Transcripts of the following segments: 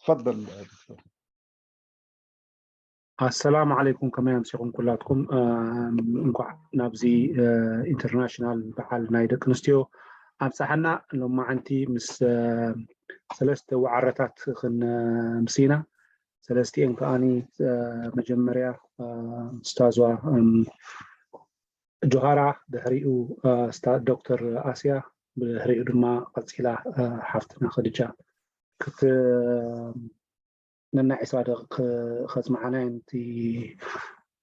تفضل دكتور. ኣሰላሙ ዓለይኩም፣ ከመይ ኣምሲኹም ኩላትኩም? እንኳዕ ናብዚ ኢንተርናሽናል በዓል ናይ ደቂ ኣንስትዮ ኣብፀሐና። ሎማዓንቲ ምስ ሰለስተ ዋዕረታት ክንምስና፣ ሰለስቲኤን ከዓኒ መጀመርያ ስታዝዋ ጆሃራ፣ ድሕሪኡ ዶክተር ኣስያ፣ ብድሕሪኡ ድማ ቀፂላ ሓፍትና ከድጃ ክት ነናይ ዕስራ ደቂቕ ከፅምዓና እየን። እቲ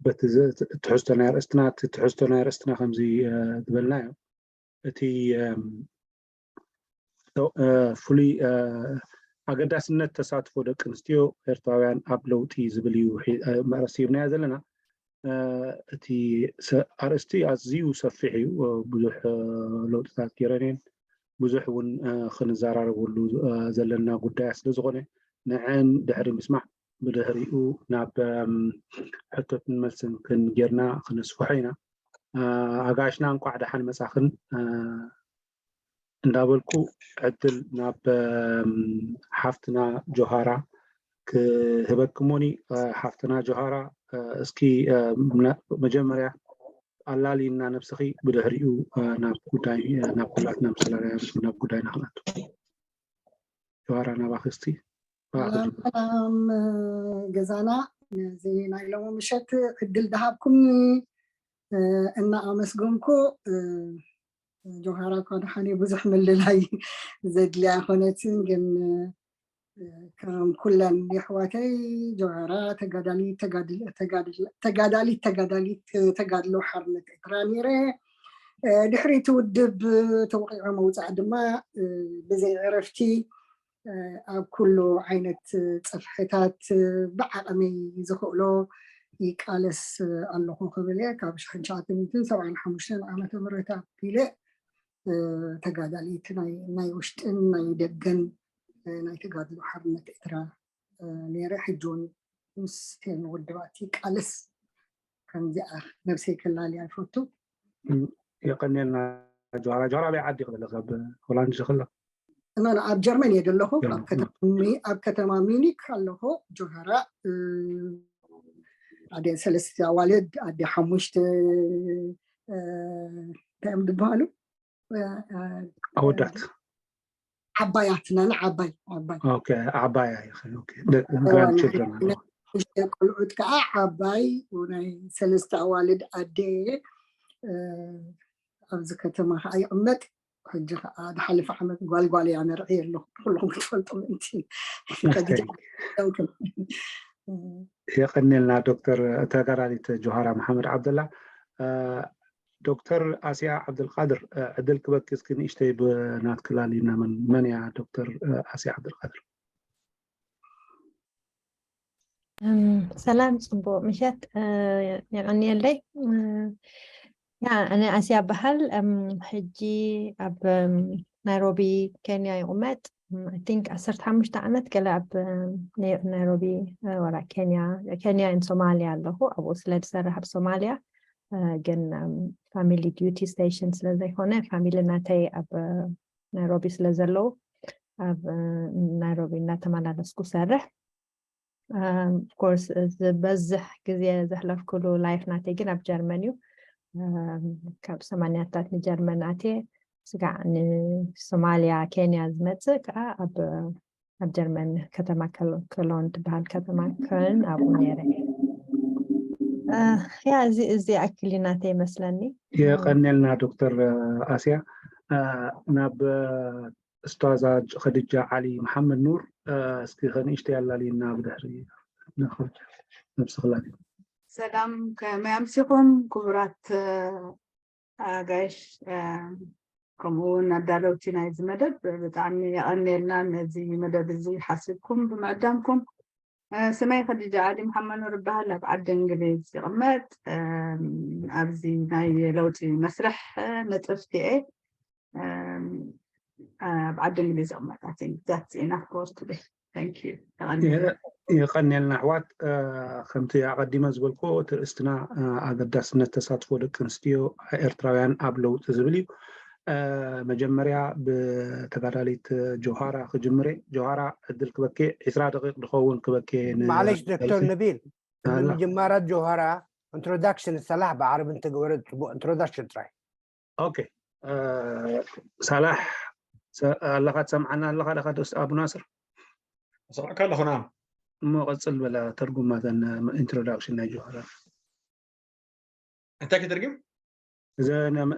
በቲ ትሕዝቶ ናይ ርእስትና እቲ ትሕዝቶ ናይ ርእስትና ከምዚ ዝበልናዮ፣ እቲ ፍሉይ ኣገዳስነት ተሳትፎ ደቂ ኣንስትዮ ኤርትራውያን ኣብ ለውጢ ዝብል እዩ መርሲ ሂብናዮ ዘለና። እቲ ኣርእስቲ ኣዝዩ ሰፊሕ እዩ። ብዙሕ ለውጥታት ገይረን እየን። ብዙሕ እውን ክንዘራረበሉ ዘለና ጉዳያት ስለዝኾነ፣ ንዐን ድሕሪ ምስማዕ፣ ብድሕሪኡ ናብ ሕቶትን መልስን ክንጌርና ክነስፍሖ ኢና። ኣጋሽና፣ እንኳዕ ደሓን መጻኽን። እንዳበልኩ ዕድል ናብ ሓፍትና ጆሃራ ክህበክሞኒ። ሓፍትና ጆሃራ፣ እስኪ መጀመርያ ኣላልይና ነብስኺ፣ ብድሕሪኡ ናብ ጉዳይ፣ ናብ ኩላትና ምሰላልያ ናብ ጉዳይና ክንኣቱ። ጆሃራ፣ ናባኺ እስቲ። ሰላም ሰላም ገዛና፣ ነዚ ናይ ሎሚ ምሸት ዕድል ዝሃብኩምኒ እና ኣመስገንኩ። ጆሃራ እኳ ደሓን እየ፣ ብዙሕ ምልላይ ዘድልያ ኣይኮነትን፣ ግን ከም ኩለን የሕዋተይ ጆሃራ ተጋዳሊት ተጋዳሊት ተጋድሎ ሓርነት ኤርትራ ነይረ። ድሕሪ እቲ ውድብ ተወቒዑ ምውፃእ ድማ ብዘይ ዕረፍቲ ኣብ ኩሉ ዓይነት ፀፍሕታት ብዓቕመይ ዝኽእሎ ይቃለስ ኣለኹ ክብል እየ። ካብ ሽሕን ትሽዓተ ሚእትን ሰብዓን ሓሙሽተን ዓመተ ምህረት ኣቢለ ተጋዳሊት ናይ ውሽጥን ናይ ደገን ናይ ተጋድሎ ሓርነት ኤርትራ ነይረ። ሕጂ እውን ምስቴን ውድባት ይቃለስ። ከምዚኣ ነብሰይ ከላልያ ይፈቱ። የቐንየልና ጆሃራ። ጆሃራ ኣበይ ዓዲ ክበለካ? ኣብ ሆላንድ ዲኺ ዘለኺ? ኖ፣ ኣብ ጀርመን እየ ዘለኹ። ኣብ ከተማ ሚኒክ ኣለኹ። ጆሃራ ኣደ ሰለስተ ኣዋልድ፣ ኣደ ሓሙሽተ፣ እንታይ እዮም ዝበሃሉ? ኣወዳት። ዓባያት፣ ናና ዓባይ ዓባይ ዓባያ። ቆልዑት ከዓ ዓባይ ናይ ሰለስተ ኣዋልድ ኣደ። ኣብዚ ከተማ ከዓ ይቕመጥ። ሕጂ ከዓ ዝሓለፈ ዓመት ጓልጓል እያ ነርዒ ኣለኹ፣ ኩልኹም ክትፈልጡ ምእንቲ። የቐንየልና ዶክተር ተጋዳሊት ጆሃራ መሓመድ ዓብደላ። ዶክተር ኣስያ ዓብደልቃድር፣ ዕድል ክበኪ እስኪ ንእሽተይ ብናትኪ ላሊና። መን እያ ዶክተር ኣስያ ዓብደልቃድር? ሰላም፣ ፅቡቅ ምሸት። የቐንየለይ። ያ፣ ኣነ ኣስያ በሃል። ሕጂ ኣብ ናይሮቢ ኬንያ ይቕመጥ። I think ዓሰርተ ሓሙሽተ ዓመት ገለ ኣብ ናይሮቢ፣ ወላ ኬንያ፣ ኬንያ ን ሶማሊያ ኣለኹ። ኣብኡ ስለ ዝሰርሕ ኣብ ሶማሊያ፣ ግን family duty station ስለ ዘይኮነ፣ ፋሚሊ ናተይ ኣብ ናይሮቢ ስለ ዘለዉ፣ ኣብ ናይሮቢ እናተመላለስኩ ሰርሕ። Of course ዝበዝሕ ግዜ ዘሕለፍኩሉ ላይፍ ናተይ ግን ኣብ ጀርመን እዩ። ካብ ሰማንያታት ንጀርመን ኣትየ፣ ስጋዕ ንሶማሊያ ኬንያ ዝመፅእ ከዓ ኣብ ኣብ ጀርመን ከተማ ከሎን ትበሃል ከተማ ከልን ኣብኡ ነይረ። ያ፣ እዚ እዚ ኣክል ናተይ ይመስለኒ። የቐንየልና ዶክተር ኣስያ። ናብ እስታዛ ከድጃ ዓሊ መሓመድ ኑር፣ እስኪ ከንእሽተይ ኣላልይና፣ ብድሕሪ ነብስኽላ። ሰላም፣ ከመይ ኣምሲኹም ክቡራት ኣጋይሽ፣ ከምኡ እውን ኣዳለውቲ ናይዚ መደብ? ብጣዕሚ የቐንየልና ነዚ መደብ እዚ ሓሲብኩም ብምዕዳምኩም። ስመይ ከዲጃ ዓሊ መሓመድ ኑር ይበሃል። ኣብ ዓዲ እንግሊዝ ይቕመጥ። ኣብዚ ናይ ለውጢ መስርሕ ንጥፍቲ እየ። ኣብ ዓዲ እንግሊዝ ይቕመጥ። I think that's enough for today. Thank you። የቐንየልና ኣሕዋት። ከምቲ ኣቐዲመ ዝበልኩ፣ እቲ ርእስትና ኣገዳስነት ተሳትፎ ደቂ ኣንስትዮ ኤርትራውያን ኣብ ለውጢ ዝብል እዩ። መጀመርያ ብተጋዳሊት ጆሃራ ክጅምር እየ። ጆሃራ ዕድል ክበኬ፣ ዕስራ ደቂቕ ዝኸውን ክበኬ። ማዕለሽ ዶክተር ነቢል፣ ቅድሚ ምጅማራት ጆሃራ ኢንትሮዳክሽን ሰላሕ ብዓረቢ እንተገበረ ጽቡቕ። ኢንትሮዳክሽን ጥራይ። ኦኬ። ሳላሕ ኣለኻ ትሰምዓና ኣለኻ ደኻ ዶስ ኣቡ ናስር? ሰማዕካ ኣለኹ። ናም እሞ ቀጽል በላ፣ ተርጉማተን ኢንትሮዳክሽን ናይ ጆሃራ። እንታይ ክትርግም? እዘ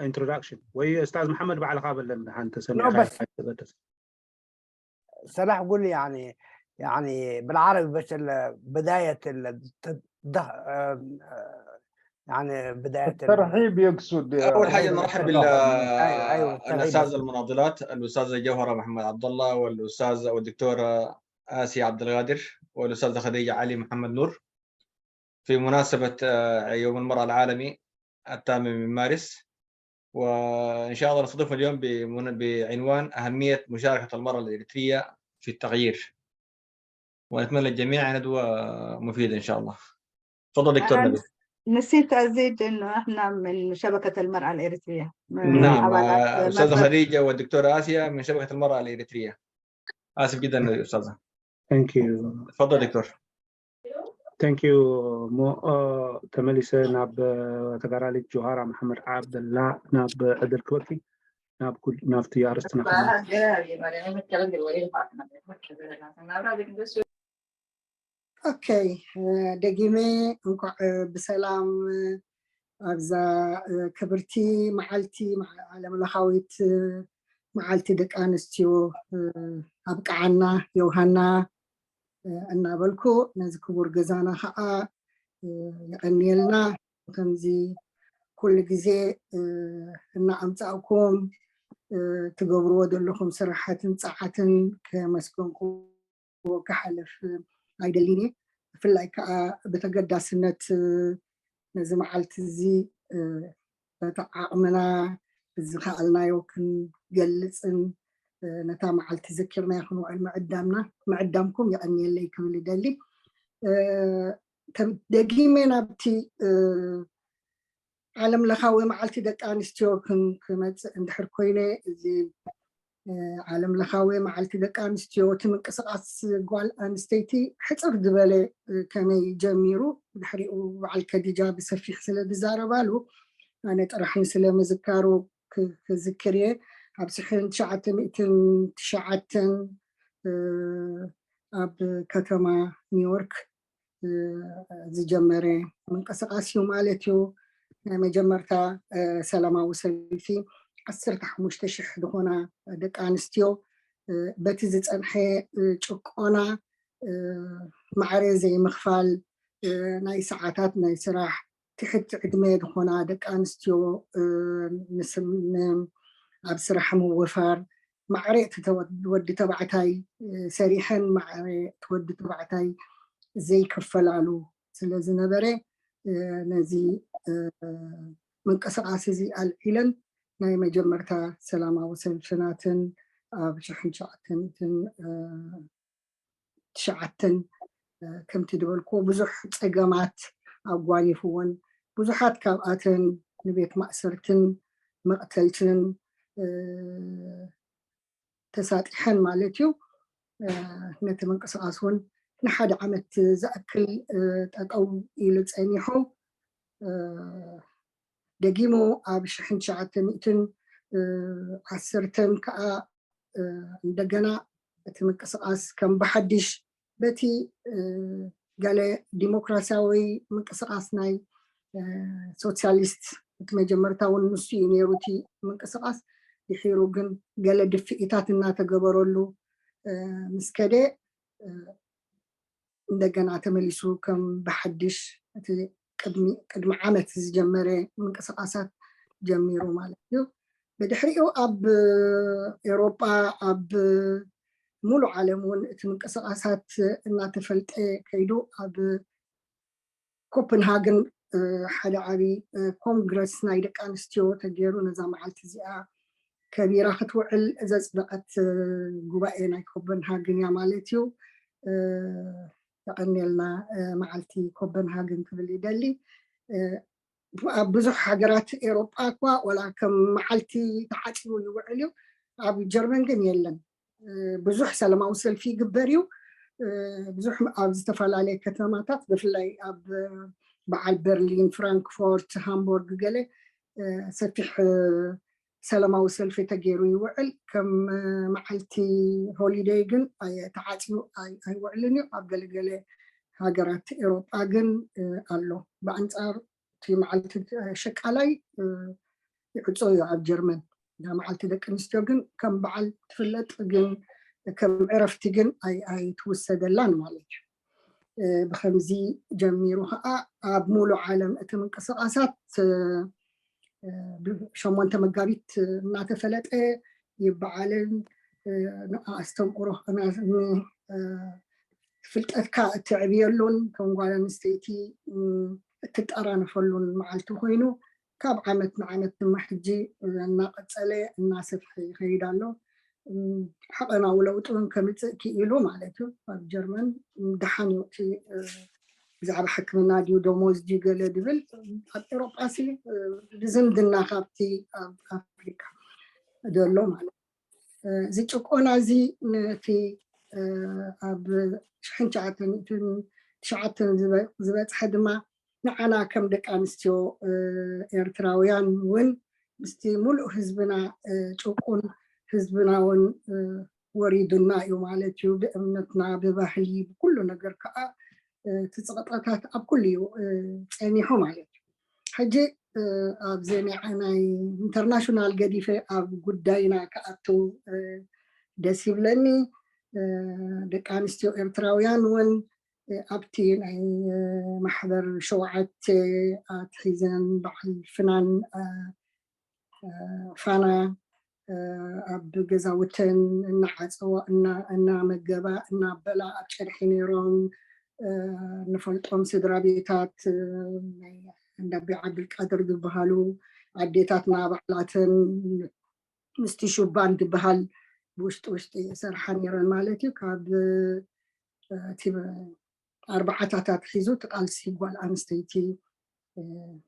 ኢንትሮዳክሽን ወይ እስታዝ መሓመድ ባዕልኻ በለን ሓንቲ ሰሚዕካ። ሰላሕ ጉል ያኒ ያኒ بالعربي بس بداية يعني بداية الترحيب يقصد. أول حاجة نرحب بال أيوة، أيوة، الترحيب. الأساتذة المناضلات، الأستاذة جوهرة محمد عبد الله والأستاذة والدكتورة آسيا عبد القادر والأستاذة خديجة علي محمد نور في مناسبة آه، يوم المرأة العالمي الثامن من مارس، وإن شاء الله نستضيفهم اليوم بمن- بعنوان أهمية مشاركة المرأة الإريترية في التغيير، ونتمنى للجميع ندوة مفيدة إن شاء الله. تفضل دكتور أنا نبيل. نسيت أزيد إنه إحنا من شبكة المرأة الإريترية، من نعم، أبعات آه، أستاذة مركز خديجة والدكتورة آسيا من شبكة المرأة الإريترية. آسف جدا أستاذة. Thank you. تفضل دكتور. Thank you. እሞ ተመሊሰ ናብ ተጋዳሊት ጆሃራ መሓመድ ዓብደላ ናብ ዕድል ክበኪ ናብ ኩል ናብቲ ኣርእስትና ክና ኦኬ፣ ደጊመ እንኳዕ ብሰላም ኣብዛ ክብርቲ መዓልቲ፣ ዓለም ለኻዊት መዓልቲ ደቂ ኣንስትዮ ኣብቅዓና የውሃና እናበልኩ፣ ነዚ ክቡር ገዛና ከዓ የቐንየልና። ከምዚ ኩሉ ግዜ እናኣምፃእኩም ትገብርዎ ዘለኹም ስራሓትን ፀዓትን ከመስገንኩ ክሓልፍ ኣይደልን እየ። ብፍላይ ከዓ ብተገዳስነት ነዚ መዓልቲ እዚ በቲ ዓቕምና ብዝኸኣልናዮ ክንገልፅን ነታ መዓልቲ ዘኪርናዮ ክንውዕል ምዕዳምና ምዕዳምኩም የቐንየለይ ክብል ይደሊ። ደጊመ ናብቲ ዓለም ለኻዊ መዓልቲ ደቂ ኣንስትዮ ክመፅእ እንድሕር ኮይነ፣ እዚ ዓለም ለኻዊ መዓልቲ ደቂ ኣንስትዮ እቲ ምንቅስቃስ ጓል ኣንስተይቲ ሕፅር ዝበለ ከመይ ጀሚሩ፣ ድሕሪኡ በዓል ከዲጃ ብሰፊሕ ስለ ዝዛረባሉ ኣነ ጥራሕ ንስለ ምዝካሩ ክዝክር እየ። ኣብ ስሕን ትሽዓተ ሚእትን ትሽዓተን ኣብ ከተማ ኒውዮርክ ዝጀመረ ምንቅስቃስ እዩ ማለት እዩ። ናይ መጀመርታ ሰላማዊ ሰልፊ ዓሰርተ ሓሙሽተ ሽሕ ዝኾና ደቂ ኣንስትዮ በቲ ዝፀንሐ ጭቆና፣ ማዕረ ዘይምኽፋል፣ ናይ ሰዓታት ናይ ስራሕ፣ ትሕቲ ዕድመ ዝኾና ደቂ ኣንስትዮ ኣብ ስራሕ ምውፋር፣ ማዕረ እቲ ወዲ ተባዕታይ ሰሪሐን ማዕረ እቲ ወዲ ተባዕታይ ዘይክፈላሉ ስለ ዝነበረ፣ ነዚ ምንቅስቃስ እዚ ኣልዒለን ናይ መጀመርታ ሰላማዊ ሰልፍናትን ኣብ ሽሕን ትሽዓተ ሚእትን ትሽዓተን ከምቲ ዝበልክዎ ብዙሕ ፀገማት ኣጓኒፍዎን፣ ብዙሓት ካብኣተን ንቤት ማእሰርትን መቕተልትን ተሳጢሐን ማለት እዩ። ነቲ ምንቅስቃስ እውን ንሓደ ዓመት ዝኣክል ጠጠው ኢሉ ፀኒሑ። ደጊሙ ኣብ ሽሕን ትሽዓተ ሚእትን ዓሰርተን ከዓ እንደገና እቲ ምንቅስቃስ ከም ብሓድሽ በቲ ገለ ዲሞክራሲያዊ ምንቅስቃስ ናይ ሶሲያሊስት እቲ መጀመርታ እውን ንሱ እዩ ነይሩ እቲ ምንቅስቃስ። ድሒሩ ግን ገለ ድፍኢታት እናተገበረሉ ምስ ከደ እንደገና ተመሊሱ ከም ብሓድሽ እቲ ቅድሚ ዓመት ዝጀመረ ምንቅስቃሳት ጀሚሩ ማለት እዩ። ብድሕሪኡ ኣብ ኤውሮጳ ኣብ ሙሉእ ዓለም እውን እቲ ምንቅስቃሳት እናተፈልጠ ከይዱ ኣብ ኮፐንሃገን ሓደ ዓብዪ ኮንግረስ ናይ ደቂ ኣንስትዮ ተገይሩ ነዛ መዓልቲ እዚኣ ከቢራ ክትውዕል ዘፅደቐት ጉባኤ ናይ ኮፐንሃገን እያ ማለት እዩ። የቐንየልና መዓልቲ ኮፐንሃገን ክብል ይደሊ። ኣብ ብዙሕ ሃገራት ኤሮጳ እኳ ዋላ ከም መዓልቲ ተዓጽዩ ይውዕል እዩ። ኣብ ጀርመን ግን የለን። ብዙሕ ሰላማዊ ሰልፊ ይግበር እዩ። ብዙሕ ኣብ ዝተፈላለየ ከተማታት፣ ብፍላይ ኣብ በዓል በርሊን፣ ፍራንክፎርት፣ ሃምቦርግ ገለ ሰፊሕ ሰላማዊ ሰልፊ ተገይሩ ይውዕል። ከም መዓልቲ ሆሊደይ ግን ተዓፅዩ ኣይውዕልን እዩ። ኣብ ገለገለ ሃገራት ኤሮጳ ግን ኣሎ። ብኣንፃር እቲ መዓልቲ ሸቃላይ ይዕፆ እዩ ኣብ ጀርመን። እዛ መዓልቲ ደቂ ኣንስትዮ ግን ከም በዓል ትፍለጥ፣ ግን ከም ዕረፍቲ ግን ኣይትውሰደላን ማለት እዩ። ብከምዚ ጀሚሩ ከዓ ኣብ ሙሉእ ዓለም እቲ ምንቅስቃሳት ብሸሞንተ መጋቢት እናተፈለጠ ይበዓልን ኣስተምቅሮ ፍልጠትካ እትዕብየሉን ከም ጓል ኣንስተይቲ እትጠራነፈሉን መዓልቲ ኮይኑ፣ ካብ ዓመት ንዓመት ድማ ሕጂ እናቀፀለ እናሰፍሐ ይኸይድ ኣሎ። ሓቐናዊ ለውጢ እውን ከምፅእ ክኢሉ ማለት እዩ። ኣብ ጀርመን ደሓን እዩ እቲ ብዛዕባ ሕክምና ድዩ ደሞዝ ድዩ ገለ ድብል። ኣብ ኤሮጳ ሲ ብዝምድና ካብቲ ኣብ ኣፍሪካ ዘሎ ማለት እዚ ጭቆና እዚ ነቲ ኣብ ሽሕን ትሽዓተ ሚእትን ትሽዓተን ዝበፅሐ ድማ ንዓና ከም ደቂ ኣንስትዮ ኤርትራውያን እውን ምስቲ ሙሉእ ህዝብና ጭቁን ህዝብና እውን ወሪዱና እዩ ማለት እዩ። ብእምነትና፣ ብባህሊ፣ ብኩሉ ነገር ከዓ እቲ ፀቕጣታት ኣብ ኩሉ እዩ ፀኒሑ ማለት እዩ። ሕጂ ኣብዚ ናይ ኢንተርናሽናል ገዲፈ ኣብ ጉዳይና ክኣቱ ደስ ይብለኒ። ደቂ ኣንስትዮ ኤርትራውያን እውን ኣብቲ ናይ ማሕበር ሸውዓተ ኣትሒዘን በዓል ፍናን ፋና ኣብ ገዛውተን እናዓፀዋ እናመገባ እናበላ ኣብ ጨርሒ ነይሮም። ንፈልጦም ስድራ ቤታት እንዳቢ ዓብዱልቃድር ዝበሃሉ ኣዴታትና ባዕላተን ምስቲ ሹባን ዝበሃል ብውሽጢ ውሽጢ ይሰርሓ ነይረን ማለት እዩ። ካብ እቲ ኣርባዓታት ኣትሒዙ እቲ ቃልሲ ጓል ኣንስተይቲ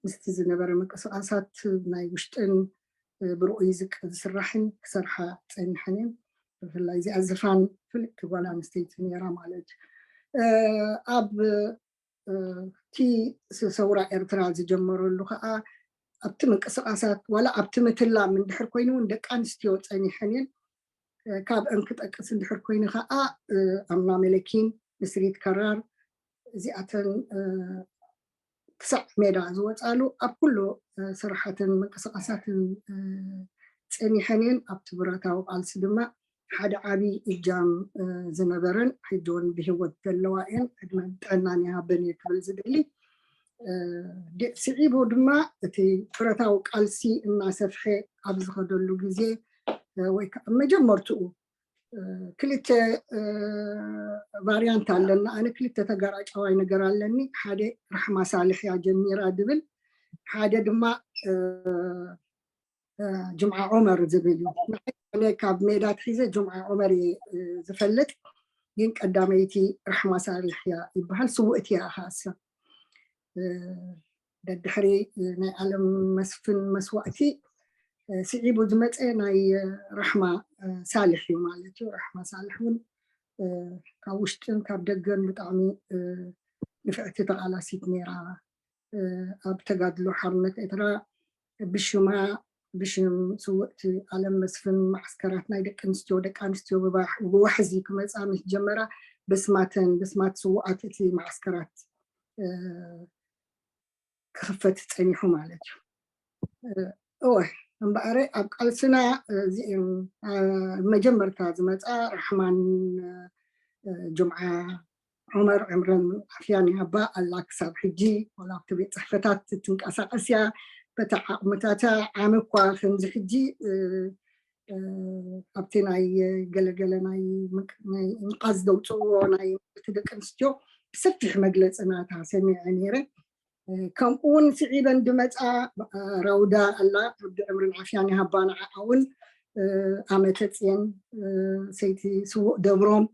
ምስቲ ዝነበረ ምንቅስቃሳት ናይ ውሽጥን ብርኡይ ዝስራሕን ክሰርሓ ፀኒሐን እየን። ብፍላይ እዚኣ ዝፋን ፍልጥቲ ጓል ኣንስተይቲ ነይራ ማለት እዩ። ኣብ እቲ ሰውራ ኤርትራ ዝጀመረሉ ከዓ ኣብቲ ምንቅስቃሳት ዋላ ኣብቲ ምትላም እንድሕር ኮይኑ እውን ደቂ ኣንስትዮ ፀኒሐን እየን። ካብ እንክጠቅስ እንድሕር ኮይኑ ከዓ ኣምና መለኪን፣ ንስሪት ከራር እዚኣተን ክሳዕ ሜዳ ዝወፃሉ ኣብ ኩሉ ስራሓትን ምንቅስቃሳትን ፀኒሐን እየን። ኣብቲ ብረታዊ ቃልሲ ድማ ሓደ ዓብዪ እጃም ዝነበረን ሕጂ እውን ብህይወት ዘለዋ እየን። ዕድመን ጥዕናን ይሃበን እየ ክብል ዝደሊ። ስዒቡ ድማ እቲ ብረታዊ ቃልሲ እናሰፍሐ ኣብ ዝኸደሉ ግዜ ወይ ከዓ መጀመርትኡ ክልተ ቫርያንት ኣለና። ኣነ ክልተ ተጋራጫዋይ ነገር ኣለኒ። ሓደ ራሕማ ሳልሕ እያ ጀሚራ ድብል፣ ሓደ ድማ ጅምዓ ዑመር ዝብል እዩ። ኣነ ካብ ሜዳ ትሒዘ ጅምዓ ዑመር እየ ዝፈልጥ፣ ግን ቀዳመይቲ ራሕማ ሳልሕ እያ ይበሃል። ስውእቲ እያ ከኣሳ። ደድሕሪ ናይ ዓለም መስፍን መስዋእቲ ስዒቡ ዝመፀ ናይ ራሕማ ሳልሕ እዩ ማለት እዩ። ራሕማ ሳልሕ እውን ካብ ውሽጥን ካብ ደገን ብጣዕሚ ንፍዕቲ ተቓላሲት ነይራ። ኣብ ተጋድሎ ሓርነት ኤርትራ ብሽማ ብሽም ስውእቲ ዓለም መስፍን ማዓስከራት ናይ ደቂ ኣንስትዮ ደቂ ኣንስትዮ ብዋሕዚ ክመፃ ምስ ጀመራ በስማተን በስማት ስውኣት እቲ ማዓስከራት ክኽፈት ፀኒሑ ማለት እዩ። እወ እምበኣረ ኣብ ቃልስና መጀመርታ ዝመፃ ራሕማን ጅምዓ ዑመር ዕምረን ዓፍያን ይሃባ ኣላ ክሳብ ሕጂ ወላ ኣብቲ ቤት ፅሕፈታት ትንቀሳቀስ እያ። በታ ዓቕምታታ ዓሚ እኳ ከምዚ ሕጂ ኣብቲ ናይ ገለገለ ናይ ምንቃዝ ዘውፅእዎ ናይ እቲ ደቂ ኣንስትዮ ብሰፊሕ መግለፂ ናታ ሰሚዐ ነይረ። ከምኡ እውን ስዒበን ድመፃ ራውዳ ኣላ፣ ረቢ ዕምርን ዓፍያን ይሃባ። ንዓኣ እውን ኣመተ ፅየን ሰይቲ ስውእ ደብሮም፣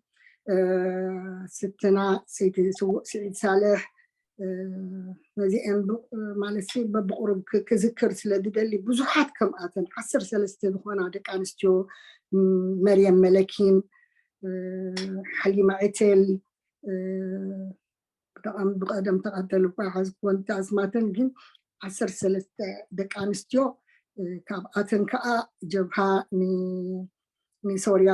ስትና ሰይቲ ስውእ ስዒድ ሳልሕ፣ ነዚአን ማለት በብቁሩብ ክዝክር ስለ ዝደሊ፣ ብዙሓት ከምኣተን ዓሰርተ ሰለስተ ዝኾና ደቂ ኣንስትዮ፣ መርየም መለኪን፣ ሓሊማ ዕቴል፣ ብቐደም ተቐተል እኳ ሓዝኩወን ኣስማተን፣ ግን ዓሰርተ ሰለስተ ደቂ ኣንስትዮ፣ ካብኣተን ከዓ ጀብሃ ንሶርያ፣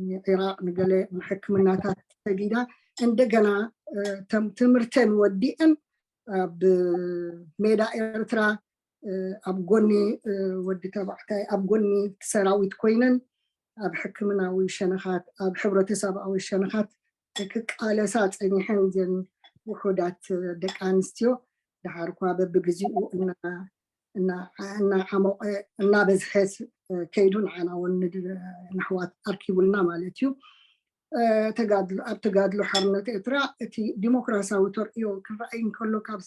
ንዒራቕ፣ ንገለ ሕክምናታት ሰዲዳ፣ እንደገና ትምህርተን ወዲአን ኣብ ሜዳ ኤርትራ ኣብ ጎኒ ወዲ ተባዕታይ፣ ኣብ ጎኒ ሰራዊት ኮይነን ኣብ ሕክምናዊ ሸነኻት፣ ኣብ ሕብረተሰባዊ ሸነኻት ክቃለሳ ጸኒሐን፣ ዘን ውሑዳት ደቂ ኣንስትዮ። ደሓር እኳ በብግዚኡ እናዓሞቐ እናበዝሐ ከይዱ፣ ንዓና እውን ንሕዋት ኣርኪቡልና ማለት እዩ። ተጋድሎ ኣብ ተጋድሎ ሓርነት ኤርትራ እቲ ዲሞክራሲያዊ ተርእዮ ክረኣይ እንከሎ፣ ካብ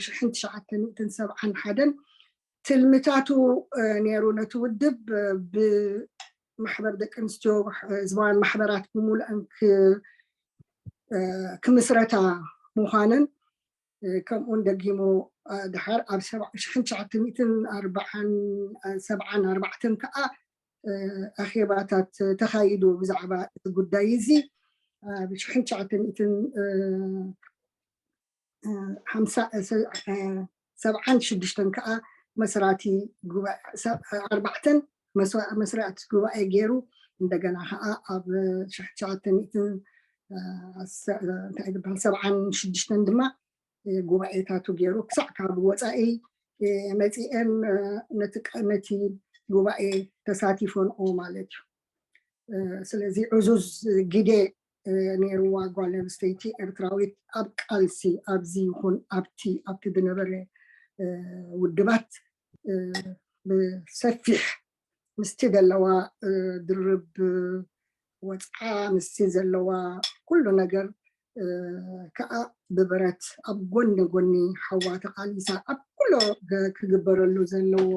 ሽሕን ትሽዓተ ሚእትን ሰብዓን ሓደን ትልምታቱ ነይሩ። ነቲ ውድብ ብማሕበር ደቂ ኣንስትዮ፣ ህዝባውያን ማሕበራት ብምሉአን ክምስረታ ምዃነን፣ ከምኡውን ደጊሙ ድሓር ኣብ ሽሕን ትሽዓተ ሚእትን ኣርባዓን ሰብዓን ኣርባዕተን ከዓ ኣኼባታት ተኻይዱ ብዛዕባ እዚ ጉዳይ እዚ። ኣብ ሽሕን ትሽዓተ ሚእትን ሓምሳ ሰብዓን ሽዱሽተን ከዓ መስራቲ ኣርባዕተን መስራቲ ጉባኤ ገይሩ፣ እንደገና ከዓ ኣብ ሽሕን ትሽዓተ ሚእትን እንታይ ዝበሃል ሰብዓን ሽዱሽተን ድማ ጉባኤታቱ ገይሩ፣ ክሳዕ ካብ ወፃኢ መፂአን ነቲ ጉባኤ ተሳቲፈንኦ ማለት እዩ። ስለዚ ዕዙዝ ግደ ነይርዋ ጓል ኣንስተይቲ ኤርትራዊት ኣብ ቃልሲ፣ ኣብዚ ይኹን ኣብቲ ኣብቲ ዝነበረ ውድባት ብሰፊሕ ምስቲ ዘለዋ ድርብ ወፅዓ፣ ምስቲ ዘለዋ ኩሉ ነገር ከዓ ብብረት ኣብ ጎኒ ጎኒ ሓዋ ተቃሊሳ ኣብ ኩሎ ክግበረሉ ዘለዎ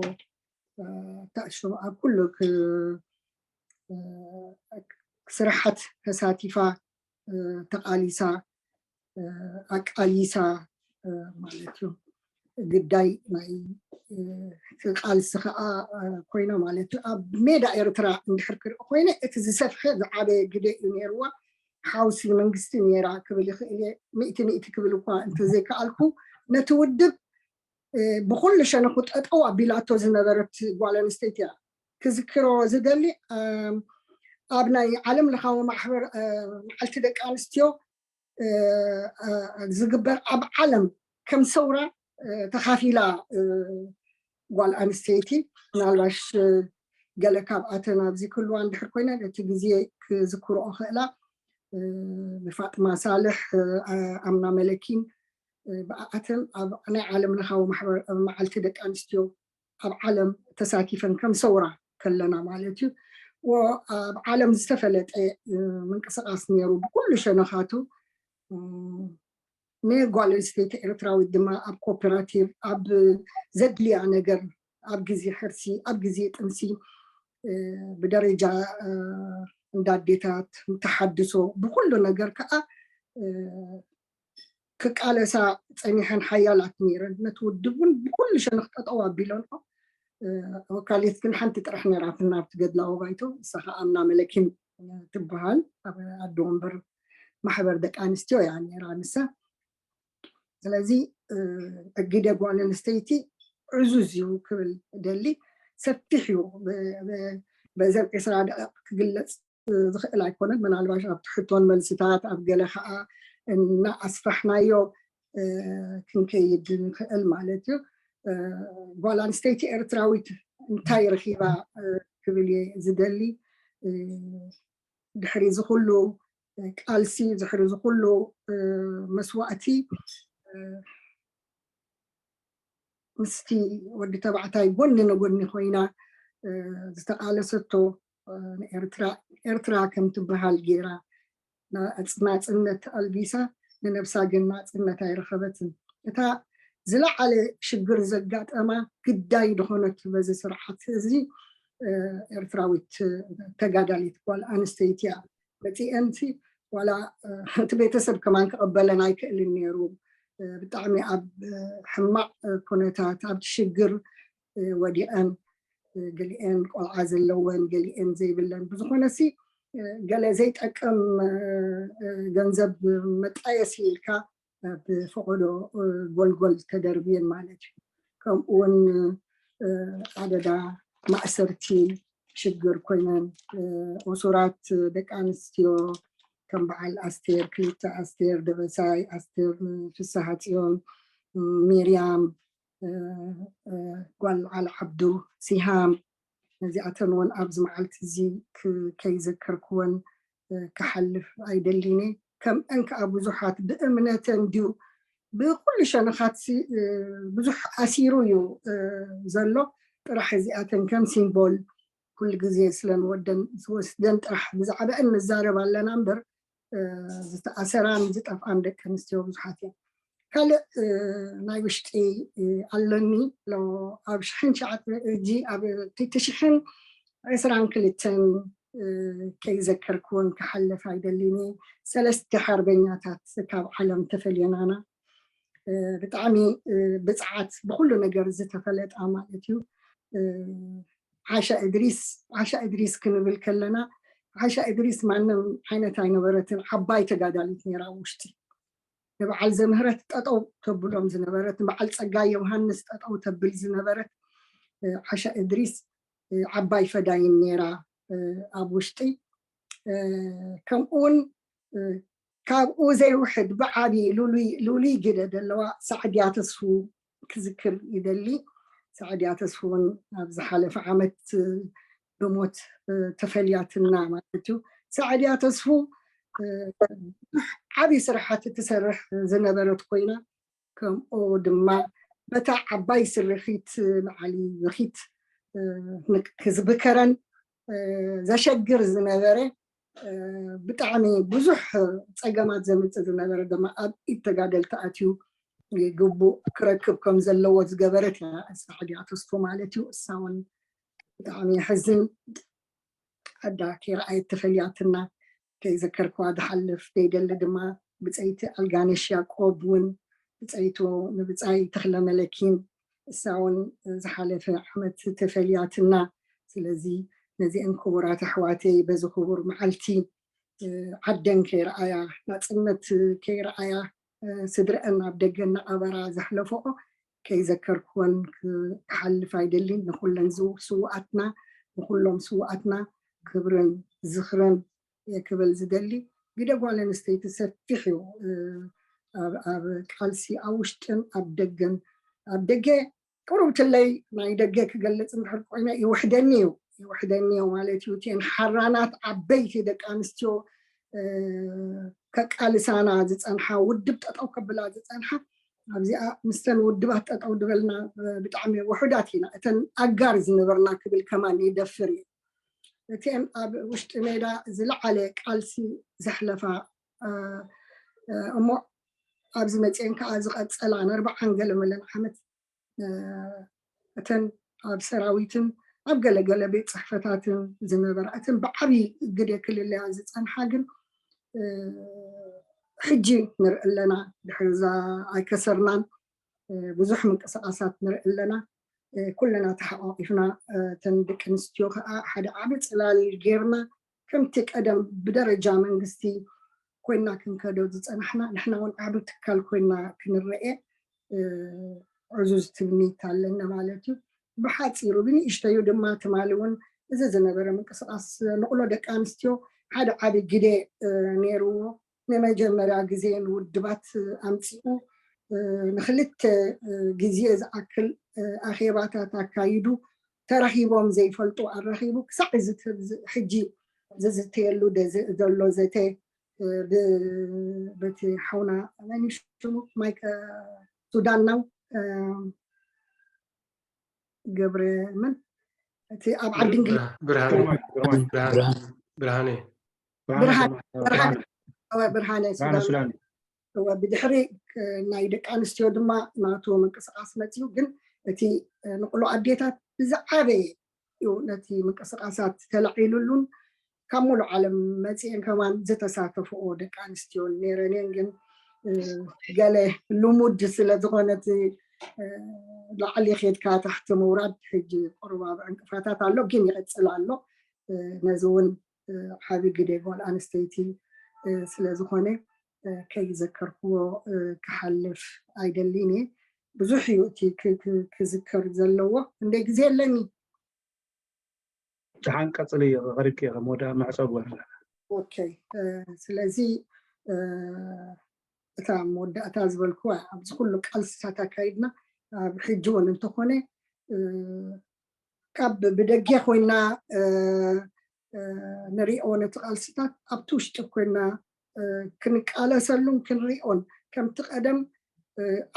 ተእሽሮ ኣብ ኩሉ ስራሓት ተሳቲፋ ተቃሊሳ ኣቃሊሳ ማለት እዩ። ግዳይ ናይ ቃልሲ ከዓ ኮይና ማለት እዩ። ኣብ ሜዳ ኤርትራ እንድሕር ክርኢ ኮይነ እቲ ዝሰፍሐ ዝዓበየ ግደ እዩ ነይርዋ። ሓውሲ መንግስቲ ነይራ ክብል ይኽእል እየ። ሚእቲ ሚእቲ ክብል እኳ እንተዘይከኣልኩ ነቲ ውድብ ብኩሉ ሸነኹ ጠጠው ኣቢላቶ ዝነበረት ጓል ኣንስተይቲ እያ። ክዝክሮ ዝደሊ ኣብ ናይ ዓለም ለኻዊ ማሕበር መዓልቲ ደቂ ኣንስትዮ ዝግበር ኣብ ዓለም ከም ሰውራ ተኻፊላ ጓል ኣንስተይቲ፣ ምናልባሽ ገለ ካብኣተን ኣብዚ ክህልዋ እንድሕር ኮይነን እቲ ግዜ ክዝክርኦ ክእላ፣ ብፋጥማ ሳልሕ፣ ኣምና መለኪን፣ ብኣኣተን ኣብ ናይ ዓለም ለኻዊ ማሕበር መዓልቲ ደቂ ኣንስትዮ ኣብ ዓለም ተሳቲፈን ከም ሰውራ ከለና ማለት እዩ። ኣብ ዓለም ዝተፈለጠ ምንቅስቃስ ነይሩ ብኩሉ ሸነኻቱ። ንጓል ኣንስተይቲ ኤርትራዊት ድማ ኣብ ኮኦፐራቲቭ፣ ኣብ ዘድልያ ነገር፣ ኣብ ግዜ ሕርሲ፣ ኣብ ግዜ ጥንሲ ብደረጃ እንዳዴታት ተሓድሶ ብኩሉ ነገር ከዓ ክቃለሳ ፀኒሐን ሓያላት ነይረን። ነቲ ውድብ እውን ብኩሉ ሸነኽ ጠጠው ኣቢለንኦ። ወካሊት ግን ሓንቲ ጥራሕ ነይራትና ኣብቲ ገድላዊ ባይቶ፣ ንሳ ከዓ ኣምና መለኪን ትበሃል፣ ኣብ ኣዶ ወንበር ማሕበር ደቂ ኣንስትዮ እያ ነይራ ንሳ። ስለዚ ግደ ጓል ኣንስተይቲ ዕዙዝ እዩ ክብል ደሊ፣ ሰፊሕ እዩ። በዘን ዕስራ ደቂቕ ክግለፅ ዝኽእል ኣይኮነን። ምናልባሽ ኣብቲ ሕቶን መልስታት ኣብ ገለ ከዓ እናኣስፋሕናዮ ክንከይድ ንኽእል ማለት እዩ። ጓል ኣንስተይቲ ኤርትራዊት እንታይ ረኺባ ክብል እየ ዝደሊ። ድሕሪ ዝኩሉ ቃልሲ፣ ድሕሪ ዝኩሉ መስዋእቲ ምስቲ ወዲ ተባዕታይ ጎኒ ንጎኒ ኮይና ዝተቃለሰቶ ንኤርትራ፣ ኤርትራ ከም ትበሃል ገይራ ናጽነት ኣልቢሳ፣ ንነብሳ ግን ናጽነት ኣይረኸበትን። እታ ዝለዓለ ሽግር ዘጋጠማ ግዳይ ዝኾነት በዚ ስርዓት እዚ ኤርትራዊት ተጋዳሊት ጓል ኣንስተይቲ እያ። መጺአንሲ ዋላ እቲ ቤተሰብ ከማን ክቕበለን ኣይክእልን ነይሩ። ብጣዕሚ ኣብ ሕማቕ ኩነታት ኣብ ሽግር ወዲቐን፣ ገሊኤን ቆልዓ ዘለወን፣ ገሊኤን ዘይብለን፣ ብዝኾነ ሲ ገለ ዘይጠቅም ገንዘብ መጣየሲ ኢልካ ብፈቐዶ ጎልጎል ተደርብየን ማለት እዩ። ከምኡ እውን ኣደዳ ማእሰርቲ ሽግር ኮይነን፣ እሱራት ደቂ ኣንስትዮ ከም በዓል ኣስቴር፣ ክልተ ኣስቴር ደበሳይ፣ ኣስቴር ፍስሃ ጽዮን፣ ሚርያም ጓል ዓል ዓብዱ፣ ሲሃም፣ ነዚኣተን እውን ኣብዚ መዓልቲ እዚ ከይዘከርክወን ክሓልፍ ኣይደሊኒ። ከምአን ከዓ ብዙሓት ብእምነተን ድዩ ብኩሉ ሸነኻት ብዙሕ ኣሲሩ እዩ ዘሎ። ጥራሕ እዚኣተን ከም ሲምቦል ኩሉ ግዜ ስለንወደን ዝወስደን ጥራሕ ብዛዕባአን ንዛረብ ኣለና እምበር ዝተኣሰራን ዝጠፍኣን ደቂ ኣንስትዮ ብዙሓት እዮም። ካልእ ናይ ውሽጢ ኣለኒ። ኣብ ሽሕን ሸዓት እጂ ኣብ ክልተ ሽሕን ዕስራን ክልተን ከይዘከርክወን ክሓልፍ ኣይደሊኒ። ሰለስተ ሓርበኛታት ካብ ዓለም ተፈልየናና። ብጣዕሚ ብፅዓት ብኩሉ ነገር ዝተፈለጣ ማለት እዩ። ዓሻ እድሪስ ዓሻ እድሪስ ክንብል ከለና ዓሻ እድሪስ ማንም ዓይነት ኣይነበረትን። ዓባይ ተጋዳሊት ነይራ ውሽጢ ንበዓል ዘምህረት ጠጠው ተብሎም ዝነበረት፣ ንበዓል ፀጋይ ዮሃንስ ጠጠው ተብል ዝነበረት ዓሻ እድሪስ ዓባይ ፈዳይን ነይራ ኣብ ውሽጢ። ከምኡውን ካብኡ ዘይውሕድ ብዓቢ ሉሉይ ግደ ዘለዋ ሳዕድያ ተስፉ ክዝክር ይደሊ። ሳዕድያ ተስፉ እውን ኣብ ዝሓለፈ ዓመት ብሞት ተፈልያትና ማለት እዩ። ሳዕድያ ተስፉ ዓብዪ ስራሓት ትሰርሕ ዝነበረት ኮይና ከምኡ ድማ በታ ዓባይ ስርሒት ንዓሊ ዝኺት ህዝቢ ከረን ዘሸግር ዝነበረ ብጣዕሚ ብዙሕ ፀገማት ዘምፅእ ዝነበረ ድማ ኣብ ኢድ ተጋደልቲ ኣትዩ ግቡእ ክረክብ ከም ዘለዎ ዝገበረት እያ። ሳዕድያ ተስፉ ማለት እዩ። እሳ እውን ብጣዕሚ የሕዝን። ኣዳ ከይረኣየት ተፈልያትና ከይዘከርክዋ ዝሓልፍ ዘይደሊ ድማ ብፀይቲ ኣልጋነሽ ያቆብ እውን ብፀይቱ ንብፃይ ተኽለ መለኪን እሳ እውን ዝሓለፈ ዓመት ተፈልያትና። ስለዚ ነዚአን ክቡራት ኣሕዋተይ በዚ ክቡር መዓልቲ ዓደን ከይረኣያ ናፅነት ከይረኣያ ስድረአን ኣብ ደገ እናቐበራ ዘሕለፈኦ ከይዘከርክወን ክሓልፍ ኣይደልን። ንኩለን ስውኣትና ንኩሎም ስውኣትና ክብርን ዝኽርን ክብል ዝደሊ ግደ ጓል ኣንስተይቲ ሰፊሕ እዩ። ኣብ ቃልሲ ኣብ ውሽጥን ኣብ ደገን ኣብ ደገ ቅሩብትለይ ናይ ደገ ክገልፅ እንድሕር ኮይነ ይውሕደኒ እዩ ይውሕደኒ እዩ ማለት እዩ። እቲአን ሓራናት ዓበይቲ ደቂ ኣንስትዮ ከቃልሳና ዝፀንሓ ውድብ ጠጠው ከብላ ዝፀንሓ ኣብዚኣ ምስተን ውድባት ጠጠው ድበልና ብጣዕሚ ውሑዳት ኢና። እተን ኣጋር ዝነበርና ክብል ከማን ይደፍር እዩ። እቲአን ኣብ ውሽጢ ሜዳ ዝለዓለ ቃልሲ ዘሕለፋ እሞ ኣብዚ መፅአን ከዓ ዝቐፀላ ንኣርባዓን ገለ መለን ዓመት እተን ኣብ ሰራዊትን ኣብ ገለገለ ቤት ፅሕፈታትን ዝነበራ እተን ብዓብዪ ግደ ክልለያ ዝፀንሓ ግን ሕጂ ንርኢ ኣለና። ድሕርዛ ኣይከሰርናን። ብዙሕ ምንቅስቃሳት ንርኢ ኣለና። ኩለና ተሓቋቂፍና እተን ደቂ ኣንስትዮ ከዓ ሓደ ዓቢ ፅላል ጌርና ከምቲ ቀደም ብደረጃ መንግስቲ ኮይና ክንከዶ ዝፀናሕና ንሕና እውን ዓቢ ትካል ኮይና ክንረኤ ዕዙዝ ትምኒት ኣለና ማለት እዩ። ብሓፂሩ ብንእሽተዩ ድማ ትማሊ እውን እዚ ዝነበረ ምንቅስቃስ ንቕሎ ደቂ ኣንስትዮ ሓደ ዓቢ ግደ ነይርዎ። ንመጀመርያ ግዜ ንውድባት ኣምፂኡ ንክልተ ግዜ ዝኣክል ኣኼባታት ኣካይዱ ተራኺቦም ዘይፈልጡ ኣራኺቡ ክሳዕ እዚ ሕጂ ዝዝተየሉ ዘሎ ዘተ በቲ ሓውና መን ሽሙ ማይከ ሱዳን ነው ገብረ ምን እቲ ኣብ ዓዲ እንግሊዝ ብርሃነ ብርሃነ ብርሃነ ሱዳን ብድሕሪ ናይ ደቂ ኣንስትዮ ድማ ናቱ ምንቅስቃስ መፅዩ ግን እቲ ንቅሎ ኣዴታት ብዝዓበየ እዩ ነቲ ምንቅስቃሳት ተላዒሉሉን ካብ ሙሉእ ዓለም መፅኤን ከማን ዝተሳተፍኦ ደቂ ኣንስትዮ ነይረን እየን ግን ገለ ልሙድ ስለ ዝኾነ እቲ ላዕሊ ኬድካ ታሕቲ ምውራድ ሕጂ ቁሩብ ኣብ ዕንቅፋታት ኣሎ፣ ግን ይቕፅል ኣሎ። ነዚ እውን ዓቢ ግደ ጓል ኣንስተይቲ ስለ ዝኾነ ከይዘከርክዎ ክሓልፍ ኣይደልን እየ። ብዙሕ እዩ እቲ ክዝከር ዘለዎ። እንደ ግዜ ኣለኒ። ደሓን ቀፅሊ፣ ቀሪብኪ ኢኺ፣ መወዳእ መዕፀዊ ግበር። ኦኬ፣ ስለዚ እታ መወዳእታ ዝበልኩዋ ኣብዚ ኩሉ ቃልስታት ኣካይድና ኣብ ሕጂ እውን እንተኾነ ካብ ብደገ ኮይና ንሪኦ ነቲ ቃልስታት ኣብቲ ውሽጢ ኮይና ክንቃለሰሉን ክንሪኦን ከምቲ ቀደም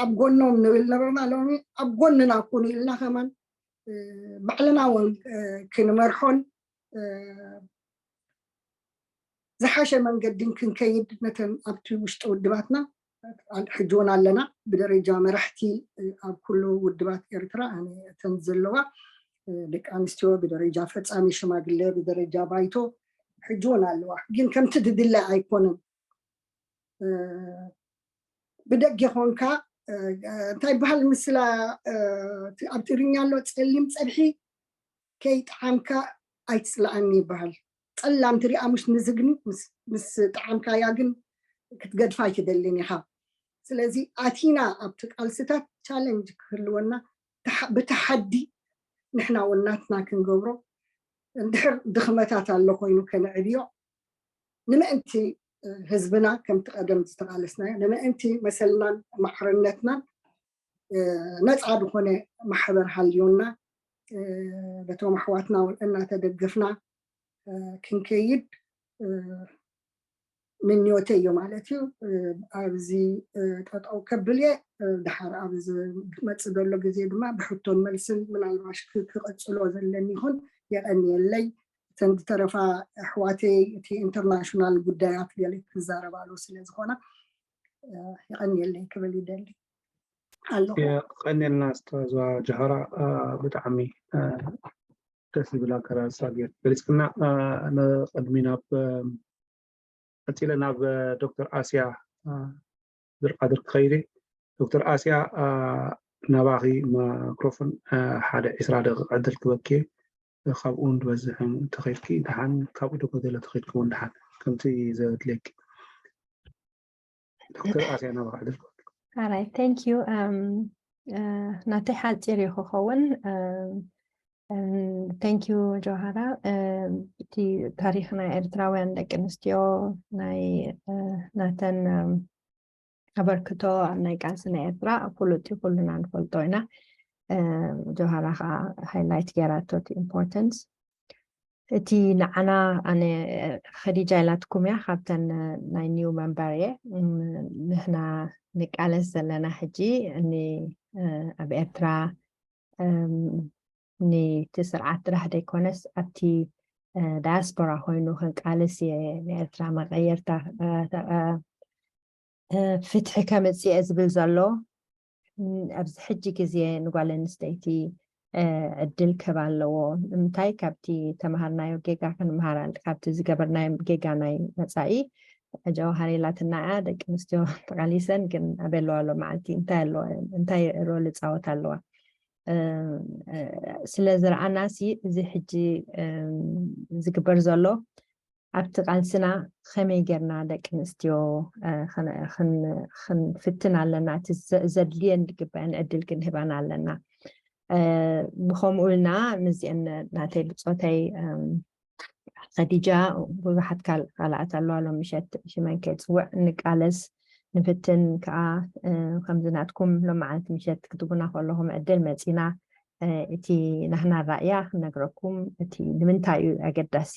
ኣብ ጎኖም ንብል ነበርና። ሎሚ ኣብ ጎንና ኩኑ ኢልና ከማን ባዕልና እውን ክንመርሖን ዝሓሸ መንገድን ክንከይድ ነተን ኣብቲ ውሽጢ ውድባትና ሕጂ እውን ኣለና። ብደረጃ መራሕቲ ኣብ ኩሉ ውድባት ኤርትራ እተን ዘለዋ ደቂ ኣንስትዮ ብደረጃ ፈጻሚ ሽማግሌ ብደረጃ ባይቶ ሕጂ እውን ኣለዋ። ግን ከምቲ ድድለ ኣይኮነን። ብደገ ኮንካ እንታይ በሃል ምስላ ኣብ ትግርኛ ኣሎ ጸሊም ጸብሒ ከይጠዓምካ ኣይትጽልኣኒ ይበሃል። ጸላም ትሪኣ ምሽ ንዝግኒ ምስ ጠዓምካያ ግን ክትገድፋ ኣይትደልን ኢኻ። ስለዚ ኣቲና ኣብቲ ቃልስታት ቻለንጅ ክህልወና ብተሓዲ ንሕና እውን ናትና ክንገብሮ እንድሕር ድኽመታት ኣሎ ኮይኑ ከነዕብዮ ንምእንቲ ህዝብና ከምቲ ቀደም ዝተቃለስናዮ ንምእንቲ መሰልናን ማዕርነትናን ነፃ ዝኾነ ማሕበር ሃልዩና በቶም ኣሕዋትና እውን እናተደገፍና ክንከይድ ምንዮተይ እዩ ማለት እዩ። ኣብዚ ጠጠው ከብል እየ። ድሓር ኣብ ዝመፅእ ዘሎ ግዜ ድማ ብሕቶን መልስን ምናልባሽ ክቕፅሎ ዘለኒ ይኹን። የቐንየለይ። እተን ዝተረፋ ኣሕዋተይ እቲ ኢንተርናሽናል ጉዳያት ገለ ክዛረባሉ ስለ ዝኾና የቐንየለይ ክብል ይደሊ ኣለኹ። የቐንየልና ኣስተዋዝዋ ጀሃራ፣ ብጣዕሚ ደስ ዝብል ኣገላልፃ ገይርኪ ገሊፅክና። ንቕድሚ ናብ ቀፂለ ናብ ዶክተር ኣስያ ዝርቃድር ክኸይደ። ዶክተር ኣስያ ናባኺ ማክሮፎን ሓደ ዒስራ ደቂቕ ዕድል ክበኪ ካብኡ ንድበዝሕ እንተኸይድኪ ደሓን ካብኡ ደጎ ገለ ተኸይድኪ እውን ደሓን ከምቲ ዘድልየኪ። ዶክተር ኣስያ ናባኺ ዕድል ክበኪ። Alright, thank you. ናተይ ሓፂር እዩ ክኸውን። Thank you ጆሃራ። እቲ ታሪኽ ናይ ኤርትራውያን ደቂ ኣንስትዮ ናይ ናተን ኣበርክቶ ኣብ ናይ ቃልሲ ናይ ኤርትራ ፍሉጥ እዩ፣ ኩልና ንፈልጦ ኢና። ጆሃራ ከዓ ሃይላይት ገይራቶ እቲ ኢምፖርተንስ እቲ ንዓና ኣነ ኸዲጃ ኢላትኩም እያ ካብተን ናይ ኒው መንበር እየ። ንሕና ንቃለስ ዘለና ሕጂ ኣብ ኤርትራ ንቲ ስርዓት ጥራሕ ዘይኮነስ ኣብቲ ዳያስፖራ ኮይኑ ክንቃልስ እየ ንኤርትራ መቀየርታ ፍትሒ ከምፅእ እየ ዝብል ዘሎ ኣብዚ ሕጂ ግዜ ንጓል ኣንስተይቲ ዕድል ክህብ ኣለዎ። ንምንታይ ካብቲ ተምሃርናዮ ጌጋ ክንምሃር ኣለ ካብቲ ዝገበርናዮ ጌጋ ናይ መፃኢ ጀውሃር ኢላትና እያ ደቂ ኣንስትዮ ተቃሊሰን ግን ኣበለዋ ኣሎ መዓልቲ እንታይ ኣለዋ እንታይ ሮል እፃወት ኣለዋ ስለ ዝረኣና ሲ እዚ ሕጂ ዝግበር ዘሎ ኣብቲ ቃልስና ከመይ ጌርና ደቂ ኣንስትዮ ክንፍትን ኣለና እቲ ዘድልየን ዝግበአን ዕድል ክንህበን ኣለና ብከምኡ ኢልና ምስዚአን ናተይ ብፆተይ ከዲጃ ብዙሓት ካልኣት ኣለዋ ሎም ምሸት ሽመን ከይፅውዕ ንቃለስ ንፍትን ከዓ ከምዚ ናትኩም ሎም መዓልቲ ምሸት ክትቡና ከለኹም ዕድል መፂና እቲ ናህና ራእያ ክነግረኩም እቲ ንምንታይ እዩ ኣገዳሲ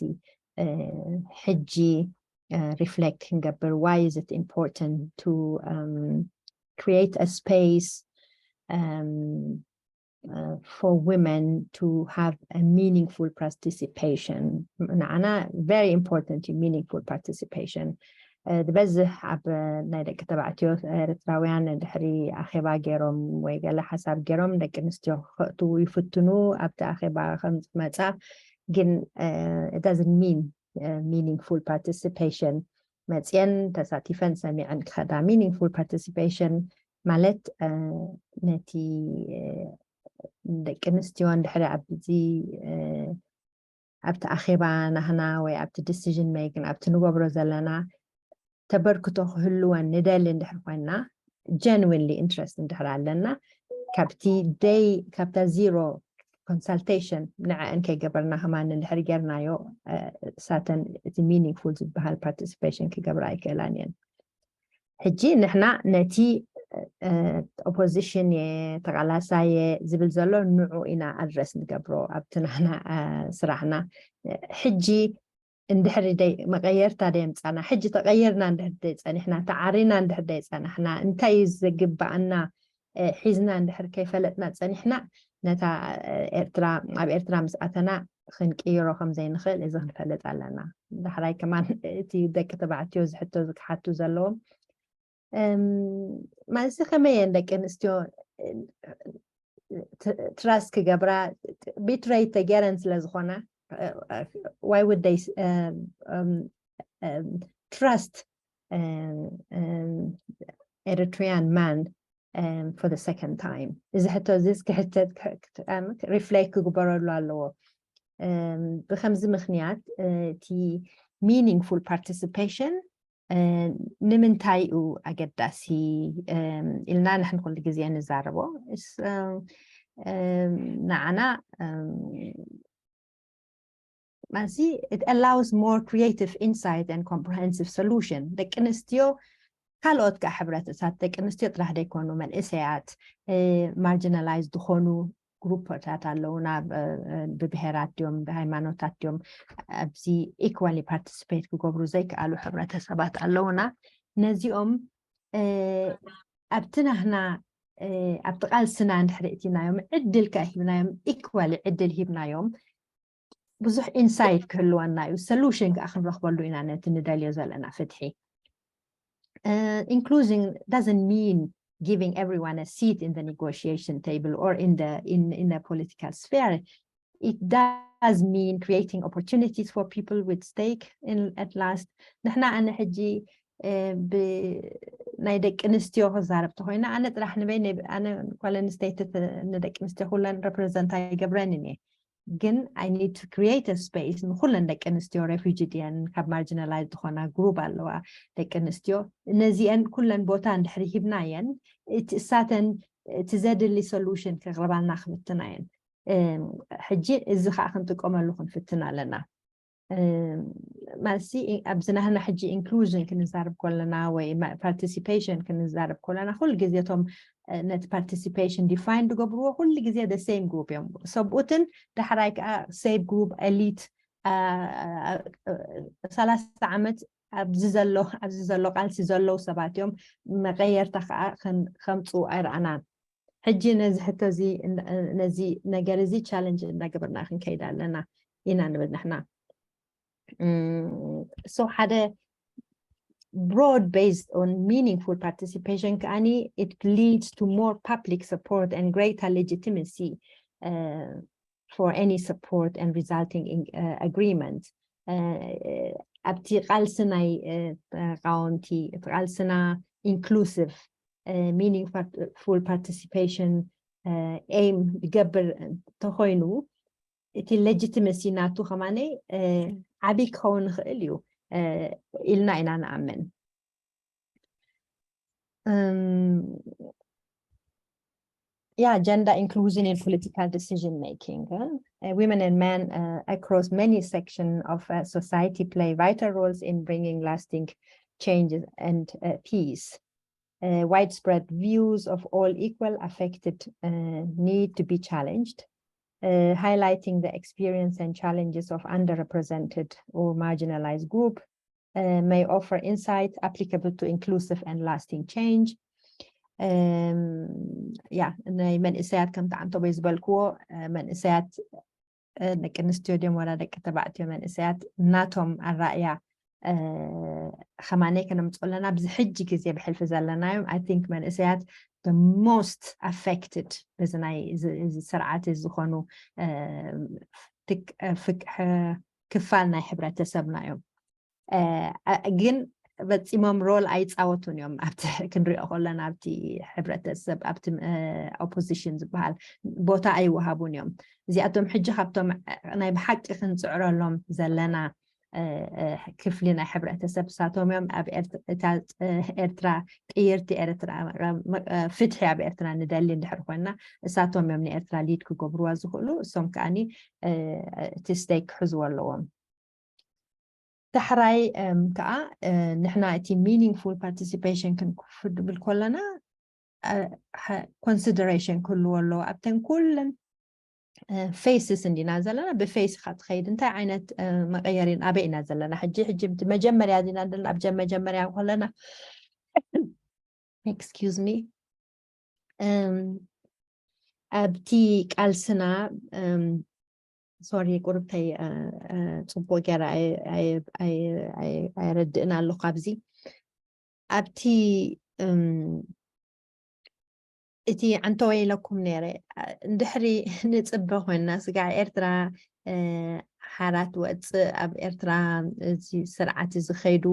ሕጂ reflect ክንገብር why is it important to um, create a space um, uh, for women to have a meaningful participation ንዓና very important meaningful participation ዝበዝሕ ኣብ ናይ ደቂ ተባዕትዮ ኤርትራውያን ድሕሪ ኣኼባ ገይሮም ወይ ገለ ሓሳብ ገይሮም ደቂ ኣንስትዮ ክእትዉ ይፍትኑ ኣብቲ ኣኼባ ከም ዝመፃ ግን doesn't mean meaningful participation መፅየን ተሳቲፈን ሰሚዐን ክኸዳ። Meaningful participation ማለት ነቲ ደቂ ኣንስትዮ እንድሕሪ ኣብዚ ኣብቲ ኣኼባ ናህና ወይ ኣብቲ decision making ኣብቲ ንገብሮ ዘለና ተበርክቶ ክህልወን ንደሊ እንድሕር ኮይና፣ genuinely interest እንድሕር ኣለና፣ ካብቲ ደይ ካብታ zero consultation ንዐአን ከይገበርና ከማን እንድሕር ጌርናዮ፣ ሳተን እቲ meaningful ዝበሃል participation ክገብራ ኣይክእላን እየን። ሕጂ ንሕና ነቲ opposition እየ፣ ተቓላሳይ እየ ዝብል ዘሎ ንዑ ኢና address ንገብሮ ኣብቲ ናህና ስራሕና። ሕጂ እንድሕሪ ደይ መቐየርታ ደይ ምፃና፣ ሕጂ ተቐየርና እንድሕር ደይ ፀኒሕና፣ ተዓሪና እንድሕር ደይ ፀናሕና፣ እንታይ እዩ ዘግባኣና ሒዝና እንድሕር ከይፈለጥና ፀኒሕና፣ ነታ ኤርትራ ኣብ ኤርትራ ምስ ኣተና ክንቅይሮ ከም ዘይንኽእል እዚ ክንፈልጥ ኣለና። ዳሕራይ ከማን እቲ ደቂ ተባዕትዮ ዝሕቶ ዝክሓቱ ዘለዎም ማለት ከመይ እየን ደቂ ኣንስትዮ trust ክገብራ፣ betray ተገይረን ስለ ዝኾና why would they trust Eritrean man for the second time? እዚ ሕቶ እዚ ክሕተት reflect ክግበረሉ ኣለዎ። ብከምዚ ምክንያት እቲ meaningful participation ንምንታይ እዩ ኣገዳሲ ኢልና ንሕን ኩሉ ግዜ ንዛረቦ። ንዓና ማዚ it allows more creative insight and comprehensive solution። ደቂ ኣንስትዮ ካልኦት ከዓ ሕብረተሰባት፣ ደቂ ኣንስትዮ ጥራሕ ዘይኮኑ፣ መንእሰያት፣ marginalized ዝኾኑ ግሩፕታት ኣለውና። ብብሄራት ድዮም ብሃይማኖታት ድዮም ኣብዚ equally participate ክገብሩ ዘይከኣሉ ሕብረተሰባት ኣለውና። ነዚኦም ኣብቲ ናህና ኣብቲ ቃልስና እንድሕሪ እቲናዮም ዕድል ከ ሂብናዮም፣ equally ዕድል ሂብናዮም፣ ብዙሕ insight ክህልወና እዩ። Solution ከዓ ክንረኽበሉ ኢና ነቲ ንደልዮ ዘለና ፍትሒ። Inclusion doesn't mean giving everyone a seat in the negotiation table or in the in in a political sphere. It does mean creating opportunities for people with stake in at last. ንሕና ኣነ ሕጂ ብናይ ደቂ ኣንስትዮ ክዛረብ ተኮይና ኣነ ጥራሕ ንበይ ኣነ ጓል ኣንስተይቲ ንደቂ ኣንስትዮ ኩለን represent ኣይገብረንን እየ። ግን I need to create a space ንኩለን ደቂ ኣንስትዮ refugee ድየን ካብ marginalized ዝኾና group ኣለዋ ደቂ ኣንስትዮ ነዚአን ኩለን ቦታ እንድሕሪ ሂብናየን እሳተን እቲ ዘድሊ solution ክቕርባልና ክፍትና እየን። ሕጂ እዚ ከዓ ክንጥቀመሉ ክንፍትን ኣለና። ማለትሲ ኣብዚ ናህና ሕጂ inclusion ክንዛርብ ከለና ወይ participation ክንዛርብ ከለና ኩሉ ግዜ እቶም ነቲ participation define ዝገብርዎ ኩሉ ግዜ the same group እዮም። ሰብኡትን ዳሕራይ ከዓ same group elite ሰላሳ ዓመት ኣብዚ ዘሎ ኣብዚ ዘሎ ቃልሲ ዘለዉ ሰባት እዮም። መቀየርታ ከዓ ከምፅኡ ኣይረኣናን። ሕጂ ነዚ ሕቶ እዚ ነዚ ነገር እዚ challenge እናገበርና ክንከይድ ኣለና ኢና ንብል ንሕና። So ሓደ broad based on meaningful participation ከኣኒ it leads to more public support and greater legitimacy for any support and resulting in agreement. ኣብቲ ቃልሲ ናይ ተቃወምቲ እቲ ቃልስና inclusive meaningful participation aim ዝገብር እንተኮይኑ እቲ legitimacy ናቱ ከማነይ ዓብይ ክኸውን ይኽእል እዩ ኢልና ኢና ንኣምን። Yeah, gender inclusion in political decision making. Women and men across many sections of society play vital roles in bringing lasting changes and peace. Widespread views of all equal affected need to be challenged, highlighting the experience and challenges of underrepresented or marginalized group may offer insight applicable to inclusive and lasting change. Yeah, ናይ መንእሰያት ከምቲ ዓንተቦይ ዝበልክዎ መንእሰያት ደቂ ኣንስትዮ ድዮም ወላ ደቂ ተባዕትዮ መንእሰያት ናቶም ኣራእያ ከማነይ ከነምፅኦ ኣለና። ኣብዚ ሕጂ ግዜ ብሕልፊ ዘለናዮም I think መንእሰያት the most affected በዚ ናይ እዚ ስርዓት እዚ ዝኾኑ ክፋል ናይ ሕብረተሰብና እዮም። ግን ፈፂሞም ሮል ኣይፃወቱን እዮም። ኣብቲ ክንሪኦ ከለና ኣብቲ ሕብረተሰብ ኣብቲ ኦፖዚሽን ዝበሃል ቦታ ኣይወሃቡን እዮም። እዚኣቶም ሕጂ ካብቶም ናይ ብሓቂ ክንፅዕረሎም ዘለና ክፍሊ ናይ ሕብረተሰብ እሳቶም እዮም። ኣብ ኤርትራ ቅይርቲ ኤርትራ ፍትሒ ኣብ ኤርትራ ንደሊ እንድሕር ኮይና እሳቶም እዮም ንኤርትራ ሊድ ክገብርዋ ዝኽእሉ። እሶም ከዓኒ እቲ ስቴክ ክሕዝዎ ኣለዎም። ዳሕራይ ከዓ ንሕና እቲ ሚኒንግፉል ፓርቲሲፔሽን ክንክፍብል ከለና ኮንሲደሬሽን ክህልዎ ኣለዎ ኣብተን ኩለን ፌስስ እንዲና ዘለና ብፌስ ኢካ ትኸይድ እንታይ ዓይነት መቀየሪን ኣበይ ኢና ዘለና ሕጂ ሕጂ መጀመርያ ዚና ዘለና ኣብ መጀመርያ ከለና excuse me ኣብቲ ቃልስና ሶሪ ቁርብተይ ፅቡቅ ገይረ ኣይረድእን ኣለኩ ኣብዚ ኣብቲ እቲ ዓንተወ ኢለኩም ነይረ እንድሕሪ ንፅበ ኮይና ስጋዕ ኤርትራ ሓራት ወፅእ ኣብ ኤርትራ እዚ ስርዓት እዚ ከይዱ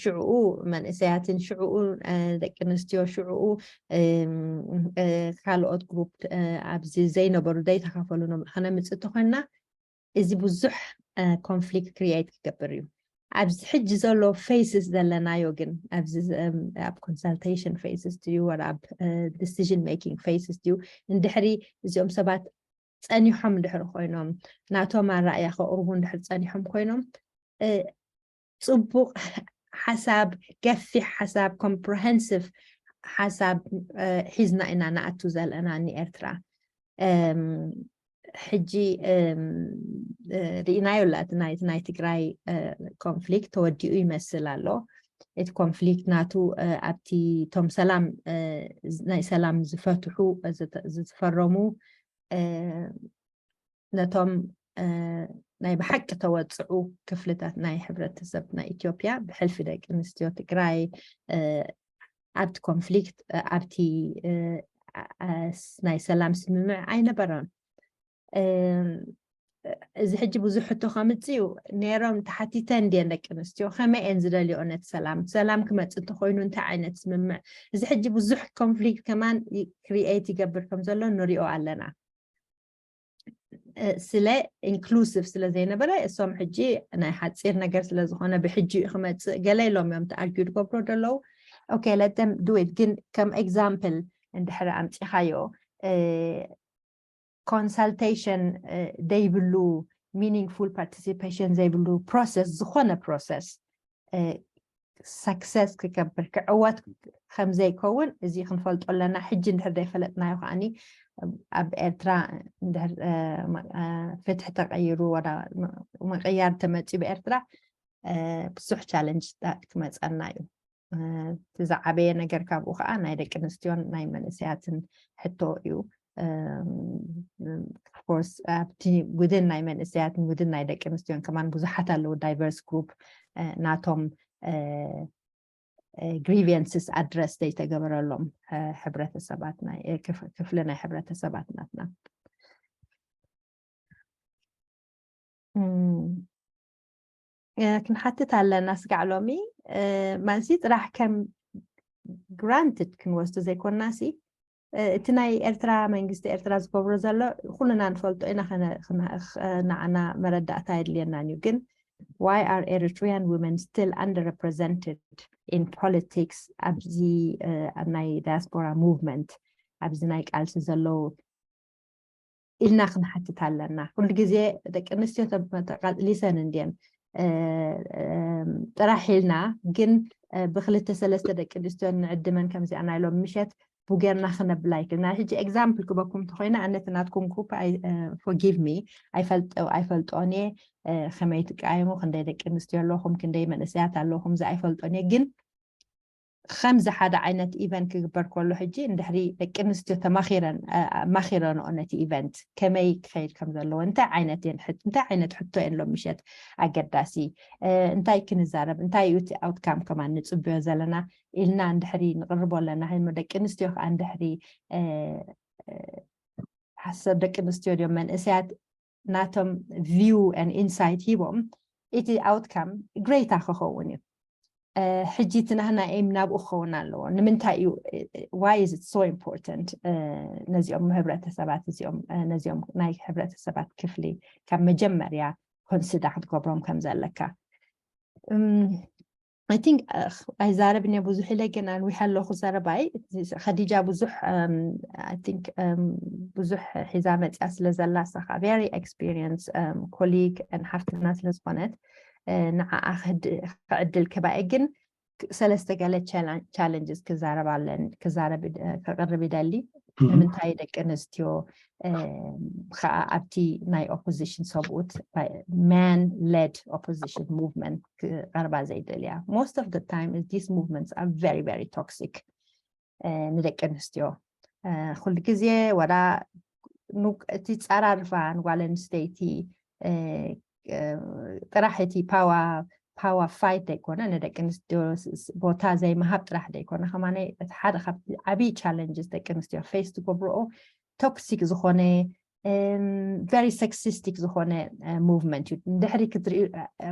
ሽዕኡ መንእሰያትን ሽዕኡ ደቂ ኣንስትዮ ሽዕኡ ካልኦት ግሩፕ ኣብዚ ዘይነበሩ ዘይተካፈሉ ከነምፅእ ተኮይና እዚ ብዙሕ ኮንፍሊክት ክሪኤት ክገብር እዩ ኣብዚ ሕጂ ዘሎ ፌስስ ዘለናዮ ግን ኣብዚ ኣብ ኮንሳልቴሽን ፌስስ ድዩ ወላ ኣብ ዲሲዥን ሜኪንግ ፌስስ ድዩ እንድሕሪ እዚኦም ሰባት ፀኒሖም እንድሕር ኮይኖም ናቶም ኣራእያ ከቅርቡ እንድሕር ፀኒሖም ኮይኖም ፅቡቅ ሓሳብ ገፊሕ ሓሳብ ኮምፕረሄንሲቭ ሓሳብ ሒዝና ኢና ንኣቱ ዘለና ንኤርትራ ሕጂ ርኢናዮ ኣላ እቲ ናይ ትግራይ ኮንፍሊክት ተወዲኡ ይመስል ኣሎ እቲ ኮንፍሊክት ናቱ ኣብቲ ቶም ሰላም ናይ ሰላም ዝፈትሑ ዝተፈረሙ ነቶም ናይ ብሓቂ ተወፅዑ ክፍልታት ናይ ሕብረተሰብ ናይ ኢትዮጵያ ብሕልፊ ደቂ ኣንስትዮ ትግራይ ኣብቲ ኮንፍሊክት ኣብቲ ናይ ሰላም ስምምዕ ኣይነበረን እዚ ሕጂ ብዙሕ ሕቶ ከምፅእ እዩ ነይሮም ተሓቲተን ድየን ደቂ ኣንስትዮ ከመይ እየን ዝደልዮ ነቲ ሰላም ሰላም ክመፅእ እንተኮይኑ እንታይ ዓይነት ስምምዕ እዚ ሕጂ ብዙሕ ኮንፍሊክት ከማን ክሪኤት ይገብር ከም ዘሎ ንሪኦ ኣለና ስለ ኢንክሉሲቭ ስለ ዘይነበረ እሶም ሕጂ ናይ ሓፂር ነገር ስለ ዝኾነ ብሕጂ ክመፅእ ገለ ኢሎም እዮም ተኣርጊዩ ዝገብሮ ዘለዉ okay let them do it ግን ከም example እንድሕር ኣምፂኻዮ ኮንሳልቴሽን ዘይብሉ meaningful participation ዘይብሉ process ዝኾነ process success ክገብር ክዕወት ከም ዘይከውን እዚ ክንፈልጦ ኣለና ሕጂ እንድሕር ዘይፈለጥናዮ ከዓኒ ኣብ ኤርትራ እንድሕር ፍትሒ ተቀይሩ ወላ ምቅያር ተመፅዩ ብኤርትራ ብዙሕ ቻለንጅ ክመፀና እዩ እቲ ዝዓበየ ነገር ካብኡ ከዓ ናይ ደቂ ኣንስትዮን ናይ መንእሰያትን ሕቶ እዩ course ኣብቲ ውድን ናይ መንእሰያትን ውድን ናይ ደቂ ኣንስትዮን ከማን ብዙሓት ኣለዉ diverse group ናቶም grievances ኣድረስ ዘይተገበረሎም ሕብረተሰባት ክፍሊ ናይ ሕብረተሰባት ናትና ክንሓትት ኣለና ስጋዕ ሎሚ ማለትሲ ጥራሕ ከም granted ክንወስዶ ዘይኮንና ሲ እቲ ናይ ኤርትራ መንግስቲ ኤርትራ ዝገብሮ ዘሎ ኩልና ንፈልጦ ኢና ንዓና መረዳእታ የድልየናን እዩ ግን why are Eritrean women still underrepresented in politics ኣብዚ ናይ diaspora movement ኣብዚ ናይ ቃልሲ ዘለዉ ኢልና ክንሓትት ኣለና ኩሉ ግዜ ደቂ ኣንስትዮ ተቃሊሰን እንድየን ጥራሕ ኢልና ግን ብክልተ ሰለስተ ደቂ ኣንስትዮ ንዕድመን ከምዚኣ ናይ ሎም ምሸት ቡጌርና ክነብላ ይክልና ሕጂ example ክበኩም እንተኮይና ኣነቲ ናትኩም group forgive me ኣይፈልጦን እየ ከመይ ትቃየሙ ክንደይ ደቂ ኣንስትዮ ኣለኹም ክንደይ መንእሰያት ኣለኹም እዚ ኣይፈልጦን እየ ግን ከምዚ ሓደ ዓይነት event ክግበር ከሎ ሕጂ እንድሕሪ ደቂ ኣንስትዮ ተማኺረን ማኺረንኦ ነቲ event ከመይ ክኸይድ ከም ዘለዎ እንታይ ዓይነት እንታይ ዓይነት ሕቶ እየን ሎም ምሸት ኣገዳሲ እንታይ ክንዛረብ እንታይ እዩ እቲ outcome ከማን ንፅበዮ ዘለና ኢልና እንድሕሪ ንቅርቦ ኣለና ደቂ ኣንስትዮ ከዓ እንድሕሪ ሓሰብ ደቂ ኣንስትዮ ድዮም መንእሰያት ናቶም view and insight ሂቦም እቲ outcome greater ክኸውን እዩ ሕጂ እቲ ናህና ኤም ናብኡ ክኸውን ኣለዎ። ንምንታይ እዩ? Why is it so important? ነዚኦም ህብረተሰባት እዚኦም ነዚኦም ናይ ህብረተሰባት ክፍሊ ካብ መጀመርያ ኮንስዳ ክትገብሮም ከም ዘለካ። I think ኣይዛረብን እየ ብዙሕ ኢለ፣ ግን ኣንዊሐ ኣለኹ ዘረባይ። ኸዲጃ ብዙሕ I think ብዙሕ ሒዛ መፅያ ስለ ዘላ፣ ንሳኻ very experience colleague ሓፍትና ስለ ዝኾነት ንዓኣ ክዕድል ክባኤ። ግን ሰለስተ ገለ challenges ክዛረብ ኣለን ክዛረብ ክቕርብ ይደሊ። ንምንታይ ደቂ ኣንስትዮ ከዓ ኣብቲ ናይ ኦፖዚሽን ሰብኡት man led opposition movement ክቐርባ ዘይደልያ? Most of the time these movements are very very toxic ንደቂ ኣንስትዮ። ኩሉ ግዜ ወላ እቲ ፃራርፋ ንጓል ኣንስተይቲ ጥራሕ እቲ power fight ዘይኮነ፣ ንደቂ ኣንስትዮ ቦታ ዘይምሃብ ጥራሕ ዘይኮነ፣ ከማነ እቲ ሓደ ካብቲ ዓብዪ challenges ደቂ ኣንስትዮ face ትገብርኦ toxic ዝኾነ very sexistic ዝኾነ movement እዩ። ንድሕሪ ክትሪኡ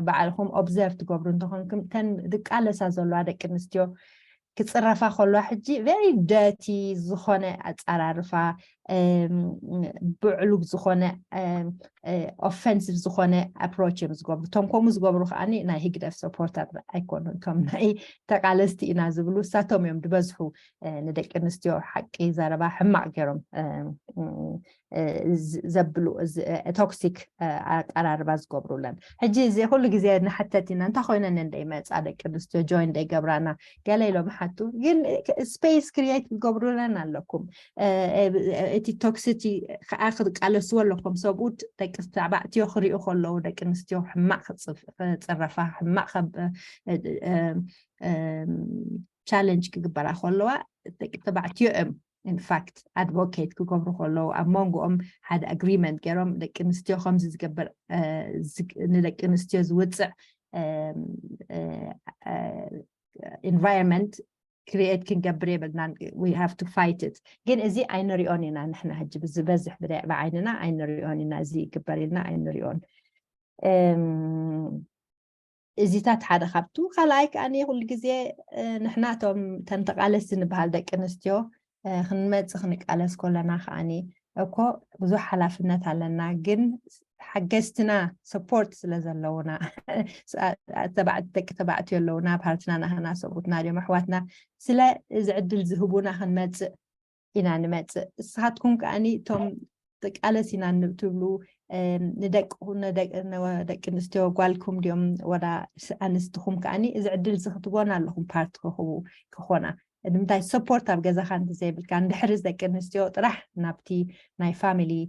ባዕልኹም observe ትገብሩ እንተኾንኩም፣ እተን ዝቃለሳ ዘለዋ ደቂ ኣንስትዮ ክፅረፋ ከለዋ ሕጂ very dirty ዝኾነ ኣፃራርፋ፣ ብዕሉግ ዝኾነ offensive ዝኾነ approach እዮም ዝገብሩ። እቶም ከምኡ ዝገብሩ ከዓኒ ናይ ህግደፍ supporter ኣይኮኑን። እቶም ናይ ተቃለስቲ ኢና ዝብሉ እሳቶም እዮም ዝበዝሑ ንደቂ ኣንስትዮ ሓቂ ዘረባ ሕማቕ ገይሮም ዘብሉ toxic ኣቀራርባ ዝገብሩለን። ሕጂ እዚ ኩሉ ግዜ ንሕተት ኢና፣ እንታይ ኮይነን እንደ ይመፃ ደቂ ኣንስትዮ join እንደ ይገብራና ገለ ኢሎም ሓቱ። ግን space create ክትገብሩለን ኣለኩም። እቲ toxicity ከዓ ክትቃለስዎ ኣለኩም። ሰብኡት ደቂ ተባዕትዮ ክሪኡ ከለዉ ደቂ ኣንስትዮ ሕማቕ ክፅረፋ፣ ሕማቕ challenge ክግበራ ከለዋ ደቂ ተባዕትዮ እዮም in fact advocate ክገብሩ ከለዉ፣ ኣብ መንጎኦም ሓደ agreement ገይሮም ደቂ ኣንስትዮ ከምዚ ዝገብር ንደቂ ኣንስትዮ ዝውፅዕ environment create ክንገብር የብልናን። We have to fight it። ግን እዚ ኣይንሪኦን ኢና ንሕና ሕጂ ብዝበዝሕ ብዓይንና ኣይንሪኦን ኢና። እዚ ይግበር ኢልና ኣይንሪኦን። እዚታት ሓደ ካብቱ። ካልኣይ ከዓኒ ኩሉ ግዜ ንሕና እቶም ተን ተቃለስቲ ንበሃል ደቂ ኣንስትዮ ክንመፅእ ክንቃለስ ከለና ከዓኒ እኮ ብዙሕ ሓላፍነት ኣለና። ግን ሓገዝትና support ስለ ዘለውና፣ ደቂ ተባዕትዮ ኣለውና፣ ኣብ ሃርትና ናህና ሰብኡትና ድዮም ኣሕዋትና፣ ስለ እዚ ዕድል ዝህቡና ክንመፅእ ኢና ንመፅእ። ንስኻትኩም ከዓኒ እቶም ቃለስ ኢና ትብሉ ንደቅኹም፣ ደቂ ኣንስትዮ ጓልኩም ድዮም ወላ ኣንስትኹም ከዓኒ እዚ ዕድል እዚ ክትቦን ኣለኹም ፓርት ክኽቡ ክኾና። ንምንታይ support ኣብ ገዛኻ እንተዘይብልካ፣ እንድሕርስ ደቂ ኣንስትዮ ጥራሕ ናብቲ ናይ family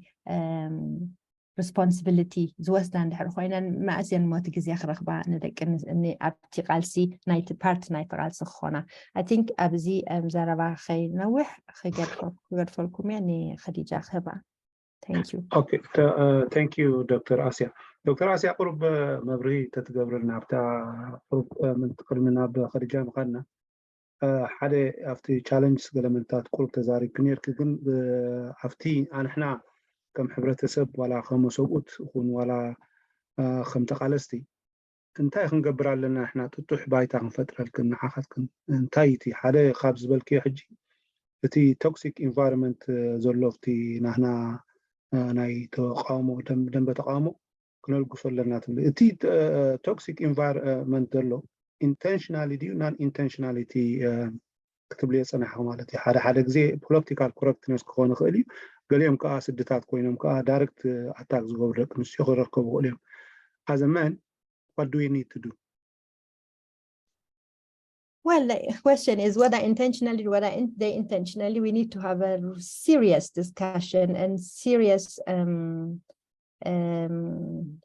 responsibility ዝወስዳ እንድሕር ኮይነን፣ መእስ እየን ሞቲ ግዜ ክረኽባ ንደቂ ኣብቲ ቃልሲ ናይቲ ፓርት ናይቲ ቃልሲ ክኾና? I think ኣብዚ ዘረባ ከይነውሕ ክገድፈልኩም እየ። ንኸዲጃ ክህባ። Thank you። Okay, thank you ዶክተር ኣስያ። ዶክተር ኣስያ፣ ቁሩብ መብርሂ ተትገብርልና ኣብታ ቁሩብ ምንቲ ቅድሚ ናብ ኸዲጃ ምኻድና፣ ሓደ ኣብቲ challenges ገለ ምንታት ቁሩብ ተዛሪብኪ ነይርኪ፣ ግን ኣብቲ ኣንሕና ከም ሕብረተሰብ ዋላ ከም ሰብኡት ይኹን ዋላ ከም ተቃለስቲ እንታይ ክንገብር ኣለና ንሕና ጥጡሕ ባይታ ክንፈጥረልክን ንዓኻትክን? እንታይ እቲ ሓደ ካብ ዝበልክዮ ሕጂ እቲ toxic environment ዘሎ ኣብቲ ናህና ናይ ተቃውሞ ደንበ ተቃውሞ ክነልግሶ ኣለና ትብሊ? እቲ toxic environment ዘሎ intentionally ድዩ non intentionality ክትብልዮ ፀናሕኪ ማለት እዩ። ሓደ ሓደ ግዜ political correctness ክኾን ይኽእል እዩ። ገሊኦም ከዓ ስድታት ኮይኖም ከዓ direct attack ዝገብሩ ደቂ ኣንስትዮ ክረከቡ ይኽእሉ እዮም። As a man, what do we need to do? Well, the question is whether intentionally, whether in, they intentionally, we need to have a serious discussion and serious um, um,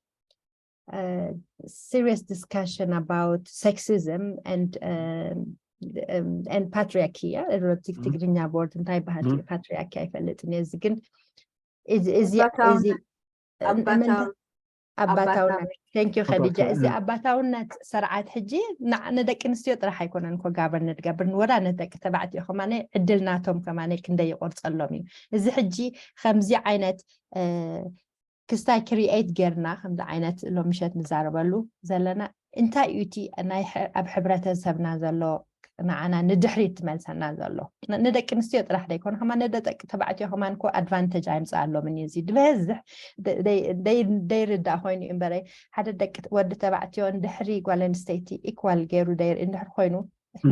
uh, serious discussion about sexism and um, um, and patriarchy. Yeah? Erotic ትግርኛ ቦርድ እንታይ ባህል patriarchy ኣይፈልጥን እየ። እዚ ግን እዚ ኣባታውነት thank you ኸዲጃ። እዚ ኣባታውነት ስርዓት ሕጂ ንደቂ ኣንስትዮ ጥራሕ ኣይኮነን ኮ ጋቨርን ንድገብር ንወዳነት ደቂ ተባዕትዮ ከማነ ዕድል ናቶም ከማነ ክንደይ ይቆርፀሎም እዩ። እዚ ሕጂ ከምዚ ዓይነት ክስታይ create ጌርና ከምዚ ዓይነት ሎምሸት ንዛረበሉ ዘለና እንታይ እዩ እቲ ናይ ኣብ ሕብረተሰብና ዘሎ ንዓና ንድሕሪት ትመልሰና ዘሎ? ንደቂ ኣንስትዮ ጥራሕ ዘይኮነ ከማ ንደቂ ተባዕትዮ ከማን ኮ ኣድቫንቴጅ ኣይምፅኣሎምን እዩ። እዚ ዝበዝሕ ዘይርዳእ ኮይኑ እዩ እምበረ፣ ሓደ ደቂ ወዲ ተባዕትዮ ንድሕሪ ጓል ኣንስተይቲ ኢኳል ገይሩ እንድሕር ኮይኑ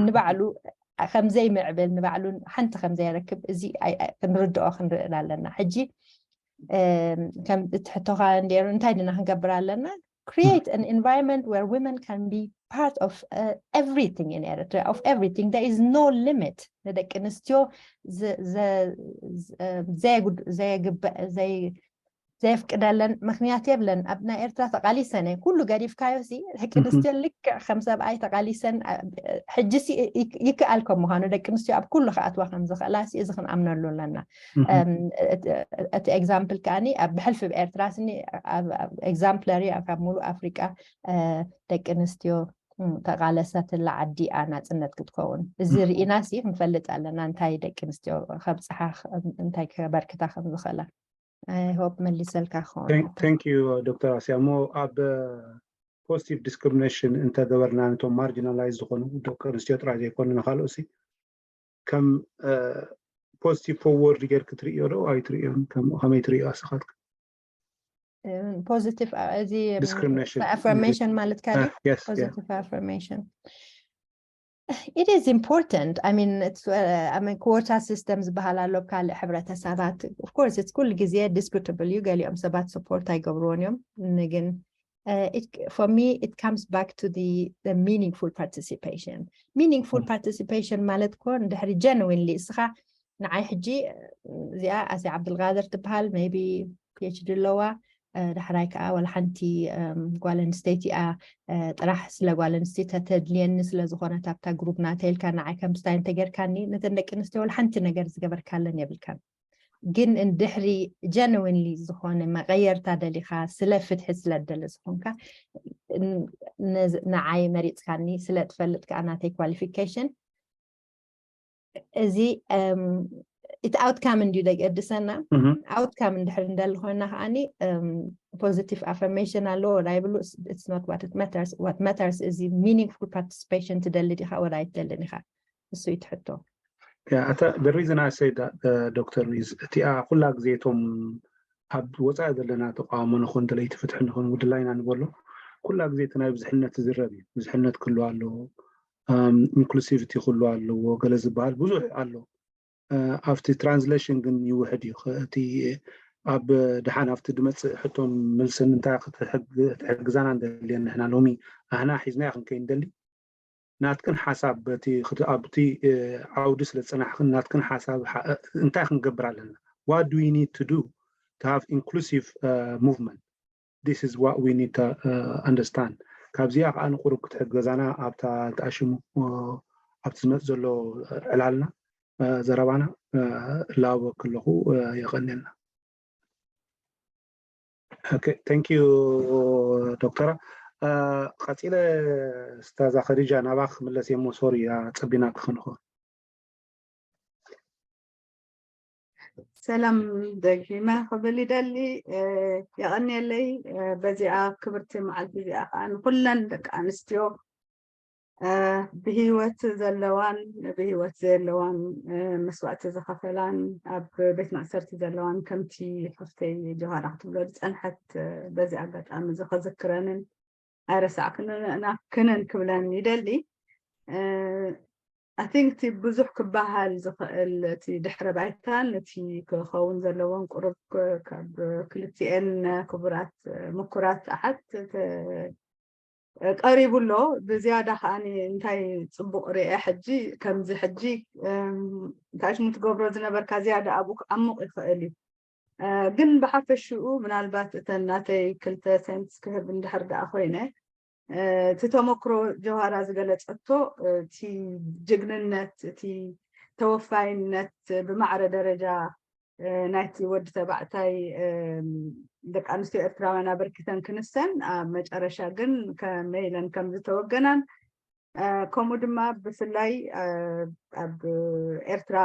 ንባዕሉ ከምዘይ ምዕብል ንባዕሉ ሓንቲ ከምዘይ ረክብ እዚ ክንርድኦ ክንርእል ኣለና። ሕጂ ከም እትሕቶኻ እንዲሩ እንታይ ድና ክንገብር ኣለና? Create an environment where women can be part of uh, everything in Eritrea, of everything. There is no limit. ንደቂ ኣንስትዮ ዘየፍቅደለን ምክንያት የብለን። ኣብ ናይ ኤርትራ ተቃሊሰን ኩሉ ገዲፍካዮ ሲ ደቂ ኣንስትዮ ልክዕ ከም ሰብኣይ ተቃሊሰን ሕጂ ይክኣል ከም ምዃኑ ደቂ ኣንስትዮ ኣብ ኩሉ ክኣትዋ ከም ዝኽእላ እዚ ክንኣምነሉ ኣለና። እቲ ኤግዛምፕል ከዓኒ ኣብ ብሕልፊ ብኤርትራ ስኒ ኤግዛምፕለሪ ካብ ሙሉእ ኣፍሪቃ ደቂ ኣንስትዮ ተቃለሰትላ ዓዲ እያ ናፅነት ክትከውን። እዚ ርኢና ሲ ክንፈልጥ ኣለና እንታይ ደቂ ኣንስትዮ ከብፅሓ እንታይ ከበርክታ ከም ዝኽእላ። I hope መሊሰልካ ክኸውን። Thank you ዶክተር ኣስያ። እሞ ኣብ positive discrimination እንተገበርና ነቶም ማርጂናላይዝ ዝኾኑ ደቂ ኣንስትዮ ጥራይ ዘይኮኑ ንካልኦት ሲ ከም positive forward ጌርክ ትርእዮ ዶ ኣይትርእዮን? ከመይ ትርእዮ ኣስኻትክ? positive እዚ Discrimination. Affirmation ማለትካ ድዩ? Yes, yeah. Positive affirmation. It is important. I mean, it's, uh, I mean, quota system ዝበሃል ኣሎ ኣብ ካልእ ሕብረተሰባት። Of course, it's ኩሉ ግዜ ዲስኩትብል እዩ። ገሊኦም ሰባት ሰፖርት ኣይገብርዎን እዮም። ግን uh, it, for me, it comes back to the, the meaningful participation. Meaningful participation ማለት ኮ እንድሕሪ ጀንዊንሊ እስኻ ንዓይ ሕጂ እዚኣ ኣስያ ዓብዱልቃድር ትበሃል፣ maybe ፒኤችዲ ኣለዋ። ዳሕራይ ከዓ ዋላ ሓንቲ ጓል ኣንስተይቲ እያ ጥራሕ ስለ ጓል ኣንስተይቲ ተተድልየኒ ስለ ዝኾነት ኣብታ ግሩፕ ናተይ ኢልካ ንዓይ ከም ስታይ እንተጌርካኒ ነተን ደቂ ኣንስትዮ ዋላ ሓንቲ ነገር ዝገበርካለን የብልካን። ግን እንድሕሪ ጀንዊንሊ ዝኾነ መቐየርታ ደሊኻ ስለ ፍትሒ ስለ ደሊ ዝኾንካ ንዓይ መሪፅካኒ ስለ ትፈልጥ ከዓ ናተይ ኳሊፊኬሽን እዚ እቲ ኣውትካም እንድዩ ደገድሰና። ኣውትካም እንድሕር እንደሊ ኮይና ከዓኒ positive affirmation ኣለዎ ወላ ይብሉ። It's not what it matters. What matters እዚ meaningful participation ትደሊ ዲኻ ወላ ኣይትደልን ኢኻ። እሱ እዩ ትሕቶ። Yeah, the reason I say that, uh, Doctor, is እቲኣ ኩላ ግዜ እቶም ኣብ ወፃኢ ዘለና ተቃውሞ ንኹን ደለይቲ ፍትሒ ንኹን ውድላይና ንበሎ ኩላ ግዜ እቲ ናይ ብዙሕነት ዝረብ እዩ። ብዙሕነት ክህሉ ኣለዎ፣ ኢንክሉሲቪቲ ክህሉ ኣለዎ፣ ገለ ዝበሃል ብዙሕ ኣሎ። ኣብቲ ትራንስሌሽን ግን ይውሕድ እዩ። እቲ ኣብ ድሓን ኣብቲ ድመፅእ ሕቶን መልስን እንታይ ክትሕግዛና እንደልየን ንሕና ሎሚ ኣህና ሒዝናዮ ክንከይ እንደሊ ናትክን ሓሳብ በቲ ኣብቲ ዓውዲ ስለ ዝፀናሕክን ናትክን ሓሳብ እንታይ ክንገብር ኣለና? What do we need to do to have inclusive uh, movement? This is what we need to uh, understand. ካብዚኣ ከዓ ንቁሩብ ክትሕገዛና ኣብታ ተኣሽሙ ኣብቲ ዝመፅ ዘሎ ዕላልና ዘረባና እላበወክ ኣለኹ። የቀንየልና። Okay, thank you ዶክተራ። ቀፂለ ስታዛ ከዲጃ ናባክ ክምለስ እየ እሞ ሶሪ ኣፀቢናክ ክንኾ። ሰላም ደጊመ ክብል ይደሊ። የቐንየለይ በዚኣ ክብርቲ መዓልቲ እዚኣ ከዓ ንኩለን ደቂ ኣንስትዮ ብህይወት ዘለዋን ብህይወት ዘየለዋን መስዋእቲ ዝኸፈላን ኣብ ቤት ማእሰርቲ ዘለዋን ከምቲ ሓፍተይ ጆሃራ ክትብሎ ዝፀንሐት በዚ ኣጋጣሚ እዚ ከዝክረንን ኣይረሳዕክንን ክብለን ይደሊ። I think እቲ ብዙሕ ክበሃል ዝኽእል እቲ ድሕረ ባይታን እቲ ክኸውን ዘለዎን ቁሩብ ካብ ክልቲኤን ክቡራት ምኩራት ኣሓት ቀሪቡ ኣሎ። ብዝያዳ ከዓኒ እንታይ ፅቡቕ ርኤ ሕጂ ከምዚ ሕጂ እንታይ ሽሙ ትገብሮ ዝነበርካ ዝያዳ ኣብኡ ክዓሙቕ ይኽእል እዩ። ግን ብሓፈሽኡ ምናልባት እተን ናተይ ክልተ ሴንትስ ክህብ እንድሕር ደኣ ኮይነ እቲ ተመክሮ ጀውሃራ ዝገለፀቶ እቲ ጅግንነት እቲ ተወፋይነት ብማዕረ ደረጃ ናይቲ ወዲ ተባዕታይ ደቂ ኣንስትዮ ኤርትራውያን ኣበርኪተን ክንሰን ኣብ መጨረሻ ግን ከመይ ኢለን ከም ዝተወገናን ከምኡ ድማ ብፍላይ ኣብ ኤርትራ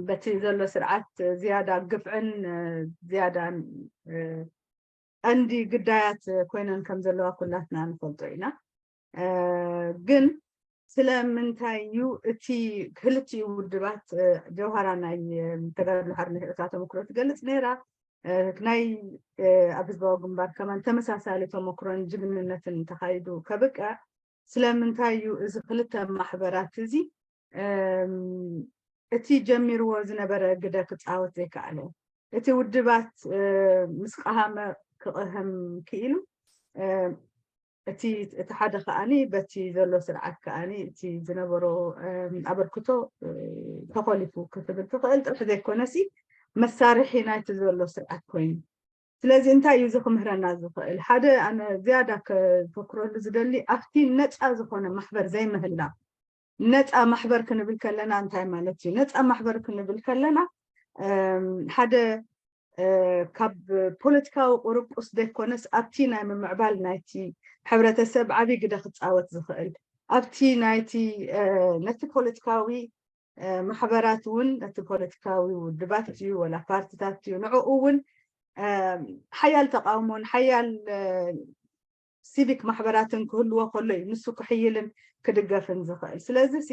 በቲ ዘሎ ስርዓት ዝያዳ ግፍዕን ዝያዳ ቀንዲ ግዳያት ኮይነን ከም ዘለዋ ኩላትና ንፈልጦ ኢና። ግን ስለምንታይ እዩ እቲ ክልቲኡ ውድባት ጀውሃራ ናይ ተጋድሎ ሓርነት ኤርትራ ተመክሮ ትገልጽ ነይራ። ናይ ኣብ ህዝባዊ ግንባር ከማን ተመሳሳሊ ተመክሮን ጅግንነትን ተኻይዱ ከብቅዕ ስለምንታይ እዩ እዚ ክልተ ማሕበራት እዚ እቲ ጀሚርዎ ዝነበረ ግደ ክፃወት ዘይከኣለ? እቲ ውድባት ምስ ቀሃመ ክቕህም ክኢሉ እቲ እቲ ሓደ ከኣኒ በቲ ዘሎ ስርዓት ከኣኒ እቲ ዝነበሮ ኣበርክቶ ተኾሊፉ ክትብል ትኽእል ጥራሕ ዘይኮነሲ መሳርሒ ናይቲ ዘሎ ስርዓት ኮይኑ። ስለዚ እንታይ እዩ እዚ ክምህረና ዝኽእል? ሓደ ኣነ ዝያዳ ከዘክረሉ ዝደሊ ኣብቲ ነፃ ዝኾነ ማሕበር ዘይምህላው። ነፃ ማሕበር ክንብል ከለና እንታይ ማለት እዩ? ነፃ ማሕበር ክንብል ከለና ሓደ ካብ ፖለቲካዊ ቁርቁስ ዘይኮነስ ኣብቲ ናይ ምምዕባል ናይቲ ሕብረተሰብ ዓብዪ ግደ ክፃወት ዝኽእል ኣብቲ ናይቲ ነቲ ፖለቲካዊ ማሕበራት እውን ነቲ ፖለቲካዊ ውድባት እዩ ወላ ፓርቲታት እዩ ንዕኡ እውን ሓያል ተቃውሞን ሓያል ሲቪክ ማሕበራትን ክህልዎ ከሎ እዩ ንሱ ክሕይልን ክድገፍን ዝኽእል። ስለዚ ሲ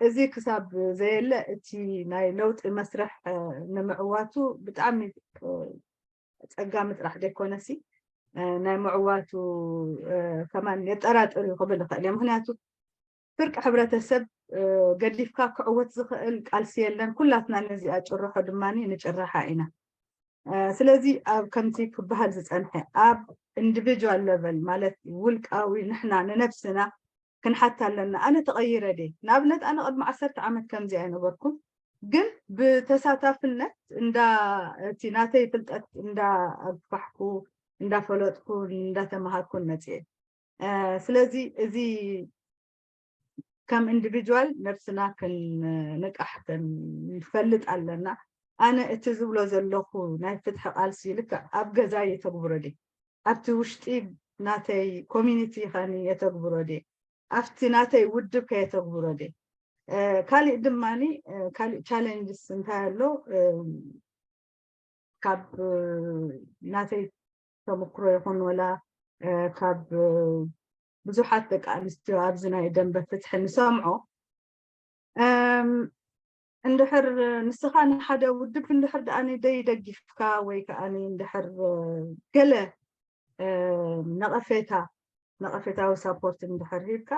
እዚ ክሳብ ዘየለ እቲ ናይ ለውጢ መስርሕ ንምዕዋቱ ብጣዕሚ ጸጋሚ ጥራሕ ዘይኮነሲ ናይ ምዕዋቱ ከማን የጠራጥር እዩ ክብል ይኽእል እየ። ምክንያቱ ፍርቂ ሕብረተሰብ ገዲፍካ ክዕወት ዝኽእል ቃልሲ የለን። ኩላትና ነዚኣ ጭርሖ ድማ ንጭርሓ ኢና። ስለዚ ኣብ ከምቲ ክበሃል ዝጸንሐ ኣብ ኢንዲቪጁዋል ለቨል ማለት ውልቃዊ ንሕና ንነብስና ክንሓት ኣለና። ኣነ ተቐይረ ድየ? ንኣብነት ኣነ ቅድሚ ዓሰርተ ዓመት ከምዚ ኣይነበርኩን፣ ግን ብተሳታፍነት እንዳ እቲ ናተይ ፍልጠት እንዳ ኣግፋሕኩ እንዳፈለጥኩ እንዳተመሃርኩን መፅየ። ስለዚ እዚ ከም ኢንዲቪጁዋል ነብስና ክንንቃሕ ክንፈልጥ ኣለና። ኣነ እቲ ዝብሎ ዘለኹ ናይ ፍትሒ ቃልሲ ልክዕ ኣብ ገዛ የተግብሮ ድየ? ኣብቲ ውሽጢ ናተይ ኮሚኒቲ ኸኒ የተግብሮ ድየ? ኣብቲ ናተይ ውድብ ከየተግብሮ ድየ? ካሊእ ድማ ካሊእ ቻለንጅስ እንታይ ኣሎ? ካብ ናተይ ተመክሮ ይኹን ወላ ካብ ብዙሓት ደቂ ኣንስትዮ ኣብዚ ናይ ደንበ ፍትሒ ንሰምዖ እንድሕር ንስኻ ንሓደ ውድብ እንድሕር ደኣ ደይደጊፍካ ወይ ከዓ እንድሕር ገለ ነቐፌታ ነቐፌታዊ ሳፖርት እንድሕር ሂብካ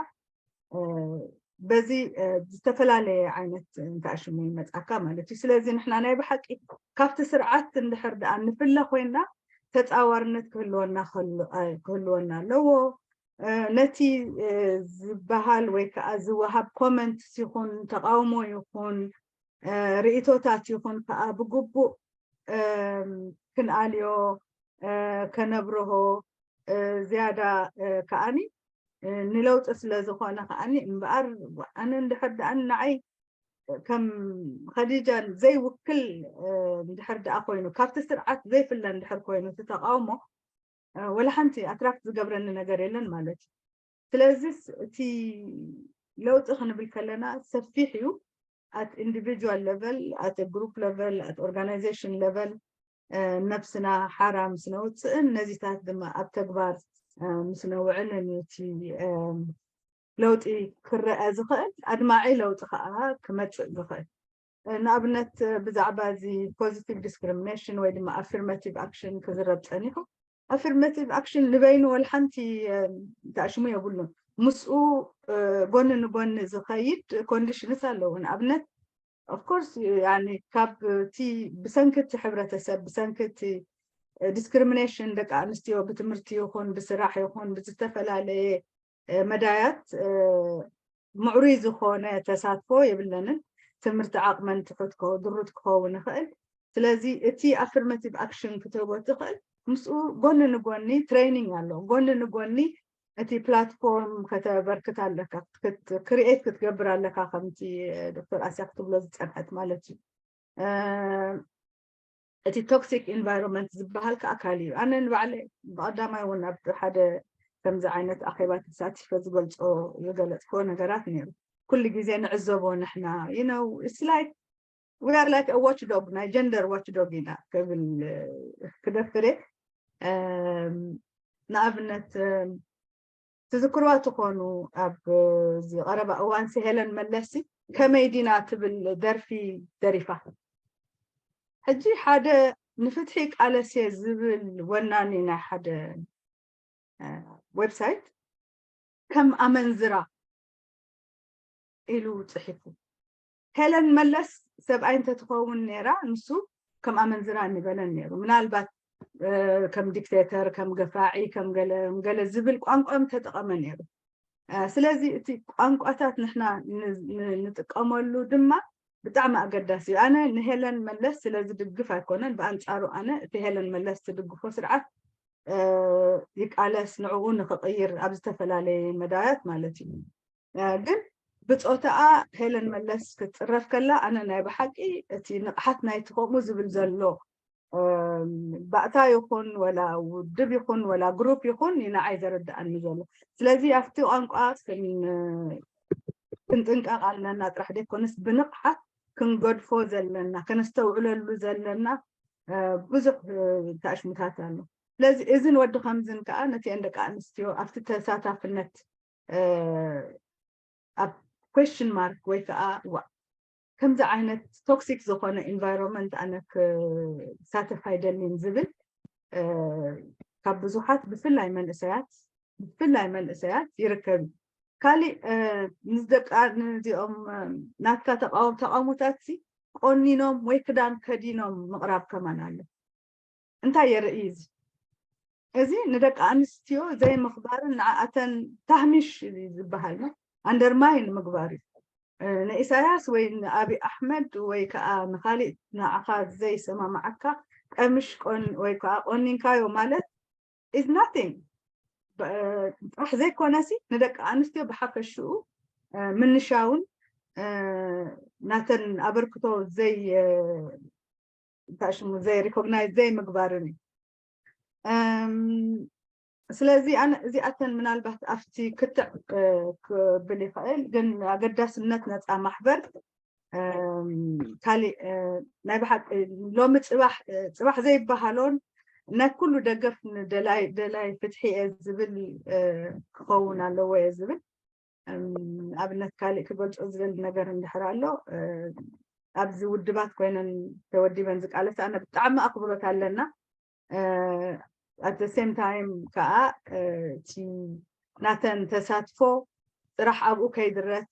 በዚ ዝተፈላለየ ዓይነት እንታይ ሽሙ ይመፅኣካ ማለት እዩ። ስለዚ ንሕና ናይ ብሓቂ ካብቲ ስርዓት እንድሕር ደኣ ንፍለ ኮይና ተፃዋርነት ክህልወና ክህልወና ኣለዎ። ነቲ ዝበሃል ወይ ከዓ ዝወሃብ ኮመንትስ ይኹን ተቃውሞ ይኹን ርእቶታት ይኹን ከዓ ብግቡእ ክንኣልዮ ከነብርሆ ዝያዳ ከዓኒ ንለውጢ ስለ ዝኾነ ከዓኒ እምበኣር ኣነ እንድሕር ደኣ ንዓይ ከም ኸዲጃ ዘይውክል እንድሕር ደኣ ኮይኑ ካብቲ ስርዓት ዘይፍለ እንድሕር ኮይኑ እቲ ተቃውሞ ወላ ሓንቲ ኣትራክት ዝገብረኒ ነገር የለን ማለት እዩ። ስለዚስ እቲ ለውጢ ክንብል ከለና ሰፊሕ እዩ። ኣት ኢንዲቪጁዋል ለቨል ኣት ግሩፕ ለቨል ኣት ኦርጋናይዜሽን ለቨል ነብስና ሓራ ምስ ነውፅእን ነዚታት ድማ ኣብ ተግባር ምስ ነውዕልን እቲ ለውጢ ክረአ ዝኽእል ኣድማዒ ለውጢ ከዓ ክመፅእ ዝኽእል ንኣብነት ብዛዕባ እዚ ፖዚቲቭ ዲስክሪሚኔሽን ወይ ድማ ኣፊርማቲቭ ኣክሽን ክዝረብ ፀኒሑ ኣፊርማቲቭ ኣክሽን ንበይኑ ወላ ሓንቲ ተኣሽሙ የብሉን ምስኡ ጎኒ ንጎኒ ዝኸይድ ኮንዲሽንስ ኣለዉ ንኣብነት ኦፍኮርስ ካብቲ ብሰንክቲ ሕብረተሰብ ብሰንክቲ ዲስክሪሚኔሽን ደቂ ኣንስትዮ ብትምህርቲ ይኹን ብስራሕ ይኹን ብዝተፈላለየ መዳያት ምዕሩይ ዝኾነ ተሳትፎ የብለንን። ትምህርቲ ዓቕመን ትሑት ድሩት ክኸውን ይኽእል። ስለዚ እቲ ኣፍርማቲቭ ኣክሽን ክትህቦ ትኽእል ምስኡ ጎኒ ንጎኒ ትሬኒንግ ኣሎ። ጎኒ ንጎኒ እቲ ፕላትፎርም ከተበርክት ኣለካ፣ ክሪኤት ክትገብር ኣለካ ከምቲ ዶክተር ኣስያ ክትብሎ ዝፀንሐት ማለት እዩ። እቲ ቶክሲክ ኢንቫይሮንመንት ዝበሃል ከዓ ካልእ እዩ። ኣነ ንባዕለ ብቐዳማይ እውን ኣብ ሓደ ከምዚ ዓይነት ኣኼባ ተሳቲፈ ዝገልፆ ዝገለፅክዎ ነገራት ነይሩ። ኩሉ ግዜ ንዕዘቦ ንሕና you know it's like we are like a watchdog ናይ ጀንደር ዋችዶግ ኢና ክብል ክደፍር እየ። ንኣብነት ትዝክርዋ ትኾኑ ኣብ እዚ ቀረባ እዋንሲ ሄለን መለሲ ከመይ ዲና ትብል ደርፊ ደሪፋ። ሕጂ ሓደ ንፍትሒ ቃለስየ ዝብል ወናኒ ናይ ሓደ ዌብሳይት ከም ኣመንዝራ ኢሉ ጽሒፉ። ሄለን መለስ ሰብኣይ እንተትኸውን ነይራ ንሱ ከም ኣመንዝራ እንበለን ነይሩ። ምናልባት ከም ዲክቴተር፣ ከም ገፋዒ፣ ከም ገለ ዝብል ቋንቋ ምተጠቐመ ነይሩ። ስለዚ እቲ ቋንቋታት ንሕና ንጥቀመሉ ድማ ብጣዕሚ ኣገዳሲ እዩ። ኣነ ንሄለን መለስ ስለ ዝድግፍ ኣይኮነን፣ ብኣንጻሩ ኣነ እቲ ሄለን መለስ ትድግፎ ስርዓት ይቃለስ ንዕኡ ንኽቕይር ኣብ ዝተፈላለየ መዳያት ማለት እዩ። ግን ብጾታኣ ሄለን መለስ ክትጽረፍ ከላ ኣነ ናይ ብሓቂ እቲ ንቕሓት ናይቲ ከምኡ ዝብል ዘሎ ባእታ ይኹን ወላ ውድብ ይኹን ወላ ግሩፕ ይኹን ንዓይ ዘረድኣኒ ዘሎ። ስለዚ ኣብቲ ቋንቋ ክንጥንቀቕ ኣለና ጥራሕ ዘይኮነስ ብንቕሓት ክንገድፎ ዘለና ከነስተውዕለሉ ዘለና ብዙሕ ታሽሙታት ኣሎ። ስለዚ እዝን ወዲ ከምዝን ከዓ ነቲአን ደቂ ኣንስትዮ ኣብቲ ተሳታፍነት ኣብ question mark ወይ ከዓ ዋ ከምዚ ዓይነት ቶክሲክ ዝኾነ ኢንቫይሮንመንት ኣነ ክሳተፍ ኣይደልን ዝብል ካብ ብዙሓት ብፍላይ መንእሰያት ብፍላይ መንእሰያት ይርከብ እዩ። ካሊእ ንዝደቃ ንዚኦም ናትካ ተቃውሞታት ሲ ቆኒኖም ወይ ክዳን ከዲኖም ምቕራብ ከማን ኣሎ። እንታይ የርኢ እዚ? እዚ ንደቂ ኣንስትዮ ዘይምኽባርን ንዓኣተን ታህሚሽ ዝበሃል ነው ኣንደርማይን ምግባር እዩ። ንኢሳያስ ወይ ንኣብይ ኣሕመድ ወይ ከዓ ንካሊእ ንዓኻ ዘይሰማማዓካ ቀምሽ ወይ ከዓ ቆኒንካዮ ማለት is nothing ጥራሕ ዘይኮነሲ ንደቂ ኣንስትዮ ብሓፈሽኡ ምንሻውን ናተን ኣበርክቶ ዘይ እንታይ ሽሙ ዘይ ሪኮግናይዝ ዘይ ምግባርን እዩ። ስለዚ ኣነ እዚኣተን ምናልባት ኣብቲ ክትዕ ክብል ይኽእል፣ ግን ኣገዳስነት ነፃ ማሕበር ካሊእ ናይ ብሓቂ ሎሚ ፅባሕ ፅባሕ ዘይበሃሎን ናይ ኩሉ ደገፍ ንደላይ ደላይ ፍትሒ እየ ዝብል ክኸውን ኣለዎ እየ ዝብል ኣብነት ካሊእ ክገልፆ ዝደሊ ነገር እንድሕር ኣሎ ኣብዚ ውድባት ኮይነን ተወዲበን ዝቃለሳ ኣነ ብጣዕሚ ኣክብሮት ኣለና። at the same time ከዓ እቲ ናተን ተሳትፎ ጥራሕ ኣብኡ ከይድረት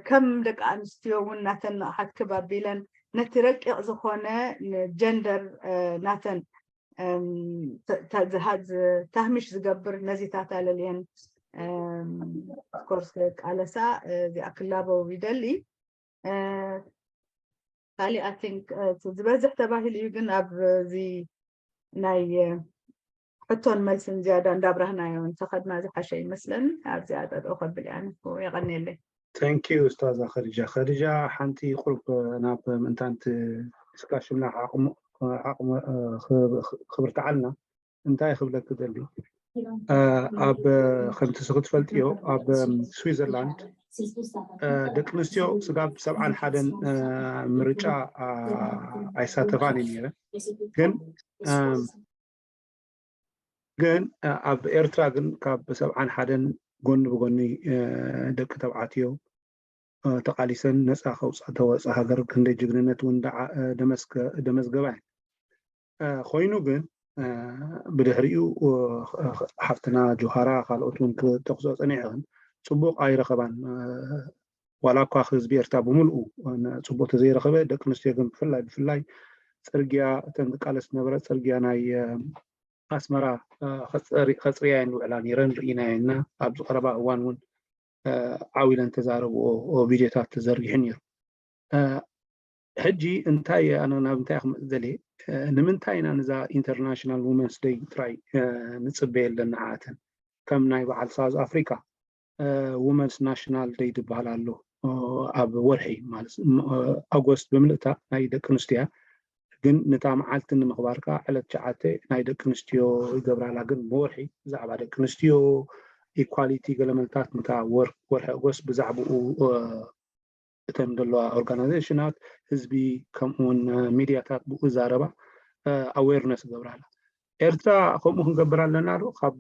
ከም ደቂ ኣንስትዮ እውን ናተን ንቕሓት ክብ ኣቢለን ነቲ ረቂቕ ዝኾነ ጀንደር ናተን ታህሚሽ ዝገብር ነዚታት ኣለልየን ኮርስ ቃለሳ እዚኣ ክላበው ይደሊ። ካሊእ I think ዝበዝሕ ተባሂሉ እዩ፣ ግን ኣብዚ ናይ ሕቶን መልስን ዝያዳ እንዳብራህናዮ እንተኸድና ዝሓሸ ይመስለኒ። ኣብዚኣ ጠጠው ከብል እያ። የቐንየለይ። Thank you ኡስታዛ ኸዲጃ። ኸዲጃ ሓንቲ ቁሩብ ናብ ምእንታን ዲስካሽንና ዓቕሙ ዓቕሙ ክብርትዓልና እንታይ ክብለክ ደሊ ኣብ ከምቲ ክትፈልጥዮ ኣብ ስዊዘርላንድ ደቂ ኣንስትዮ ስጋብ ሰብዓን ሓደን ምርጫ ኣይሳተፋን እዩ ነይረ ግን ግን ኣብ ኤርትራ ግን ካብ ሰብዓን ሓደን ጎኒ ብጎኒ ደቂ ተባዕትዮ ተቃሊሰን ነፃ ከውፃ ተወፃ ሃገር ክንደይ ጅግንነት እውን ደመዝገባ እየን። ኮይኑ ግን ብድሕሪኡ ሓፍትና ጆሃራ ካልኦት እውን ክጠቅሶ ፀኒሐን ፅቡቅ ኣይረኸባን። ዋላ እኳ ህዝቢ ኤርትራ ብምልኡ ፅቡቅ ተዘይረኸበ ደቂ ኣንስትዮ ግን ብፍላይ ብፍላይ ፅርግያ እተን ዝቃለስ ዝነበረ ፅርግያ ናይ ኣስመራ ከፅርያ እየን ውዕላ ነይረን ርኢናዮ ኢና። ኣብዚ ቀረባ እዋን እውን ዓው ኢለን ተዛረብኦ ቪድዮታት ተዘርጊሑ ነይሩ። ሕጂ እንታይ ኣነ ናብ እንታይ ክመፅእ ደልየ ንምንታይ ኢና ነዛ ኢንተርናሽናል ውመንስ ደይ ጥራይ ንፅበየ ኣለና ዓተን ከም ናይ በዓል ሳውዝ ኣፍሪካ ውመንስ ናሽናል ደይ ዝበሃል ኣሎ ኣብ ወርሒ ማለት ኣጎስት ብምልእታ ናይ ደቂ ኣንስትያ ግን ነታ መዓልቲ ንምኽባር ከዓ ዕለት ሸዓተ ናይ ደቂ ኣንስትዮ ይገብራላ ግን ብወርሒ ብዛዕባ ደቂ ኣንስትዮ ኢኳሊቲ ገለመልታት ነታ ወርሒ ኣጎስት ብዛዕባኡ እተን ዘለዋ ኦርጋናይዜሽናት ህዝቢ ከምኡውን ሚድያታት ብኡ ዛረባ ኣዌርነስ ይገብራላ ኤርትራ ከምኡ ክንገብር ኣለና ዶ? ካብ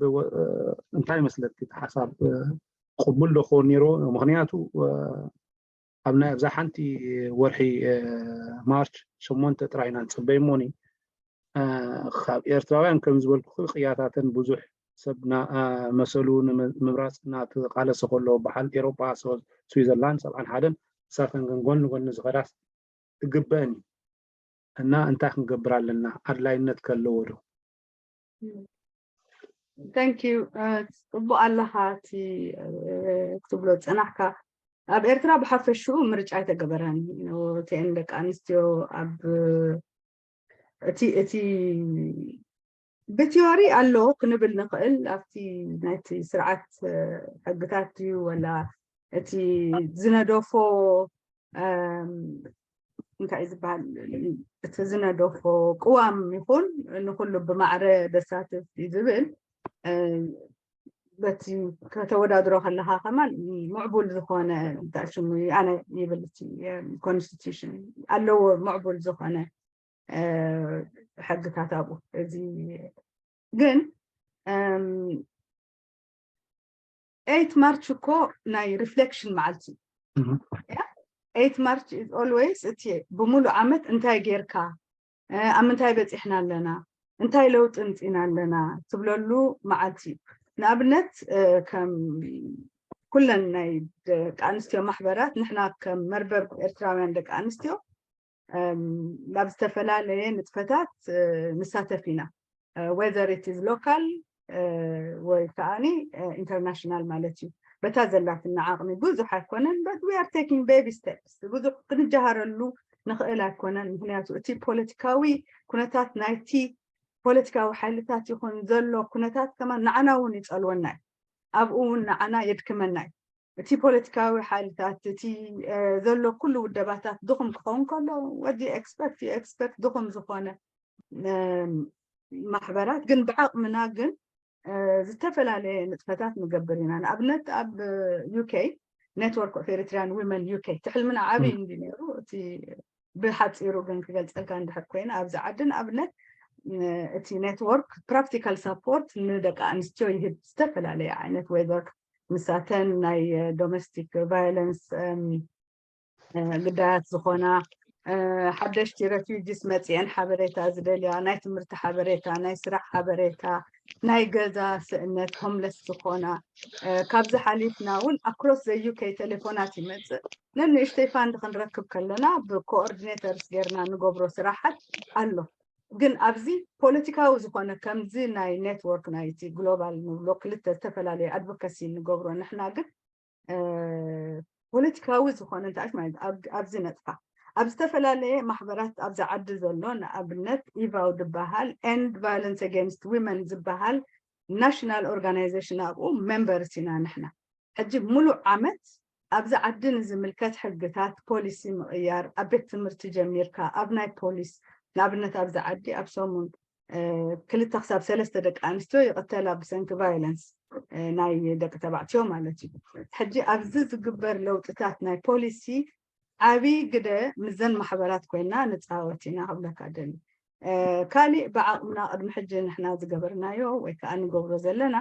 እንታይ ይመስለኪ እቲ ሓሳብ? ቅቡል ዶ ክኸውን ነይርዎ? ምክንያቱ ኣብ ናይ ኣብዛ ሓንቲ ወርሒ ማርች ሸሞንተ ጥራይ ኢና ንፅበይ እሞኒ፣ ካብ ኤርትራውያን ከም ዝበልኩ ቅያታተን ብዙሕ ሰብ መሰሉ ንምምራፅ እናተቃለሰ ከሎ በዓል ኤሮጳ ስዊዘርላንድ ሰብዓን ሓደን ንሳተን ግን ጎኒ ጎኒ ዝኸዳስ ትግበእን እዩ እና እንታይ ክንገብር ኣለና? ኣድላይነት ከለዎ ዶ? Thank you። ፅቡቅ ኣለካ እቲ ክትብሎ ዝፀናሕካ። ኣብ ኤርትራ ብሓፈሽኡ ምርጫ ኣይተገበረን። እተን ደቂ ኣንስትዮ ኣብ እቲ እቲ ብቲዮሪ ኣሎ ክንብል ንኽእል። ኣብቲ ናይቲ ስርዓት ሕግታት ድዩ ወላ እቲ ዝነደፎ እንታይ እዩ ዝበሃል፣ እቲ ዝነደፎ ቅዋም ይኹን ንኩሉ ብማዕረ ደሳትፍ እዩ ዝብል። በቲ ከተወዳድሮ ከለካ ከማን ምዕቡል ዝኾነ እንታይ ሽሙ ኣነ ይብል እቲ ኮንስቲቱሽን ኣለዎ ምዕቡል ዝኾነ ሕግታት ኣብኡ። እዚ ግን ኤይት ማርች እኮ ናይ ሪፍሌክሽን መዓልቲ እዩ። ኤይት ማርች is always እቲ ብሙሉእ ዓመት እንታይ ጌርካ፣ ኣብ ምንታይ በፂሕና ኣለና፣ እንታይ ለውጢ ምፂና ኣለና ትብለሉ መዓልቲ እዩ። ንኣብነት ከም ኩለን ናይ ደቂ ኣንስትዮ ማሕበራት ንሕና ከም መርበብ ኤርትራውያን ደቂ ኣንስትዮ ናብ ዝተፈላለየ ንጥፈታት ንሳተፍ ኢና። Whether it is local ወይ ከዓኒ ኢንተርናሽናል ማለት እዩ። በታ ዘላትና ዓቕሚ ብዙሕ ኣይኮነን፣ but we are taking baby steps። ብዙሕ ክንጀሃረሉ ንኽእል ኣይኮነን። ምክንያቱ እቲ ፖለቲካዊ ኩነታት ናይቲ ፖለቲካዊ ሓይልታት ይኹን ዘሎ ኩነታት ከማን ንዓና እውን ይፀልወና እዩ። ኣብኡ እውን ንዓና የድክመና እዩ። እቲ ፖለቲካዊ ሓይልታት እቲ ዘሎ ኩሉ ውደባታት ድኹም ክኸውን ከሎ what do you expect? You expect ድኹም ዝኾነ ማሕበራት ግን ብዓቕምና ግን ዝተፈላለየ ንጥፈታት ንገብር ኢና። ንኣብነት ኣብ ዩኬ Network of Eritrean Women UK እቲ ሕልምና ዓብዪ እንዲ ነይሩ። እቲ ብሓፂሩ ግን ክገልፀልካ እንድሕር ኮይነ ኣብዚ ዓዲ ንኣብነት እቲ ኔትወርክ ፕራክቲካል ሳፖርት ንደቂ ኣንስትዮ ይህብ። ዝተፈላለየ ዓይነት whether ምሳተን ናይ ዶሜስቲክ ቫዮለንስ ግዳያት ዝኾና ሓደሽቲ ሬፊውጂስ መፂአን ሓበሬታ ዝደልያ፣ ናይ ትምህርቲ ሓበሬታ፣ ናይ ስራሕ ሓበሬታ፣ ናይ ገዛ ስእነት ሆምለስ ዝኾና፣ ካብዚ ሓሊፍና እውን ኣክሮስ ዘ ዩኬ ቴሌፎናት ይመፅእ። ነንእሽተይ ፋንድ ክንረክብ ከለና ብኮኦርዲኔተርስ ጌርና ንገብሮ ስራሓት ኣሎ። ግን ኣብዚ ፖለቲካዊ ዝኾነ ከምዚ ናይ ኔትወርክ ናይቲ ግሎባል ንብሎ ክልተ ዝተፈላለዩ ኣድቮካሲ ንገብሮ ንሕና ግን ፖለቲካዊ ዝኾነ እንታይ ማለት ኣብዚ ነጥፋ ኣብ ዝተፈላለየ ማሕበራት ኣብዚ ዓዲ ዘሎ ንኣብነት ኢቫው ዝበሃል and violence against women ዝበሃል ናሽናል ኦርጋናይዜሽን ኣብኡ ሜምበርስ ኢና ንሕና። ሕጂ ሙሉእ ዓመት ኣብዚ ዓዲ ንዝምልከት ሕግታት ፖሊሲ ምቕያር ኣብ ቤት ትምህርቲ ጀሚርካ ኣብ ናይ ፖሊስ ንኣብነት ኣብዚ ዓዲ ኣብ ሰሙን ክልተ ክሳብ ሰለስተ ደቂ ኣንስትዮ ይቕተላ ብሰንኪ ቫዮለንስ ናይ ደቂ ተባዕትዮ ማለት እዩ። ሕጂ ኣብዚ ዝግበር ለውጥታት ናይ ፖሊሲ ዓብዪ ግደ ምዘን ማሕበራት ኮይና ንፃወት ኢና ክብለካ ደሊ። ካሊእ ብዓቕምና ቅድሚ ሕጂ ንሕና ዝገበርናዮ ወይ ከዓ ንገብሮ ዘለና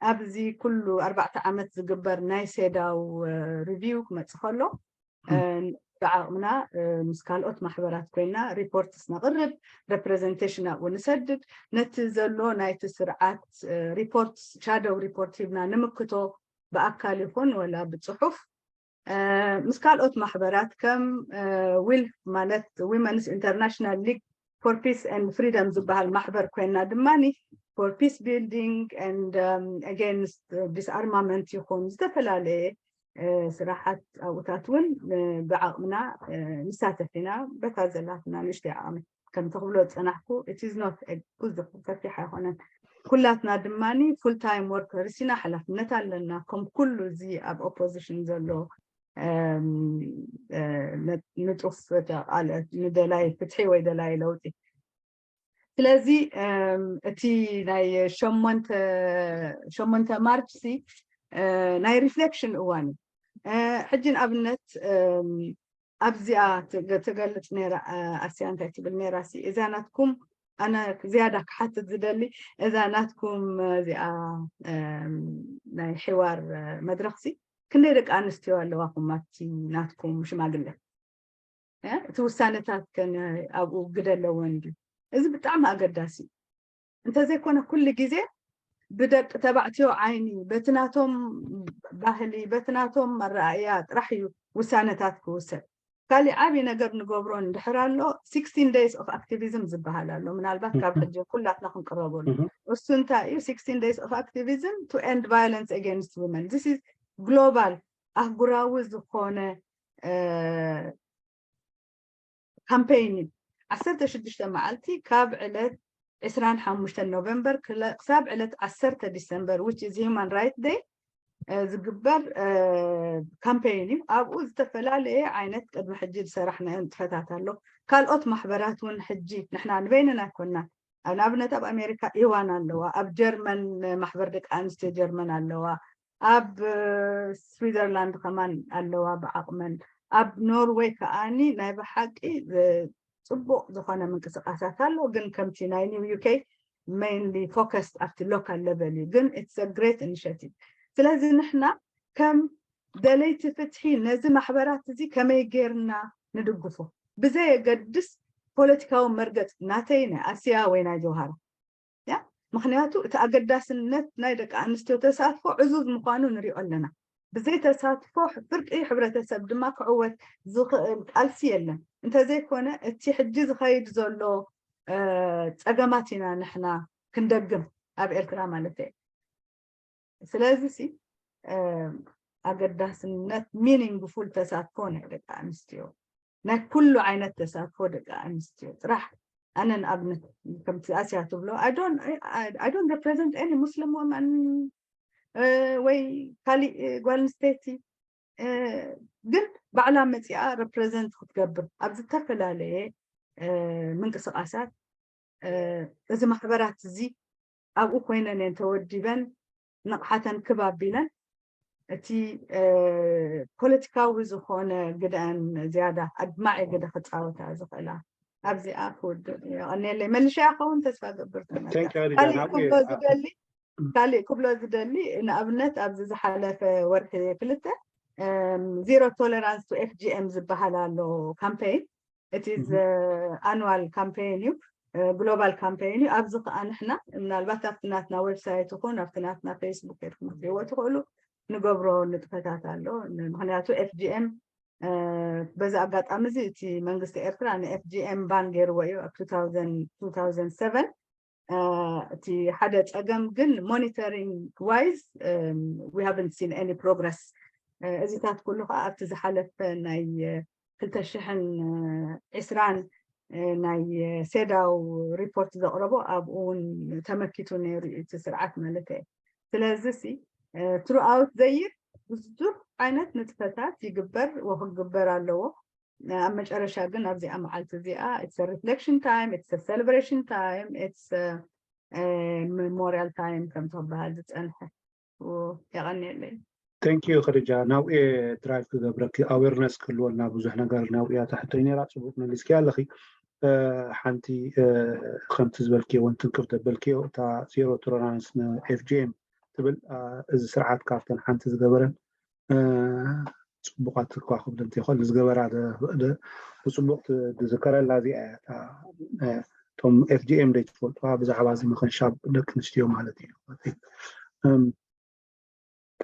ኣብዚ ኩሉ ኣርባዕተ ዓመት ዝግበር ናይ ሴዳው ሪቪው ክመፅእ ከሎ ብዓቕምና ምስ ካልኦት ማሕበራት ኮይና ሪፖርትስ ነቕርብ፣ ሬፕሬዘንቴሽን ኣብኡ ንሰድድ፣ ነቲ ዘሎ ናይቲ ስርዓት ሪፖርት ሻደው ሪፖርት ሂብና ንምክቶ ብኣካል ይኹን ወላ ብፅሑፍ ምስ ካልኦት ማሕበራት ከም ዊልፍ ማለት ዊመንስ ኢንተርናሽናል ሊግ for peace and freedom ዝበሃል ማሕበር ኮይና ድማ for peace building and against disarmament ይኹን ዝተፈላለየ ስራሓት ኣብኡታት እውን ብዓቕምና ንሳተፍ ኢና። በታ ዘላትና ንእሽተይ ዓቕሚ ከም ትኽብሎ ዝፀናሕኩ it is not ብዙሕ ሰፊሕ ኣይኮነን። ኩላትና ድማ full time workers ኢና፣ ሓላፍነት ኣለና ከም ኩሉ እዚ ኣብ ኦፖዚሽን ዘሎ ንጡፍ ተቃለ ንደላይ ፍትሒ ወይ ደላይ ለውጢ። ስለዚ እቲ ናይ ሸሞንተ ማርች ሲ ናይ ሪፍሌክሽን እዋን እዩ። ሕጂ ንኣብነት ኣብዚኣ ትገልፅ ነራ ኣስያ እንታይ ትብል ነራ ሲ እዛ ናትኩም ኣነ ዝያዳ ክሓትት ዝደሊ እዛ ናትኩም እዚኣ ናይ ሕዋር መድረኽሲ ክንደይ ደቂ ኣንስትዮ ኣለዋኹም ኣብቲ ናትኩም ሽማግለ? እቲ ውሳነታት ከ ኣብኡ ግደ ኣለወን ድዩ? እዚ ብጣዕሚ ኣገዳሲ እዩ። እንተዘይኮነ ኩሉ ግዜ ብደቂ ተባዕትዮ ዓይኒ በቲ ናቶም ባህሊ በቲ ናቶም ኣረኣእያ ጥራሕ እዩ ውሳነታት ክውሰድ። ካሊእ ዓብዪ ነገር ንገብሮ እንድሕር ኣሎ sixteen days of activism ዝበሃል ኣሎ። ምናልባት ካብ ሕጂ ኩላትና ክንቅረበሉ እሱ እንታይ እዩ? Sixteen days of activism to end violence against women, this is global ኣህጉራዊ ዝኾነ ካምፔይን እዩ። ዓሰርተ ሽዱሽተ መዓልቲ ካብ ዕለት ዕስራን ሓሙሽተን ኖቨምበር ክሳብ ዕለት ዓሰርተ ዲሰምበር which is human right day ዝግበር ካምፔይን እዩ። ኣብኡ ዝተፈላለየ ዓይነት ቅድሚ ሕጂ ዝሰራሕናዮ ንጥፈታት ኣሎ። ካልኦት ማሕበራት እውን ሕጂ ንሕና ንበይንና ኣይኮንና። ንኣብነት ኣብ ኣሜሪካ ኢዋን ኣለዋ፣ ኣብ ጀርመን ማሕበር ደቂ ኣንስትዮ ጀርመን ኣለዋ፣ ኣብ ስዊዘርላንድ ከማን ኣለዋ ብዓቕመን፣ ኣብ ኖርወይ ከዓኒ ናይ ብሓቂ ጽቡቕ ዝኾነ ምንቅስቃሳት ኣሎ። ግን ከምቲ ናይ ኒው ዩኬ mainly focused ኣብቲ local level እዩ። ግን it's a great initiative። ስለዚ ንሕና ከም ደለይቲ ፍትሒ ነዚ ማሕበራት እዚ ከመይ ጌርና ንድግፎ ብዘየገድስ ፖለቲካዊ መርገጽ ናተይ ናይ ኣስያ ወይ ናይ ጀውሃራ ያ ምክንያቱ እቲ ኣገዳስነት ናይ ደቂ ኣንስትዮ ተሳትፎ ዕዙዝ ምዃኑ ንሪኦ ኣለና። ብዘይ ተሳትፎ ፍርቂ ሕብረተሰብ ድማ ክዕወት ዝኽእል ቃልሲ የለን። እንተዘይኮነ እቲ ሕጂ ዝኸይድ ዘሎ ፀገማት ኢና ንሕና ክንደግም ኣብ ኤርትራ ማለት እየ። ስለዚ ሲ ኣገዳስነት meaningful ተሳትፎ ናይ ደቂ ኣንስትዮ ናይ ኩሉ ዓይነት ተሳትፎ ደቂ ኣንስትዮ ጥራሕ ኣነ ንኣብነት ከምቲ ኣስያ ትብሎ I don't represent any Muslim woman ወይ ካሊእ ጓል ኣንስተይቲ ግን ባዕላ መፂኣ represent ክትገብር ኣብ ዝተፈላለየ ምንቅስቃሳት እዚ ማሕበራት እዚ ኣብኡ ኮይነን እየን ተወዲበን ንቕሓተን ክብ ኣቢለን እቲ ፖለቲካዊ ዝኾነ ግደአን ዝያዳ ኣድማዒ ግደ ክፃወታ ዝኽእላ ኣብዚኣ ክውድእ የቐንየለይ። መልሻ ይኸውን ተስፋ ገብር። ካሊእ ክብሎ ዝደሊ ንኣብነት ኣብዚ ዝሓለፈ ወርሒ ክልተ zero tolerance to FGM ዝበሃል ኣሎ ካምፔይን እቲ ኣኑዋል ካምፔይን እዩ። ግሎባል ካምፔይን እዩ። ኣብዚ ከዓ ንሕና ምናልባት ኣብቲ ናትና ዌብሳይት ይኹን ኣብቲ ናትና ፌስቡክ ኢልኩም ክትሪእዎ ትኽእሉ። ንገብሮ ንጥፈታት ኣሎ። ምክንያቱ FGM በዚ ኣጋጣሚ እዚ እቲ መንግስቲ ኤርትራ ን FGM ban ገይርዎ እዩ ኣብ two thousand seven። እቲ ሓደ ፀገም ግን monitoring wise we haven't seen any progress። እዚታት ኩሉ ከዓ ኣብቲ ዝሓለፈ ናይ ክልተ ሽሕን ዕስራን ናይ ሴዳው ሪፖርት ዘቕረቦ ኣብኡ እውን ተመኪቱ ነይሩ እዩ እቲ ስርዓት ማለት እየ። ስለዚ ሲ throughout the year ብዙሕ ዓይነት ንጥፈታት ይግበር ወክግበር ኣለዎ። ኣብ መጨረሻ ግን ኣብዚኣ መዓልቲ እዚኣ it's reflection time, it's celebration time, it's memorial time ከም ተባሃል ዝፀንሐ። የቐንየለይ። Thank you ከድጃ። ናብኡ እየ ድራይቭ ክገብረኪ ኣዌርነስ ክህልወልና ብዙሕ ነገር ናብኡ እያ ትሕቶይ ነይራ። ፅቡቅ መሊስኪ ኣለኺ። ሓንቲ ከምቲ ዝበልክዮ እውን ትንክፍ ዘበልክዮ እታ zero tolerance ን FGM ትብል እዚ ስርዓት ካብተን ሓንቲ ዝገበረን ፅቡቃት ከዋክብቲ እንተይኮን ዝገበራ ብፅቡቅ ዝዝከረላ እዚኣ እያ። እቶም FGM ደይ ትፈልጥዋ ብዛዕባ እዚ ምኽንሻብ ደቂ ኣንስትዮ ማለት እዩ።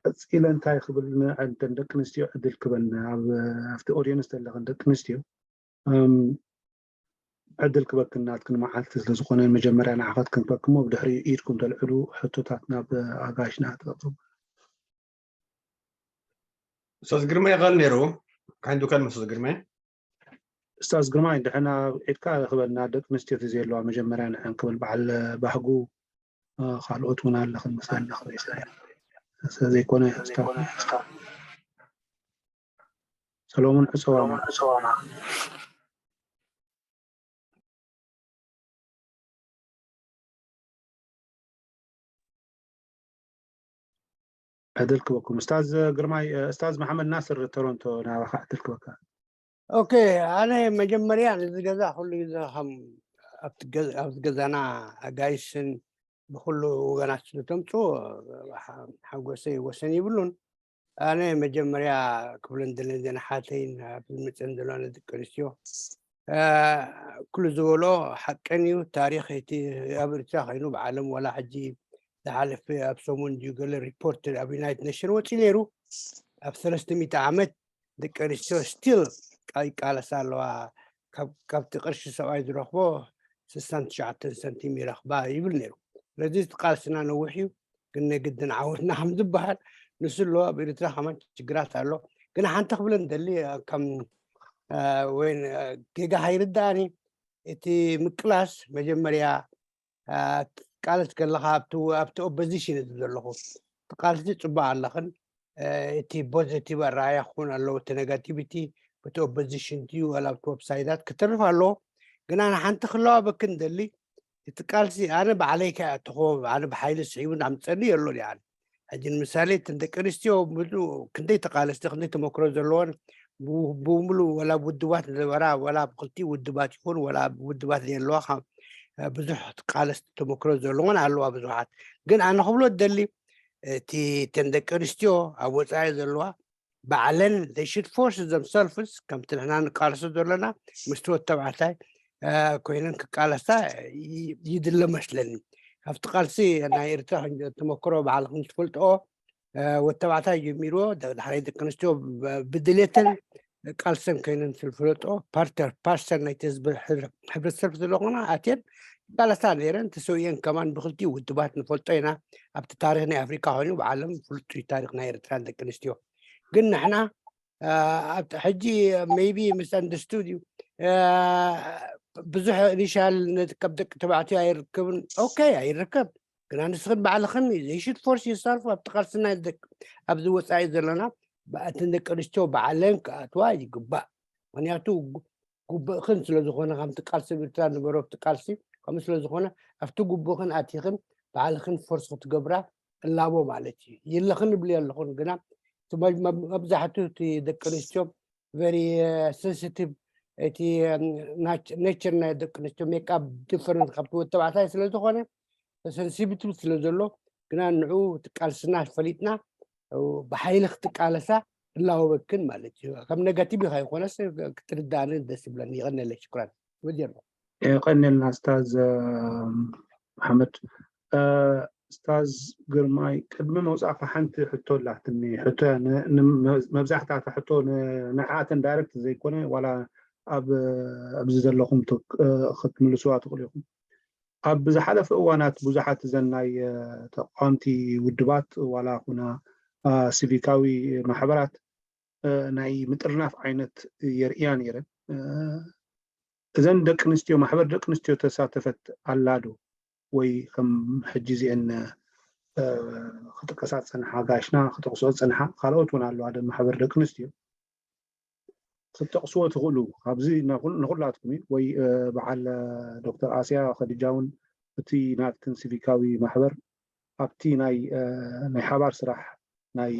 ቀፂለ እንታይ ክብል ንዕንተን ደቂ ኣንስትዮ ዕድል ክበን ኣብቲ ኦድየንስ ዘለኽን ደቂ ኣንስትዮ ዕድል ክበክን ናትክን መዓልቲ ስለዝኾነ መጀመርያ ንዓኸት ክንፈክሞ ብድሕሪ ኢድኩም ተልዕሉ ሕቶታት ናብ ኣጋይሽና ተቕርቡ። ኡስታዝ ግርማይ ይቐል ነይሩ። ካይንዱ ከን ኡስታዝ ግርማይ። ኡስታዝ ግርማይ ድሕና ኢድካ ክበልና ደቂ ኣንስትዮ እቲ ዘለዋ መጀመርያ ንዕን ክብል በዓል ባህጉ ካልኦት እውን ኣለኽን ምሳና ስለዘይኮነ ኡስታዝ ሰሎሞን ዕፀዋና ዕድል ክበኩም ኡስታዝ ግርማይ ኡስታዝ መሓመድ ናስር ቶሮንቶ ናባኻ ዕድል ክበካ። ኦኬ ኣነ መጀመርያ ነዚ ገዛ ኩሉ ግዜ ከም ኣብቲ ገዛና ኣጋይሽን ብኩሉ ወገናት ስለተምፅኡ ሓጎሰይ ወሰን ይብሉን። ኣነ መጀመርያ ክብለን ደለኒ ዘንሓተይን ኣብ ዝመፀን ዘለዋ ደቂ ኣንስትዮ ኩሉ ዝበሎ ሓቀን እዩ። ታሪክ እቲ ኣብ ኤርትራ ኮይኑ ብዓለም ዋላ ሕጂ ዝሓለፈ ኣብ ሰሙን ድዩ ገለ ሪፖርት ኣብ ዩናይትድ ኔሽን ወፂኡ ነይሩ። ኣብ ሰለስተ ሚእቲ ዓመት ደቂ ኣንስትዮ ስቲል ይቃለሳ ኣለዋ። ካብቲ ቅርሺ ሰብኣይ ዝረኽቦ ስሳን ትሽዓተን ሰንቲም ይረኽባ ይብል ነይሩ። ስለዚ እቲ ቃልስና ነዊሕ እዩ፣ ግን ናይ ግድን ዓወትና ከም ዝበሃል ንሱ ኣለዎ። ኣብ ኤርትራ ከማን ሽግራት ኣሎ። ግን ሓንቲ ክብለን ደሊ ከም ወይ ጌጋ ሃይርዳእኒ እቲ ምቅላስ መጀመርያ ትቃለስ ከለኻ ኣብቲ ኦፖዚሽን እዚ ዘለኹ ትቃልሲ ፅቡቅ ኣለኽን። እቲ ፖዚቲቭ ኣረኣያ ክኾን ኣለዎ፣ እቲ ኔጋቲቪቲ በቲ ኦፖዚሽን ድዩ ዋላ ኣብቲ ዌብሳይታት ክትርፍ ኣለዎ። ግና ንሓንቲ ክለዋበክን ደሊ እቲ ቃልሲ ኣነ ባዕለይ ከይኣተኹዎ ኣነ ብሓይሊ ስሒቡ ኣምፀኒ የሎን። ያኒ ሕጂ ንምሳሌ እተን ደቂ ኣንስትዮ ምሉ ክንደይ ተቃለስቲ ክንደይ ተመክሮ ዘለዎን ብሙሉ ወላ ውድባት ዝነበራ ወላ ብክልቲኡ ውድባት ይኹን ወላ ውድባት ዘየለዋ ብዙሕ ቃለስቲ ተመክሮ ዘለዎን ኣለዋ ብዙሓት። ግን ኣነ ክብሎ ደሊ እቲ እተን ደቂ ኣንስትዮ ኣብ ወፃኢ ዘለዋ ባዕለን they should force themselves ከምቲ ንሕና ንቃለሶ ዘለና ምስቲ ወዲ ተባዕታይ ኮይነን ክቃለሳ ይድለ መስለኒ። ካብቲ ቃልሲ ናይ ኤርትራ ተመክሮ ባዕልክን ትፈልጥኦ ወዲ ተባዕታይ ጀሚርዎ ዳሕራይ ደቂ ኣንስትዮ ብድሌተን ቃልሰን ኮይነን ዝፍለጥኦ ፓርተር ፓርሰን ናይቲ ህዝቢ ሕብረተሰብ ስለኮና ኣትየን ይቃለሳ ነይረን። ተሰውየን ከማን ብክልቲኡ ውድባት ንፈልጦ ኢና። ኣብቲ ታሪክ ናይ ኣፍሪካ ኮይኑ ብዓለም ፍሉጥ እዩ ታሪክ ናይ ኤርትራን ደቂ ኣንስትዮ። ግን ንሕና ሕጂ maybe misunderstood እዩ። ብዙሕ ኢኒሻል ካብ ደቂ ተባዕትዮ ኣይርከብን። ኦኬ ኣይርከብ፣ ግና ንስኽን ባዕልኽን they should force yourself ኣብቲ ቃልስና ኣብዚ ወፃኢ ዘለና እተን ደቂ ኣንስትዮ ባዕለን ክኣትዋ ይግባእ። ምክንያቱ ጉብእኽን ስለዝኾነ ከምቲ ቃልሲ ኣብ ኤርትራ ነበረ ኣብቲ ቃልሲ ከምኡ ስለዝኾነ ኣብቲ ጉብእኽን ኣቲኽን ባዕልኽን ፎርስ ክትገብራ እላቦ ማለት እዩ። የለኽን እብል ኣለኹን ግና መብዛሕትኡ እቲ ደቂ ኣንስትዮ very sensitive እቲ ኔቸር ናይ ደቂ ኣንስትዮ ሜክኣፕ ዲፈረንት ካብቲ ወዲ ተባዕታይ ስለዝኾነ ሰንሲቲቭ ስለዘሎ ግና ንዑ እቲ ቃልስና ፈሊጥና ብሓይሊ ክትቃለሳ እላወበክን ማለት እዩ። ከም ኔጋቲቭ ኢኻ ይኮነስ ክትርዳእኒ ደስ ይብለኒ። ይቀነለይ ሽኩራን ወጀር የቀንልና ስታዝ ሓመድ። ስታዝ ግርማይ ቅድሚ መውፃእካ ሓንቲ ሕቶ ኣላትኒ። ሕቶ መብዛሕትኣታ ሕቶ ንዓተን ዳይረክት ዘይኮነ ዋላ ኣብ ኣብዚ ዘለኹም ክትምልስዋ ትኽእሉ ኢኹም። ኣብ ዝሓለፈ እዋናት ብዙሓት እዘን ናይ ተቃወምቲ ውድባት ዋላ ኩና ሲቪካዊ ማሕበራት ናይ ምጥርናፍ ዓይነት የርእያ ነይረን። እዘን ደቂ ኣንስትዮ ማሕበር ደቂ ኣንስትዮ ተሳተፈት ኣላ ዶ ወይ ከም ሕጂ እዚአን ክጥቀሳ ዝፀንሓ ጋሽና ክጠቅስኦ ዝፀንሓ ካልኦት እውን ኣለዋ ማሕበር ደቂ ኣንስትዮ ክትጠቅስዎ ትኽእሉ ኣብዚ ንኩላትኩም እዩ ወይ በዓል ዶክተር ኣስያ ከዲጃ እውን እቲ ናትክን ሲቪካዊ ማሕበር ኣብቲ ናይ ናይ ሓባር ስራሕ ናይ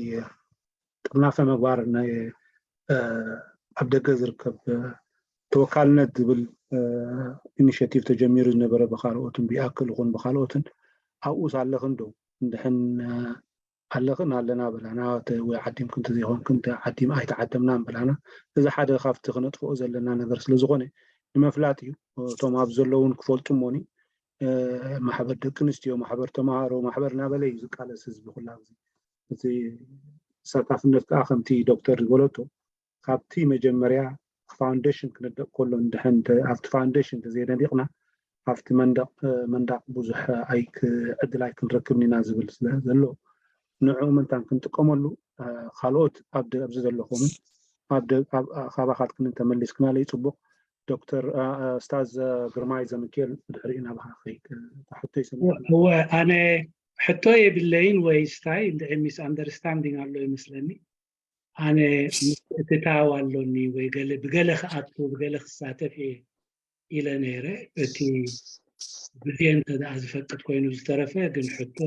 ጥርናፈ ምግባር ናይ ኣብ ደገ ዝርከብ ተወካልነት ዝብል ኢኒሽቲቭ ተጀሚሩ ዝነበረ ብካልኦትን ብኣክል ይኹን ብካልኦትን ኣብኡስ ኣለኽን ዶ እንድሕን ኣለኽን ኣለና በላና ወይ ዓዲምክን ተዘይኮንክን ዓዲም ኣይተዓደምናን በላና። እዚ ሓደ ካብቲ ክነጥፍኦ ዘለና ነገር ስለዝኾነ ንምፍላጥ እዩ። እቶም ኣብ ዘለውን ክፈልጡ እሞኒ ማሕበር ደቂ ኣንስትዮ፣ ማሕበር ተምሃሮ፣ ማሕበር እናበለ እዩ ዝቃለስ ህዝቢ ኩላ ግዜ። እቲ ተሳታፍነት ከዓ ከምቲ ዶክተር ዝበለቶ ካብቲ መጀመርያ ፋውንዴሽን ክነደቕ ከሎ እንድሕን ኣብቲ ፋውንዴሽን ተዘይነዲቕና ኣብቲ መንደቕ መንዳቕ ብዙሕ ዕድል ኣይክንረክብን ኢና ዝብል ስለ ዘሎ ንዕኡ ምንታን ክንጥቀመሉ ካልኦት ኣብዚ ዘለኹምን ካባኻትክንን ተመሊስክናለይ ፅቡቕ ዶክተር ስታዝ ግርማይ ዘምክኤል ብድሕሪኡ ናባኻ ክኸይድ ሕቶ ይሰምዕ እወ ኣነ ሕቶ የብለይን ወይ ስታይ እንድዒ ሚስ ኣንደርስታንዲንግ ኣሎ ይመስለኒ ኣነ ምትእትታው ኣሎኒ ወይ ገለ ብገለ ክኣቱ ብገለ ክሳተፍ እየ ኢለ ነይረ። እቲ ግዜ እንተ ደኣ ዝፈቅድ ኮይኑ ዝተረፈ ግን ሕቶ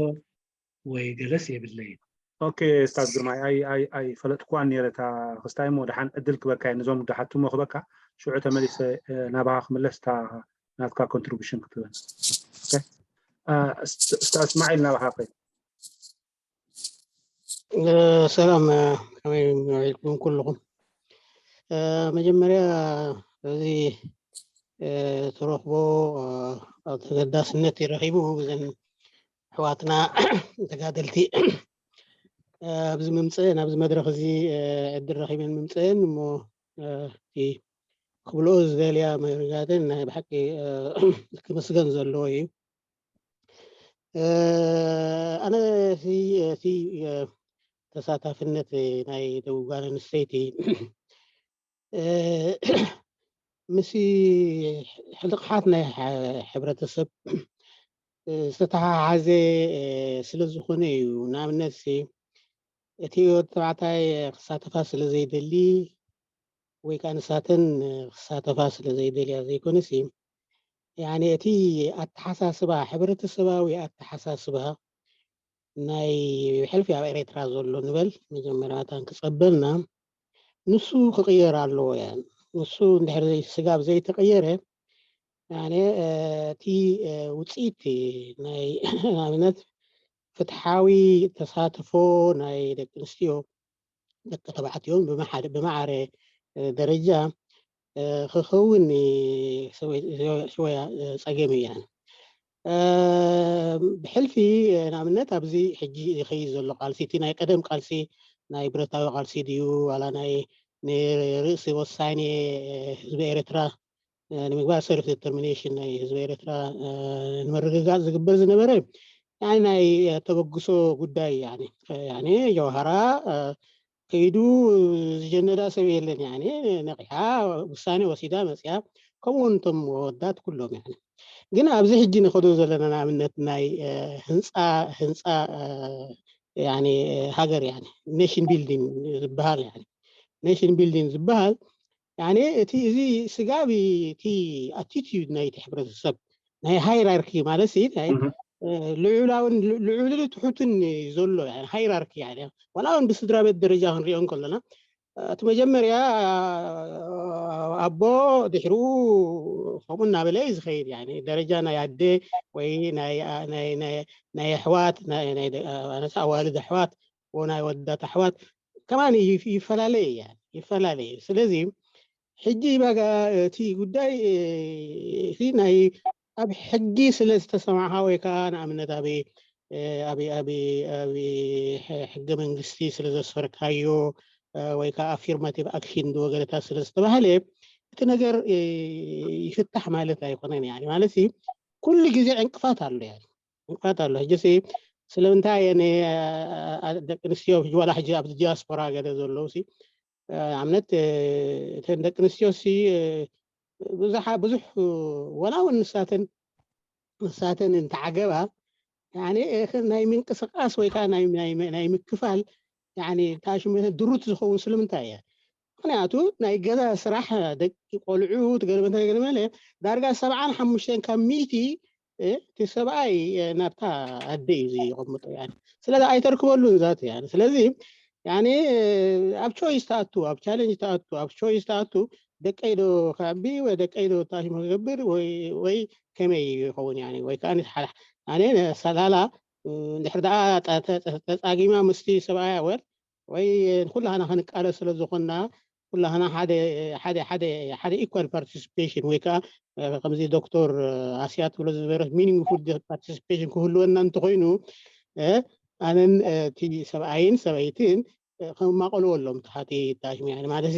ወይ ገለስ የብለይን። ኦኬ ስታዝ ግርማይ ኣይ ኣይ ኣይ ፈለጥኩዋን ነይረ እታ ክስታይ እሞ ደሓን ዕድል ክበካ እየ ነዞም ደሓትሞ ክበካ ሽዑ ተመሊሰ ናባኻ ክምለስ እታ ናትካ contribution ክትበን። ኡስታዝ እስማዒል ናባኻ። ሰላም፣ ከመይ ውዒልኩም ኩልኹም? መጀመርያ እዚ ትረኽቦ ተገዳስነት ይረኺቡ ብዘን ኣሕዋትና ተጋደልቲ ኣብዚ ምምፅእን ኣብዚ መድረኽ እዚ ዕድል ረኺበን ምምፅእን እሞ እቲ ክብልኦ ዝደልያ መርጋትን ናይ ብሓቂ ክምስገን ዘለዎ እዩ። ኣነ እቲ ተሳታፍነት ናይ ደቡብ ጓል ኣንስተይቲ ምስ ሕልቕሓት ናይ ሕብረተሰብ ዝተተሓሓዘ ስለ ዝኾነ እዩ። ንኣብነት እቲ ወዲ ተባዕታይ ክሳተፋ ስለ ዘይደሊ ወይ ከዓ ንሳተን ክሳተፋ ስለ ዘይደልያ ዘይኮነሲ ያኒ እቲ ኣተሓሳስባ ሕብረተሰባዊ ኣተሓሳስባ ናይ ሕልፊ ኣብ ኤርትራ ዘሎ ንበል መጀመርያታን ክጸበልና ንሱ ክቕየር ኣለዎ እያ። ንሱ እንድሕር ስጋብ ዘይተቐየረ ያኒ እቲ ውፅኢት ናይ ኣብነት ፍትሓዊ ተሳትፎ ናይ ደቂ ኣንስትዮ ደቂ ተባዕትዮን ብማዕረ ደረጃ ክኸውን ሽወያ ፀገም እያን። ብሕልፊ ንኣብነት ኣብዚ ሕጂ ዝኸይድ ዘሎ ቃልሲ እቲ ናይ ቀደም ቃልሲ ናይ ብረታዊ ቃልሲ ድዩ ዋላ ናይ ንርእሲ ወሳኔ ህዝቢ ኤርትራ ንምግባር ሰልፍ ዲተርሚኔሽን ናይ ህዝቢ ኤርትራ ንምርግጋፅ ዝግበር ዝነበረ ናይ ተበግሶ ጉዳይ ጀውሃራ ከይዱ ዝጀነዳ ሰብ የለን። ነቂሓ ውሳኔ ወሲዳ መፅያ ከምኡ እቶም ወዳት ኩሎም ግን ኣብዚ ሕጂ ንኸዶ ዘለና ንኣብነት ናይ ህንፃ ህንፃ ሃገር ኔሽን ቢልዲንግ ዝበሃል ኔሽን ቢልዲንግ ዝበሃል እቲ እዚ ስጋብ እቲ ኣቲቲዩድ ናይቲ ሕብረተሰብ ናይ ሃይራርኪ ማለት ልዑላውን ልዑልን ትሑትን ዘሎ ሃይራርኪ ዋላ እውን ብስድራ ቤት ደረጃ ክንሪኦ እንከለና እቲ መጀመርያ ኣቦ ድሕሩ ከምኡ እናበለ እዩ ዝኸይድ ደረጃ ናይ ኣደ ወይ ናይ ኣሕዋት ኣዋልድ ኣሕዋት ናይ ወዳት ኣሕዋት ከማን ይፈላለ ይፈላለ እዩ። ስለዚ ሕጂ ባጋ እቲ ጉዳይ እቲ ናይ ኣብ ሕጊ ስለ ዝተሰማዕካ ወይ ከዓ ንኣብነት ኣብ ኣብ ኣብ ኣብ ሕገ መንግስቲ ስለ ዘስፈርካዮ ወይ ከዓ ኣፊርማቲቭ ኣክሽን ዝወገደታት ስለ ዝተባህለ እቲ ነገር ይፍታሕ ማለት ኣይኮነን። ማለት ኩሉ ግዜ ዕንቅፋት ኣሎ ዕንቅፋት ኣሎ። ሕጂ ስለምንታይ ደቂ ኣንስትዮ ዋላ ሕጂ ኣብ ዲያስፖራ ገለ ዘለዉ ኣብነት እተን ደቂ ኣንስትዮ ብዙሕ ወላ እውን ንሳተን ንሳተን እንተዓገባ ናይ ምንቅስቃስ ወይ ከዓ ናይ ምክፋል ታሽመ ድሩት ዝኸውን ስለምንታይ እያ? ምክንያቱ ናይ ገዛ ስራሕ ደቂ ቆልዑ ትገርመ እንተገርመለ ዳርጋ ሰብዓን ሓሙሽተን ካብ ሚእቲ እቲ ሰብኣይ ናብታ ኣደ እዩ ዝቕምጦ። ስለዚ ኣይተርክበሉን ዛት። ስለዚ ኣብ ቾይስ ተኣቱ ኣብ ቻለንጅ ተኣቱ ኣብ ቾይስ ተኣቱ ደቀይ ዶ ከዕቢ ወይ ደቀይ ዶ ታሽሞ ክገብር ወይ ከመይ ይኸውን ወይ ከዓ ኣነ ሰላላ እንድሕር ደኣ ተፃጊማ ምስቲ ሰብኣያ ወል ወይ ኩላህና ክንቃለስ ስለ ዝኾንና ኩላህና ሓደ ሓደ ሓደ ሓደ ኢኳል ፓርቲሲፔሽን ወይ ከዓ ከምዚ ዶክተር ኣስያ ትብሎ ዝበረት ሚኒንግፉል ፓርቲሲፔሽን ክህልወና እንተኮይኑ ኣነን እቲ ሰብኣይን ሰበይትን ክማቀልዎ ኣሎም ተሓቲ ታሽሚ ማለት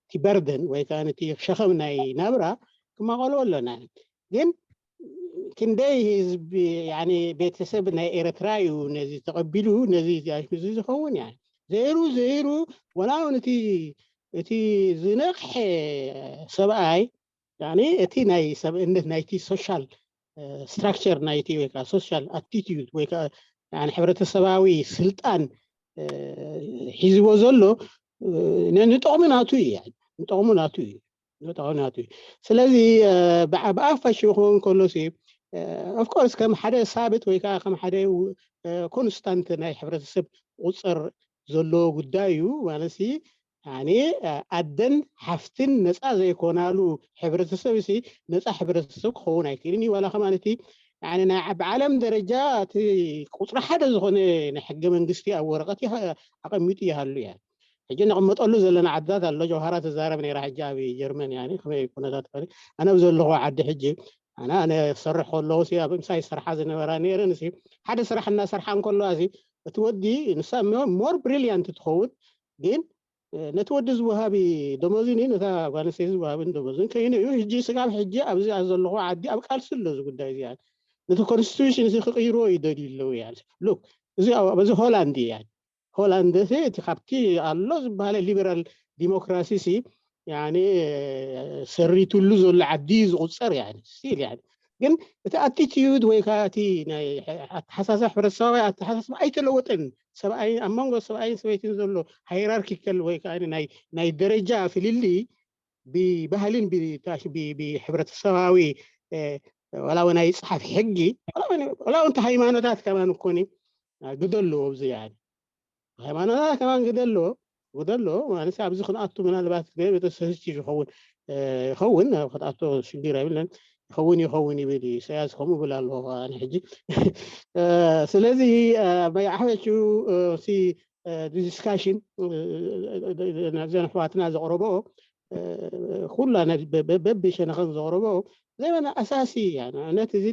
እቲ በርደን ወይ ከዓ እቲ ሸኸም ናይ ናብራ ክማቀልዎ ኣሎና። ግን ክንደይ ህዝቢ ቤተሰብ ናይ ኤርትራ እዩ ነዚ ተቐቢሉ ነዚ ዝኸውን ዘይሩ ዘይሩ ወላ እውን እቲ እቲ ዝነቕሐ ሰብኣይ እቲ ናይ ሰብእነት ናይቲ ሶሻል ስትራክቸር ናይቲ ወይ ከዓ ሶሻል ኣቲቲዩድ ወይ ከዓ ሕብረተሰባዊ ስልጣን ሒዝዎ ዘሎ ንጠቕሙ ናቱ እዩ። ንጠቕሙ ናቱ እዩ። ንጠቕሙ ናቱ እዩ። ስለዚ ብኣፋሽ ክኸውን ከሎ ኦፍኮርስ ከም ሓደ ሳብት ወይ ከዓ ከም ሓደ ኮንስታንት ናይ ሕብረተሰብ ቁፅር ዘለዎ ጉዳይ እዩ። ማለት ያኒ ኣደን ሓፍትን ነፃ ዘይኮናሉ ሕብረተሰብ ሲ ነፃ ሕብረተሰብ ክኸውን ኣይክእልን እዩ። ዋላ ከማን እቲ ናይ ብዓለም ደረጃ እቲ ቁፅሪ ሓደ ዝኾነ ናይ ሕገ መንግስቲ ኣብ ወረቐት ኣቐሚጡ ይሃሉ እያ። ሕጂ ነቐመጠሉ ዘለና ዓድታት ኣሎ። ጀውሃራ ትዛረብ ነይራ ሕጂ ኣብ ጀርመን ያ ከመይ ኩነታት ፈ ኣነ ኣብ ዘለኹ ዓዲ ሕጂ ኣነ ኣነ ክሰርሕ ከለዉ ኣብ ምሳይ ዝሰርሓ ዝነበራ ነይረን ሓደ ስራሕ እናሰርሓ እንከለዋ እቲ ወዲ ንሳ ሞር ብሪሊያንት ትኸውን ግን ነቲ ወዲ ዝወሃቢ ደሞዝን ነታ ጓል ኣንስተይቲ ዝወሃብን ደሞዝን ከይኑ እዩ። ሕጂ ስጋብ ሕጂ ኣብዚ ዘለኹ ዓዲ ኣብ ቃልሲ ኣሎ እዚ ጉዳይ እዚ። ነቲ ኮንስቲቱሽን እዚ ክቕይርዎ ይደልዩ ኣለዉ እያ። ሉክ እዚ በዚ ሆላንድ እያ። ሆላንድ እቲ ካብቲ ኣሎ ዝበሃለ ሊበራል ዲሞክራሲ ሲ ሰሪቱሉ ዘሎ ዓዲ ዝቁፀር ስቲል ግን እቲ ኣቲቲዩድ ወይ ከዓ እቲ ናይ ኣተሓሳሰብ ሕብረተሰባዊ ኣተሓሳሰብ ኣይተለወጠን። ሰብኣይ ኣብ መንጎ ሰብኣይን ሰበይትን ዘሎ ሃይራርኪካል ወይ ከዓ ናይ ደረጃ ፍልልይ ብባህልን ብሕብረተሰባዊ ዋላ ናይ ፀሓፍ ሕጊ ዋላ እውን ሃይማኖታት ከማን እኮኒ ግደ ኣለዎ ኣብዚ ሃይማኖታት ከማን ግደ ኣለዎ ግደ ኣለዎ ማለት ኣብዚ ክንኣቱ ምናልባት ቤተሰብ ዝኸውን ይኸውን ኣብ ክትኣቶ ሽግር ኣይብለን ይኸውን ይኸውን ይብል ኢሳያስ ከምኡ ይብል ኣለዎ ኣነ ሕጂ ስለዚ መያሕበቹ ዲስካሽን ናብዘን ኣሕዋትና ዘቕረበኦ ኩላ በቢ ሸነኸን ዘቕረበኦ ዘይበና ኣሳሲ እያ ንኣብነት እዚ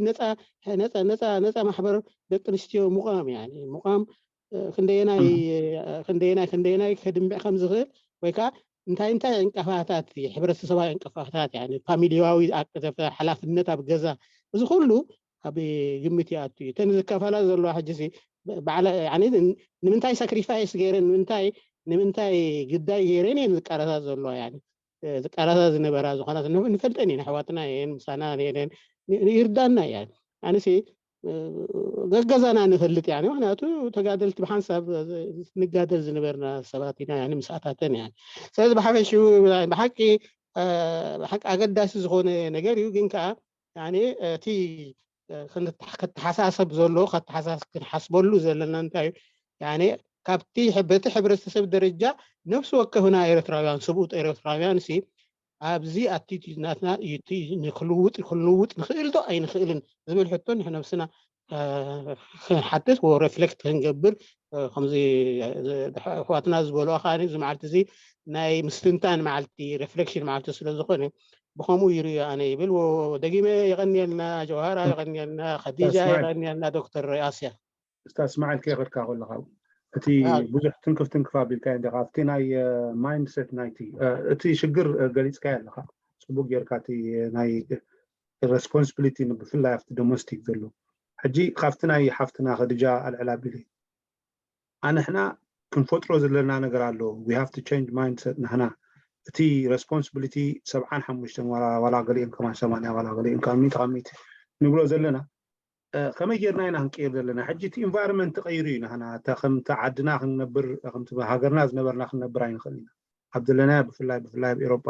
ነፃ ማሕበር ደቂ ኣንስትዮ ሙቃም እያ ሙቃም ክንደየናይ ክንደየናይ ክንደየናይ ከድምዕ ከም ዝኽእል ወይ ከዓ እንታይ እንታይ ዕንቀፋታት ሕብረተሰባዊ ዕንቀፋታት ፋሚሊያዊ ሓላፍነት ኣብ ገዛ እዚ ኩሉ ኣብ ግምት ይኣቱ እዩ እተን ዝከፈላ ዘለዋ ሕጂ ባዕላ ንምንታይ ሳክሪፋይስ ገይረን ንምንታይ ንምንታይ ግዳይ ገይረን እየን ዝቃለሳ ዘለዋ ዝቃለሳ ዝነበራ ዝኾና ንፈልጠን እየን ኣሕዋትና እየን ምሳና እየን ይርዳና እያ ኣነሲ ገገዛና ንፈልጥ እያ ምክንያቱ ተጋደልቲ ብሓንሳብ ንጋደል ዝነበርና ሰባት ኢና ምስኣታተን እያ ስለዚ ብሓፈሽኡ ብሓቂ ብሓቂ ኣገዳሲ ዝኾነ ነገር እዩ ግን ከዓ እቲ ከተሓሳሰብ ዘሎ ከተሓሳስ ክንሓስበሉ ዘለና እንታይ እዩ ካብቲ በቲ ሕብረተሰብ ደረጃ ነብሲ ወከፍና ኤርትራውያን ስብኡት ኤርትራውያን ሲ ኣብዚ ኣቲቲዩድ ናትና ክልውጥ ክንልውጥ ንኽእል ዶ ኣይንኽእልን ዝብል ሕቶ ንሕነብስና ክንሓትት ወ ሬፍሌክት ክንገብር ከምዚ ኣሕዋትና ዝበልኦ ከዓ እዚ መዓልቲ እዚ ናይ ምስትንታን መዓልቲ ሬፍሌክሽን መዓልቲ ስለ ዝኾነ ብከምኡ ይርእዮ ኣነ ይብል ደጊመ የቐንየልና ጀውሃራ የቐንየልና ከዲጃ የቐንየልና ዶክተር ኣስያ እስታ እስማዒል ከይኸድካ ከለካ እቲ ብዙሕ ትንክፍ ትንክፍ ኣቢልካ እንዲኻ ኣብቲ ናይ ማይንድሰት ናይቲ እቲ ሽግር ገሊፅካ ኣለካ ፅቡቅ ጌርካ እቲ ናይ ሬስፖንስቢሊቲ ብፍላይ ኣብቲ ዶሜስቲክ ዘሎ ሕጂ ካብቲ ናይ ሓፍትና ከድጃ ኣልዕል ኣቢለ ኣንሕና ክንፈጥሮ ዘለና ነገር ኣሎ we have to change mindset ንሕና እቲ responsibility ሰብዓን ሓሙሽተን ዋላ ገሊኦም ከማን ሰማንያ ዋላ ገሊኦም ካብ ሚእቲ ካብ ሚእቲ ንብሎ ዘለና ከመይ ጌርና ኢና ክንቀይር ዘለና ሕጂ እቲ environment ተቀይሩ እዩ ንሕና እታ ከምቲ ዓድና ክንነብር ከምቲ ሃገርና ዝነበርና ክንነብር ኣይንኽእል ኢና ኣብ ዘለናዮ ብፍላይ ብፍላይ ኣብ ኤሮጳ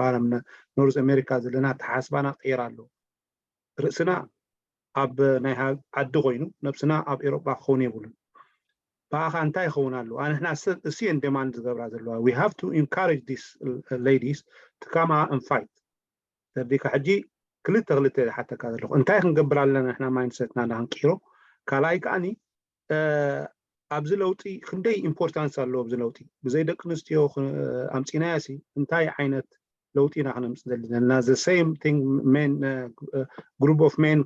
ኖርዝ ኣሜሪካ ዘለና ኣተሓስባና ቀይር ኣሎ ርእስና ኣብ ናይ ዓዲ ኮይኑ ነብስና ኣብ ኤሮጳ ክኸውን የብሉን ብኣኻ እንታይ ይኸውን ኣለዎ ኣንሕና እሲየን demand ዝገብራ ዘለዋ we have to encourage this ladies to come out and fight ተርዲካ ሕጂ ክልተ ክልተ ሓተካ ዘለኹ እንታይ ክንገብር ኣለና ንሕና mindset ና ክንቅይሮ ካልኣይ ከዓኒ ኣብዚ ለውጢ ክንደይ importance ኣለዎ ኣብዚ ለውጢ ብዘይ ደቂ ኣንስትዮ ኣምፂናዮ ሲ እንታይ ዓይነት ለውጢ ኢና ክነምፅእ ዘለና the same thing men group of men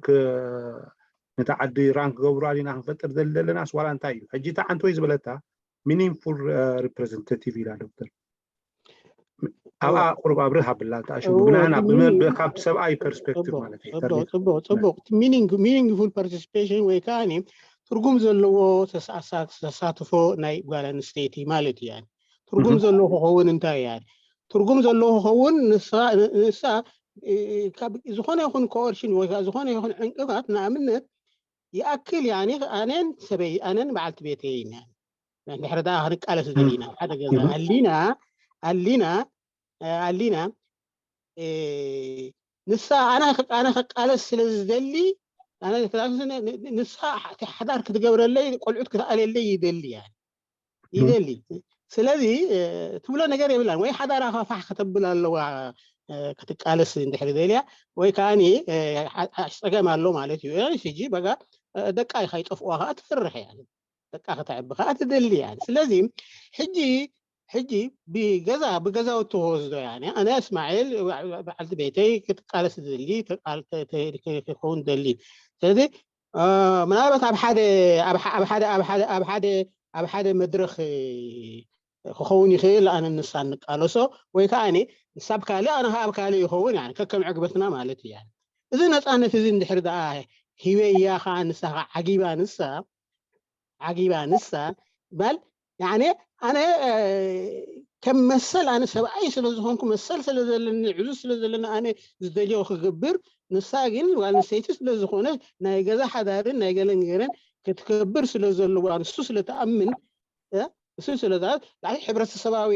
ነቲ ዓዲ run ክገብሩ ኢና ክንፈጥር ዘለናስ ዋላ እንታይ እዩ ሕጂ እታ ዓንተወይ ዝበለታ meaningful representative ኢላ ዶክተር ኣብኣ ቁሩብ ኣብርህ ኣብላ ተኣሽሙ ብናና ካብ ሰብኣይ perspective ማለት እዩ ጽቡቅ meaningful participation ወይ ከዓ ትርጉም ዘለዎ ተሳትፎ ናይ ጓል ኣንስተይቲ ማለት እዩ ትርጉም ዘለዎ ክኸውን እንታይ እያ ትርጉም ዘለዎ ክኸውን ንሳ ዝኾነ ይኹን coercion ወይ ዝኾነ ይኹን ዕንቅፋት ንኣብነት ይኣክል ኣነን ሰበይ ኣነን በዓልቲ ቤተይ ኢና ድሕሪ ዳ ክንቃለስ ደሊና ሓደ ገዛ ኣሊና ኣሊና ኣሊና ንሳ ኣነ ኣነ ክቃለስ ስለ ዝደሊ ንሳ ሓዳር ክትገብረለይ ቆልዑት ክትኣለለይ ይደሊ ይደሊ ስለዚ ትብሎ ነገር የብላን። ወይ ሓዳራ ፋሕ ከተብል ኣለዋ ክትቃለስ እንድሕር ደልያ፣ ወይ ከዓኒ ጸገም ኣሎ ማለት እዩ። ሕጂ በጋ ደቃ ከይጠፍዋ ከዓ ትፍርሕ እያ፣ ደቃ ከተዕቢ ከዓ ትደሊ እያ። ስለዚ ሕጂ ሕጂ ብገዛ ብገዛውቲ ክወስዶ እያ። ኣነ እስማኤል፣ በዓልቲ ቤተይ ክትቃለስ ትደሊ፣ ክኸውን ትደሊ። ስለዚ ምናልባት ኣብ ሓደ ኣብ ሓደ ኣብ ሓደ ኣብ ሓደ መድረኽ ክኸውን ይኽእል። ኣነ ንሳ እንቃለሶ፣ ወይ ከዓ ንሳ ኣብ ካልእ ኣነ ኣብ ካልእ ይኸውን፣ ከከም ዕግበትና ማለት እዩ። እዚ ነፃነት እዚ እንድሕር ደኣ ሂበያ ከዓ ንሳ ከዓ ዓጊባ ንሳ ዓጊባ ንሳ በል ያኔ ኣነ ከም መሰል ኣነ ሰብኣይ ስለ ዝኾንኩ መሰል ስለ ዘለኒ ዕዙዝ ስለ ዘለኒ ኣነ ዝደልዮ ክገብር፣ ንሳ ግን ጓል ኣንስተይቲ ስለ ዝኾነ ናይ ገዛ ሓዳርን ናይ ገለን ገለን ክትገብር ስለ ዘለዋ ንሱ ስለ ትኣምን ንሱ ስለ ሕብረተሰባዊ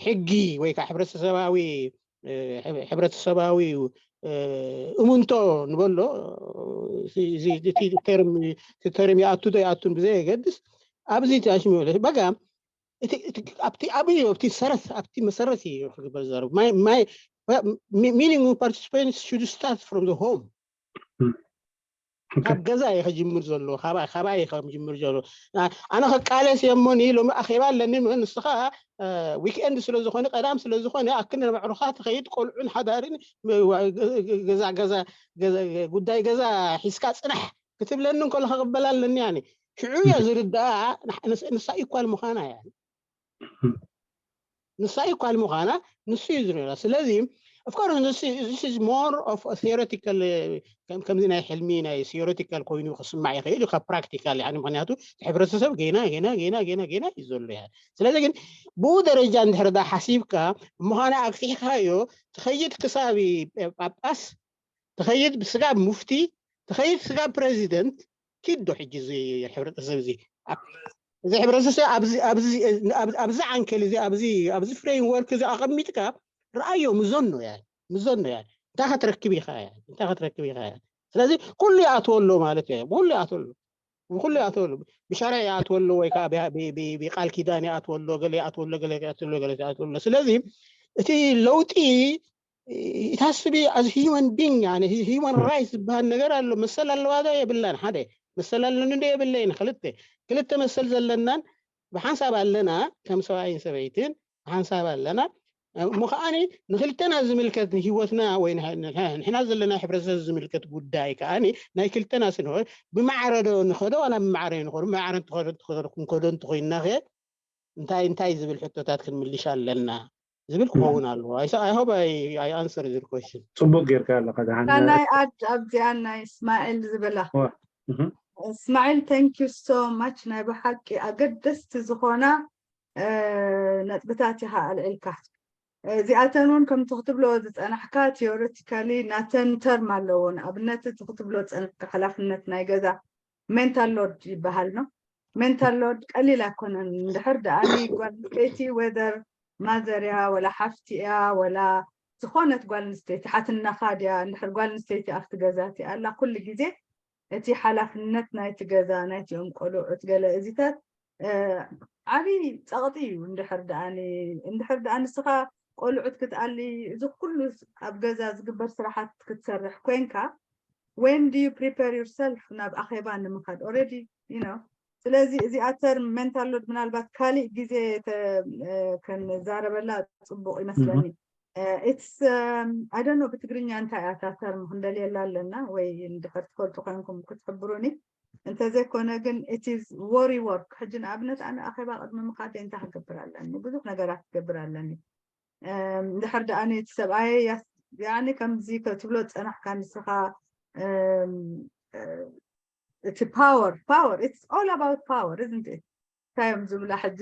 ሕጊ ወይ ከዓ ሕብረተሰባዊ ሕብረተሰባዊ እሙንቶ ንበሎ ተርም ይኣቱ ዶ ይኣቱን ብዘይ የገድስ ኣብዚ ታሽሚ በጋ ኣብቲ ኣብዩ ኣብቲ ሰረት ኣብቲ መሰረት እዩ ክግበር ዘረብ meaning participants should start from the home ካብ ገዛ እዩ ከጅምር ዘሎ ካባይ ከጅምር ዘሎ ኣነ ከቃለስ እየ እሞኒ ሎሚ ኣኼባ ኣለኒ ንስኻ ዊክኤንድ ስለዝኾነ ቀዳም ስለዝኾነ ኣክነ ባዕልኻ ትኸይድ ቆልዑን ሓዳርን ገዛ ገዛ ጉዳይ ገዛ ሒዝካ ፅናሕ ክትብለኒ እንከሎ ክቕበላ ኣለኒ ያኒ ሽዑ እየ ዝርዳኣ ንሳ ኢኳል ምዃና እያ ንሳ ኢኳል ምዃና ንሱ እዩ ዝርዳ ስለዚ of course this is more of a theoretical ከምዚ ናይ ሕልሚ ናይ theoretical ኮይኑ ክስማዕ ይኽእል እዩ ካብ practical ያኒ ምክንያቱ ሕብረተሰብ ጌና ጌና ጌና ጌና ጌና እዩ ዘሎ ያ ስለዚ ግን ብኡ ደረጃ እንድሕር ዳ ሓሲብካ ምዃነ ኣግፊሕካዮ ትኸይድ ክሳብ ጳጳስ ትኸይድ ስጋብ ሙፍቲ ትኸይድ ስጋብ ፕሬዚደንት ኪድ ዶ ሕጂ እዚ ሕብረተሰብ እዚ እዚ ሕብረተሰብ ኣብዚ ዓንከል እዚ ኣብዚ framework እዚ ኣቐሚጥካ ረኣዮ ምዘኖ ያ ምዘኖ ያ እንታይ ክትረክብ ኢኻ ያ እንታይ ክትረክብ ኢኻ ያ ስለዚ ኩሉ ይኣትወሎ ማለት ያ ኩሉ ይኣትወሎ ኩሉ ይኣትወሎ ብሸርዒ ይኣትወሎ ወይ ከዓ ብቃል ኪዳን ይኣትወሎ ገለ ይኣትወሎ ገለ ይኣትወሎ ገለ ይኣትወሎ ስለዚ እቲ ለውጢ it has to be as human being يعني human rights ዝበሃል ነገር ኣሎ መሰል ኣለዋ ዶ የብላን ሓደ መሰል ኣለኒ ዶ የብለይን ክልተ ክልተ መሰል ዘለናን ብሓንሳብ ኣለና ከም ሰብኣይን ሰበይትን ሓንሳብ ኣለና እሞ ከዓኒ ንክልተና ዝምልከት ንሂወትና ወይ ንሕና ዘለና ሕብረተሰብ ዝምልከት ጉዳይ ከዓኒ ናይ ክልተና ስንሆን ብማዕረ ዶ ንኸዶ ዋላ ብማዕረ ንኸዶ ብማዕረ ክንከዶ እንተኮይንና ከ እንታይ እንታይ ዝብል ሕቶታት ክንምልሽ ኣለና ዝብል ክኸውን ኣለዎ I hope I answer your question ፅቡቅ ጌርካ ኣለካ ደሓን ናይ ኣድ ኣብዚኣ ናይ እስማኤል ዝበላ እስማኤል thank you so much ናይ ብሓቂ ኣገደስቲ ዝኾና ነጥብታት ኢኻ ኣልዒልካ እዚኣተን እውን ከምቲ ክትብሎ ዝፀናሕካ theoretically ናተን term ኣለዎ ንኣብነት እቲ ክትብሎ ዝፀናሕካ ሓላፍነት ናይ ገዛ mental load ይበሃል ነው mental load ቀሊል ኣይኮነን እንድሕር ደኣኒ ጓል ኣንስተይቲ whether mother እያ ወላ ሓፍቲ እያ ወላ ዝኾነት ጓል ኣንስተይቲ ሓትነኻ ድያ እንድሕር ጓል ኣንስተይቲ ኣብቲ ገዛ እቲኣ ኣላ ኩሉ ግዜ እቲ ሓላፍነት ናይቲ ገዛ ናይቲኦም ቆልዑት ገለ እዚታት ዓብዪ ፀቕጢ እዩ እንድሕር ደኣ እንድሕር ደኣ ንስኻ ቆልዑት ክትኣሊ እዚ ኩሉ ኣብ ገዛ ዝግበር ስራሓት ክትሰርሕ ኮይንካ when do you prepare yourself ናብ ኣኼባ ንምኻድ already you know ስለዚ እዚኣ term mental load ምናልባት ካሊእ ግዜ ክንዛረበላ ፅቡቕ ይመስለኒ it's I don't know ብትግርኛ እንታይ እያ እታ term ክንደልየላ ኣለና ወይ እንድሕር ትፈልጡ ኮይንኩም ክትሕብሩኒ እንተዘይኮነ ግን it is worry work ሕጂ ንኣብነት ኣነ ኣኼባ ቅድሚ ምኻደይ እንታይ ክገብር ኣለኒ ብዙሕ ነገራት ክገብር ኣለኒ እንድሕር ደኣ እቲ ሰብኣየ ያኒ ከምዚ ክትብሎ ዝፀናሕካ ንስኻ እቲ power power it's all about power isn't it እንታይ እዮም ዝብላ ሕጂ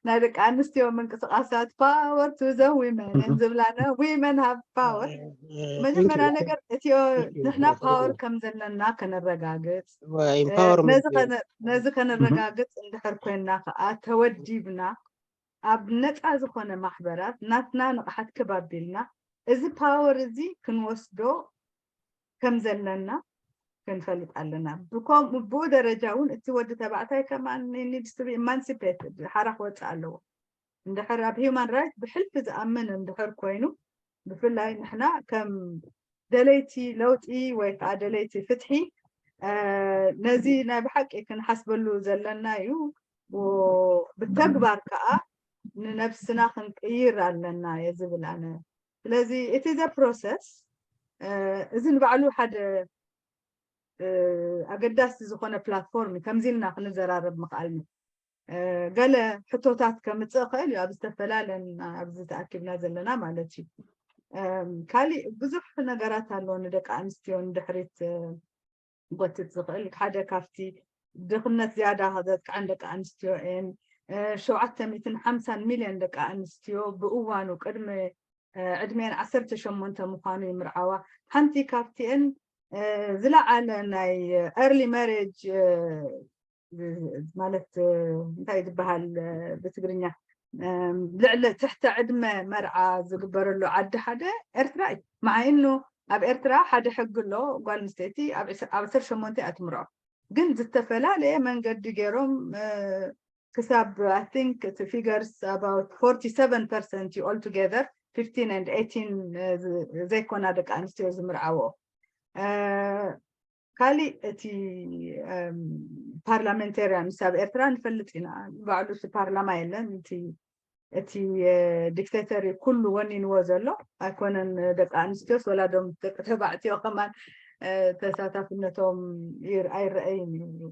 ናይ ደቂ ኣንስትዮ ምንቅስቃሳት power to the women እዮም ዝብላና women have power መጀመርያ ነገር እትዮ ንሕና power ከም ዘለና ከነረጋግፅ ነዚ ከነረጋግፅ እንድሕር ኮይንና ከዓ ተወዲብና ኣብ ነፃ ዝኾነ ማሕበራት ናትና ንቕሓት ክብ ኣቢልና እዚ power እዚ ክንወስዶ ከም ዘለና ክንፈልጥ ኣለና ብኡ ደረጃ እውን እቲ ወዲ ተባዕታይ ከማን needs to be emancipated ሓራ ክወፅእ ኣለዎ እንድሕር ኣብ human right ብሕልፊ ዝኣምን እንድሕር ኮይኑ፣ ብፍላይ ንሕና ከም ደለይቲ ለውጢ ወይ ከዓ ደለይቲ ፍትሒ ነዚ ናይ ብሓቂ ክንሓስበሉ ዘለና እዩ። ብተግባር ከዓ ንነብስና ክንቅይር ኣለና እየ ዝብል ኣነ። ስለዚ እቲ the process እዚ ንባዕሉ ሓደ ኣገዳሲ ዝኾነ platform እዩ። ከምዚ ኢልና ክንዘራረብ ምኽኣልና ገለ ሕቶታት ከምፅእ ኽእል እዩ ኣብ ዝተፈላለን ኣብዚ ተኣኪብና ዘለና ማለት እዩ። ካሊእ ብዙሕ ነገራት ኣሎ ንደቂ ኣንስትዮ ንድሕሪት ጎትት ዝኽእል ሓደ ካብቲ ድኽነት ዝያዳ ዘጥቅዐን ደቂ ኣንስትዮ እየን። ሸውዓተ ሚእትን ሓምሳን ሚልዮን ደቂ ኣንስትዮ ብእዋኑ ቅድሚ ዕድሜን ዓሰርተ ሸሞንተ ምዃኑ ይምርዓዋ። ሓንቲ ካብቲአን ዝለዓለ ናይ early marriage ማለት እንታይ ዝበሃል ብትግርኛ ልዕሊ ትሕተ ዕድመ መርዓ ዝግበረሉ ዓዲ ሓደ ኤርትራ እዩ። መዓይኑ ኣብ ኤርትራ ሓደ ሕጊ ኣሎ፣ ጓል ኣንስተይቲ ኣብ ዓሰርተ ሸሞንተ እያ ትምርዖ። ግን ዝተፈላለየ መንገዲ ገይሮም ክሳብ I think እቲ figures about forty seven percent እዩ all together fifteen and eighteen ዘይኮና ደቂ ኣንስትዮ ዝምርዓዎ። ካሊእ እቲ parliamentarian ምስ ኣብ ኤርትራ ንፈልጥ ኢና፣ ባዕሉ እቲ ፓርላማ የለን። እቲ እቲ dictator እዩ ኩሉ ወኒንዎ ዘሎ። ኣይኮነን ደቂ ኣንስትዮስ ወላ ዶም ደቂ ተባዕትዮ ከማን ተሳታፍነቶም ኣይረኣይን እዩ።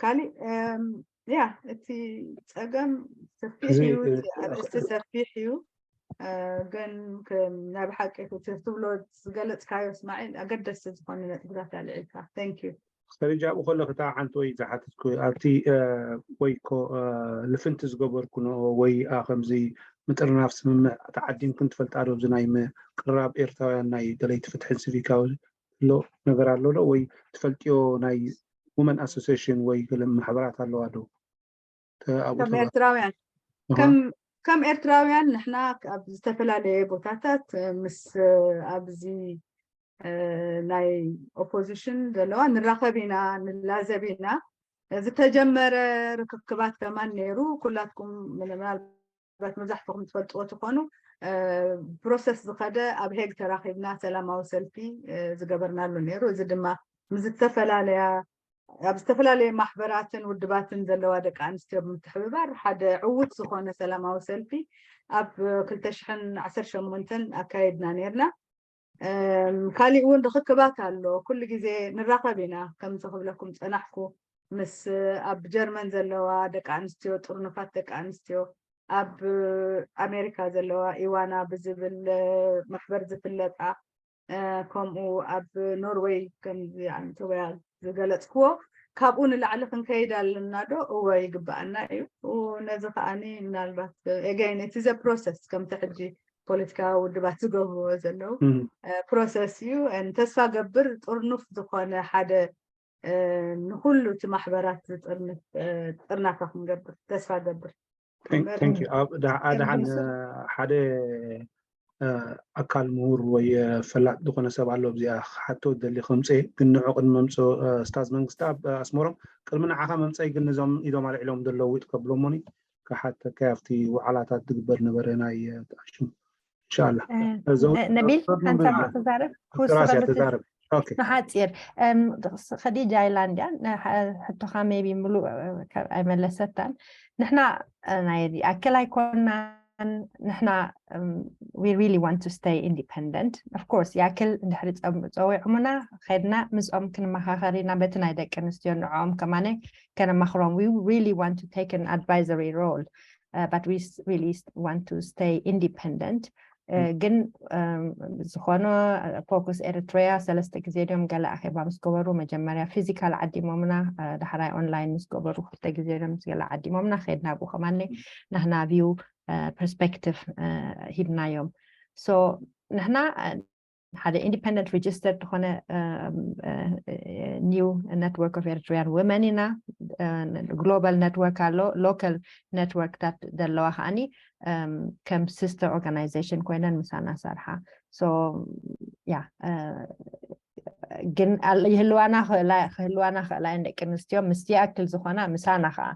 ካሊእ ያ እቲ ፀገም ሰፊሕ እዩ፣ ኣርእስቲ ሰፊሕ እዩ። ግን ናይ ብሓቂ ትብሎ ዝገለፅካዮ እስማዒል ኣገደስቲ ዝኾነ ነጥብታት ኣልዒልካ። Thank you። ከዲጃ ኣብኡ ከለኺ እታ ሓንቲ ወይ ዝሓተትኩ ኣብቲ ወይ ኮ ልፍንቲ ዝገበርኩ ንኦ ወይ ከምዚ ምጥርናፍ ስምምዕ ተዓዲምክን ትፈልጣ ዶ? ኣብዚ ናይ ምቅርራብ ኤርትራውያን ናይ ደለይቲ ፍትሕን ሲቪካዊ ሎ ነገር ኣሎ ዶ ወይ ትፈልጥዮ ናይ Women Association ወይ ገለ ማሕበራት ኣለዋ ዶ? ከም ኤርትራውያን ከም ኤርትራውያን ንሕና ኣብ ዝተፈላለየ ቦታታት ምስ ኣብዚ ናይ ኦፖዚሽን ዘለዋ ንራኸብ ኢና ንላዘብ ኢና። ዝተጀመረ ርክክባት ከማን ነይሩ። ኩላትኩም ምናልባት መብዛሕትኹም ትፈልጥዎ ትኾኑ ፕሮሰስ ዝኸደ ኣብ ሄግ ተራኺብና ሰላማዊ ሰልፊ ዝገበርናሉ ነይሩ። እዚ ድማ ምስ ዝተፈላለያ ኣብ ዝተፈላለየ ማሕበራትን ውድባትን ዘለዋ ደቂ ኣንስትዮ ብምትሕብባር ሓደ ዕዉት ዝኾነ ሰላማዊ ሰልፊ ኣብ ክልተ ሽሕን ዓሰርተ ሸሞንተን ኣካይድና ነርና። ካሊእ እውን ርክክባት ኣሎ። ኩሉ ግዜ ንራኸብ ኢና። ከምዚ ክብለኩም ፀናሕኩ ምስ ኣብ ጀርመን ዘለዋ ደቂ ኣንስትዮ ጥርኑፋት ደቂ ኣንስትዮ ኣብ ኣሜሪካ ዘለዋ ኢዋና ብዝብል ማሕበር ዝፍለጣ ከምኡ ኣብ ኖርወይ ከምዚ ዓንተወያ ዝገለፅክዎ ካብኡ ንላዕሊ ክንከይድ ኣለና ዶ? እወ ይግበኣና እዩ። ነዚ ከዓኒ ምናልባት ኤጋይን እቲ ዘ ፕሮሰስ ከምቲ ሕጂ ፖለቲካዊ ውድባት ዝገብርዎ ዘለዉ ፕሮሰስ እዩ። ተስፋ ገብር ጥርኑፍ ዝኾነ ሓደ ንኩሉ እቲ ማሕበራት ዝጥርንፍ ጥርናፈ ክንገብር ተስፋ ገብር። ኣድሓን ሓደ ኣካል ምሁር ወይ ፈላጥ ዝኾነ ሰብ ኣሎ ኣብዚኣ ክሓቶ ደሊ ከምፀ ግን ንዑ ቅድሚ መምፅ ስታዝ መንግስቲ ኣብ ኣስመሮም ቅድሚ ንዓኻ መምፀይ ግን ነዞም ኢዶም ኣልዒሎም ዘለዉ ይጥቀብሎሞኒ ክሓተካ ኣብቲ ውዓላታት ዝግበር ነበረ ናይ ተኣሽሙ እንሻላ ነቢል ሓንሳብ ክዛረብ ክውስኸሉ ተዛረብ ንሓፂር ከዲጃ ኢላንድያ ሕቶኻ ሜቢ ምሉእ ኣይመለሰታን ንሕና ናይ ኣክል ኣይኮናን ንሕና we really want to stay independent of course ያክል እንድሕሪ ፀዊዖምና ከድና ምስኦም ክንመኻኸር ኢና በቲ ናይ ደቂ ኣንስትዮ ንዕኦም ከማነ ከነማኽሮም we really want to take an advisory role uh, but we really want to stay independent ግን ዝኾነ ፎኩስ ኤርትራያ ሰለስተ ግዜ ድዮም ገለ ኣኼባ ምስ ገበሩ መጀመርያ ፊዚካል ዓዲሞምና ዳሕራይ ኦንላይን ምስ ገበሩ ክልተ ግዜ ድዮም ምስ ገለ ዓዲሞምና ከድና ብኡ ከማኒ ናህና ቪው ፐርስፔክቲቭ ሂብናዮም ሶ ንሕና ሓደ ኢንዲፐንደንት ሬጅስተር ዝኾነ new network of Eritrean women ኢና ግሎባል ነትወርክ ኣሎ ሎካል ነትወርክታት ዘለዋ ከዓኒ ከም ሲስተር ኦርጋናይዜሽን ኮይነን ምሳና ሰርሓ ያ ግን ይህልዋና ክህልዋና ክእላ እየን ደቂ ኣንስትዮ ምስ ይኣክል ዝኾና ምሳና ከዓ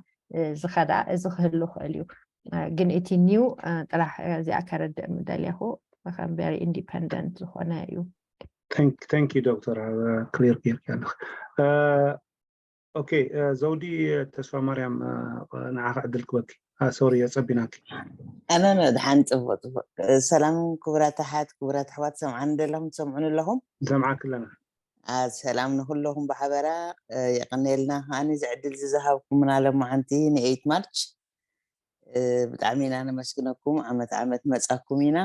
ዝኸዳ፣ እዚ ክህሉ ክእል እዩ። ግን እቲ new ጥራሕ እዚኣ ከረድእ ምደልየኹ ከም very independent ዝኾነ እዩ። Thank you ዶክተር፣ ክሊር ጌርኪ ኣለኽ። ኦኬ፣ ዘውዲ ተስፋ ማርያም፣ ንዓኻ ዕድል ክበኪ። ሶሪ፣ የጸቢናኪ። ኣነ ድሓን ጽቡቅ ጽቡቅ። ሰላም ክቡራት ኣሓት፣ ክቡራት ኣሕዋት፣ ሰምዓኒ ዘለኹም፣ ትሰምዑኒ ኣለኹም? ንሰምዓኪ ኣለና። ሰላም ንኩለኹም ብሓበራ። የቀንየልና ከዓኒ ዝዕድል ዝዝሃብኩምና ለማዓንቲ ንኤይት ማርች ብጣዕሚ ኢና ነመስግነኩም። ዓመት ዓመት መጻኩም ኢና።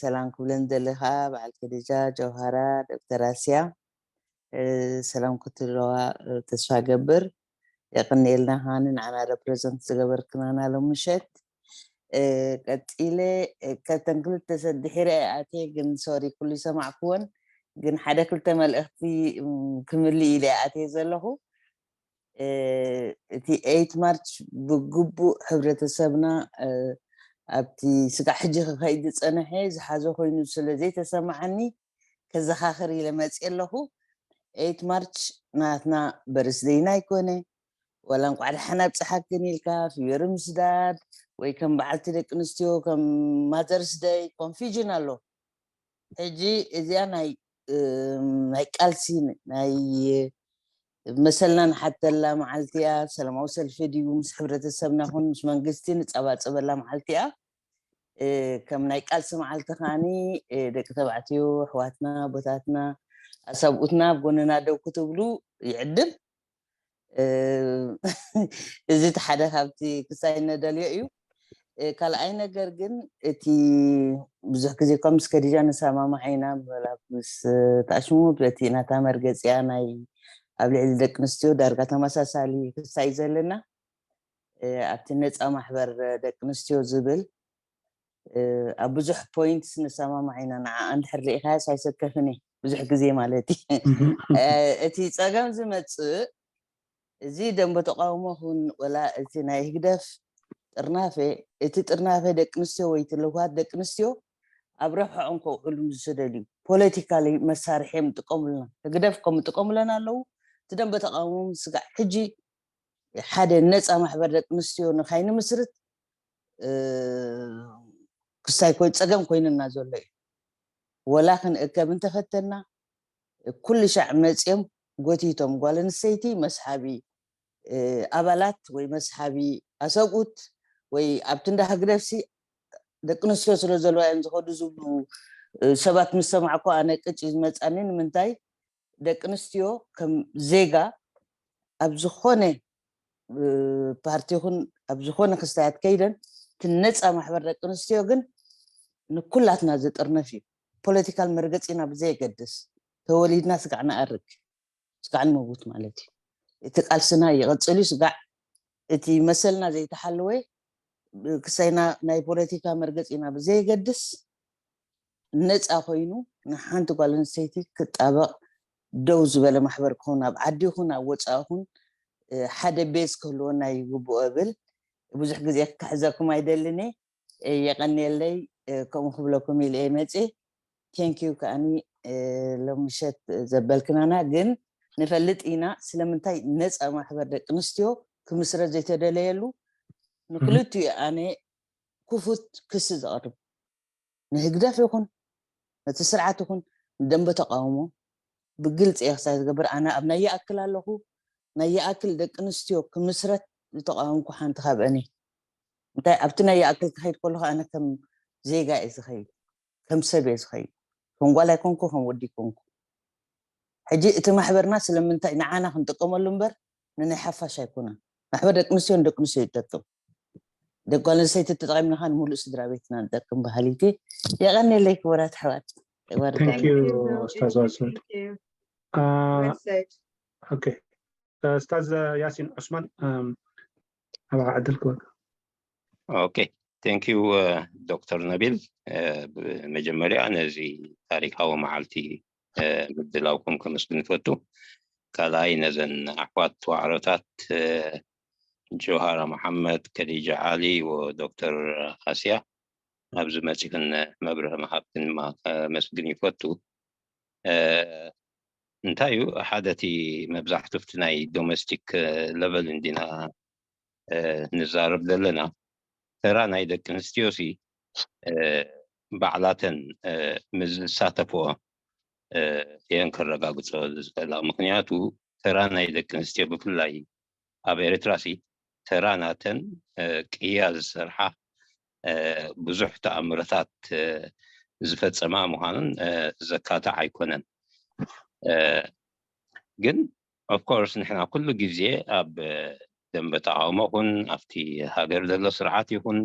ሰላም ክብለን ዘለኻ በዓል ከዲጃ፣ ጀውሃራ፣ ዶክተር ኣስያ፣ ሰላም ክትብለዋ ተስፋ ገብር። የቀንየልና ከዓኒ ንዓና represent ዝገበርክናና ሎም ምሸት። ቀጺለ፣ ከተን ክልተ ሰድሒረ ኣትየ፣ ግን ሶሪ ኩሉ ይሰማዕክዎን፣ ግን ሓደ ክልተ መልእኽቲ ክምልእ ኢለ ኣትየ ዘለኹ። እቲ ኤይት ማርች ብግቡእ ሕብረተሰብና ኣብቲ ስጋዕ ሕጂ ክኸይድ ዝጸንሐ ዝሓዞ ኮይኑ ስለ ዘይተሰማዓኒ፣ ከዘኻኽር ኢለ መጽእ ኣለኹ። ኤይት ማርች ናትና በርስደይና ኣይኮነ፣ ወላ እንቋዕ ደሓን ኣብጽሓክን ኢልካ ፊዮሪ ምስዳድ ወይ ከም በዓልቲ ደቂ ኣንስትዮ ከም ማዘርስ ደይ ኮንፊዥን ኣሎ። ሕጂ እዚኣ ናይ ናይ ቃልሲ ናይ መሰልና ንሓተላ መዓልቲ እያ። ሰላማዊ ሰልፊ ድዩ ምስ ሕብረተሰብና ኹን ምስ መንግስቲ ንጸባጸበላ መዓልቲ እያ። ከም ናይ ቃልሲ መዓልቲ ከዓኒ ደቂ ተባዕትዮ ኣሕዋትና ኣቦታትና ኣሰብኡትና ኣብ ጎንና ደው ክትብሉ ይዕድም። እዚ እቲ ሓደ ካብቲ ክሳይ ነደልዮ እዩ። ካልኣይ ነገር ግን እቲ ብዙሕ ግዜ እኳ ምስ ከዲጃ ንሰማማዕ ኢና፣ ምናልባት ምስ ተኣሽሙ በቲ ናታ መርገፂያ ናይ ኣብ ልዕሊ ደቂ ኣንስትዮ ዳርጋ ተመሳሳሊ ክሳይ ዘለና ኣብቲ ነፃ ማሕበር ደቂ ኣንስትዮ ዝብል ኣብ ብዙሕ ፖይንትስ ንሰማማዕ ኢና። ንዓ እንድሕር ርኢኻያስ ኣይሰከፍን እየ ብዙሕ ግዜ ማለት እዩ። እቲ ፀገም ዝመፅእ እዚ ደንበ ተቃውሞ ኹን ወላ እቲ ናይ ህግደፍ ጥርናፈ፣ እቲ ጥርናፈ ደቂ ኣንስትዮ ወይ እቲ ልውሃት ደቂ ኣንስትዮ ኣብ ረብሐኦም ከውዕሉ ምስ ዝደልዩ ፖለቲካሊ መሳርሒ እዮም ዝጥቀሙልና። ህግደፍ ከም ዝጥቀሙለን ኣለዉ። እቲ ደንበ ተቃውሞ ምስጋዕ ሕጂ ሓደ ነፃ ማሕበር ደቂ ኣንስትዮ ንካይንምስርት ክስታይ ኮይ ፀገም ኮይንና ዘሎ እዩ። ወላ ክንእከብ እንተፈተና ኩሉ ሻዕ መፅዮም ጎቲቶም ጓል ኣንስተይቲ መስሓቢ ኣባላት ወይ መስሓቢ ኣሰብኡት ወይ ኣብቲ እንዳ ህግደፍሲ ደቂ ኣንስትዮ ስለ ዘለዋ እዮም ዝኸዱ ዝብሉ ሰባት ምስ ሰማዕኩ ኣነ ቅጭ ዝመፃኒ። ንምንታይ ደቂ ኣንስትዮ ከም ዜጋ ኣብ ዝኾነ ፓርቲ ይኹን ኣብ ዝኾነ ክስታያት ከይደን እቲ ነፃ ማሕበር ደቂ ኣንስትዮ ግን ንኩላትና ዝጥርንፍ እዩ። ፖለቲካል መርገፂና ብዘየገድስ ተወሊድና ስጋዕ ንኣርግ ስጋዕ ንመውት ማለት እዩ። እቲ ቃልስና ይቐፅል እዩ። ስጋዕ እቲ መሰልና ዘይተሓለወ ክሳይና ናይ ፖለቲካ መርገፂና ብዘየገድስ ነፃ ኮይኑ ንሓንቲ ጓል ኣንስተይቲ ክጣበቕ ደው ዝበለ ማሕበር ክኸውን ኣብ ዓዲ ይኹን ኣብ ወፃኢ ይኹን ሓደ ቤዝ ክህልወና ይግብኦ እብል። ብዙሕ ግዜ ክሕዘኩም ኣይደልን እየ። የቐንየለይ ከምኡ ክብለኩም ኢለ እየ መፅእ። ቴንኪዩ ከዓኒ ሎም ምሸት ዘበልክናና ግን ንፈልጥ ኢና ስለምንታይ ነፃ ማሕበር ደቂ ኣንስትዮ ክምስረት ዘይተደለየሉ ንክልቲኡ ኣነ ክፉት ክሲ ዘቕርብ ንህግደፍ ይኹን ነቲ ስርዓት ይኹን ንደንበ ተቃውሞ ብግልፂ እየ ክሳይ ዝገብር ኣነ ኣብ ናይ ይኣክል ኣለኹ። ናይ ይኣክል ደቂ ኣንስትዮ ክምስረት ዝተቃወምኩ ሓንቲ ካብአን እየ። እንታይ ኣብቲ ናይ ይኣክል ክኸይድ ከለኹ ኣነ ከም ዜጋ እየ ዝኸይድ፣ ከም ሰብ እየ ዝኸይድ፣ ከም ጓል ኣይኮንኩ ከም ወዲ ኣይኮንኩ። ሕጂ እቲ ማሕበርና ስለምንታይ ንዓና ክንጥቀመሉ እምበር ንናይ ሓፋሽ ኣይኮነን። ማሕበር ደቂ ኣንስትዮ ንደቂ ኣንስትዮ ይጠቅም። ደቂ ጓል ኣንስተይቲ ተጠቂምና ከዓ ንምሉእ ስድራ ቤትና ንጠቅም በሃሊት እየ። የቐንየለይ ክቡራት ኣሕዋት። Thank you ኡስታዝ ዋስን። ኦኬ ኡስታዝ ያሲን ዑስማን ኣባኻ ዕድል ክበል። ኦኬ thank you ዶክተር ነቢል። መጀመርያ ነዚ ታሪካዊ መዓልቲ ምድላውኩም ከመስግን ይፈቱ። ካልኣይ ነዘን ኣሕዋት ዋዕሮታት ጆሃራ መሓመድ፣ ከዲጃ ዓሊ ወዶክተር ኣስያ ኣብዚ መፂኽን መብርህ መሃብትን ድማ ከመስግን ይፈቱ። እንታይ እዩ ሓደ እቲ መብዛሕቱ ኣብቲ ናይ ዶሜስቲክ ለቨል እንዲና ንዛረብ ዘለና፣ ተራ ናይ ደቂ ኣንስትዮ ሲ ባዕላተን ምስ ዝሳተፍኦ እየን ከረጋግጾ ዝኽእላ። ምክንያቱ ተራ ናይ ደቂ ኣንስትዮ ብፍላይ ኣብ ኤርትራ ሲ ተራ ናተን ቅያ ዝሰርሓ ብዙሕ ተኣምረታት ዝፈጸማ ምዃኑን ዘካትዕ ኣይኮነን። ግን ኦፍኮርስ ንሕና ኩሉ ግዜ ኣብ ደንበ ተቃውሞ ኹን ኣብቲ ሃገር ዘሎ ስርዓት ይኹን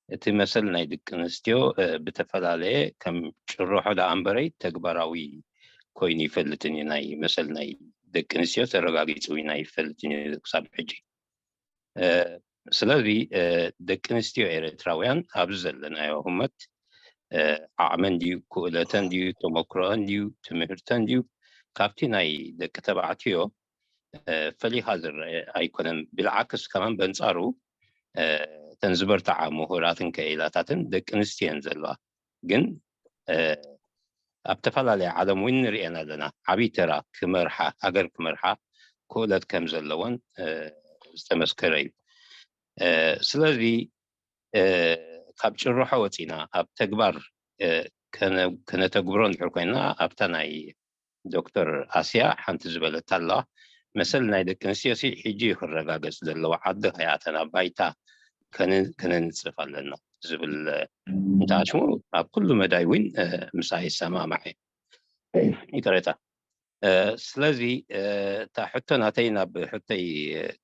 እቲ መሰል ናይ ደቂ ኣንስትዮ ብተፈላለየ ከም ጭርሖ ደኣ እምበረይ ተግባራዊ ኮይኑ ይፈልጥን እዩ። ናይ መሰል ናይ ደቂ ኣንስትዮ ተረጋጊጹ ኢና ይፈልጥን እዩ ክሳብ ሕጂ። ስለዚ ደቂ ኣንስትዮ ኤርትራውያን ኣብዚ ዘለናዮ ህመት ዓቕመን ድዩ፣ ክእለተን ድዩ፣ ተመክሮአን ድዩ፣ ትምህርተን ድዩ፣ ካብቲ ናይ ደቂ ተባዕትዮ ፈሊኻ ዝረአ ኣይኮነን። ብልዓክስ ከማን በንጻሩ እተን ዝበርትዓ ምሁራትን ክኢላታትን ደቂ ኣንስትዮ እየን ዘለዋ። ግን ኣብ ተፈላለየ ዓለም እውን ንርእየን ኣለና። ዓብዪ ተራ ክመርሓ፣ ሃገር ክመርሓ ክእለት ከም ዘለወን ዝተመስከረ እዩ። ስለዚ ካብ ጭርሖ ወፂና ኣብ ተግባር ከነተግብሮ እንድሕር ኮይና ኣብታ ናይ ዶክተር ኣስያ ሓንቲ ዝበለት ኣለዋ። መሰል ናይ ደቂ ኣንስትዮ ሲ ሕጂ እዩ ክረጋገጽ ዘለዎ፣ ዓዲ ከይኣተና ባይታ ከነንጽፍ ኣለና ዝብል እንተኣሽሙ ኣብ ኩሉ መዳይ እውን ምሳይ ይሰማማዕ። ይቅሬታ። ስለዚ እታ ሕቶ ናተይ ናብ ሕቶይ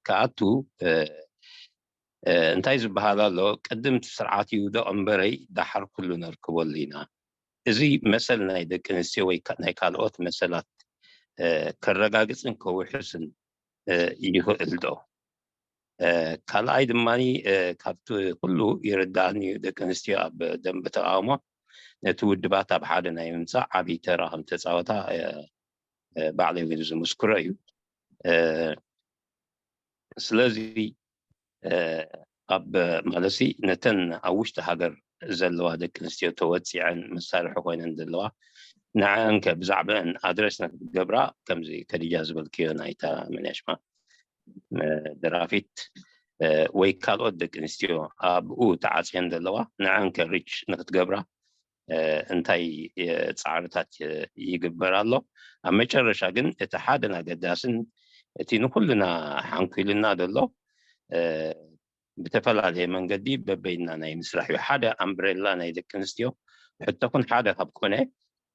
ክኣቱ እንታይ ዝበሃል ኣሎ፣ ቅድም እቲ ስርዓት ይውደቕ እምበረይ ደሓር ኩሉ ነርክበሉ ኢና። እዚ መሰል ናይ ደቂ ኣንስትዮ ወይ ናይ ካልኦት መሰላት ከረጋግፅን ከውሕስን ይኽእል ዶ? ካልኣይ ድማ ካብቲ ኩሉ ይርዳእኒ እዩ፣ ደቂ ኣንስትዮ ኣብ ደንበ ተቃውሞ ነቲ ውድባት ኣብ ሓደ ናይ ምምፃእ ዓብዪ ተራ ከም ተፃወታ ባዕለይ እውን ዝምስክሮ እዩ። ስለዚ ኣብ ማለትሲ ነተን ኣብ ውሽጢ ሃገር ዘለዋ ደቂ ኣንስትዮ ተወፂዐን መሳርሒ ኮይነን ዘለዋ ንዐአን ከ ብዛዕባአን ኣድረስ ንክትገብራ ከምዚ ከዲጃ ዝበልክዮ ናይታ መን እያ ሽማ ደራፊት ወይ ካልኦት ደቂ ኣንስትዮ ኣብኡ ተዓፅየን ዘለዋ ንዐአን ከ ሪች ንክትገብራ እንታይ ፃዕርታት ይግበር ኣሎ? ኣብ መጨረሻ ግን እቲ ሓደን ኣገዳስን እቲ ንኩልና ሓንኩልና ዘሎ ብተፈላለየ መንገዲ በበይና ናይ ምስራሕ እዩ። ሓደ ኣምብሬላ ናይ ደቂ ኣንስትዮ ሕቶክን ሓደ ካብ ኮነ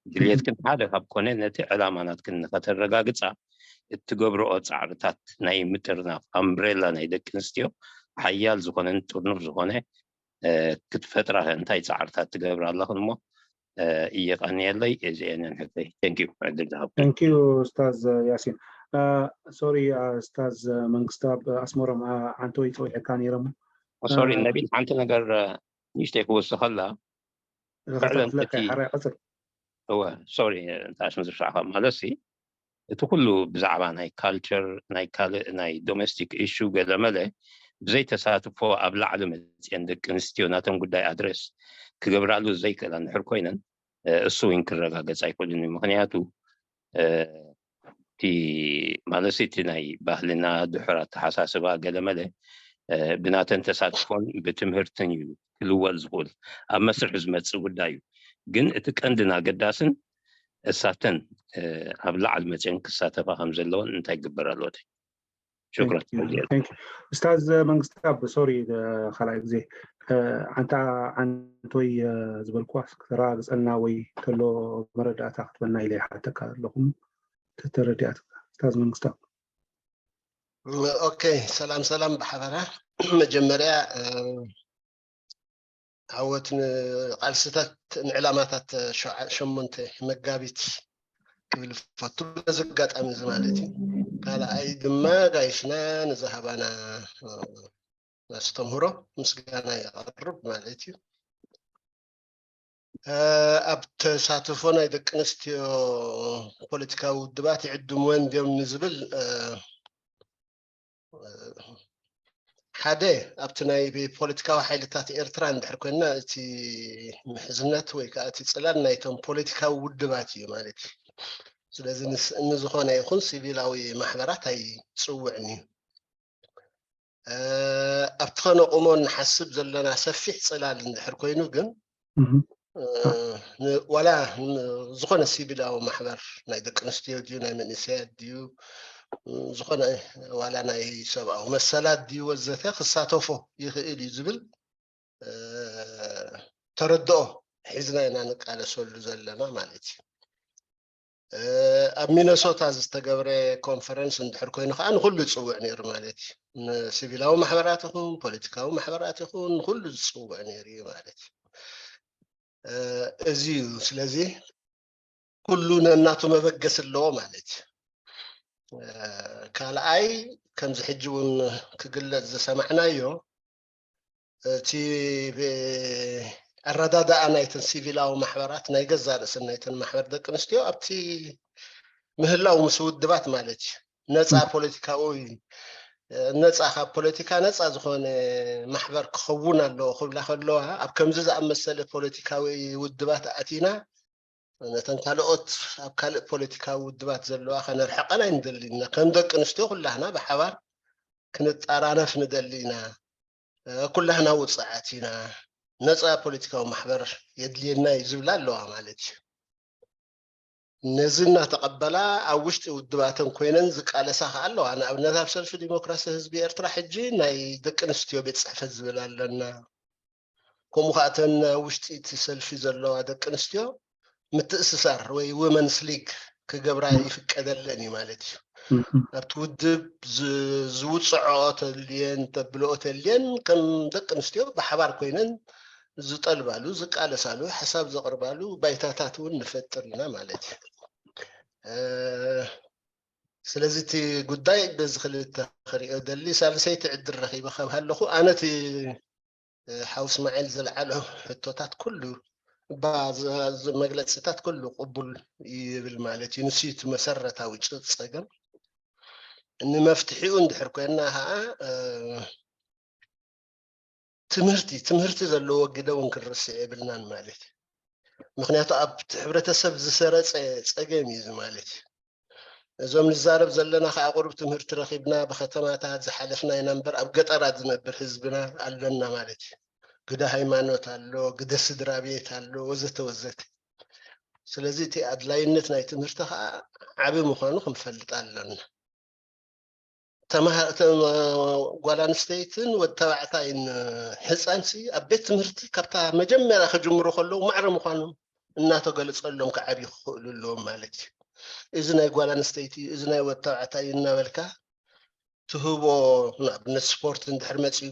ድልየትክን ሓደ ካብ ኮነ ነቲ ዕላማ ናትክን ንኸተረጋግፃ እትገብርኦ ፃዕርታት ናይ ምጥርናፍ ኣምብሬላ ናይ ደቂ ኣንስትዮ ሓያል ዝኾነን ጥርኑፍ ዝኾነ ክትፈጥራ እንታይ ፃዕርታት ትገብራ ኣለኽን እሞ እየቀንየለይ። እዚአንን ሕቶይ። Thank you ዕድል ዝሃብኩ። Thank you ኡስታዝ ያሲን። ሶሪ ኡስታዝ መንግስታብ ኣስመሮም ዓንተወይ ፀዊዐካ ነይረ እሞ ሶሪ ነቢል ሓንቲ ነገር ንእሽተይ ክወስኸላ ክሕተትለካ ሓራይ ቀፅል። እወ ሶሪ እንታይ ስም ዝፍሳዕካ ማለት ሲ እቲ ኩሉ ብዛዕባ ናይ ካልቸር ናይ ካልእ ናይ ዶሜስቲክ ኢሹ ገለመለ ብዘይተሳትፎ ኣብ ላዕሊ መፅአን ደቂ ኣንስትዮ ናቶም ጉዳይ ኣድረስ ክገብራሉ ዘይክእላ እንድሕር ኮይነን እሱ እውን ክረጋገፅ ኣይክእልን እዩ። ምክንያቱ እቲ ማለት እቲ ናይ ባህልና ድሑር ኣተሓሳስባ ገለመለ ብናተን ተሳትፎን ብትምህርትን እዩ ክልወጥ ዝኽእል ኣብ መስርሕ ዝመፅእ ጉዳይ እዩ። ግን እቲ ቀንድን ኣገዳስን እሳተን ኣብ ላዕሊ መፅአን ክሳተፋ ከም ዘለወን እንታይ ክግበር ኣለዎ? ሽክረን። ኡስታዝ መንግስታብ ሶሪ ካልኣይ ግዜ ኣንታ ዓንቶይ ዝበልኩዋ ክተረጋግፀልና ወይ ከሎ መረዳእታ ክትበና ኢለ ይሓተካ ኣለኹም ተተረዲኣትካ ኡስታዝ መንግስታብ። ኦኬ ሰላም ሰላም ብሓበራ መጀመርያ ዓወት ንቃልስታት ንዕላማታት ሸሞንተ መጋቢት ክብል ፈቱ በዚ ኣጋጣሚ እዚ ማለት እዩ። ካልኣይ ድማ ጋይስና ንዝሃባና ኣስተምህሮ ምስጋና የቐርብ ማለት እዩ። ኣብ ተሳትፎ ናይ ደቂ ኣንስትዮ ፖለቲካዊ ውድባት ይዕድምወን ድዮም ንዝብል ሓደ ኣብቲ ናይ ፖለቲካዊ ሓይልታት ኤርትራ እንድሕር ኮይንና እቲ ምሕዝነት ወይ ከዓ እቲ ፅላል ናይቶም ፖለቲካዊ ውድባት እዩ ማለት እዩ። ስለዚ ንዝኾነ ይኹን ሲቪላዊ ማሕበራት ኣይፅውዕን እዩ። ኣብቲ ከነቑሞ ንሓስብ ዘለና ሰፊሕ ፅላል እንድሕር ኮይኑ ግን ዋላ ዝኾነ ሲቪላዊ ማሕበር ናይ ደቂ ኣንስትዮ ድዩ ናይ መንእሰያት ድዩ ዝኾነ ዋላ ናይ ሰብኣዊ መሰላት ድዩ ወዘተ ክሳተፎ ይኽእል እዩ ዝብል ተረድኦ ሒዝና ኢና ንቃለሰሉ ዘለና ማለት እዩ። ኣብ ሚነሶታ ዝተገብረ ኮንፈረንስ እንድሕር ኮይኑ ከዓ ንኩሉ ዝፅውዕ ነይሩ ማለት እዩ። ንሲቪላዊ ማሕበራት ይኹን ፖለቲካዊ ማሕበራት ይኹን ንኩሉ ዝፅውዕ ነይሩ እዩ ማለት እዩ። እዚ እዩ። ስለዚ ኩሉ ነናቱ መበገሲ ኣለዎ ማለት እዩ። ካልኣይ ከምዚ ሕጂ እውን ክግለፅ ዝሰማዕናዮ እቲ ኣረዳድኣ ናይተን ሲቪላዊ ማሕበራት ናይ ገዛ ርእስን ናይተን ማሕበር ደቂ ኣንስትዮ ኣብቲ ምህላው ምስ ውድባት ማለት እዩ ነፃ ፖለቲካዊ ነፃ ካብ ፖለቲካ ነፃ ዝኾነ ማሕበር ክኸውን ኣለዎ ክብላ ከለዋ ኣብ ከምዚ ዝኣመሰለ ፖለቲካዊ ውድባት ኣቲና ነተን ካልኦት ኣብ ካልእ ፖለቲካዊ ውድባት ዘለዋ ከነርሕቀን ኣይንደልን ኢና። ከም ደቂ ኣንስትዮ ኩላህና ብሓባር ክንጠራነፍ ንደሊ ኢና። ኩላህና ውፅዓት ኢና። ነፃ ፖለቲካዊ ማሕበር የድልየና እዩ ዝብላ ኣለዋ ማለት እዩ። ነዚ እናተቐበላ ኣብ ውሽጢ ውድባተን ኮይነን ዝቃለሳ ከዓ ኣለዋ። ንኣብነት ኣብ ሰልፊ ዲሞክራሲ ህዝቢ ኤርትራ ሕጂ ናይ ደቂ ኣንስትዮ ቤት ፅሕፈት ዝብል ኣለና። ከምኡ ከዓ እተን ውሽጢ እቲ ሰልፊ ዘለዋ ደቂ ኣንስትዮ ምትእስሳር ወይ ወመንስ ሊግ ክገብራ ይፍቀደለን እዩ ማለት እዩ። ኣብቲ ውድብ ዝውፅዖ ተልየን ተብልኦ ተልየን ከም ደቂ ኣንስትዮ ብሓባር ኮይነን ዝጠልባሉ ዝቃለሳሉ ሓሳብ ዘቕርባሉ ባይታታት እውን ንፈጥር ኢና ማለት እዩ። ስለዚ እቲ ጉዳይ በዚ ክልተ ክሪኦ ደሊ ሳልሰይቲ ዕድል ረኺበ ካብ ሃለኹ ኣነ እቲ ሓው እስማዒል ዘልዓሎ ሕቶታት ኩሉ መግለፅታት ኩሉ ቅቡል ይብል ማለት እዩ። ንሱ እቲ መሰረታዊ ጸገም ንመፍትሒኡ እንድሕር ኮይና ከዓ ትምህርቲ ትምህርቲ ዘለዎ ግደ እውን ክንርስዕ የብልናን ማለት እዩ። ምክንያቱ ኣብቲ ሕብረተሰብ ዝሰረፀ ፀገም እዩ እዚ ማለት እዩ። እዞም ንዛረብ ዘለና ከዓ ቁሩብ ትምህርቲ ረኺብና ብከተማታት ዝሓለፍና ኢና እምበር ኣብ ገጠራት ዝነብር ህዝብና ኣሎና ማለት እዩ። ግደ ሃይማኖት ኣሎ፣ ግደ ስድራ ቤት ኣሎ፣ ወዘተ ወዘተ። ስለዚ እቲ ኣድላይነት ናይ ትምህርቲ ከዓ ዓቢ ምዃኑ ክንፈልጥ ኣሎና። ጓል ኣንስተይትን ወዲ ተባዕታይን ህፃንሲ ኣብ ቤት ትምህርቲ ካብታ መጀመርያ ክጅምሩ ከለዉ ማዕረ ምዃኑ እናተገለፀሎም ክዓብዩ ክኽእሉ ኣለዎም ማለት እዩ። እዚ ናይ ጓል ኣንስተይቲ እዚ ናይ ወዲ ተባዕታይ እናበልካ ትህቦ ንኣብነት ስፖርት እንድሕር መፅኡ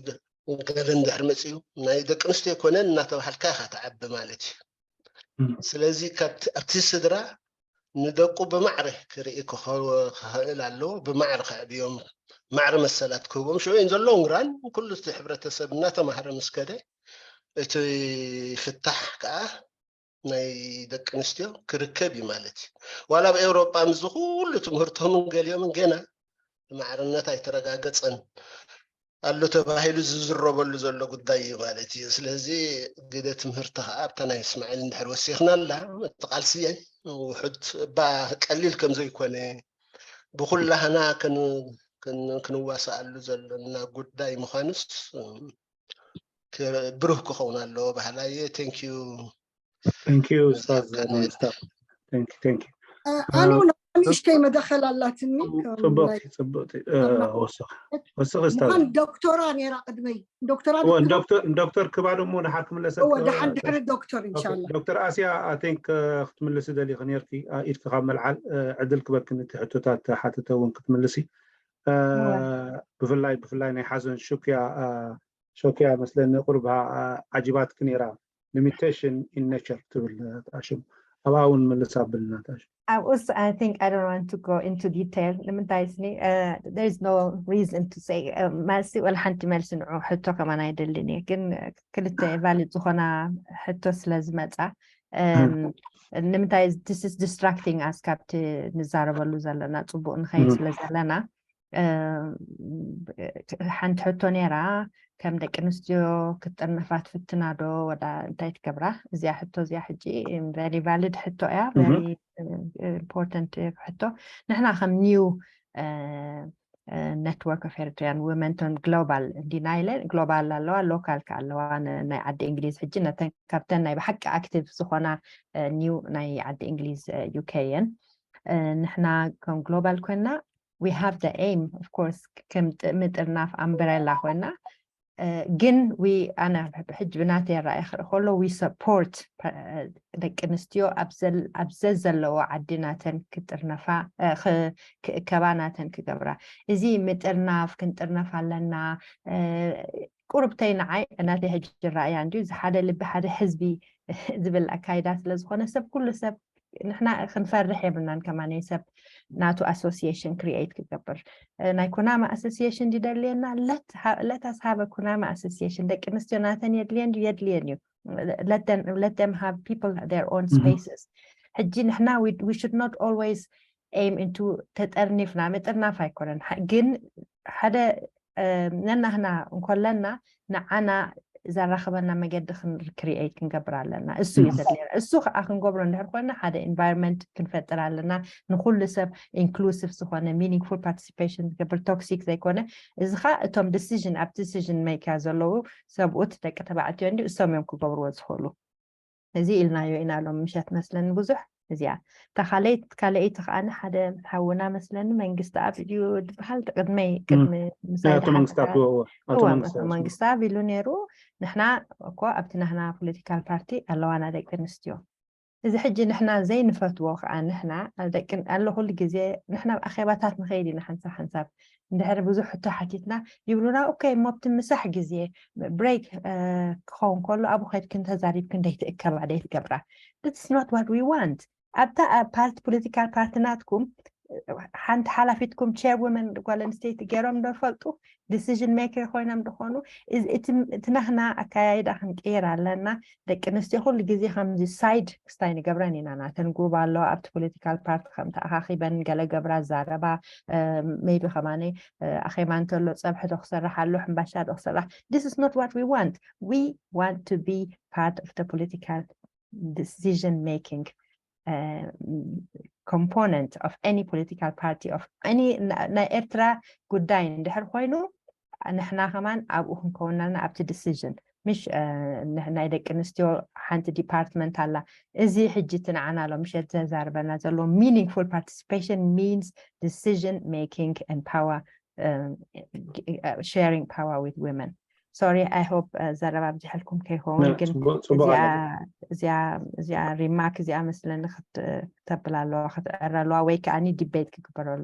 ገለ እንድሕር መፅኡ ናይ ደቂ ኣንስትዮ ኮነን እናተባሃልካ ኢኻ ትዓቢ ማለት እዩ። ስለዚ ኣብቲ ስድራ ንደቁ ብማዕረ ክርኢ ክኽእል ኣለዎ። ብማዕረ ከዕብዮም ማዕረ መሰላት ክህቦም ሽዑ እዮም ዘለዎም ግራን ኩሉ እቲ ሕብረተሰብ እናተማህረ ምስ ከደ እቲ ፍታሕ ከዓ ናይ ደቂ ኣንስትዮ ክርከብ እዩ ማለት እዩ። ዋላ ኣብ ኤውሮጳ ምስ ኩሉ ትምህርቶምን ገሊኦምን ገና ማዕርነት ኣይተረጋገፀን ኣሎ ተባሂሉ ዝዝረበሉ ዘሎ ጉዳይ እዩ ማለት እዩ። ስለዚ ግደ ትምህርቲ ከዓ ኣብታ ናይ እስማዒል እንድሕር ወሲኽና ኣላ እቲ ቃልሲ ውሑድ እባ ቀሊል ከም ዘይኮነ ብኩላህና ክንዋሳኣሉ ዘለና ጉዳይ ምዃኑስ ብሩህ ክኸውን ኣለዎ ባህላየ። Thank you Thank you ኡስታዝ መንግስታብ። Thank you thank you ኣነ ንእሽተይ መደኸል ኣላትኒ። ጽቡቅቲ ጽቡቅቲ። ወስኽ ወስኽ ኡስታዝ። ዶክተራ ነራ ቅድመይ ዶክተራ ዶክተር ክባዶ እሞ ድሓር ክምለሰ። ድሓር ድሕሪ ዶክተር እንሻላ። ዶክተር ኣስያ I think ክትምልሲ ደሊኺ ነርኪ ኢድኪ ካብ መልዓል ዕድል ክበክን እቲ ሕቶታት ሓተተ እውን ክትምልሲ ብፍላይ ብፍላይ ናይ ሓዘን ሹክያ ሾክያ መስለኒ ቁርባ ዓጂባትኪ ነይራ። Limitation in nature ትብል ጣሽም ኣብኣ እውን ምልስ ኣብልና ጣሽም። ኣብኡስ I think I don't want to go into detail ንምንታይ ስኒ there is no reason to say መልሲ ወላ ሓንቲ መልሲ ንዑ ሕቶ ከማን ኣይደልን እየ ግን ክልተ valid ዝኾና ሕቶ ስለ ዝመፃ ንምንታይ this is distracting us ካብቲ ንዛረበሉ ዘለና ፅቡቅ ንኸይድ ስለ ዘለና ሓንቲ ሕቶ ነይራ፣ ከም ደቂ ኣንስትዮ ክትጥርነፋ ትፍትና ዶ ወላ እንታይ ትገብራ? እዚኣ ሕቶ እዚኣ ሕጂ very valid ሕቶ እያ፣ very important ሕቶ። ንሕና ከም new network of Eritrean women ቶም global እንዲና ኢለ፣ global ኣለዋ፣ local ከ ኣለዋ። ናይ ዓዲ እንግሊዝ ሕጂ ነተን ካብተን ናይ ብሓቂ active ዝኾና new ናይ ዓዲ እንግሊዝ UK እየን። ንሕና ከም global ኮይና we have the aim of course ከም ምጥርናፍ umbrella ኮይና፣ ግን ኣነ ሕጂ ብናተይ ኣረኣይ ክርኢ ከሎ we support ደቂ ኣንስትዮ ኣብ ዘዘለዎ ዓዲ ናተን ክጥርነፋ፣ ክእከባ፣ ናተን ክገብራ። እዚ ምጥርናፍ ክንጥርነፍ ኣለና ቁርብተይ ንዓይ እናተይ ሕጂ ራእያ እንድዩ፣ እዚ ሓደ ልቢ ሓደ ህዝቢ ዝብል ኣካይዳ ስለ ዝኾነ ሰብ ኩሉ ሰብ ንሕና ክንፈርሕ የብልናን። ከማነይ ሰብ ናቱ association create ክገብር ናይ ኩናማ association ድደልየና let us have a ኩናማ association። ደቂ ኣንስትዮ ናተን የድልየን ድዩ? የድልየን እዩ። Let them have people their own spaces። ሕጂ ንሕና we should not always aim into ተጠርኒፍና ምጥርናፍ ኣይኮነን፣ ግን ሓደ ነናህና እንኮለና ንዓና ዘራኽበና መገዲ create ክንገብር ኣለና። እሱ እዩ ዘድልየና። እሱ ከዓ ክንገብሮ እንድሕር ኮይና ሓደ environment ክንፈጥር ኣለና፣ ንኩሉ ሰብ inclusive ዝኾነ meaningful participation ዝገብር፣ toxic ዘይኮነ። እዚ ከዓ እቶም decision ኣብ decision maker ዘለዉ ሰብኡት ደቂ ተባዕትዮ እንዲ እሶም እዮም ክገብርዎ ዝኽእሉ። እዚ ኢልናዮ ኢና ሎም ምሸት መስለኒ ብዙሕ። እዚኣ እታ ካልኣይቲ ካልኣይቲ ከዓኒ ሓደ ሓውና መስለኒ መንግስቲ ኣብ እዩ ዝበሃል ቅድመይ ቅድሚ ምሳይ እቶ መንግስቲ ኣብ እዎ፣ እቶ እዎ፣ መንግስቲ ኣብ እዎ። መንግስቲ ኣብ ኢሉ ነይሩ። ንሕና እኮ ኣብቲ ናህና ፖለቲካል ፓርቲ ኣለዋና ደቂ ኣንስትዮ። እዚ ሕጂ ንሕና ዘይንፈትዎ ከዓ ንሕና ኣብ ደቂ ኣሎ ኩሉ ግዜ ንሕና ኣብ ኣኼባታት ንኸይድ ኢና ሓንሳብ ሓንሳብ እንድሕር ብዙሕ ሕቶ ሓቲትና ይብሉና። ኦኬ እሞ ኣብቲ ምሳሕ ግዜ break ክኸውን ከሎ ኣብኡ ከድክን ተዛሪብክን ደይትእከባ ደይትገብራ። That's not what we want። ኣብታ ኣብ ፓርቲ ፖለቲካል ፓርቲ ናትኩም ሓንቲ ሓላፊትኩም chairwoman ጓል ኣንስተይቲ ገይሮም ዶ ፈልጡ? Decision maker ኮይኖም ድኾኑ? እቲ ናህና ኣካያይዳ ክንቅይር ኣለና። ደቂ ኣንስትዮ ኩሉ ግዜ ከምዚ side ክስታይ ንገብረን ኢና። ናተን group ኣለዋ ኣብቲ ፖለቲካል ፓርቲ ከም ተኣኻኺበን ገለ ገብራ ዛረባ maybe ከማነ ኣኼባ እንተሎ ፀብሒ ዶ ክሰርሕ ኣሎ ሕምባሻ ዶ ክሰርሕ? This is not what we want. We want to be part of the political decision making component of any political party of any ናይ ኤርትራ ጉዳይ እንድሕር ኮይኑ ንሕና ከማን ኣብኡ ክንከውን ኣለና ኣብቲ decision። ምሽ ናይ ደቂ ኣንስትዮ ሓንቲ ዲፓርትመንት ኣላ። እዚ ሕጂ እቲ ንዓና ሎ ምሸት ዘዛርበና ዘሎ meaningful participation means decision making and power sharing power with women. Sorry, I hope ዘረባ ኣብዚሐልኩም ከይኸውን ግን እዚኣ remark እዚኣ መስለኒ ክተብል ኣለዋ ክትዕረ ኣለዋ ወይ ከዓኒ debate ክግበረሉ።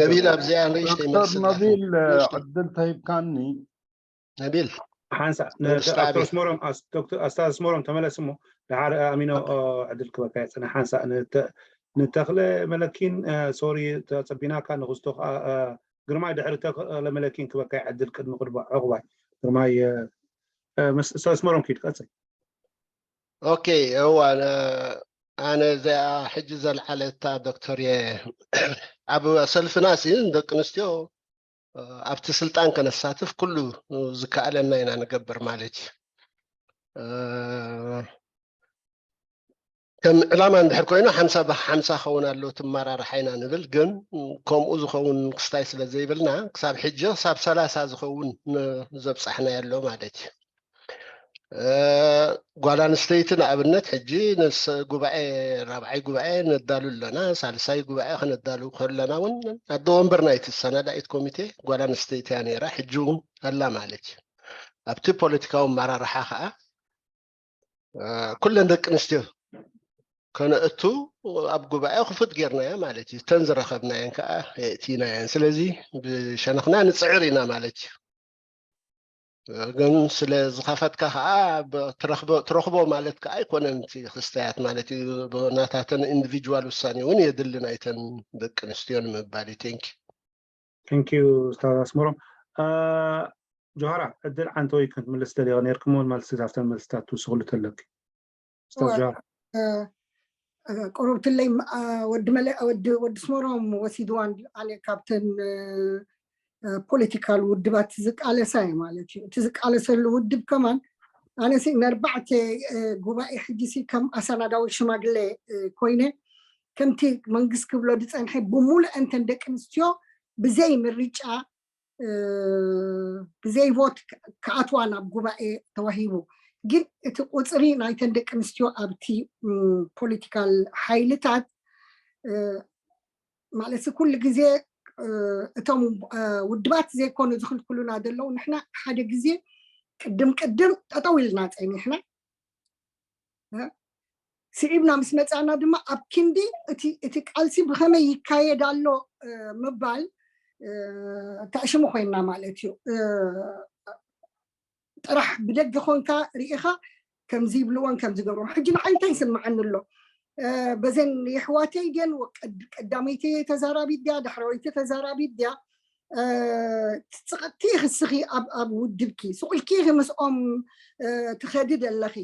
ነቢል ኣብዚኣ ንእሽተይ መልሲ ነቢል ዕድል ተሂብካኒ። ነቢል ሓንሳ ኣስታዝ ኣስመሮም ተመለስ እሞ ድሓር ኣሚኖ ዕድል ክበካ የፅነ ሓንሳ ንተኽለ መለኪን ሶሪ ተፀቢናካ ንክስቶ ከዓ ግርማይ ድሕሪ ተኽለ መለኪን ክበካ ዕድል ቅድሚ ቅድባ ዕቁባይ ግርማይ ኣስመሮም ኪድ ቀፅል። ኦኬ እዋ ኣነ እዚኣ ሕጂ ዘልዓለታ ዶክተር እየ ኣብ ሰልፍና ሲ ደቂ ኣንስትዮ ኣብቲ ስልጣን ከነሳትፍ ኩሉ ዝከኣለና ኢና ንገብር ማለት እዩ። ከም ዕላማ እንድሕር ኮይኑ ሓምሳ ብሓምሳ ኸውን ኣሎ ትመራርሓ ኢና ንብል፣ ግን ከምኡ ዝኸውን ክስታይ ስለ ዘይብልና ክሳብ ሕጂ ክሳብ ሰላሳ ዝኸውን ዘብፃሕናዮ ኣሎ ማለት እዩ። ጓል ኣንስተይቲ ንኣብነት ሕጂ ንስ ጉባኤ ራብዓይ ጉባኤ ነዳሉ ኣለና፣ ሳልሳይ ጉባኤ ከነዳሉ ከለና እውን ኣደ ወንበር ናይቲ ሰናዳኢት ኮሚቴ ጓል ኣንስተይቲ እያ ነይራ፣ ሕጂ እውን ኣላ ማለት እዩ። ኣብቲ ፖለቲካዊ ኣመራርሓ ከዓ ኩለን ደቂ ኣንስትዮ ከነእቱ ኣብ ጉባኤ ክፉት ጌርናዮ ማለት እዩ። እተን ዝረኸብናየን ከዓ የእቲናየን። ስለዚ ብሸነኽና ንፅዕር ኢና ማለት እዩ። ግን ስለ ዝኸፈትካ ከዓ ትረኽቦ ማለት ከዓ ኣይኮነን እቲ ክስተያት ማለት እዩ። ናታተን ኢንዲቪጁዋል ውሳኔ እውን የድሊ ናይተን ደቂ ኣንስትዮ ንምባል እዩ። ቴንክ ቴንክ ዩ ስታዝ ኣስመሮም። ጆሃራ ዕድል ዓንተ ወይ ክትምልስ ደሊኻ ነርክሞ መልሲ ካብተን መልስታት ትውስኽሉ ተለኪ ስታዝ ጆሃራ። ቁሩብ ትለይ ወዲ መለ ወዲ ወዲ ስመሮም ወሲድዋ። ኣነ ካብተን ፖለቲካል ውድባት ዝቃለሳ እዩ ማለት እዩ። እቲ ዝቃለሰሉ ውድብ ከማን ኣነ ንኣርባዕተ ጉባኤ ሕጂ ከም ኣሰናዳዊ ሽማግሌ ኮይነ ከምቲ መንግስት ክብሎ ዝፀንሐ ብሙሉእ እንተን ደቂ ኣንስትዮ ብዘይ ምርጫ ብዘይ ቮት ክኣትዋ ናብ ጉባኤ ተዋሂቡ። ግን እቲ ቁፅሪ ናይተን ደቂ ኣንስትዮ ኣብቲ ፖለቲካል ሓይልታት ማለት ኩሉ ግዜ እቶም ውድባት ዘይኮኑ ዝኽልክሉና ዘለዉ ንሕና ሓደ ግዜ ቅድም ቅድም ጠጠው ኢልና ፀኒሕና ስዒብና ምስ መፃና ድማ ኣብ ክንዲ እቲ ቃልሲ ብኸመይ ይካየድ ኣሎ ምባል ተዕሽሙ ኮይና ማለት እዩ። ጥራሕ ብደገ ኮንካ ርኢኻ ከምዚ ይብልዎን ከምዚ ገብሮም ሕጂ ንዓይ እንታይ ይስምዓኒ ኣሎ በዘን የሕዋተይ ድን ቀዳመይቲ ተዛራቢት ድያ ዳሕረወይቲ ተዛራቢት ድያ ትፅቕቲ ክስኺ ኣብ ውድብኪ ስቁልኪ ምስኦም ትኸዲ ኣለኺ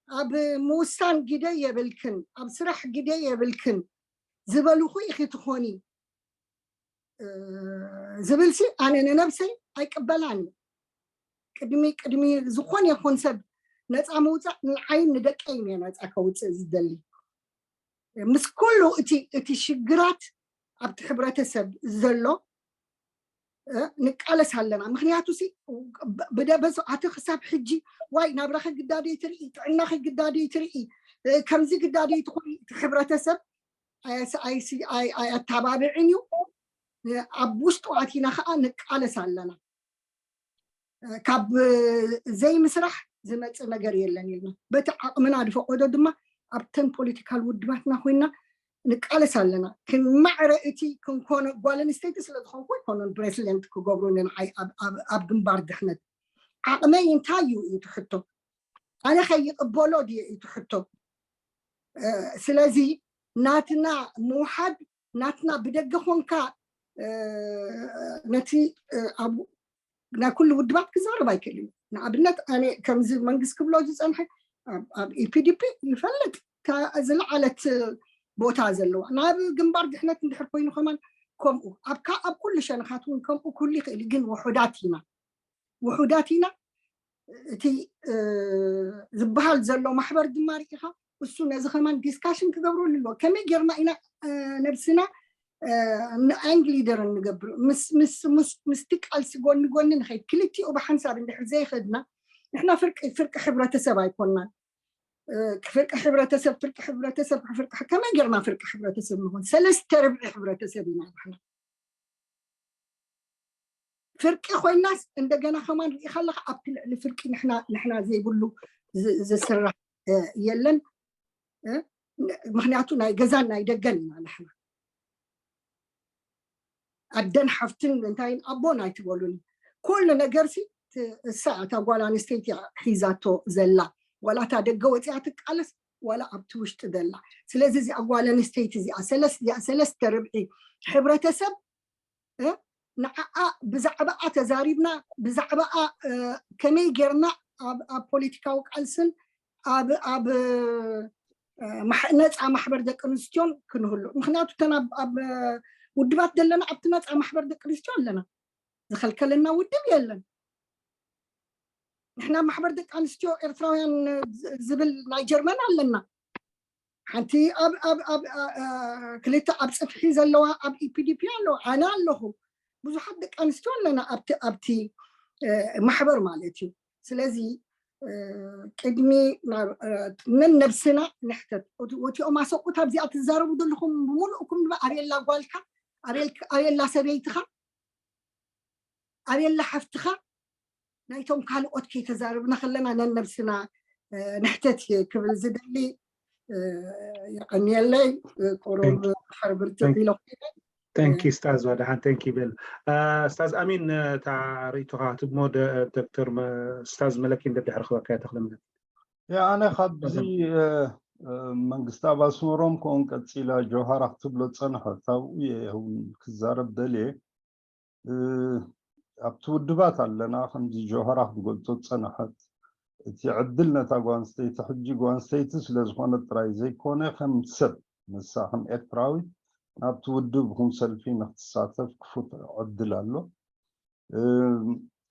ኣብ ምውሳን ግደ የብልክን ኣብ ስራሕ ግደ የብልክን ዝበልኹ ኢኺ ትኾኒ ዝብል ሲ ኣነ ንነብሰይ ኣይቅበላን እዩ። ቅድሚ ቅድሚ ዝኾነ ይኹን ሰብ ነፃ ምውፃእ ንዓይን ንደቀይን እየ ነፃ ከውፅእ ዝደሊ። ምስ ኩሉ እቲ እቲ ሽግራት ኣብቲ ሕብረተሰብ ዘሎ ንቃለስ ኣለና። ምክንያቱ ሲ ብደበሶ ኣቲ ክሳብ ሕጂ ዋይ ናብራኸ ግዳደይ ትርኢ፣ ጥዕናኸ ግዳደይ ትርኢ፣ ከምዚ ግዳደይ ትኾኒ እቲ ሕብረተሰብ ኣየተባብዕን እዩ። ኣብ ውሽጡ ኣቲና ከዓ ንቃለስ ኣለና። ካብ ዘይምስራሕ ዝመፅእ ነገር የለን ኢልና በቲ ዓቕምና ዝፈቀዶ ድማ ኣብተን ፖለቲካል ውድባትና ኮይና ንቃለስ ኣለና። ክማዕረ እቲ ክንኮነ ጓል ኣንስተይቲ ስለዝኾንኩ ኣይኮኑን ፕሬዚደንት ክገብሩኒ ንዓይ ኣብ ግንባር ድሕነት ዓቕመይ እንታይ እዩ እዩ ትሕቶ ኣነ ከይቅበሎ ድየ እዩ ትሕቶ ስለዚ ናትና ምውሓድ ናትና ብደገ ኮንካ ነቲ ናይ ኩሉ ውድባት ክዛረብ ኣይክእል እዩ። ንኣብነት ኣነ ከምዚ መንግስት ክብሎ ዝፀንሐ ኣብ ኢፒዲፒ ይፈልጥ ዝለዓለት ቦታ ዘለዋ ናብ ግንባር ድሕነት እንድሕር ኮይኑ ከማን ከምኡ ኣብ ኩሉ ሸነኻት እውን ከምኡ ክህሉ ይኽእል ግን ውሑዳት ኢና ውሑዳት ኢና። እቲ ዝበሃል ዘሎ ማሕበር ድማ ርኢኻ እሱ ነዚ ከማን ዲስካሽን ክገብረሉ ኣለዎ። ከመይ ጌርና ኢና ነብስና ንኣንግ ሊደር እንገብር ምስቲ ቃልሲ ጎኒ ጎኒ ንኸይድ ክልቲኡ ብሓንሳብ እንድሕር ዘይኸድና ንሕና ፍርቂ ፍርቂ ሕብረተሰብ ኣይኮንናን። ፍርቂ ሕብረተሰብ ፍርቂ ሕብረተሰብ ፍርቂ ከመይ ጌርና ፍርቂ ሕብረተሰብ ንኾን ሰለስተ ርብዒ ሕብረተሰብ ኢና ንሕና። ፍርቂ ኮይናስ እንደገና ከማን ርኢኻ ኣለኻ ኣብቲ ልዕሊ ፍርቂ ንሕና ዘይብሉ ዝስራሕ የለን። ምክንያቱ ናይ ገዛን ናይ ደገን ኢና ንሕና ኣደን ሓፍትን እንታይን ኣቦን ኣይትበሉኒ። ኩሉ ነገር ሲ እሳ እታ ጓል ኣንስተይቲ ሒዛቶ ዘላ ዋላ እታ ደገ ወፂኣ ትቃለስ ዋላ ኣብቲ ውሽጢ ዘላ። ስለዚ እዚኣ ጓል ኣንስተይቲ እዚኣ ሰለስተ ርብዒ ሕብረተሰብ ንዓኣ ብዛዕባኣ ተዛሪብና ብዛዕባኣ ከመይ ጌርና ኣብ ፖለቲካዊ ቃልስን ኣብ ነፃ ማሕበር ደቂ ኣንስትዮን ክንህሉ ምክንያቱ እተን ኣብ ውድባት ዘለና ኣብቲ ነፃ ማሕበር ደቂ ኣንስትዮ ኣለና ዝኸልከለና ውድብ የለን። ንሕና ማሕበር ደቂ ኣንስትዮ ኤርትራውያን ዝብል ናይ ጀርመን ኣለና። ሓንቲ ክልተ ኣብ ፅፍሒ ዘለዋ ኣብ ኢፒዲፒ ኣለዋ ኣነ ኣለኹ ብዙሓት ደቂ ኣንስትዮ ኣለና ኣብቲ ኣብቲ ማሕበር ማለት እዩ። ስለዚ ቅድሚ ነን ነብስና ንሕተት። እቲኦም ኣሰቁት ኣብዚኣ ትዛረቡ ዘለኹም ብምሉእኩም ድማ ኣበየላ ጓልካ ኣበየላ ሰበይትኻ ኣበየላ ሓፍትኻ ናይቶም ካልኦት ከይተዛረብና ከለና ነነብስና ንሕተት ክብል ዝደሊ የቀንየለይ። ቁሩብ ሕርብርቲ ቢሎ ተንኪ ስታዝ ዋድሓን ተንኪ ቤል ስታዝ ኣሚን እታ ርእይቶኻ ትሞ ዶክተር ስታዝ መለኪን ደድሕሪ ክበካ ተክለምነት ኣነ ካብዚ መንግስቲ ኣባስመሮም ከውን ቀፂላ ጆሃራ ክትብሎ ፀንሐት ኣብኡ እውን ክዛረብ ደልየ ኣብቲ ውድባት ኣለና ከምዚ ጆሃራ ክትገልፆ ፀንሐት እቲ ዕድል ነታ ጓንስተይቲ ሕጂ ጓንስተይቲ ስለዝኮነ ጥራይ ዘይኮነ ከም ሰብ ንሳ ከም ኤርትራዊት ናብቲ ውድብ ይኹን ሰልፊ ንክትሳተፍ ክፉት ዕድል ኣሎ።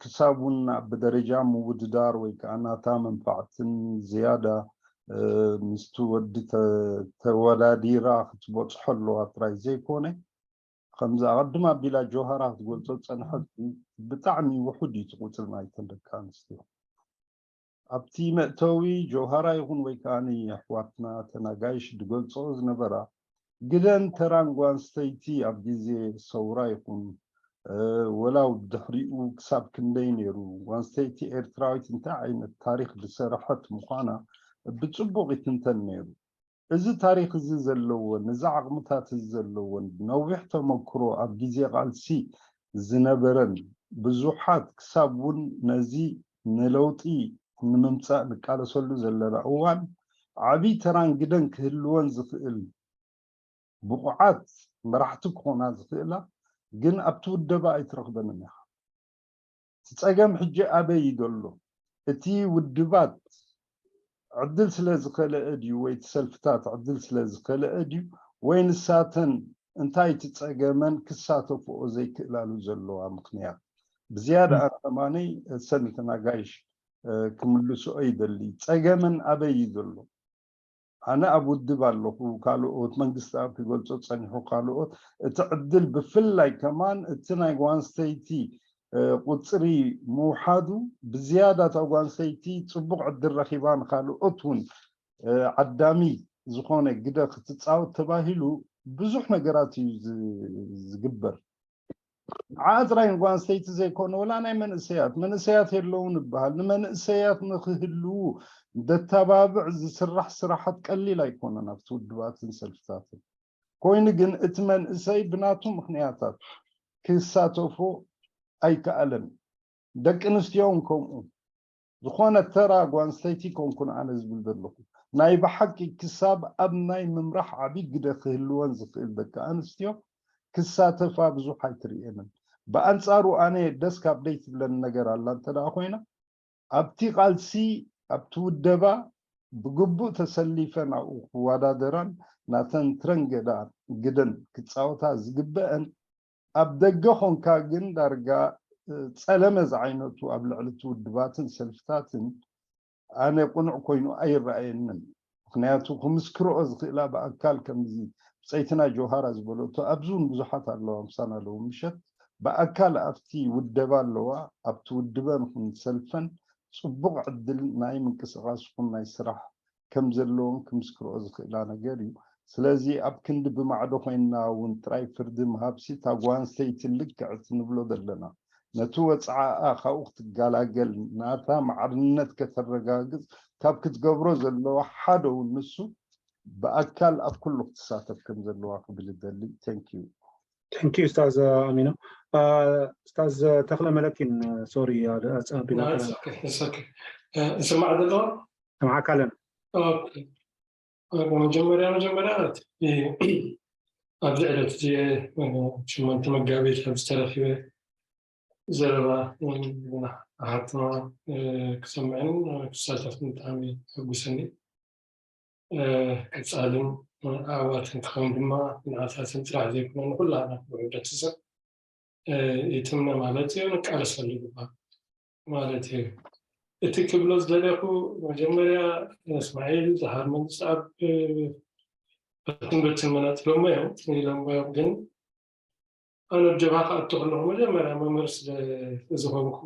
ክሳብ እውን ብደረጃ ምውድዳር ወይ ከዓ ናታ መንፋዕትን ዝያዳ ምስቲ ወዲ ተወዳዲራ ክትበፅሖ ኣለዋ ጥራይ ዘይኮነ፣ ከምዚ ኣቐድም ኣቢላ ጆሃራ ክትገልጾ ዝጸንሐት፣ ብጣዕሚ ውሑድ እዩ እቲ ቁጽሪ ናይተን ደቂ ኣንስትዮ። ኣብቲ መእተዊ ጆሃራ ይኹን ወይ ከኣ ኣሕዋትና ተናጋይሽ ዝገልጾ ዝነበራ፣ ግደን ተራን ጓንስተይቲ ኣብ ግዜ ሰውራ ይኹን ወላ ድሕሪኡ ክሳብ ክንደይ ነይሩ፣ ጓንስተይቲ ኤርትራዊት እንታይ ዓይነት ታሪኽ ዝሰርሐት ምዃና ብጽቡቕ ይትንተን ነይሩ። እዚ ታሪኽ እዚ ዘለወን፣ እዚ ዓቕምታት እዚ ዘለወን፣ ነዊሕ ተመክሮ ኣብ ግዜ ቃልሲ ዝነበረን፣ ብዙሓት ክሳብ እውን ነዚ ንለውጢ ንምምጻእ ንቃለሰሉ ዘለና እዋን ዓቢ ተራን ግደን ክህልወን ዝኽእል ብቑዓት መራሕቲ ክኾና ዝኽእላ ግን ኣብቲ ውደባ ኣይትረኽበንን ኢኻ። እቲ ጸገም ሕጂ ኣበይ እዩ ዘሎ? እቲ ውድባት ዕድል ስለ ዝኸለአ ድዩ ወይ እቲ ሰልፍታት ዕድል ስለ ዝኸለአ ድዩ ወይ ንሳተን እንታይ እቲ ጸገመን ክሳተፍኦ ዘይክእላሉ ዘለዋ ምኽንያት? ብዝያዳ ኣነ ከማነይ ሰኒ ተናጋይሽ ክምልስኦ ይደሊ። ጸገመን ኣበይ እዩ ዘሎ? ኣነ ኣብ ውድብ ኣለኹ፣ ካልኦት መንግስቲ ኣብ ክገልጾ ጸኒሑ፣ ካልኦት እቲ ዕድል ብፍላይ ከማን እቲ ናይ ጓንስተይቲ ቁጽሪ ምውሓዱ ብዝያዳ እታ ጓንስተይቲ ጽቡቕ ዕድል ረኺባ ንካልኦት እውን ዓዳሚ ዝኾነ ግደ ክትጻወት ተባሂሉ ብዙሕ ነገራት እዩ ዝግበር። ንዓ ጥራይ ንጓል ኣንስተይቲ ዘይኮነ ወላ ናይ መንእሰያት መንእሰያት የለውን ይበሃል። ንመንእሰያት ንክህልዉ ደተባብዕ ዝስራሕ ስራሓት ቀሊል ኣይኮነን ኣብቲ ውድባትን ሰልፍታትን። ኮይኑ ግን እቲ መንእሰይ ብናቱ ምኽንያታት ክሳተፎ ኣይከኣለን። ደቂ ኣንስትዮ እውን ከምኡ። ዝኾነ ተራ ጓል ኣንስተይቲ ኮንኩን ኣነ ዝብል ዘለኹ ናይ ብሓቂ ክሳብ ኣብ ናይ ምምራሕ ዓብዪ ግደ ክህልወን ዝኽእል ደቂ ኣንስትዮ ክሳተፋ ብዙሕ ኣይትርእየንን። ብኣንጻሩ ኣነ ደስ ካብ ደይ ትብለኒ ነገር ኣላ እንተ ደኣ ኮይና ኣብቲ ቃልሲ ኣብቲ ውደባ ብግቡእ ተሰሊፈን ኣብኡ ክወዳደራን ናተን ትረን ገዳ ግደን ክጻወታ ዝግበአን ኣብ ደገ ኾንካ ግን ዳርጋ ጸለመ ዝዓይነቱ ኣብ ልዕሊ እቲ ውድባትን ሰልፍታትን ኣነ ቁኑዕ ኮይኑ ኣይረኣየንን። ምክንያቱ ክምስክርኦ ዝኽእላ ብኣካል ከምዚ ብፀይትና ጆሃራ ዝበለቶ ኣብዚ እውን ብዙሓት ኣለዋ ምሳና ኣለዉ ምሸት ብኣካል ኣብቲ ውደባ ኣለዋ ኣብቲ ውድበን ኹን ሰልፈን ፅቡቕ ዕድል ናይ ምንቅስቃስ ኹን ናይ ስራሕ ከም ዘለዎም ክምስክርኦ ዝኽእላ ነገር እዩ። ስለዚ ኣብ ክንዲ ብማዕዶ ኮይንና እውን ጥራይ ፍርዲ ምሃብሲ እታ ጓል ኣንስተይቲ ልክዕቲ ንብሎ ዘለና ነቲ ወፅዓኣ ካብኡ ክትገላገል ናታ ማዕርነት ከተረጋግፅ ካብ ክትገብሮ ዘለዋ ሓደ እውን ንሱ ብኣካል ኣብ ኩሉ ክትሳተፍ ከም ዘለዋ ክብል ይደሊ። Thank you። Thank you ኡስታዝ ኣሚኖ። ኡስታዝ ተኽለ መለኪን ሶሪ ኣቢና ስማዕ ዘለዋ ስምዓካ ኣለና። መጀመርያ መጀመርያ ኣብዚ ዕለት እዚ ሸሞንተ መጋቢት ኣብ ዝተረኪበ ዘረባ ሓትና ክሰምዕን ክሳተፍን ብጣዕሚ ሕጉሰኒ። ቀፃልን ኣዕዋትን ክኸውን ድማ ንዓታትን ጥራሕ ዘይኮነ ንኩላና ሕብረተሰብ ይትምነ ማለት እዩ፣ ንቃለሰሉ ግባእ ማለት እዩ። እቲ ክብሎ ዝደለኹ መጀመርያ እስማዒል ዝሃር መንግስቲ ኣብ በትን በትን መናፅሎሞ እዮም ኢሎሞ እዮም፣ ግን ኣነ ኣብ ጀብሃ ክኣቱ ከለኹ መጀመርያ መምህር ስለ ዝኾንኩ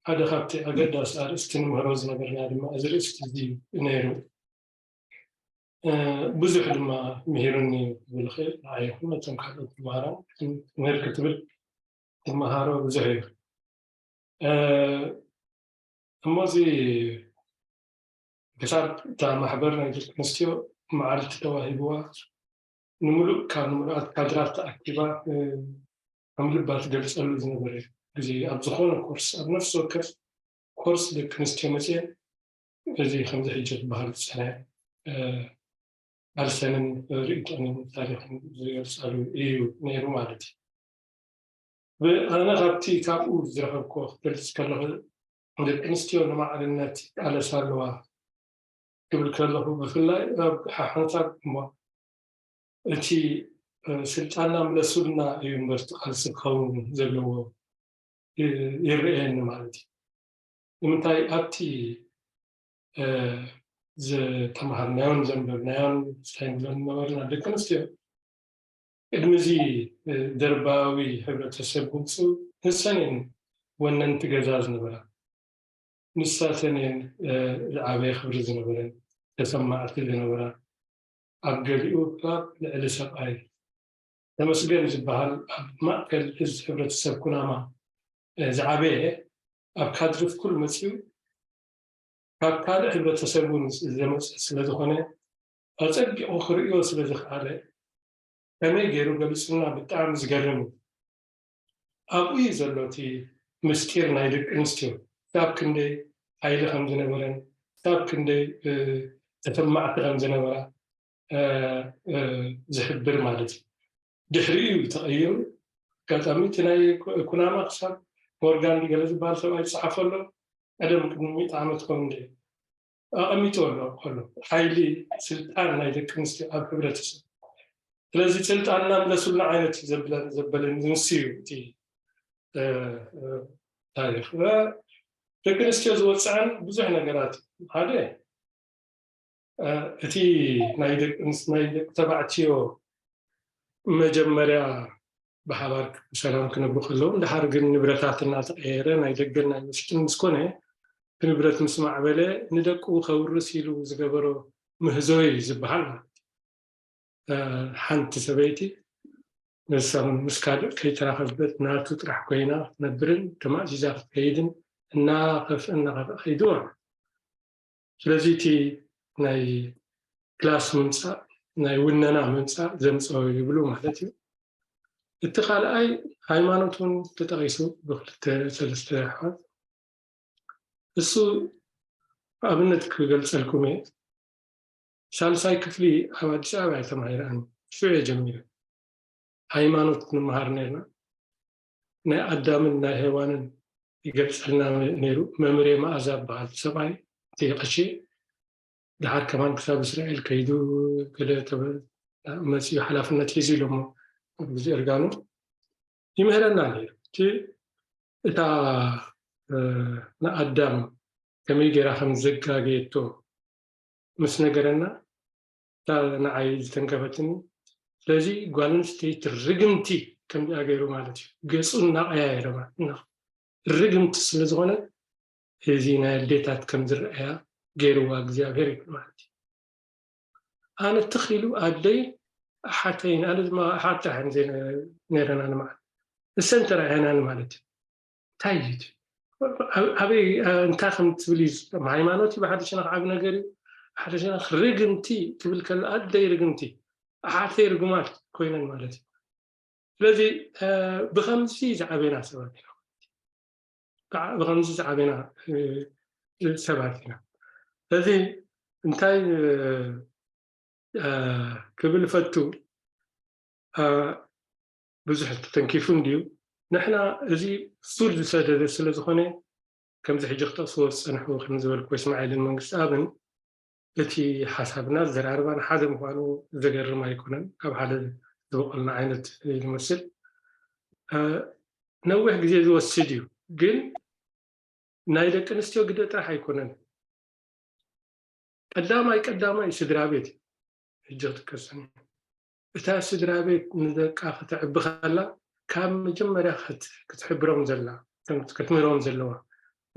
ሓደ ካብቲ ኣገዳሲ ኣርእስቲ ንምህሮ ዝነበርና ድማ እዚ ርእስቲ እዚ ነይሩ። ብዙሕ ድማ ምሂሩኒ ክብል ይኽእል። ንዓይ ይኹን ነቶም ካልኦት ተምሃራን ትምህር ክትብል ትመሃሮ ብዙሕ እዩ። እሞ እዚ ክሳብ እታ ማሕበር ናይ ደቂ ኣንስትዮ መዓልቲ ተዋሂብዋ ንምሉእ ካብ ንምሉኣት ካድራት ተኣኪባ ከም ልባ ትገልፀሉ ዝነበረ ግዜ ኣብ ዝኾነ ኮርስ ኣብ ነፍሲ ወከፍ ኮርስ ደቂ ኣንስትዮ መፅኤን እዚ ከምዚ ሕጂ ክበሃል ዝፀንሐ ቃልሰንን ርእይቶንን ታሪኽን ዝገልፃሉ እዩ ነይሩ ማለት እዩ። ብኣነ ካብቲ ካብኡ ዝረኸብክዎ ክገልፅ ከለኹ ደቂ ኣንስትዮ ንማዕርነት ይቃለሳ ኣለዋ ክብል ከለኹ ብፍላይ ኣብ ሓንሳብ እሞ እቲ ስልጣንና ምለሱልና እዩ እምበር እቲ ቃልሲ ክኸውን ዘለዎ ይረኣየኒ ማለት እዩ። ንምንታይ ኣብቲ ዝተምሃርናዮን ዘንበብናዮን እንታይ ንብለን ነበርና ደቂ ኣንስትዮ ቅድሚ እዚ ደርባዊ ሕብረተሰብ ምምፅኡ ንሰን እየን ወነንቲ ገዛ ዝነበራ። ንሳተን እየን ዝዓበየ ክብሪ ዝነበረን ተሰማዕቲ ዝነበራ። ኣብ ገሊኡ ክሳብ ልዕሊ ሰብኣይ ተመስገን ዝበሃል ኣብ ማእከል እዚ ሕብረተሰብ ኩናማ ዝዓበየ ኣብ ካድሪ ፍኩል መፂኡ ካብ ካልእ ሕብረተሰብ እውን ዘመፅእ ስለዝኾነ ኣፀቢቑ ክርእዮ ስለዝኸኣለ ከመይ ገይሩ ገሊፁልና ብጣዕሚ ዝገርም እዩ። ኣብኡ እዩ ዘሎ እቲ ምስጢር ናይ ደቂ ኣንስትዮ ክሳብ ክንደይ ሓይሊ ከም ዝነበረን ክሳብ ክንደይ ተሰማዕቲ ከም ዝነበራ ዝሕብር ማለት እዩ። ድሕሪኡ እዩ ተቐይሩ። ኣጋጣሚ እቲ ናይ ኩናማ ክሳብ ሞርጋን ገለ ዝበሃል ሰብኣይ ዝፀሓፎ ኣሎ ቀደም ቅድሚ ሚእቲ ዓመት ኮን ኣቐሚጡ ኣሎ ከሎ ሓይሊ ስልጣን ናይ ደቂ ኣንስትዮ ኣብ ሕብረተሰብ ስለዚ ስልጣንና ምለሱልና ዓይነት እዩ ዘበለኒ ንሱ እዩ እቲ ታሪክ ደቂ ኣንስትዮ ዝወፅዐን ብዙሕ ነገራት ሓደ እቲ ናይ ደቂ ተባዕትዮ መጀመርያ ብሓባር ብሰላም ክነብሩ ከለዉ እንድሓር ግን ንብረታት እናተቀየረ ናይ ደገን ናይ ውሽጥን ምስኮነ ንብረት ምስ ማዕበለ ንደቁ ከውርስ ኢሉ ዝገበሮ ምህዞ እዩ ዝበሃል ማለት ሓንቲ ሰበይቲ ንሳ ምስ ካልእ ከይተራኸበት ናቱ ጥራሕ ኮይና ክትነብርን ተማእዚዛ ክትከይድን እናኸፍአ እናኸፍአ ከይዱ ማለት ስለዚ እቲ ናይ ክላስ ምምፃእ ናይ ውነና ምምፃእ ዘምፀኦ ይብሉ ማለት እዩ። እቲ ካልኣይ ሃይማኖት እውን ተጠቂሱ ብክልተ ሰለስተ ኣሕዋት እሱ ኣብነት ክገልፀልኩም እየ። ሳልሳይ ክፍሊ ኣብ ኣዲስ ኣበባ እየ ተማሂረ ኣነ ሽዑ እየ ጀሚረ። ሃይማኖት ንምሃር ነርና ናይ ኣዳምን ናይ ሄዋንን ይገልፀልና ነይሩ። መምሬ መኣዛ በሃል ሰብኣይ እቲ ቀሺ ድሓር ከማን ክሳብ እስራኤል ከይዱ ገለ መፅኡ ሓላፍነት ሒዙ ኢሎሞ ኣብ ግዜ እርጋኑ ይምህረና ነይሩ። እቲ እታ ንኣዳም ከመይ ገይራ ከም ዘጋገየቶ ምስ ነገረና እታ ንዓይ ዝተንከፈትኒ ስለዚ ጓል ኣንስተይቲ ርግምቲ ከምዚኣ ገይሩ ማለት እዩ ገፁ እናቀያየረ ማለት እና ርግምቲ ስለዝኾነ እዚ ናይ ኣዴታት ከም ዝረኣያ ገይርዋ እግዚኣብሔር ይብል ማለት እዩ ኣነ ትኽ ኢሉ ኣደይ ኣሓተይን ኣነ ድማ ኣሓት ጥራሕ ነረና ንማዓት እሰን ተረኣያና ማለት እዩ እንታይ እዩ ኣበይ እንታይ ከም ትብል እዩ ሃይማኖት እዩ ብሓደ ሸነኽ ዓብ ነገር እዩ ሓደ ሸነኽ ርግምቲ ትብል ከላ ኣደይ ርግምቲ ኣሓተይ ርጉማት ኮይነን ማለት እዩ ስለዚ ብከምዚ ዝዓበና ሰባት ኢና ብከምዚ ዝዓበና ሰባት ኢና ስለዚ እንታይ ክብል ፈቱ ብዙሕ ተተንኪፉ እንድዩ ንሕና እዚ ሱር ዝሰደደ ስለ ዝኾነ ከምዚ ሕጂ ክጠቕስዎ ዝፀንሑ ከም ዝበልኩ እስማዒልን መንግስቲ ኣብን እቲ ሓሳብና ዘራርባን ሓደ ምኳኑ ዘገርም ኣይኮነን ካብ ሓደ ዝበቆልና ዓይነት ይመስል ነዊሕ ግዜ ዝወስድ እዩ ግን ናይ ደቂ ኣንስትዮ ግደ ጥራሕ ኣይኮነን ቀዳማይ ቀዳማይ ስድራ ቤት እዩ ሕጂ ክጥቀሰኒ እታ ስድራ ቤት ንደቃ ከተዕቢ ከላ ካብ መጀመርያ ክትሕብሮም ዘላ ክትምህሮም ዘለዋ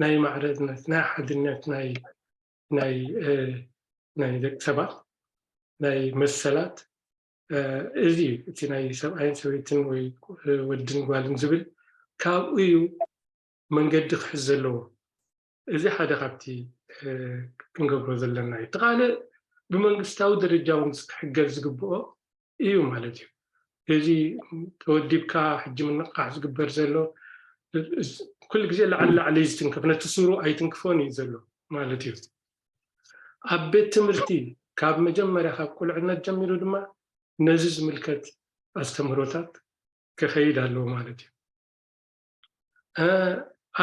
ናይ ማዕረነት ናይ ሓድነት ናይ ናይ ናይ ደቂ ሰባት ናይ መሰላት እዚ እዩ እቲ ናይ ሰብኣይን ሰበይትን ወይ ወድን ጓልን ዝብል ካብኡ እዩ መንገዲ ክሕዝ ዘለዎ እዚ ሓደ ካብቲ ክንገብሮ ዘለና እዩ እቲ ካልእ ብመንግስታዊ ደረጃ እውን ክሕገዝ ዝግብኦ እዩ ማለት እዩ እዚ ተወዲብካ ሕጂ ምንቕቃሕ ዝግበር ዘሎ ኩሉ ግዜ ላዕሊ ላዕሊ ዝትንክፍ ነቲ ሱሩ ኣይትንክፎን እዩ ዘሎ ማለት እዩ ኣብ ቤት ትምህርቲ ካብ መጀመርያ ካብ ቁልዕነት ጀሚሩ ድማ ነዚ ዝምልከት ኣስተምህሮታት ክኸይድ ኣለዎ ማለት እዩ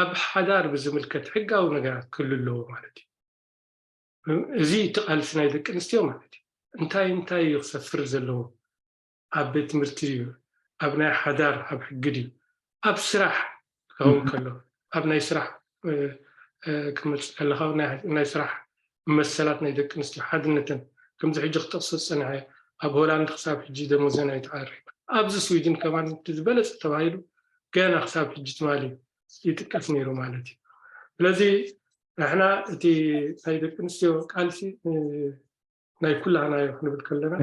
ኣብ ሓዳር ብዝምልከት ሕጋዊ ነገራት ክህሉ ኣለዎ ማለት እዩ እዚ እቲ ቃልሲ ናይ ደቂ ኣንስትዮ ማለት እዩ እንታይ እንታይ እዩ ክሰፍር ዘለዎ ኣብ ቤት ትምህርቲ ድዩ፣ ኣብ ናይ ሓዳር ኣብ ሕጊ ድዩ፣ ኣብ ስራሕ ክኸውን ከሎ ኣብ ናይ ስራሕ ክትመፅእ ከለካ ናይ ስራሕ መሰላት ናይ ደቂ ኣንስትዮ ሓድነተን ከምዚ ሕጂ ክጠቅሶ ዝፀንሐ ኣብ ሆላንድ ክሳብ ሕጂ ደሞዘን ኣይተዓርዩ። ኣብዚ ስዊድን ከማን ዝበለፀ ተባሂሉ ገና ክሳብ ሕጂ ትማሊ ይጥቀስ ነይሩ ማለት እዩ። ስለዚ ንሕና እቲ ናይ ደቂ ኣንስትዮ ቃልሲ ናይ ኩላህና እዩ ክንብል ከለና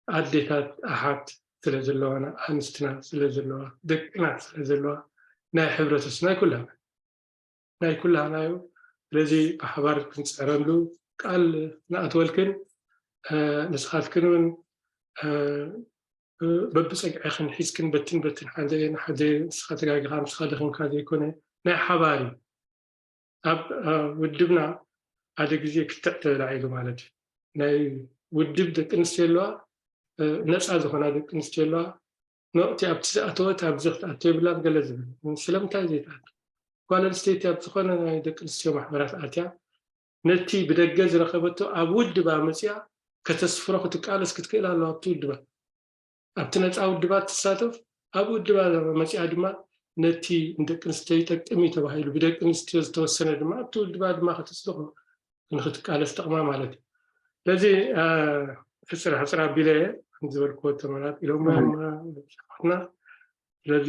ኣዴታት ኣሓት ስለ ዘለዋና ኣንስትና ስለ ዘለዋ ደቅና ስለ ዘለዋ ናይ ሕብረተስ ናይ ኩላህና ናይ ኩላህና እዩ። ስለዚ ብሓባር ክንፅዕረሉ ቃል ንኣትወልክን ንስኻትክን እውን በብፀግዕኽን ሒዝክን በትን በትን ሓደ ሓደ ንስኻ ተጋጊኻ ንስኻ ደኺምካ ዘይኮነ ናይ ሓባር እዩ። ኣብ ውድብና ሓደ ግዜ ክትዕ ተበላዒሉ ማለት እዩ። ናይ ውድብ ደቂ ኣንስትዮ ኣለዋ፣ ነፃ ዝኾና ደቂ ኣንስትዮ ኣለዋ። ኖ እቲ ኣብቲ ዝኣተወት ኣብዚ ክትኣቶ የብላን ገለ ዝብል ስለምንታይ ዘይትኣቱ? ጓል ኣንስተይቲ ኣብ ዝኾነ ናይ ደቂ ኣንስትዮ ማሕበራት ኣትያ ነቲ ብደገ ዝረኸበቶ ኣብ ውድባ መፅያ ከተስፍሮ ክትቃለስ ክትክእል ኣለዋ ኣብቲ ውድባ ኣብቲ ነፃ ውድባት ትሳተፍ ኣብ ውድባ መፅኣ ድማ ነቲ ንደቂ ኣንስትዮ ይጠቅም እዩ ተባሂሉ ብደቂ ኣንስትዮ ዝተወሰነ ድማ ኣብቲ ውድባ ድማ ከተፅድቆ ንክትቃለስ ጠቕማ ማለት እዩ። ስለዚ ሕፅር ሕፅር ኣቢለ ዝበልክዎ ተመራጢ ኢሎሞ ኣሕዋትና። ስለዚ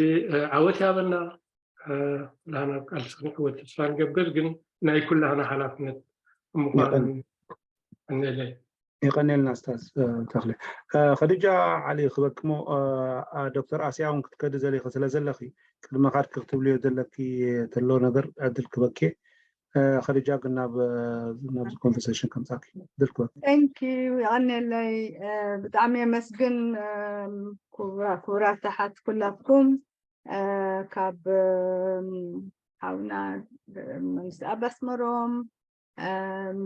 ዓወት ያበና ኩላህና ኣብ ቃልሲ ክንዕወት ተስፋ ንገብር፣ ግን ናይ ኩላህና ሓላፍነት ምዃኑ እነለይ። የቐንየልና ስታዝ ተኽለ። ከድጃ ዓሊ ክበክሞ ዶክተር ኣስያ እውን ክትከዲ ዘሊኺ ስለ ዘለኺ ቅድሚ ካድኪ ክትብልዮ ዘለኪ ተሎ ነገር ዕድል ክበኪ። ከድጃ ግን ናብ ናብዚ ኮንቨርሴሽን ከምፃኪ ዕድል ክበኪ። Thank you። የቐንየለይ። ብጣዕሚ የመስግን ክቡራት ኣሓት ኩላትኩም ካብ ሓውና መንግስቲ ኣባስመሮም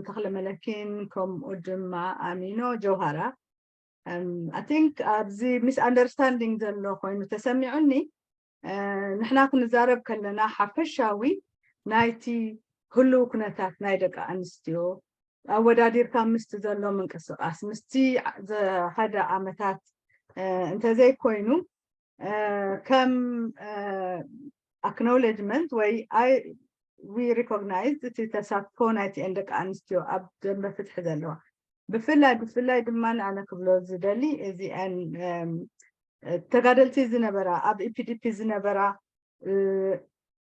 ተኽለ መለኪን ከምኡ ድማ ኣሚኖ ጀውሃራ። I think ኣብዚ ሚስ ኣንደርስታንዲንግ ዘሎ ኮይኑ ተሰሚዑኒ። ንሕና ክንዛረብ ከለና ሓፈሻዊ ናይቲ ህልው ኩነታት ናይ ደቂ ኣንስትዮ ኣወዳዲርካ ምስቲ ዘሎ ምንቅስቃስ ምስቲ ዝኸደ ዓመታት እንተዘይኮይኑ ከም ኣክኖሌጅመንት ወይ we recognize እቲ ተሳትፎ ናይቲአን ደቂ ኣንስትዮ ኣብ ደንበ ፍትሒ ዘለዋ ብፍላይ ብፍላይ ድማ ኣነ ክብሎ ዝደሊ እዚአን ተጋደልቲ ዝነበራ ኣብ ኢፒዲፒ ዝነበራ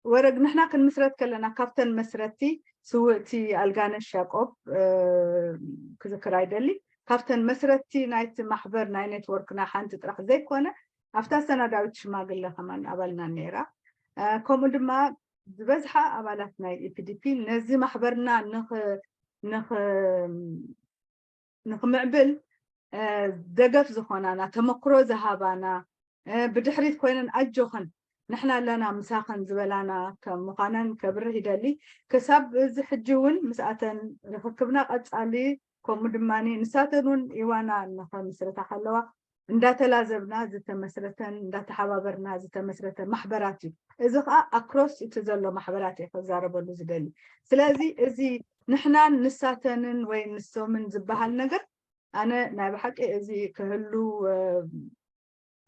ወረግ ንሕና ክንምስረት ከለና ካብተን መስረቲ ስውእቲ ኣልጋነሽ ያቆብ ክዝክር ኣይደሊ ካብተን መስረቲ ናይቲ ማሕበር ናይ ኔትወርክና ሓንቲ ጥራሕ ዘይኮነ ኣብታ ሰናዳዊት ሽማግለ ከማን ኣባልና ነይራ። ከምኡ ድማ ዝበዝሓ ኣባላት ናይ ኢፒዲፒ ነዚ ማሕበርና ንኽምዕብል ደገፍ ዝኾናና ተመክሮ ዝሃባና ብድሕሪት ኮይነን ኣጆኽን ንሕና ኣለና ምሳኽን ዝበላና ከም ምዃነን ከብርህ ይደሊ። ክሳብ እዚ ሕጂ እውን ምስኣተን ርኽክብና ቀጻሊ ከምኡ ድማ ንሳተን እውን ኢዋና ንኸምስርታ ከለዋ እንዳተላዘብና ዝተመስረተን እንዳተሓባበርና ዝተመስረተ ማሕበራት እዩ። እዚ ከዓ ኣክሮስ እቲ ዘሎ ማሕበራት እየ ክዛረበሉ ዝደሊ። ስለዚ እዚ ንሕናን ንሳተንን ወይ ንሶምን ዝበሃል ነገር ኣነ ናይ ብሓቂ እዚ ክህሉ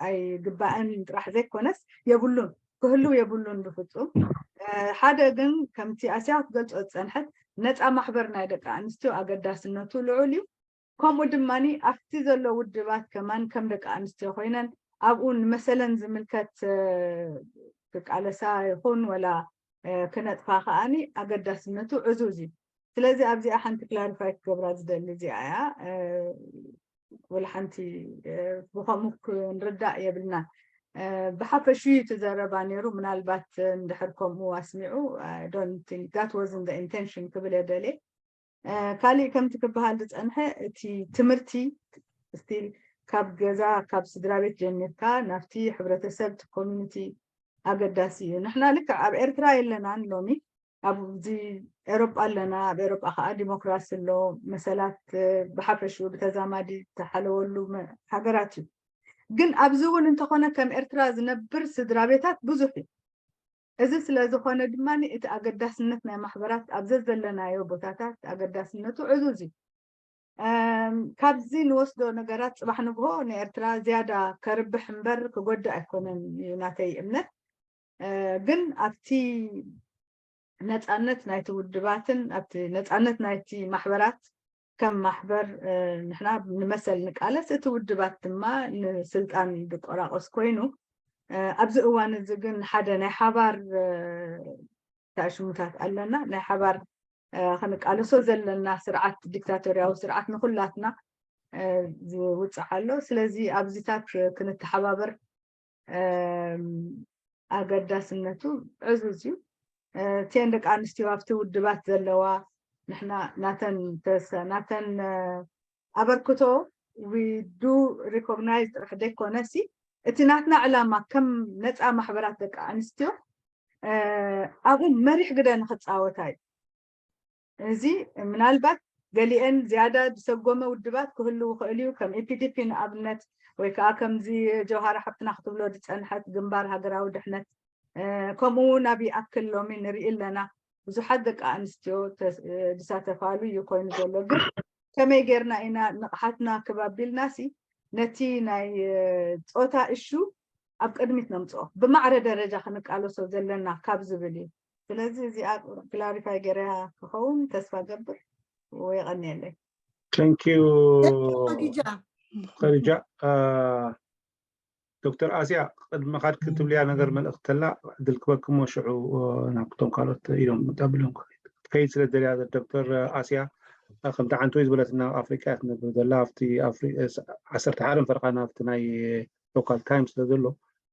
ኣይግባእን ጥራሕ ዘይኮነስ የብሉን ክህልው የብሉን ብፍፁም። ሓደ ግን ከምቲ ኣስያ ክትገልፆ ዝፀንሐት ነፃ ማሕበር ናይ ደቂ ኣንስትዮ ኣገዳስነቱ ልዑል እዩ። ከምኡ ድማ ኣብቲ ዘሎ ውድባት ከማን ከም ደቂ ኣንስትዮ ኮይነን ኣብኡ ንመሰለን ዝምልከት ክቃለሳ ይኹን ወላ ክነጥፋ ከዓኒ ኣገዳስነቱ ዕዙዝ እዩ። ስለዚ ኣብዚኣ ሓንቲ ክላሪፋይ ክገብራ ዝደሊ እዚኣ እያ። ወላ ሓንቲ ብኸምኡ ክንርዳእ የብልና። ብሓፈሽኡ እዩ እቲ ዘረባ ነይሩ። ምናልባት እንድሕር ከምኡ ኣስሚዑ I don't think that wasn't the intention ክብል እየ ደልየ። ካሊእ ከምቲ ክበሃል ዝፀንሐ እቲ ትምህርቲ ስቲል ካብ ገዛ ካብ ስድራ ቤት ጀሚርካ ናብቲ ሕብረተሰብ እቲ ኮሚኒቲ ኣገዳሲ እዩ። ንሕና ልክዕ ኣብ ኤርትራ የለናን ሎሚ ኣብዚ ኤሮጳ ኣለና። ኣብ ኤሮጳ ከዓ ዲሞክራሲ ኣሎ፣ መሰላት ብሓፈሽኡ ብተዛማዲ ዝተሓለወሉ ሃገራት እዩ። ግን ኣብዚ እውን እንተኾነ ከም ኤርትራ ዝነብር ስድራ ቤታት ብዙሕ እዩ። እዚ ስለ ዝኾነ ድማ እቲ ኣገዳስነት ናይ ማሕበራት ኣብ ዘዘለናዮ ቦታታት ኣገዳስነቱ ዕዙዝ እዩ። ካብዚ ንወስዶ ነገራት ጽባሕ ንግሆ ንኤርትራ ዝያዳ ከርብሕ እምበር ክጎድእ ኣይኮነን እዩ ናተይ እምነት። ግን ኣብቲ ነጻነት ናይቲ ውድባትን ኣብቲ ነጻነት ናይቲ ማሕበራት ከም ማሕበር ንሕና ንመሰል ንቃለስ፣ እቲ ውድባት ድማ ንስልጣን ዝቆራቆስ ኮይኑ፣ ኣብዚ እዋን እዚ ግን ሓደ ናይ ሓባር ሽሙታት ኣለና። ናይ ሓባር ክንቃለሶ ዘለና ስርዓት፣ ዲክታቶርያዊ ስርዓት ንኩላትና ዝውፅእ ኣሎ። ስለዚ ኣብዚታት ክንተሓባበር ኣገዳስነቱ ዕዙዝ እዩ። እተን ደቂ ኣንስትዮ ኣብቲ ውድባት ዘለዋ ንሕና ናተን ናተን ኣበርክቶ we do recognize ጥራሕ ዘይኮነሲ፣ እቲ ናትና ዕላማ ከም ነፃ ማሕበራት ደቂ ኣንስትዮ ኣብኡ መሪሕ ግደ ንክፃወታ እዩ። እዚ ምናልባት ገሊአን ዝያዳ ዝሰጎመ ውድባት ክህልው ይኽእል እዩ፣ ከም ኢፒዲፒ ንኣብነት፣ ወይ ከዓ ከምዚ ጀውሃራ ሓብትና ክትብሎ ዝፀንሐት ግንባር ሃገራዊ ድሕነት፣ ከምኡ እውን ኣብ ይኣክል ሎሚ ንርኢ ኣለና። ብዙሓት ደቂ ኣንስትዮ ዝሳተፋሉ እዩ ኮይኑ ዘሎ። ግን ከመይ ጌርና ኢና ንቕሓትና ክብ ኣቢልናሲ ነቲ ናይ ፆታ እሹ ኣብ ቅድሚት ነምፅኦ፣ ብማዕረ ደረጃ ክንቃለሶ ዘለና ካብ ዝብል እዩ። ስለዚ እዚኣ ክላሪፋይ ገይረያ ክኸውን ተስፋ ገብር። የቐንየለይ። Thank you። ከዲጃ፣ ዶክተር ኣስያ፣ ቅድሚ ካድ ክትብልያ ነገር መልእኽቲ ተላ ዕድል ክበክሞ ሽዑ ናብቶም ካልኦት ኢዶም ጠብሎም። ከይድ ስለ ደልያ ዶክተር ኣስያ፣ ከምቲ ዓንተወይ ዝበለትና ኣብ ኣፍሪቃ እያ ትነብር ዘላ። ኣብቲ ዓሰርተ ሓደ ፈረቓ ናብቲ ናይ ሎካል ታይም ስለ ዘሎ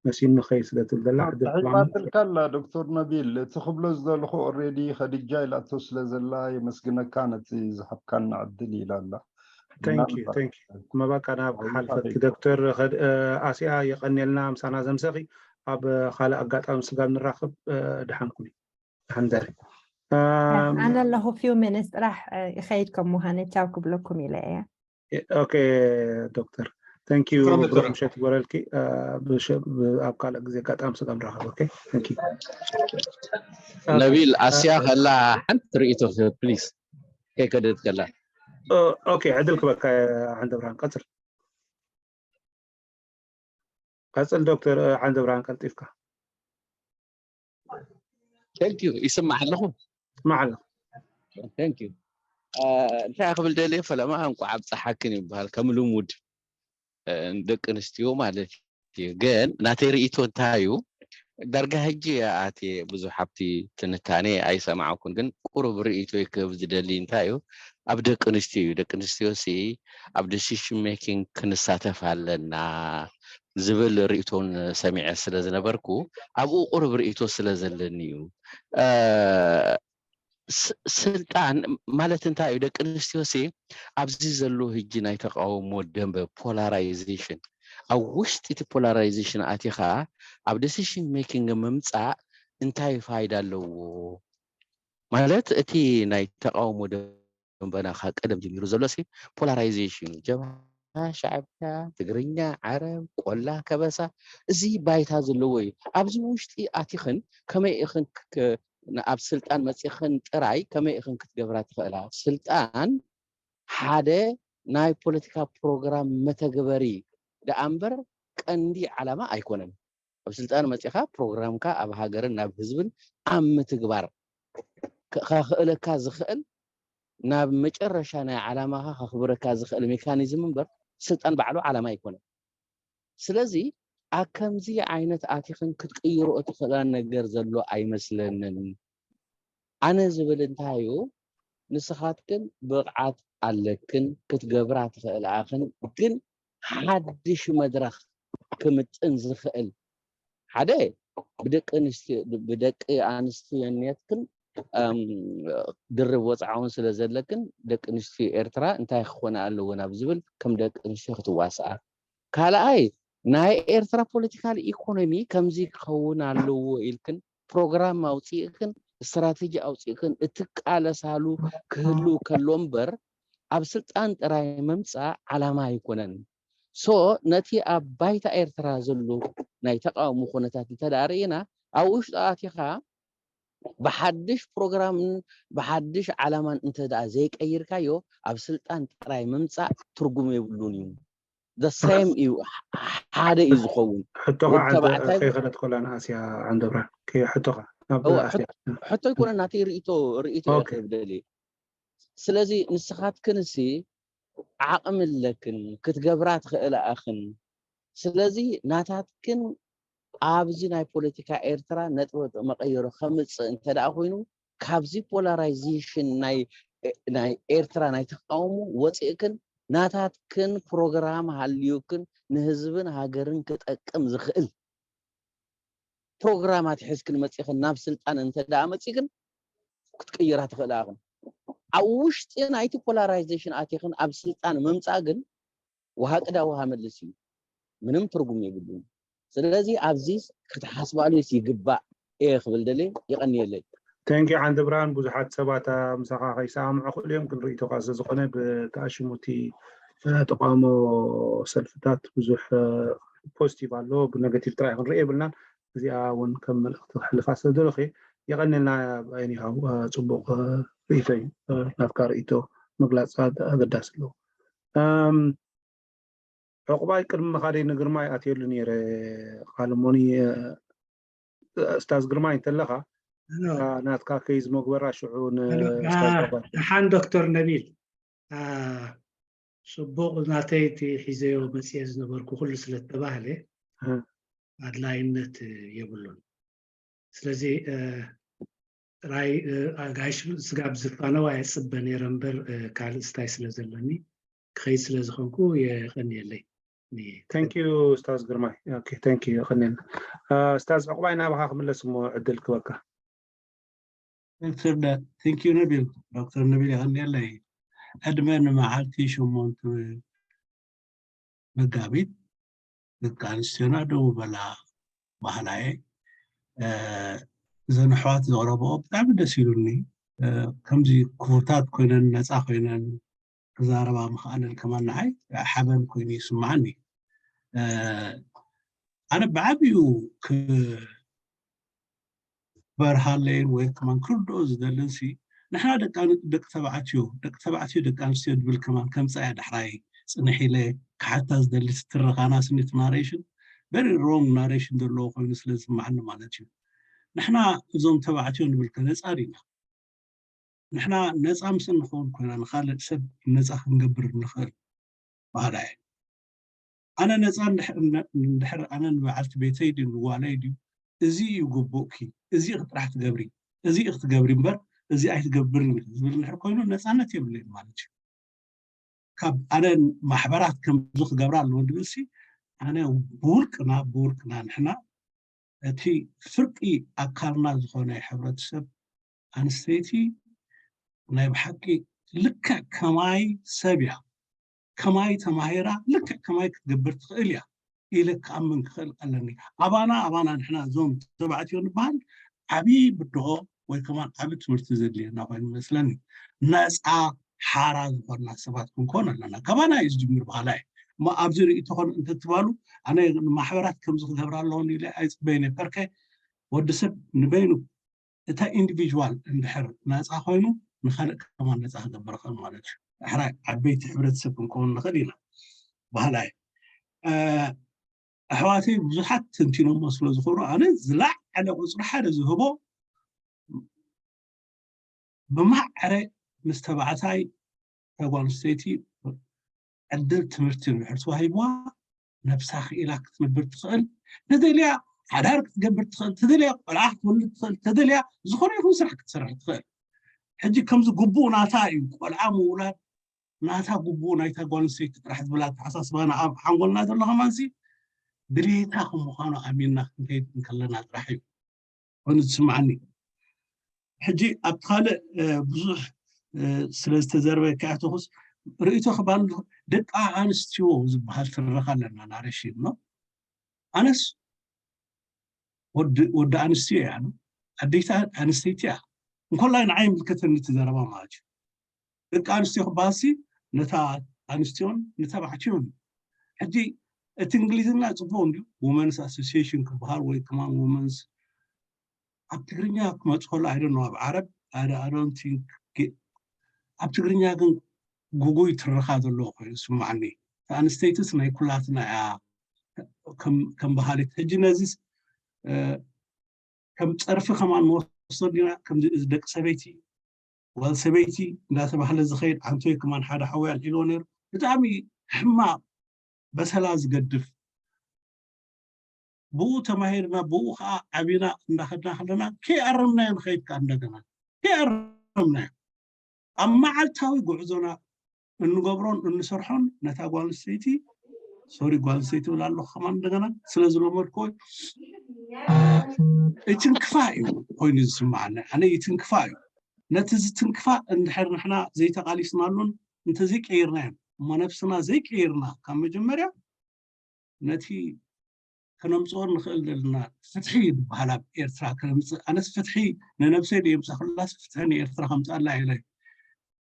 መሲኑ ንኸይድ ስለ ትብል ዘላ ዕድል ክባክሞ። ሒዛትልካ ኣላ ዶክተር ነቢል። እቲ ክብሎ ዝደለኹ ኦሬዲ ከዲጃ ኢላቶ ስለ ዘላ የመስግነካ ነቲ ዝሃብካና ዕድል ኢላ ኣላ። Thank you፣ thank you። መባቃ ናብ ሓልፈትኪ ዶክተር ኣስያ፣ የቐንየልና ምሳና ዘምሰኺ። ኣብ ካልእ ኣጋጣሚ ስጋብ ንራኸብ ደሓን ኩኒ። ደሓን ደሪ። ኣነ ኣለኹ few minutes ጥራሕ ይኸይድ ከም ምዃነ ቻው ክብለኩም ኢለ እየ። ኦኬ ዶክተር፣ thank you። ብሩኽ ምሸት ይግበረልኪ። ኣብ ካልእ ግዜ ኣጋጣሚ ስጋብ ንራኸብ። ኦኬ፣ thank you። ነቢል፣ ኣስያ ከላ ሓንቲ ርእይቶ ፕሊስ፣ ከይከደት ከላ። ኦኬ፣ ዕድል ክበካ። ዓንደ ብርሃን ቀጽል። ቀጽል ዶክተር ዓንደ ብርሃን ቀልጢፍካ። Thank you። ይስማዕ ኣለኹ። ይስማዕ ኣለኹ። Thank you። እንታይ ክብል ደልየ ፈለማ፣ እንቋዕ ኣብፀሓክን ይበሃል ከም ልሙድ ደቂ ኣንስትዮ ማለት እዩ። ግን ናተይ ርእይቶ እንታይ እዩ፣ ዳርጋ ሕጂ ኣትየ ብዙሕ ኣብቲ ትንታኔ ኣይሰማዕኩን፣ ግን ቁሩብ ርእይቶ ክህብ ዝደሊ እንታይ እዩ፣ ኣብ ደቂ ኣንስትዮ እዩ። ደቂ ኣንስትዮ ሲ ኣብ decision making ክንሳተፍ ኣለና ዝብል ርእይቶን ሰሚዐ ስለ ዝነበርኩ፣ ኣብኡ ቁሩብ ርእይቶ ስለ ዘለኒ እዩ። ስልጣን ማለት እንታይ እዩ? ደቂ ኣንስትዮ ሲ ኣብዚ ዘሎ ህጂ ናይ ተቃውሞ ደንበ፣ ፖላራይዜሽን፣ ኣብ ውሽጢ እቲ ፖላራይዜሽን ኣቲኻ ኣብ decision making ምምፃእ እንታይ ፋይዳ ኣለዎ? ማለት እቲ ናይ ተቃውሞ ደንበና ካብ ቀደም ጀሚሩ ዘሎ ሲ ፖላራይዜሽን እዩ። ጀብሃ፣ ሻዕብያ፣ ትግርኛ፣ ዓረብ፣ ቆላ፣ ከበሳ፣ እዚ ባይታ ዘለዎ እዩ። ኣብዚ ውሽጢ ኣቲኽን ከመይ ኢኽን ኣብ ስልጣን መፂኽን ጥራይ ከመይ ኢኽን ክትገብራ ትኽእላ? ስልጣን ሓደ ናይ ፖለቲካ ፕሮግራም መተግበሪ ደኣ እምበር ቀንዲ ዓላማ ኣይኮነን። ኣብ ስልጣን መፂኻ ፕሮግራምካ ኣብ ሃገርን ናብ ህዝብን ኣብ ምትግባር ከኽእለካ ዝኽእል፣ ናብ መጨረሻ ናይ ዓላማኻ ከኽብረካ ዝኽእል ሜካኒዝም እምበር ስልጣን ባዕሉ ዓላማ ኣይኮነን። ስለዚ ኣብ ከምዚ ዓይነት ኣቲኽን ክትቅይርኦ ትኽእላ ነገር ዘሎ ኣይመስለንን። ኣነ ዝብል እንታይ እዩ፣ ንስኻትክን ብቕዓት ኣለክን ክትገብራ ትኽእላ ኢኽን፣ ግን ሓድሽ መድረኽ ክምጥን ዝኽእል ሓደ ብደቂ ኣንስትዮ ብደቂ ኣንስትዮነትክን ድርብ ወፅዓ እውን ስለ ዘለክን ደቂ ኣንስትዮ ኤርትራ እንታይ ክኾና ኣለወን ኣብ ዝብል ከም ደቂ ኣንስትዮ ክትዋስኣ፣ ካልኣይ ናይ ኤርትራ ፖለቲካል ኢኮኖሚ ከምዚ ክኸውን ኣለዎ ኢልክን ፕሮግራም ኣውፂእክን ስትራቴጂ ኣውፂእክን እትቃለሳሉ ክህልው ከሎ እምበር ኣብ ስልጣን ጥራይ ምምፃእ ዓላማ ኣይኮነን። ሶ ነቲ ኣብ ባይታ ኤርትራ ዘሎ ናይ ተቃውሞ ኩነታት እንተደኣ ርኢና ኣብ ውሽጡ ኣቲኻ ብሓድሽ ፕሮግራምን ብሓድሽ ዓላማን እንተ ደኣ ዘይቀይርካዮ፣ ኣብ ስልጣን ጥራይ ምምጻእ ትርጉም የብሉን እዩ። The same እዩ፣ ሓደ እዩ ዝኸውን። ሕቶኻ ወዲ ዓንደ ተባዕታይ ከይኸደት ኮላ ንኣስያ ዓንደብራ ከይ ሕቶኻ ናብ እወ፣ ኣስያ ሕቶ ኣይኮነ ናተይ ርእቶ ርእቶ ኦኬ። ክብደል እየ። ስለዚ ንስኻትክን ሲ ዓቕሚ ኣለክን ክትገብራ ትኽእላ ኣኽን። ስለዚ ናታትክን ኣብዚ ናይ ፖለቲካ ኤርትራ ነጥቢ መቐየሮ ከምጽእ እንተ ደኣ ኮይኑ ካብዚ ፖላራይዜሽን ናይ ናይ ኤርትራ ናይ ተቃውሞ ወፂእክን ናታትክን ፕሮግራም ሃልዩክን ንህዝብን ሃገርን ክጠቅም ዝኽእል ፕሮግራማት ሒዝክን መፂእክን ናብ ስልጣን እንተ ደኣ መፂእክን ክትቅይራ ትኽእላ ኢኽን። ኣብ ውሽጢ ናይቲ ፖላራይዜሽን ኣቲኽን ኣብ ስልጣን ምምፃእ ግን ውሃ ቅዳ ውሃ መልስ እዩ። ምንም ትርጉም የብሉን። ስለዚ ኣብዚ ክትሓስባሉ ይግባእ እየ ክብል ደልየ። የቐንየለይ። Thank you ዓንደ ብርሃን። ብዙሓት ሰባት ምሳኻ ከይሰማምዑ ክእሉ እዮም፣ ግን ርእይቶኻ ስለዝኾነ ብተኣሽሙቲ ተቃውሞ ሰልፍታት ብዙሕ ፖዚቲቭ ኣሎ፣ ብነጋቲቭ ጥራይ ክንርኢ የብልናን። እዚኣ እውን ከም መልእኽቲ ክሕልፋ ስለዝደለኹ የቐንየልና። Anyhow ጽቡቕ ርእይቶ እዩ። ናትካ ርእይቶ ምግላፅ ኣገዳሲ ኣለዎ። ዕቁባይ ቅድሚ ምኻደይ ንግርማይ ኣትየሉ ነይረ። ቃል ሞኒ፣ ኡስታዝ ግርማይ እንተለኻ ናትካ ከይዝ መግበራ ሽዑ ንኡስታዝ ዕቁባይ። ደሓን ዶክተር ነቢል፣ ጽቡቕ ናተይ እቲ ሒዘዮ መፅየ ዝነበርኩ ኩሉ ስለተባህለ ኣድላይነት የብሉን። ስለዚ ጥራይ ጋሽ ስጋብ ዝፋነው ኣየፅበ ነይረ እምበር ካልእ ስታይ ስለ ዘለኒ ክኸይድ ስለ ዝኾንኩ የቐንየለይ። Thank you ኡስታዝ ግርማይ። Okay, thank you። የቐንየልና። ኡስታዝ ዕቁባይ ናባኻ ክምለስ እሞ ዕድል ክበካ። ዶክተር ነ- thank you ነቢል። ዶክተር ነቢል የቐንየለይ። ዕድመ ንመዓልቲ ሸሞንተ መጋቢት ደቂ ኣንስትዮና ደው በላ ባህላየ። እዘን ኣሕዋት ዘቕረብኦ ብጣዕሚ ደስ ኢሉኒ። ከምዚ ክፉታት ኮይነን ነፃ ኮይነን ክዛረባ ምኽኣለን ከማን ንዓይ ሓበን ኮይኑ ይስምዓኒ። ኣነ ብዓብዩ ክበርሃለይን ወይ ከማን ክርድኦ ዝደልን ሲ ንሕና ደቂ ተባዕትዮ ደቂ ተባዕትዮ ደቂ ኣንስትዮ ድብል ከማን ከምፃያ ዳሕራይ ፅንሕ ኢለ ክሓታ ዝደሊ ትረኻና ስኒት ናሬሽን very wrong ናሬሽን ዘለዎ ኮይኑ ስለ ዝስምዓኒ ማለት እዩ። ንሕና እዞም ተባዕትዮ ንብል ከ ነፃ ዲና? ንሕና ነፃ ምስ እንኸውን ኮይና ንካልእ ሰብ ነፃ ክንገብር ንኽእል ባህላ እየ። ኣነ ነፃ እንድሕር ኣነ ንበዓልቲ ቤተይ ድዩ ንጓለይ ድዩ እዚ እዩ ግቡእኪ እዚ ጥራሕ ትገብሪ እዚ ክትገብሪ እምበር እዚ ኣይትገብርን ዝብል እንድሕር ኮይኑ ነፃነት የብለይን ማለት እዩ። ካብ ኣነ ማሕበራት ከምዚ ክገብራ ኣለዎ ድብል ሲ ኣነ ብውልቅና ብውልቅና ንሕና እቲ ፍርቂ ኣካልና ዝኾነ ሕብረተሰብ ኣንስተይቲ ናይ ብሓቂ ልክዕ ከማይ ሰብ እያ፣ ከማይ ተማሂራ ልክዕ ከማይ ክትገብር ትኽእል እያ ኢለ ክኣምን ክኽእል ኣለኒ። ኣባና ኣባና ንሕና እዞም ተባዕትዮ ንበሃል ዓብዪ ብድሆ ወይ ከማን ዓብዪ ትምህርቲ ዘድልየና ኮይኑ ይመስለኒ። ነፃ ሓራ ዝኾንና ሰባት ክንኮን ኣለና። ካባና እዩ ዝጅምር ባህላ እዩ እሞ ኣብዚ ርእይቶ ኮን እንተትባሉ ኣነ ንማሕበራት ከምዚ ክገብራ ኣለዎ ኢለ ኣይፅበይን እየ። ፐርከ ወዲ ሰብ ንበይኑ እታ ኢንዲቪጅዋል እንድሕር ነፃ ኮይኑ ንካልእ ከማን ነፃ ክገብር ይኽእል ማለት እዩ። ዳሕራይ ዓበይቲ ሕብረተሰብ ክንከውን ንኽእል ኢና ባህላ እዩ። ኣሕዋተይ ብዙሓት ተንቲኖሞ ስለ ዝኾኑ ኣነ ዝለዓለ ቁፅሪ ሓደ ዝህቦ ብማዕረ ምስ ተባዕታይ እታ ጓል ኣንስተይቲ ዕድል ትምህርቲ እንድሕር ተዋሂብዋ ነብሳ ክኢላ ክትነብር ትኽእል፣ ተደልያ ሓዳር ክትገብር ትኽእል፣ ተደልያ ቆልዓ ክትወልድ ትኽእል፣ ተደልያ ዝኾነ ይኹን ስራሕ ክትሰርሕ ትኽእል። ሕጂ ከምዚ ግቡእ ናታ እዩ ቆልዓ ምውላድ ናታ ግቡእ ናይታ ጓል ኣንስተይቲ ጥራሕ ዝብል ኣተሓሳስባና ኣብ ሓንጎልና ዘሎ ከማንሲ ግዴታ ከም ምዃኑ ኣሚንና ክንከይድ እንከለና ጥራሕ እዩ። ኮይኑ ዝስምዓኒ። ሕጂ ኣብቲ ካልእ ብዙሕ ስለ ዝተዘርበ ከኣተኹስ ርእይቶ ክባል ደቂ ኣንስትዮ ዝበሃል ትረኻ ኣለና ናሬሽን ነው። ኣነስ ወዲ ኣንስትዮ እያ ኣዴታ ኣንስተይቲ እያ እንኮላይ ንዓይ ምልከተኒ እቲ ዘረባ ማለት እዩ። ደቂ ኣንስትዮ ክበሃልሲ ነታ ኣንስትዮን ንተባዕትዮን እዩ። ሕጂ እቲ እንግሊዝና ፅቡቅ እንዲዩ ውመንስ ኣሶሲሽን ክበሃል ወይ ከማን ውመንስ ኣብ ትግርኛ ክመፁ ከሎ፣ I don't know፣ ኣብ ዓረብ፣ I don't think፣ ኣብ ትግርኛ ግን ጉጉይ ትረኻ ዘለዎ ኮይኑ ይስማዓኒ። ኣንስተይትስ ናይ ኩላትና እያ ከም በሃሊት። ሕጂ ነዚስ ከም ፀርፊ ከማን ንወስዶ ዲና? ከምዚ እዚ ደቂ ሰበይቲ፣ ጓል ሰበይቲ እንዳተባህለ ዝኸይድ፣ ዓንቶይ ከማን ሓደ ሓወይ ኣልዒልዎ ነይሩ። ብጣዕሚ ሕማቕ በሰላ ዝገድፍ፣ ብኡ ተማሂርና ብኡ ከዓ ዓቢና እንዳኸድና ከለና ከይኣረምናዮ ንኸይድ ከዓ እንደገና ከይኣረምናዮ ኣብ መዓልታዊ ጉዕዞና እንገብሮን እንሰርሖን ነታ ጓል ኣንስተይቲ፣ ሶሪ፣ ጓል ኣንስተይቲ ብል ኣለኹ ከማን እንደገና ስለ ዝለመድኩ ይትንክፋ እዩ ኮይኑ ዝስማዓኒ። ኣነ ይትንክፋ እዩ። ነቲ ዝትንክፋ እንድሕር ንሕና ዘይተቓሊስናሉን እንተዘይቀይርናዮ እሞ ነብስና ዘይቀይርና ካብ መጀመርያ ነቲ ከነምፅኦ ንኽእል ዘለና ፍትሒ ዝበሃል ኣብ ኤርትራ ከነምፅእ፣ ኣነስ ፍትሒ ንነብሰይ ዶ የምፃ ክላስ ፍትሒ ንኤርትራ ከምፅኣላ ኢለ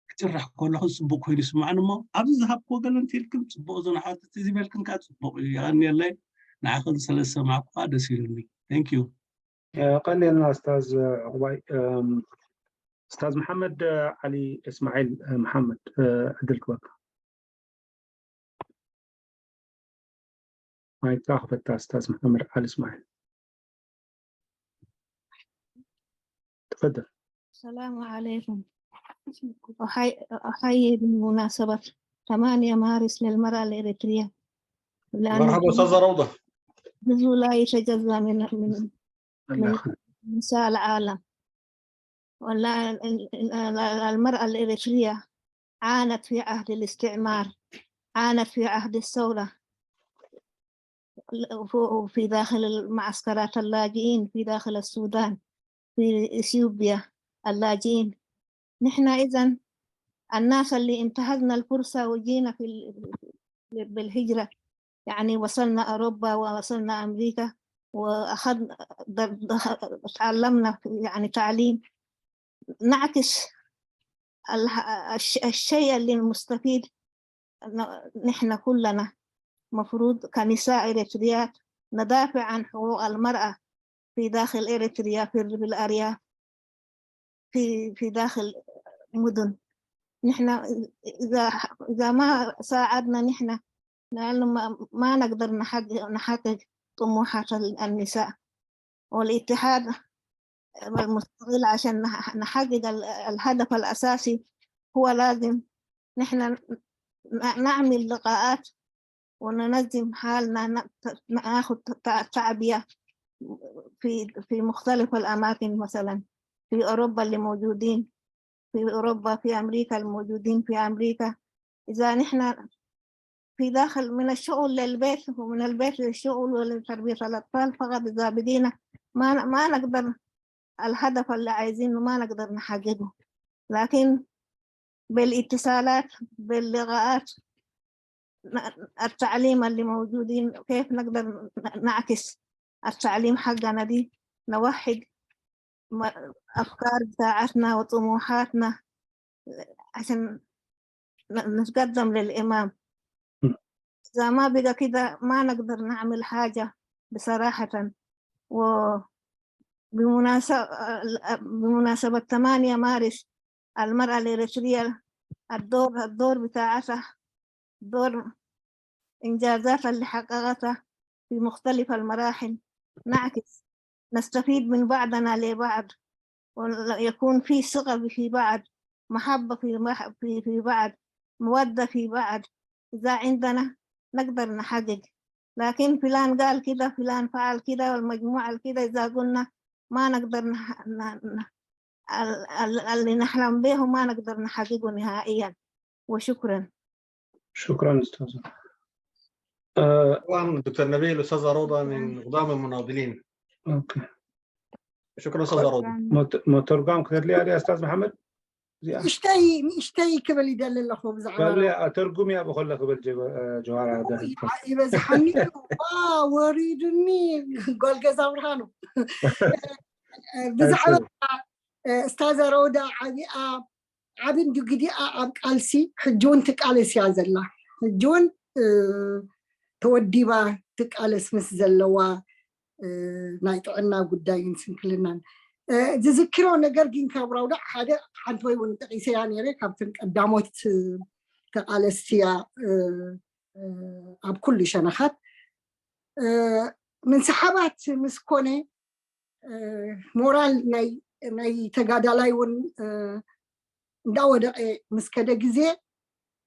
ክጭራሕ ከለኹ ፅቡቅ ኮይኑ ይስማዕን እሞ ኣብዚ ዝሃብክዎ ገለ እንተልክን ፅቡቅ፣ እዞን ኣሕዋት እቲ ዝበልክን ከዓ ፅቡቅ እዩ። የቐንየለይ። ንዓኽን ስለ ዝሰማዕኩ ከዓ ደስ ኢሉኒ። Thank you። ቀንየልና ስታዝ ዕቁባይ። ስታዝ መሓመድ ዓሊ እስማዒል መሓመድ ዕድል ክበካ። ማይካ ክፈታ ስታዝ መሓመድ ዓሊ እስማዒል። تفضل. السلام عليكم. أحيي بمناسبة ثمانية مارس للمرأة الإريترية، لأن مرحبا أستاذة روضة. جزء لا يتجزأ من من من نساء العالم. والله المرأة الإريترية عانت في عهد الاستعمار، عانت في عهد الثورة، في داخل المعسكرات اللاجئين في داخل السودان، في إثيوبيا، اللاجئين. نحن إذن الناس اللي انتهزنا الفرصة وجينا في بالهجرة، يعني وصلنا أوروبا ووصلنا أمريكا وأخذنا تعلمنا يعني تعليم نعكس الشيء اللي مستفيد. نحن كلنا مفروض كنساء إريتريات ندافع عن حقوق المرأة في داخل إريتريا، في الأرياف، في في داخل مدن. نحن إذا إذا ما ساعدنا نحن، لأنه ما, ما نقدر نحقق نحقق طموحات النساء. والاتحاد المستقل عشان نحقق الهدف الأساسي هو لازم نحن نعمل لقاءات وننظم حالنا، ناخذ تعبية في في مختلف الأماكن، مثلا في أوروبا اللي موجودين في أوروبا، في أمريكا الموجودين في أمريكا. إذا نحن في داخل من الشغل للبيت ومن البيت للشغل ولتربية الأطفال فقط، إذا بدينا ما ما نقدر الهدف اللي عايزينه ما نقدر نحققه، لكن بالاتصالات، باللقاءات، التعليم اللي موجودين، كيف نقدر نعكس التعليم حقنا دي، نوحد أفكار بتاعتنا وطموحاتنا عشان نتقدم للإمام. إذا ما بقى كده ما نقدر نعمل حاجة بصراحة. وبمناسبة بمناسبة ثمانية مارس، المرأة الإريترية، الدور الدور بتاعتها، دور إنجازات اللي حققتها في مختلف المراحل، نعكس، نستفيد من بعضنا لبعض، ويكون في ثقة في بعض، محبة في في في بعض، مودة في بعض. إذا عندنا نقدر نحقق. لكن فلان قال كده، فلان فعل كده، والمجموعة كده، إذا قلنا ما نقدر نح... اللي نحلم به ما نقدر نحققه نهائيا. وشكرا. شكرا أستاذة. طبعا دكتور نبيل، أستاذة روضة من قدام المناضلين. أوكي. شكرا أستاذة روضة. መተርጓም ክተድልያ ድያ ኣስታዝ መሓመድ? ንእሽተይ ንእሽተይ ክብል ይደሊ ኣለኹ ብዛዕባ ኣተርጉም እያ ብኮለ ክብል ጀዋራ ይበዝሓኒ። ወሪዱኒ ጓል ገዛ ብርሃኑ። ብዛዕባ እስታዘ ረውዳ ዓቢኣ ዓቢ እንዲ ግዲኣ ኣብ ቃልሲ ሕጂ እውን ትቃለስ እያ ዘላ። ሕጂ እውን ተወዲባ ትቃለስ ምስ ዘለዋ ናይ ጥዕና ጉዳይን ዝዝክሮ ነገር ግን ካብ ራውዳ ሓደ ሓንቲ ወይ እውን ጠቂሰያ ነይረ ካብተን ቀዳሞት ተቃለስቲያ ኣብ ኩሉ ሸነኻት ምን ሰሓባት ምስ ኮነ ሞራል ናይ ተጋዳላይ እውን እንዳወደቀ ምስ ከደ ግዜ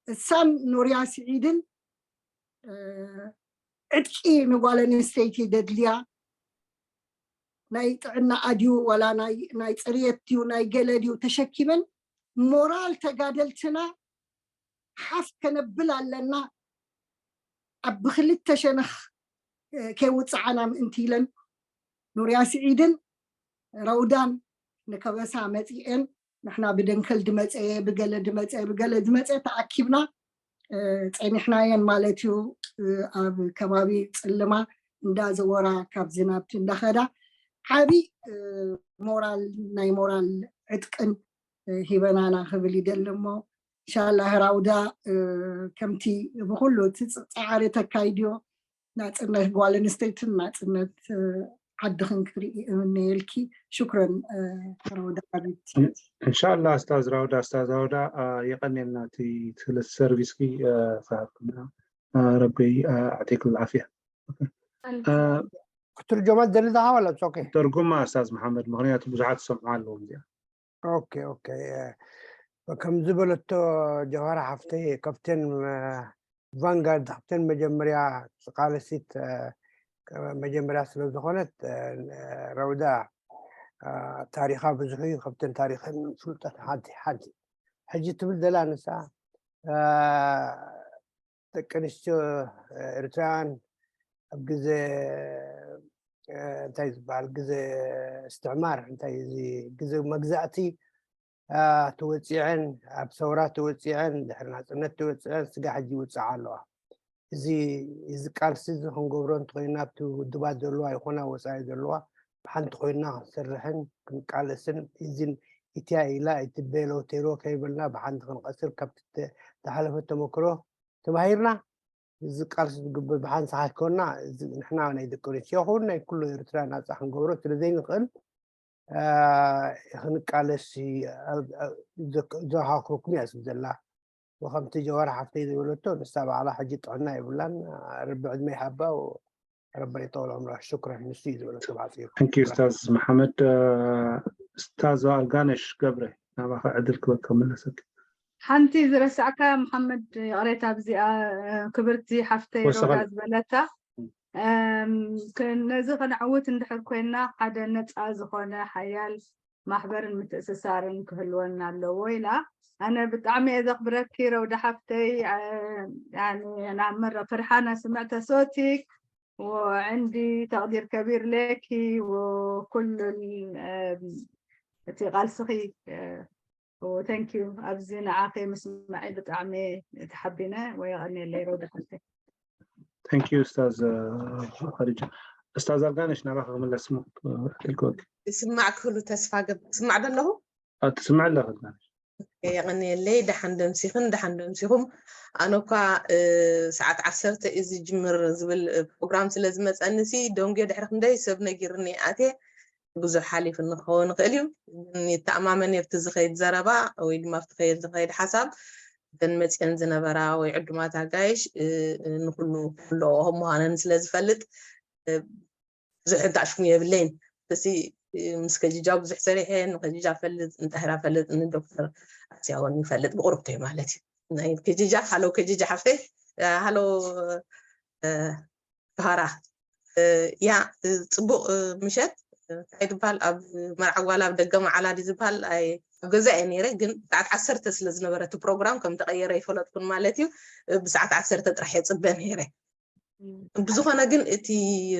እሳን ኑርያ ስዒድን ዕጥቂ ንጓል ኣንስተይቲ ደድልያ ናይ ጥዕና ኣድዩ ዋላ ናይ ፅርየት ድዩ ናይ ገለ ድዩ ተሸኪመን ሞራል ተጋደልትና ሓፍ ከነብል ኣለና ኣብ ብክልተ ሸነኽ ከይውፅዓና ምእንቲ ኢለን ኑርያ ስዒድን ረውዳን ንከበሳ መፂኤን ንሕና ብደንከል ድመፀየ ብገለ ድመፀየ ብገለ ድመፀየ ተኣኪብና ፀኒሕናየን ማለት እዩ ኣብ ከባቢ ፅልማ እንዳዘወራ ካብ ዝናብቲ እንዳኸዳ ዓብይ ሞራል ናይ ሞራል ዕጥቅን ሂበናና ክብል ይደሊ እሞ ኢንሻላህ ራውዳ ከምቲ ብኩሉ እቲ ፃዕሪ ተካይድዮ ናፅነት ጓል ኣንስተይትን ናፅነት ዓድኽን ክርኢ እምነየልኪ ሽኩረን ራውዳ ሓቢብቲ እንሻላ ኣስታዝ ራውዳ ኣስታዝ ራውዳ የቀንየልና እቲ ስለ ሰርቪስኪ ሰሃብክና ረቢ ኣዕጢክል ዓፍያ ክትርጀማ ደሊ ዳሃ ወላ ኦኬ ተርጉማ ኣስታዝ መሓመድ ምክንያቱ ብዙሓት ዝሰምዑ ኣለዎም እዚኣ ኦኬ ኦኬ ከም ዝበለቶ ጀዋራ ሓፍተይ ካብተን ቫንጋርድ ካብተን መጀመርያ ቃለሲት መጀመርያ ስለ ዝኾነት ረውዳ ታሪኻ ብዙሕ እዩ ካብተን ታሪኽን ፍሉጠት ሓንቲ ሓንቲ ሕጂ ትብል ዘላ ንሳ ደቂ ኣንስትዮ ኤርትራውያን ኣብ ግዜ እንታይ ዝበሃል ግዜ እስትዕማር እንታይ እዚ ግዜ መግዛእቲ ተወፂዐን ኣብ ሰውራ ተወፂዐን ድሕሪ ናፅነት ተወፂዐን ስጋ ሕጂ ይውፅዓ ኣለዋ እዚ እዚ ቃልሲ እዚ ክንገብሮ እንተኮይና ኣብቲ ውድባት ዘለዋ ይኮና ወፃኢ ዘለዋ ብሓንቲ ኮይና ክንሰርሕን ክንቃለስን እዚን ኢትያ ኢላ እቲ ቤሎ ቴሮ ከይበልና ብሓንቲ ክንቀስር ካብቲ ተሓለፈ ተመክሮ ተማሂርና እዚ ቃልሲ ዝግበር ብሓንሳብ ከይኮና ንሕና ናይ ደቂ ኣንስትዮ ይኹን ናይ ኩሉ ኤርትራ ናፃ ክንገብሮ ስለ ዘይንኽእል ክንቃለስ ዘካክረኩም እያ ስብ ዘላ ወከምቲ ጀዋር ሓፍተይ ዝበለቶ ንሳ ባዕላ ሕጂ ጥዕና የብላን ረቢ ዕድመ ይሃባ ረቢ ይጠውል ዕምራ ሽኩረን ንሱ እዩ ዝበለቶ ባዕፅዩ ኡስታዝ መሓመድ ኡስታዝ ኣልጋነሽ ገብረ ናባኻ ዕድል ክበካ መለሰክ ሓንቲ ዝረሳዕካ መሓመድ ይቕሬታ ኣብዚኣ ክብርቲ ሓፍተይ ሮዳ ዝበለታ ነዚ ከነዕውት እንድሕር ኮይና ሓደ ነፃ ዝኾነ ሓያል ማሕበርን ምትእስሳርን ክህልወና ኣለዎ ኢላ ኣነ ብጣዕሚ እየ ዘኽብረኪ ረውዳ ሓፍተይ ናብ መረ ፍርሓና ስምዕተ ሶቲክ وعندي تقدير كبير لك وكل እቲ ቃልስኺ thank you ኣብዚ ንዓኺ ምስማዒ ብጣዕሚ ተሓቢነ ወየቐንየለይ ረውዳ ሓፍተይ thank you ኡስታዝ ኸዲጃ ኡስታዝ ኣልጋነሽ ናባኻ ክምለስ እሞ ዕድል ክወክ ይስማዕ ክህሉ ተስፋ ገብር ይስማዕ ዶ ኣለኹ ትስምዕ ኣለኻ የቐንየለይ ደሓን ደምሲኽን ደሓን ደምሲኹም ኣነ እኳ ሰዓት ዓሰርተ እዩ ዝጅምር ዝብል ፕሮግራም ስለ ዝመፀኒ ሲ ደንጉዮ ድሕሪ ክንደይ ሰብ ነጊርኒ ኣትየ ብዙሕ ሓሊፉ ንክኸውን ይኽእል እዩ ግን ይተኣማመን ኣብቲ ዝኸይድ ዘረባ ወይ ድማ ኣብቲ ዝኸይድ ሓሳብ እተን መፅአን ዝነበራ ወይ ዕዱማት ኣጋይሽ ንኩሉ ክለኦ ከም ምዃነን ስለ ዝፈልጥ ብዙሕ እንታይ ሽሙ የብለይን። እዚ ምስ ከጂጃ ብዙሕ ሰሪሐ፣ ንከጂጃ ፈልጥ፣ ንጣሂራ ፈልጥ፣ ንዶክተር ኣስያወን ይፈልጥ ብቁሩብ ተይ ማለት እዩ። ናይ ከጂጃ ሃሎ ከጂጃ ሓፍተይ ሃሎ ባህራ ያ ጽቡቅ ምሸት እንታይ ዝበሃል ኣብ መርዓ ጓል ኣብ ደገ መዓላ ድዩ ዝበሃል ኣብ ገዛ እየ ነይረ ግን ሰዓት ዓሰርተ ስለ ዝነበረ እቲ ፕሮግራም ከም ተቀየረ ይፈለጥኩን ማለት እዩ ብሰዓት ዓሰርተ ጥራሕ እየ ጽበ ነይረ ብዝኾነ ግን እቲ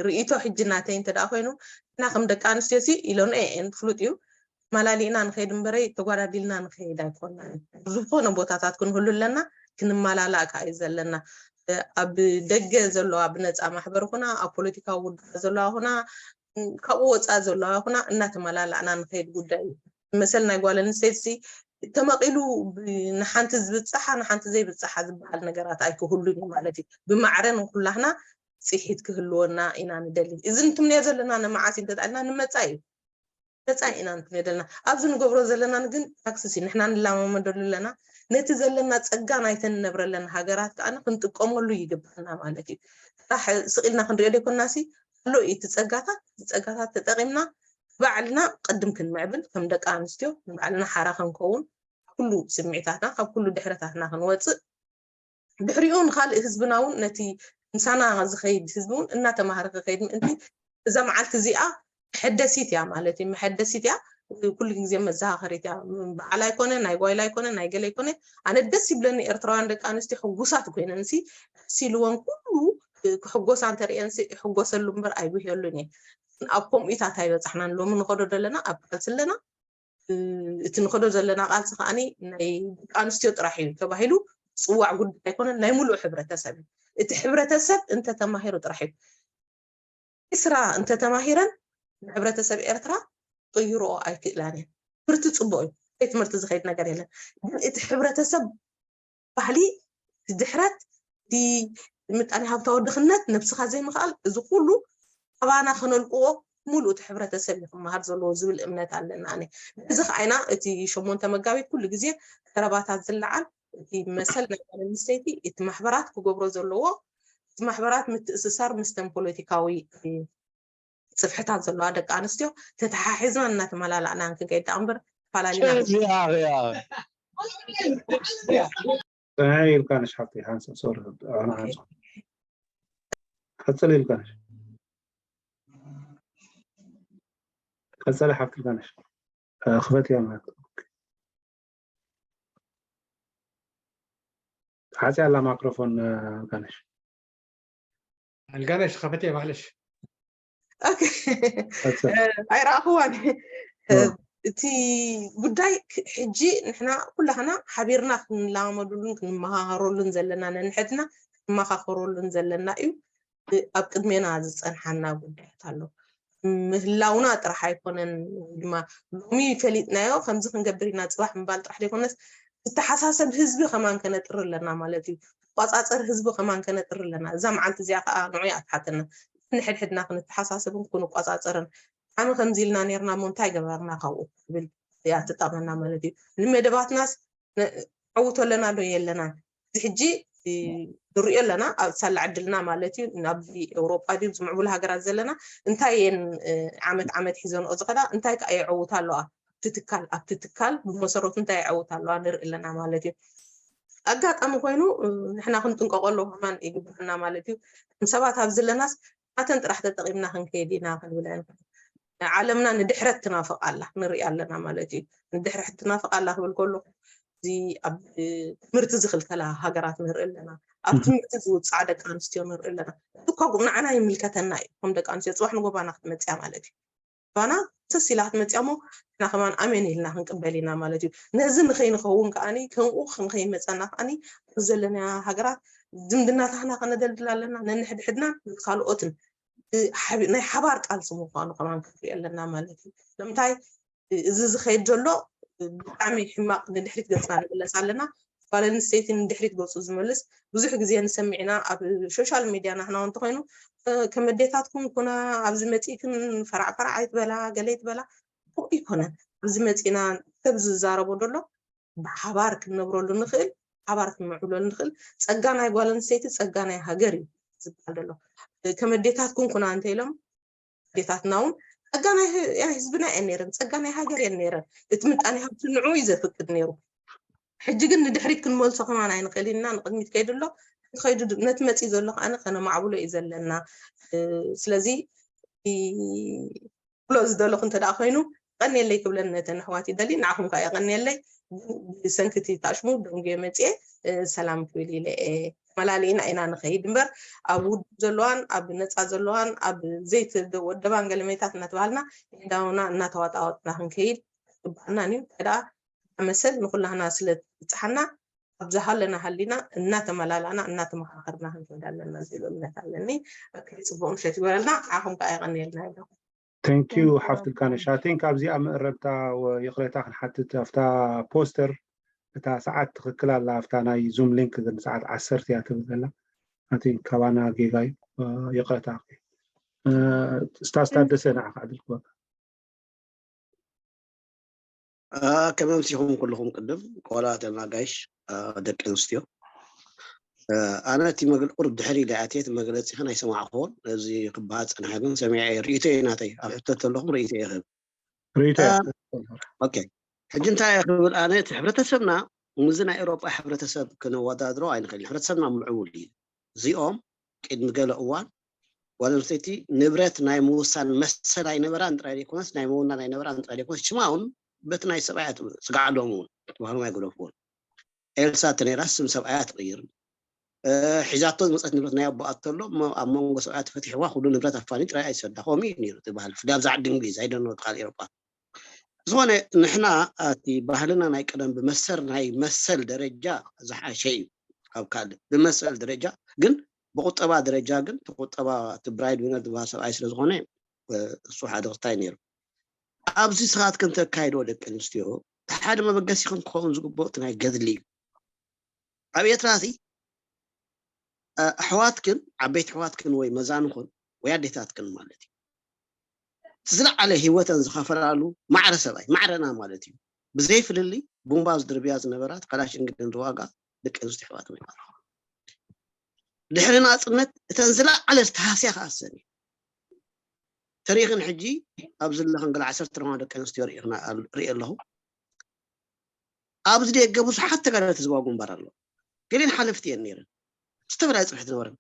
ርእይቶ ሕጂ ናተይ እንተ ደኣ ኮይኑ ንሕና ከም ደቂ ኣንስትዮ ሲ ኢሎንኦ እየን ፍሉጥ እዩ ተማላሊእና ንኸይድ እምበረይ ተጓዳዲልና ንኸይድ ኣይኮናን ዝኾነ ቦታታት ክንህሉ ኣለና ክንመላላእ ከዓ እዩ ዘለና ኣብ ደገ ዘለዋ ብነፃ ማሕበር ኩና ኣብ ፖለቲካዊ ውድባት ዘለዋ ኩና ካብኡ ወፃእ ዘለዋ ኩና እናተመላላእና ንኸይድ ጉዳይ እዩ መሰል ናይ ጓል ኣንስተይቲ ተመቒሉ ንሓንቲ ዝብፅሓ ንሓንቲ ዘይብፅሓ ዝበሃል ነገራት ኣይክህሉን እዩ ማለት እዩ። ብማዕረ ንኩላህና ፅሒት ክህልወና ኢና ንደሊ። እዚ ንትምነዮ ዘለና ንመዓስ እዩ እንተጣልና ንመፃ እዩ። ነፃ ኢና ንትነደልና ኣብዚ ንገብሮ ዘለና ግን ታክስሲ ንሕና ንላማመደሉ ኣለና። ነቲ ዘለና ፀጋ ናይተን ንነብረለን ሃገራት ከዓ ክንጥቀመሉ ይግባና ማለት እዩ። ጥራሕ ስቕ ኢልና ክንሪኦ ዘይኮንና ሲ ኣሎ እዩ እቲ ፀጋታት፣ እቲ ፀጋታት ተጠቒምና ባዕልና ቅድም ክንምዕብል ከም ደቂ ኣንስትዮ ንባዕልና ሓራ ክንከውን ኩሉ ስምዒታትና ካብ ኩሉ ድሕረታትና ክንወፅእ ድሕሪኡ ንካልእ ህዝብና እውን ነቲ ምሳና ዝኸይድ ህዝቢ እውን እናተማሃረ ክኸይድ ምእንቲ እዛ መዓልቲ እዚኣ መሐደሲት እያ ማለት እዩ። መሐደሲት እያ ኩሉ ግዜ መዘኻኸሪት እያ። በዓል ኣይኮነ ናይ ጓይላ ኣይኮነ ናይ ገለ ኣይኮነ ኣነ ደስ ይብለኒ ኤርትራውያን ደቂ ኣንስትዮ ሕጉሳት ኮይነን ሲ ደስ ኢልወን ኩሉ ክሕጎሳ እንተርእየን ሲ ይሕጎሰሉ እምበር ኣይጉህየሉን እየ። ኣብ ከምኡታት ኣይበፃሕናን ሎሚ ንኸዶ ዘለና ኣብ ቃልሲ ኣለና። እቲ ንኸዶ ዘለና ቃልሲ ከዓኒ ናይ ደቂ ኣንስትዮ ጥራሕ እዩ ተባሂሉ ዝፅዋዕ ጉዳይ ኣይኮነን ናይ ሙሉእ ሕብረተሰብ እዩ። እቲ ሕብረተሰብ እንተተማሂሩ ጥራሕ እዩ። ስራ እንተተማሂረን ንሕብረተሰብ ኤርትራ ክቕይርኦ ኣይክእላን እየን። ትምህርቲ ፅቡቕ እዩ። ከይ ትምህርቲ ዝኸይድ ነገር የለን። ግን እቲ ሕብረተሰብ ባህሊ ድሕረት ምጣኔ ሃብታዊ ድኽነት ነብስኻ ዘይምኽኣል እዚ ኩሉ ኣባና ከነልቅዎ ሙሉእ እቲ ሕብረተሰብ እዩ ክመሃር ዘለዎ ዝብል እምነት ኣለና። ኣነ እዚ ከዓይና እቲ ሸሞንተ መጋቢት ኩሉ ግዜ ዘረባታት ዝለዓል እቲ መሰል ናይ ጓል ኣንስተይቲ እቲ ማሕበራት ክገብሮ ዘለዎ እቲ ማሕበራት ምትእስሳር ምስተን ፖለቲካዊ ፅፍሕታት ዘለዋ ደቂ ኣንስትዮ ተተሓሒዝና እናተመላላእና ንክንከይድ ደኣ እምበር ተፈላለና እዚኣ እያ ፀናሒ ኢልካ ነሽ ሓፍተይ ሓንሳብ ሶሪ ኣነ ሓንሳብ ቀፅል ኢልካ ነሽ ቀፀለ ሓፍቲ ኢልካ ነሽ ክፈት እያ ማለት ሓፂ ኣላ ማክሮፎን ጋነሽ ኣልጋነሽ ከፈት እየ ማለሽ ኣይረኣኽዋን እቲ ጉዳይ ሕጂ ንሕና ኩላህና ሓቢርና ክንላመዱሉን ክንመሃሃረሉን ዘለና ነንሕድና ክንመኻኸረሉን ዘለና እዩ። ኣብ ቅድሜና ዝፀንሓና ጉዳያት ኣሎ። ምህላውና ጥራሕ ኣይኮነን ድማ ሎሚ ፈሊጥናዮ ከምዚ ክንገብር ኢና ፅባሕ ምባል ጥራሕ ዘይኮነስ ዝተሓሳሰብ ህዝቢ ከማን ከነጥሪ ኣለና ማለት እዩ። ተቋፃፀር ህዝቢ ከማን ከነጥሪ ኣለና። እዛ መዓልቲ እዚኣ ከዓ ንዑ ኣትሓተና። ንሕድሕድና ክንተሓሳሰብን ክንቋፃፀርን ኣነ ከምዚ ኢልና ነርና እሞ እንታይ ገበርና ካብኡ ትብል እያ ትጠቕመና ማለት እዩ። ንመደባትናስ ንዕውቶ ኣለና ዶ የለና እዚ ሕጂ ንሪኦ ኣለና ኣብ ሳላ ዕድልና ማለት እዩ ናብ ኤውሮጳ ድዩ ዝምዕብሉ ሃገራት ዘለና እንታይ እየን ዓመት ዓመት ሒዘንኦ ዝኸዳ እንታይ ከዓ የዕውታ ኣለዋ ኣብቲ ትካል ኣብቲ ትካል ብመሰረቱ እንታይ የዕውታ ኣለዋ ንርኢ ኣለና ማለት እዩ ኣጋጣሚ ኮይኑ ንሕና ክንጥንቀቀሉ ከማን ይግባና ማለት እዩ ሰባት ኣብዚ ኣለናስ ናተን ጥራሕ ተጠቂምና ክንከይድ ኢና ክንብለን ዓለምና ንድሕረት ትናፍቕ ኣላ ንርኢ ኣለና ማለት እዩ ንድሕረት ትናፍቕ ኣላ ክብል ከሎ እዚ ኣብ ትምህርቲ ዝኽልከላ ሃገራት ንርኢ ኣለና ኣብ ትምህርቲ ዝውፅዓ ደቂ ኣንስትዮ ንርኢ ኣለና እኳ ንዓና ይምልከተና እዩ ከም ደቂ ኣንስትዮ ፅባሕ ንጎባና ክትመፅያ ማለት እዩ ባና ተስ ኢላ ክትመፅያ ሞ ንሕና ከማን ኣሜን ኢልና ክንቅበል ኢና ማለት እዩ ነዚ ንኸይንኸውን ከዓኒ ከምኡ ክንኸይመፀና ከዓኒ ኣብ ዘለና ሃገራት ዝምድናታትና ከነደልድል ኣለና ነንሕድሕድና ካልኦትን ናይ ሓባር ቃልሲ ምኳኑ ከማን ክንሪኦ ኣለና ማለት እዩ ንምንታይ እዚ ዝኸይድ ዘሎ ብጣዕሚ ሕማቕ ንድሕሪት ገፅና ንምለስ ኣለና ጓል ኣንስተይቲ ንድሕሪት ገፁ ዝመልስ ብዙሕ ግዜ ንሰምዕ ኢና ኣብ ሶሻል ሚድያ ናህና እውን እንተኮይኑ ከም ኣዴታትኩም ኩና ኣብዚ መፂእክን ፈራዕ ፈራዕ ኣይትበላ ገለ ይትበላ ብኡ ይኮነን ኣብዚ መፂእና ሰብ ዝዛረቦ ዘሎ ብሓባር ክንነብረሉ ንኽእል ሓባር ክንምዕብለሉ ንኽእል ፀጋ ናይ ጓል ኣንስተይቲ ፀጋ ናይ ሃገር እዩ ዝበሃል ዘሎ ከም ኣዴታትኩም ኩና እንተ ኢሎም ኣዴታትና እውን ፀጋ ናይ ህዝብና እየን ነይረን ፀጋ ናይ ሃገር እየን ነይረን እቲ ምጣኔ ሃብቲ ንዑ እዩ ዘፍቅድ ነይሩ ሕጂ ግን ንድሕሪት ክንመልሶ ከማን ኣይንኽእል ኢና ንቅድሚት ከይዱ ኣሎ ከይዱ ነቲ መፅኢ ዘሎ ከዓ ከነማዕብሎ እዩ ዘለና ስለዚ ክብሎ ዝደለኹ እንተ ደኣ ኮይኑ ቀንየለይ ክብለን ነተን ኣሕዋት ይደሊ ንዓኹም ከዓ የቐንየለይ ብሰንኪ እቲ ታሽሙ ደንጉየ መፅየ ሰላም ክብል ኢለ እየ መላሊእና ኢና ንኸይድ እምበር ኣብ ውድብ ዘለዋን ኣብ ነፃ ዘለዋን ኣብ ዘይተወደባን ገለመታት እናተባሃልና እንዳውና እናተዋጣወጥና ክንከይድ ግባኣናን እዩ እንታይ ደኣ መሰል ንኩላህና ስለ ትብፅሓና ኣብ ዝሃለና ሃሊና እናተመላላእና እናተመኻኸርና ክንከይድ ኣለና ዝብል እምነት ኣለኒ ኦኬ ፅቡቅ ምሸት ይበለልና ንዓኹም ከዓ የቀንየልና ይብለኩም Thank you ሓፍቲ ልካነሽ I think ኣብዚኣ መእረብታ ይቕሬታ ክንሓትት ኣብታ ፖስተር እታ ሰዓት ትኽክል ኣላ ኣብታ ናይ ዙም ሊንክ ግን ሰዓት ዓሰርተ እያ ትብል ዘላ I think ካባና ጌጋ እዩ ይቕሬታ ስታስ ታደሰ ንዓኻ ዕድል ክወካ ከመምሲኹም ኩልኹም ቅድም ቆላ ተናጋይሽ ደቂ ኣንስትዮ። ኣነ እቲ መግል ቁርብ ድሕሪ ኢለ ኣትየ እቲ መግለፂ ከን ኣይሰማዕኹዎን። እዚ ክበሃል ፀንሐ ግን ሰሚዐ እየ። ርእይቶ እዩ ናተይ። ኣብ ሕቶ ተለኹም ርእይቶ እየ ክህብ። ርእይቶ ኦኬ፣ ሕጂ እንታይ እየ ክብል ኣነ፣ እቲ ሕብረተሰብና ምስዚ ናይ ኤውሮጳ ሕብረተሰብ ክነወዳድሮ ኣይንኽእል። ሕብረተሰብና ምዕቡል እዩ። እዚኦም ቅድሚ ገለ እዋን ጓል ኣንስተይቲ ንብረት ናይ ምውሳን መሰል ኣይነበራን ጥራይ ዘይኮነስ ናይ ምውናን ኣይነበራን ጥራይ ዘይኮነስ ሽማ እውን በቲ ናይ ሰብኣያ ስጋዕሎም እውን ትባህሎም ኣይገደፍዎን። ኤልሳ ተነይራ ስም ሰብኣያ ትቕይር። ሒዛቶ ዝመፀት ንብረት ናይ ኣቦኣ ተሎ ኣብ መንጎ ሰብኣያ ተፈቲሕዋ ኩሉ ንብረት ኣፋኒ ጥራይ ኣይሰዳ። ከምኡ እዩ ነይሩ ትበሃል። ፍዳ ኣብዛ ዓዲ እንግሊዝ ኣይደኖ ካል ኤሮጳ ዝኾነ ንሕና እቲ ባህልና ናይ ቀደም ብመሰር ናይ መሰል ደረጃ ዝሓሸ እዩ። ካብ ካልእ ብመሰል ደረጃ ግን ብቁጠባ ደረጃ ግን እቲ ቁጠባ እቲ ብራይድ ዊነር ዝበሃል ሰብኣይ ስለ ዝኾነ እሱ ሓደ ክታይ ነይሩ። ኣብዚ ስኻት ከም ተካይዶ ደቂ ኣንስትዮ ሓደ መበገሲ ከም ክኸውን ዝግብኦ እቲ ናይ ገድሊ እዩ። ኣብ ኤርትራ ሲ ኣሕዋትክን ዓበይቲ ኣሕዋትክን ወይ መዛንኹን ወይ ኣዴታትክን ማለት እዩ ዝለዓለ ህይወተን ዝኸፈላሉ ማዕረ ሰብኣይ ማዕረና ማለት እዩ። ብዘይ ፍልልይ ቡምባ ዝድርብያ ዝነበራ ካላሽንግን ዝዋጋ ደቂ ኣንስትዮ ኣሕዋት ወይ ድሕሪ ናፅነት እተን ዝለዓለ ዝተሃስያ ከኣሰን እዩ። ተሪኽን ሕጂ ኣብ ዝለኽን ገለ ዓሰርተ ደቂ ኣንስትዮ ርኢ ኣለኹ። ኣብዚ ደገ ብዙሓት ተጋደልቲ ህዝባዊ ግንባር ኣለዉ። ገሊአን ሓለፍቲ እየን ነይረን። ዝተፈላለያ ፅንሕቲ ነበረን።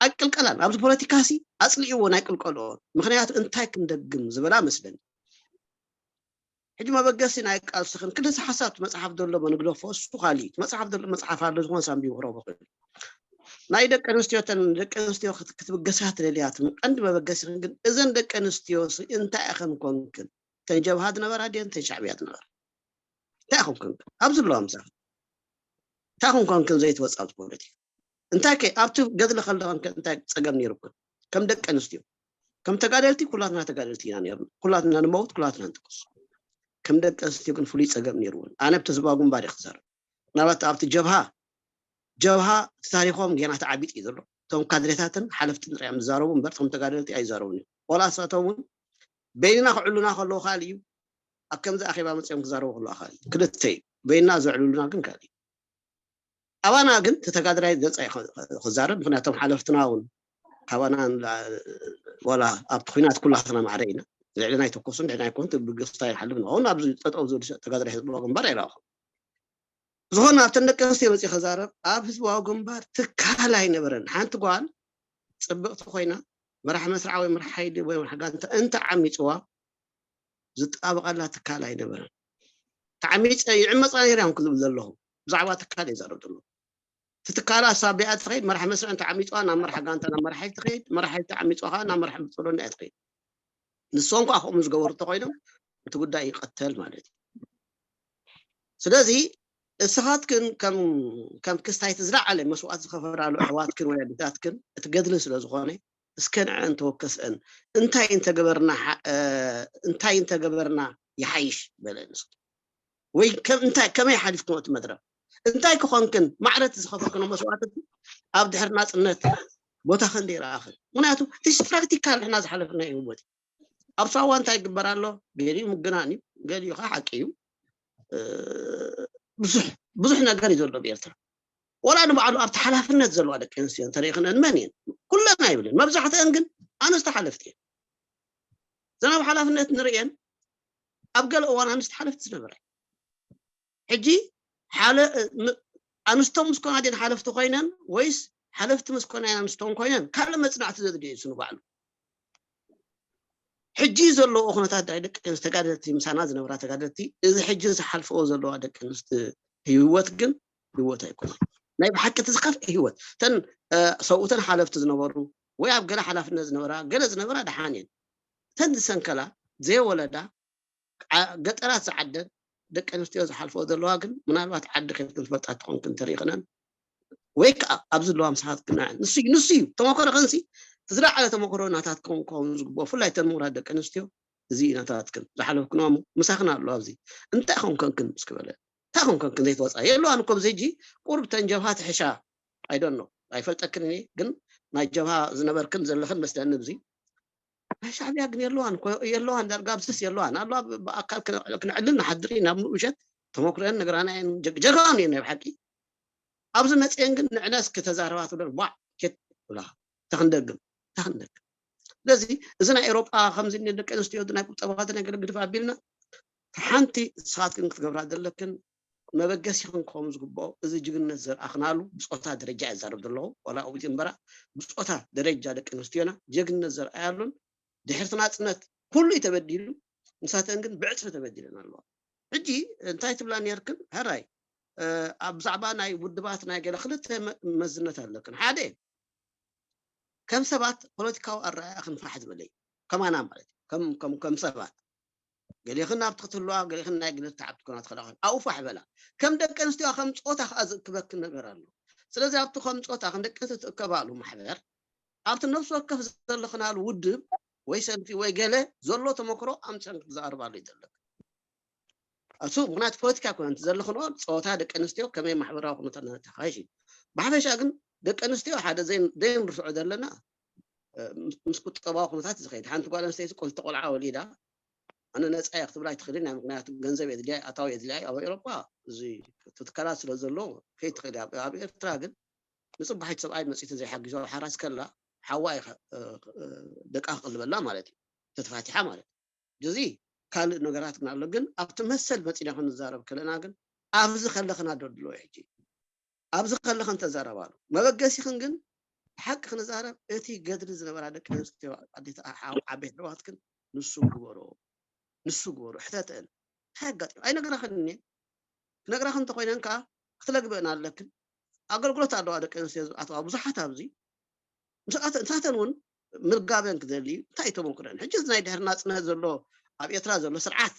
ኣይቅልቀላን ኣብዚ ፖለቲካ ሲ ኣፅልእዎ ናይ ቅልቀልኦ። ምክንያቱ እንታይ ክንደግም ዝበላ መስለኒ። ሕጂ መበገሲ ናይ ቃልስኽን ክልተ ሓሳብ መፅሓፍ ዘሎ መንግደፎ እሱ ካሊእ መፅሓፍ ዘሎ መፅሓፍ ኣሎ ዝኾነ ሳንቢቡ ክረኽቦ ክእል። ናይ ደቂ ኣንስትዮ ተን ደቂ ኣንስትዮ ክትብገሳ ትደልያ ቀንዲ መበገሲኽን ግን እዘን ደቂ ኣንስትዮ እንታይ ኢኸን ኮንክን? ተን ጀብሃ ዝነበራ ድየን ተን ሻዕብያ ዝነበራ? እንታይ ኢኹም ኮንክን ኣብዚ ኣለዋ ምሳኽ እንታይ ኢኹም ኮንክን ዘይትወፃ ኣብዚ ፖለቲካ? እንታይ ከ ኣብቲ ገድሊ ከለኸን እንታይ ፀገም ነይሩክን? ከም ደቂ ኣንስትዮ ከም ተጋደልቲ ኩላትና ተጋደልቲ ኢና ነርና። ኩላትና ንመውት ኩላትና ንትኩስ። ከም ደቂ ኣንስትዮ ግን ፍሉይ ፀገም ነይርዎን። ኣነ ብተዝባ ግንባር ክዛረብ ምናልባት ኣብቲ ጀብሃ ጀብሃ እቲ ታሪኾም ጌና ተዓቢጥ እዩ ዘሎ። እቶም ካድሬታትን ሓለፍትን ጥራዮም ዝዛረቡ እምበር እቶም ተጋደልቲ ኣይዛረቡን እዮም። ቆላ እሳቶም እውን በይንና ክዕሉና ከለዉ ካልእ እዩ። ኣብ ከምዚ ኣኼባ መፅኦም ክዛረቡ ከለዉ ካልእ እዩ። ክልተ እዩ። በይንና ዘዕልሉና ግን ካልእ እዩ። ኣባና ግን ተተጋድራይ ገፃ ክዛረብ ምክንያቶም ሓለፍትና እውን ካባና ዋላ ኣብቲ ኩናት ኩላትና ማዕረ ኢና። ልዕልና ኣይተኮሱን ድሕና ኣይኮን ብግስታ ይሓልፍ ንኸውን ኣብዚ ጠጠው ዝብል ተጋድራይ ህዝባዊ ግንባር ኣይረኣኹም። ዝኾነ ኣብተን ደቂ ኣንስትዮ መፅእ ከዛረብ ኣብ ህዝባዊ ግንባር ትካል ኣይነበረን። ሓንቲ ጓል ፅብቕቲ ኮይና መራሕ መስርዓ ወይ መራሕ ሓይሊ ወይ መራሕ ጋንታ እንተ ዓሚፅዋ ዝጣበቐላ ትካል ኣይነበረን። ተዓሚፀ ይዕመፃ ነይረ እዮም ክዝብል ዘለኹ ብዛዕባ ትካል እየ ዘረብ ዘለኹ። እቲ ትካላ ሳቢያ ትኸይድ መራሕ መስርዕ እንተ ዓሚፅዋ ናብ መራሕ ጋንታ ናብ መራሕ ሓይሊ ትኸይድ መራሕ ሓይሊ ተዓሚፅዋ ከዓ ናብ መራሕ ብፅሎና እያ ትኸይድ። ንሶም ከዓ ከምኡ ዝገበሩ እንተኮይኖም እቲ ጉዳይ ይቐተል ማለት እዩ። ስለዚ እስኻትክን ከም ክስታይቲ ዝለዓለ መስዋእት ዝኸፈላሉ ኣሕዋትክን ወይ ኣዴታትክን እቲ ገድሊ ስለ ዝኾነ እስከ ንዐን ተወከስአን እንታይ እንተገበርና እንታይ እንተገበርና ይሓይሽ በለ ንሱ ወይ እንታይ ከመይ ሓሊፍክሞ እቲ መድረክ እንታይ ክኾንክን ማዕረት ዝኸፈልክኖ መስዋእትቲ ኣብ ድሕሪ ናፅነት ቦታ ክንደይ ረኣኽን ምክንያቱ ስ ፕራክቲካል ንሕና ዝሓለፍና ህይወት ኣብ ሳዋ እንታይ ይግበር ኣሎ ገሊኡ ምግናን እዩ ገሊኡ ከዓ ሓቂ እዩ ብዙሕ ነገር እዩ ዘሎ ብኤርትራ ወላ ንባዕሉ ኣብቲ ሓላፍነት ዘለዋ ደቂ ኣንስትዮ እንተሪእኽነን መን እየን ኩለን ኣይብልን መብዛሕትአን ግን ኣንስቲ ሓለፍቲ እየን ዘናብ ሓላፍነት ንርእየን ኣብ ገለ እዋን ኣንስቲ ሓለፍቲ ዝነበረ ሕጂ ኣንስቶም ምስ ኮና ድን ሓለፍቲ ኮይነን ወይስ ሓለፍቲ ምስ ኮና ኣንስቶም ኮይነን ካልእ መፅናዕቲ ዘድልዮ እዩ ንባዕሉ ሕጂ ዘለዎ ኩነታት ናይ ደቂ ኣንስቲ ተጋደልቲ ምሳና ዝነብራ ተጋደልቲ እዚ ሕጂ ዝሓልፈዎ ዘለዋ ደቂ ኣንስቲ ህይወት ግን ህይወት ኣይኮነን ናይ ብሓቂ እቲ ዝኸፍእ ህይወት እተን ሰብኡተን ሓለፍቲ ዝነበሩ ወይ ኣብ ገለ ሓላፍነት ዝነበራ ገለ ዝነበራ ደሓን እየን እተን ዝሰንከላ ዘይወለዳ ገጠራት ዝዓደን ደቂ ኣንስትዮ ዝሓልፈኦ ዘለዋ ግን ምናልባት ዓዲ ከድክን ትፈልጣ ትኾንክን ተሪኽነን ወይ ከዓ ኣብዚ ዘለዋ ምሳኻት ክናዐን ንሱ እዩ ንሱ እዩ ተመክሮ ከንሲ ዝለዓለ ተመክሮ ናታትኩም ክኸውን ዝግብኦ ብፍላይ ተን ምሁራት ደቂ ኣንስትዮ እዚ እዩ ናታትክን ዝሓለፍክንዋ ምሳኽን ኣሎ ኣብዚ እንታይ ኾንከንክን ምስ ክበለ እንታይ ኾንከንክን ዘይትወፃ የለዋን እኮ ብዚ ሕጂ ቁርብ ተን ጀብሃ ትሕሻ ኣይደኖ ኣይፈልጠክን እየ ግን ናይ ጀብሃ ዝነበርክን ዘለኽን መስለኒ ብዚ ናይ ሻዕብያ ግን የለዋን የለዋን ዳርጋ ኣብስስ የለዋን ኣሎ። ብኣካል ክነዕልን ንሓድር ኢና፣ ምሸት ተመክሮን ነግራና እየን። ጀጋኑ እየን ናይ ብሓቂ። ኣብዚ መፅአን ግን ንዕነስ ክተዛረባ ትብለን ቧዕ ኬት ብላ ተክንደግም ተክንደግም። ስለዚ እዚ ናይ ኤሮጳ ከምዚ ደቂ ኣንስትዮ ናይ ቁጠባ ናይ ገለ ግድፍ ኣቢልና ሓንቲ ንስኻትክን ክትገብራ ዘለክን መበገሲኽን ክኸውን ዝግብኦ እዚ ጅግነት ዘርኣኽናሉ ብፆታ ደረጃ እየ ዛረብ ዘለኹ። ዋላ ውጭ እምበራ ብፆታ ደረጃ ደቂ ኣንስትዮና ጀግነት ዘርኣያሉን ድሕርቲ ናፅነት ኩሉ እዩ ተበዲሉ፣ ንሳተን ግን ብዕፅፊ ተበዲለን ኣለዋ። ሕጂ እንታይ ትብላ ነርክን? ሕራይ ብዛዕባ ናይ ውድባት ናይ ገለ ክልተ መዝነት ኣለክን። ሓደ ከም ሰባት ፖለቲካዊ ኣረኣያ ክንፋሕ ዝበለ እዩ። ከማና ማለት እዩ። ከም ሰባት ገሌኽን ኣብቲ ክትህልዋ ገሌኽን ናይ ግለ ተዓብቲ ኮና ትኽእላ ኣብኡ ፋሕ በላ። ከም ደቂ ኣንስትዮ ከም ፆታ ከዓ ዝእክበክን ነገር ኣሎ። ስለዚ ኣብቲ ከም ፆታ ከም ደቂ ኣንስትዮ ትእከባሉ ማሕበር ኣብቲ ነፍሲ ወከፍ ዘለኽናሉ ውድብ ወይ ሰልፊ ወይ ገለ ዘሎ ተመክሮ ኣምፅአን ክትዛረባሉ ይደለክ። እሱ ምክንያቱ ፖለቲካ ኮነ ዘለኽንኦ ፆታ ደቂ ኣንስትዮ ከመይ ማሕበራዊ ኩነታት ነተካይሽ እዩ። ብሓፈሻ ግን ደቂ ኣንስትዮ ሓደ ዘይንርስዖ ዘለና ምስ ቁጠባዊ ኩነታት ዝኸይድ ሓንቲ ጓል ኣንስተይቲ ቆልተ ቆልዓ ወሊዳ ኣነ ነፃ እየ ክትብላ ኣይትኽእልን እያ። ምክንያቱ ገንዘብ የድልያ ኣታዊ የድልያ ኣብ ኤሮፓ እዚ ትካላት ስለ ዘሎ ከይትኽእል እያ። ኣብ ኤርትራ ግን ንፅባሒት ሰብኣይ መፂ ተዘይሓጊዞ ሓራስ ከላ ሓዋ ደቃ ክቕልበላ ማለት እዩ ተተፋቲሓ ማለት እዩ። እዚ ካልእ ነገራት ግን ኣሎ። ግን ኣብቲ መሰል መፂና ክንዛረብ ከለና ግን ኣብዚ ከለኽና ደድሎ ሕጂ ኣብዚ ከለኽን ተዛረባሉ መበገሲኽን ግን ብሓቂ ክንዛረብ እቲ ገድሊ ዝነበራ ደቂ ኣንስትዮ ዓበይቲ ኣሕዋትክን ንሱ ግበሮ ንሱ ግበሮ ሕተተን እንታይ ኣጋጢሙ ኣይነግራኽን እየ ክነግራኽን እንተኮይነን ከዓ ክትለግበን ኣለክን ኣገልግሎት ኣለዋ ደቂ ኣንስትዮ ዝኣተዋ ብዙሓት ኣብዚ ንሳተን እውን ምልጋበን ክደሊ እንታይ ተመክረን ሕጂ ናይ ድሕሪ ናፅነት ዘሎ ኣብ ኤርትራ ዘሎ ስርዓት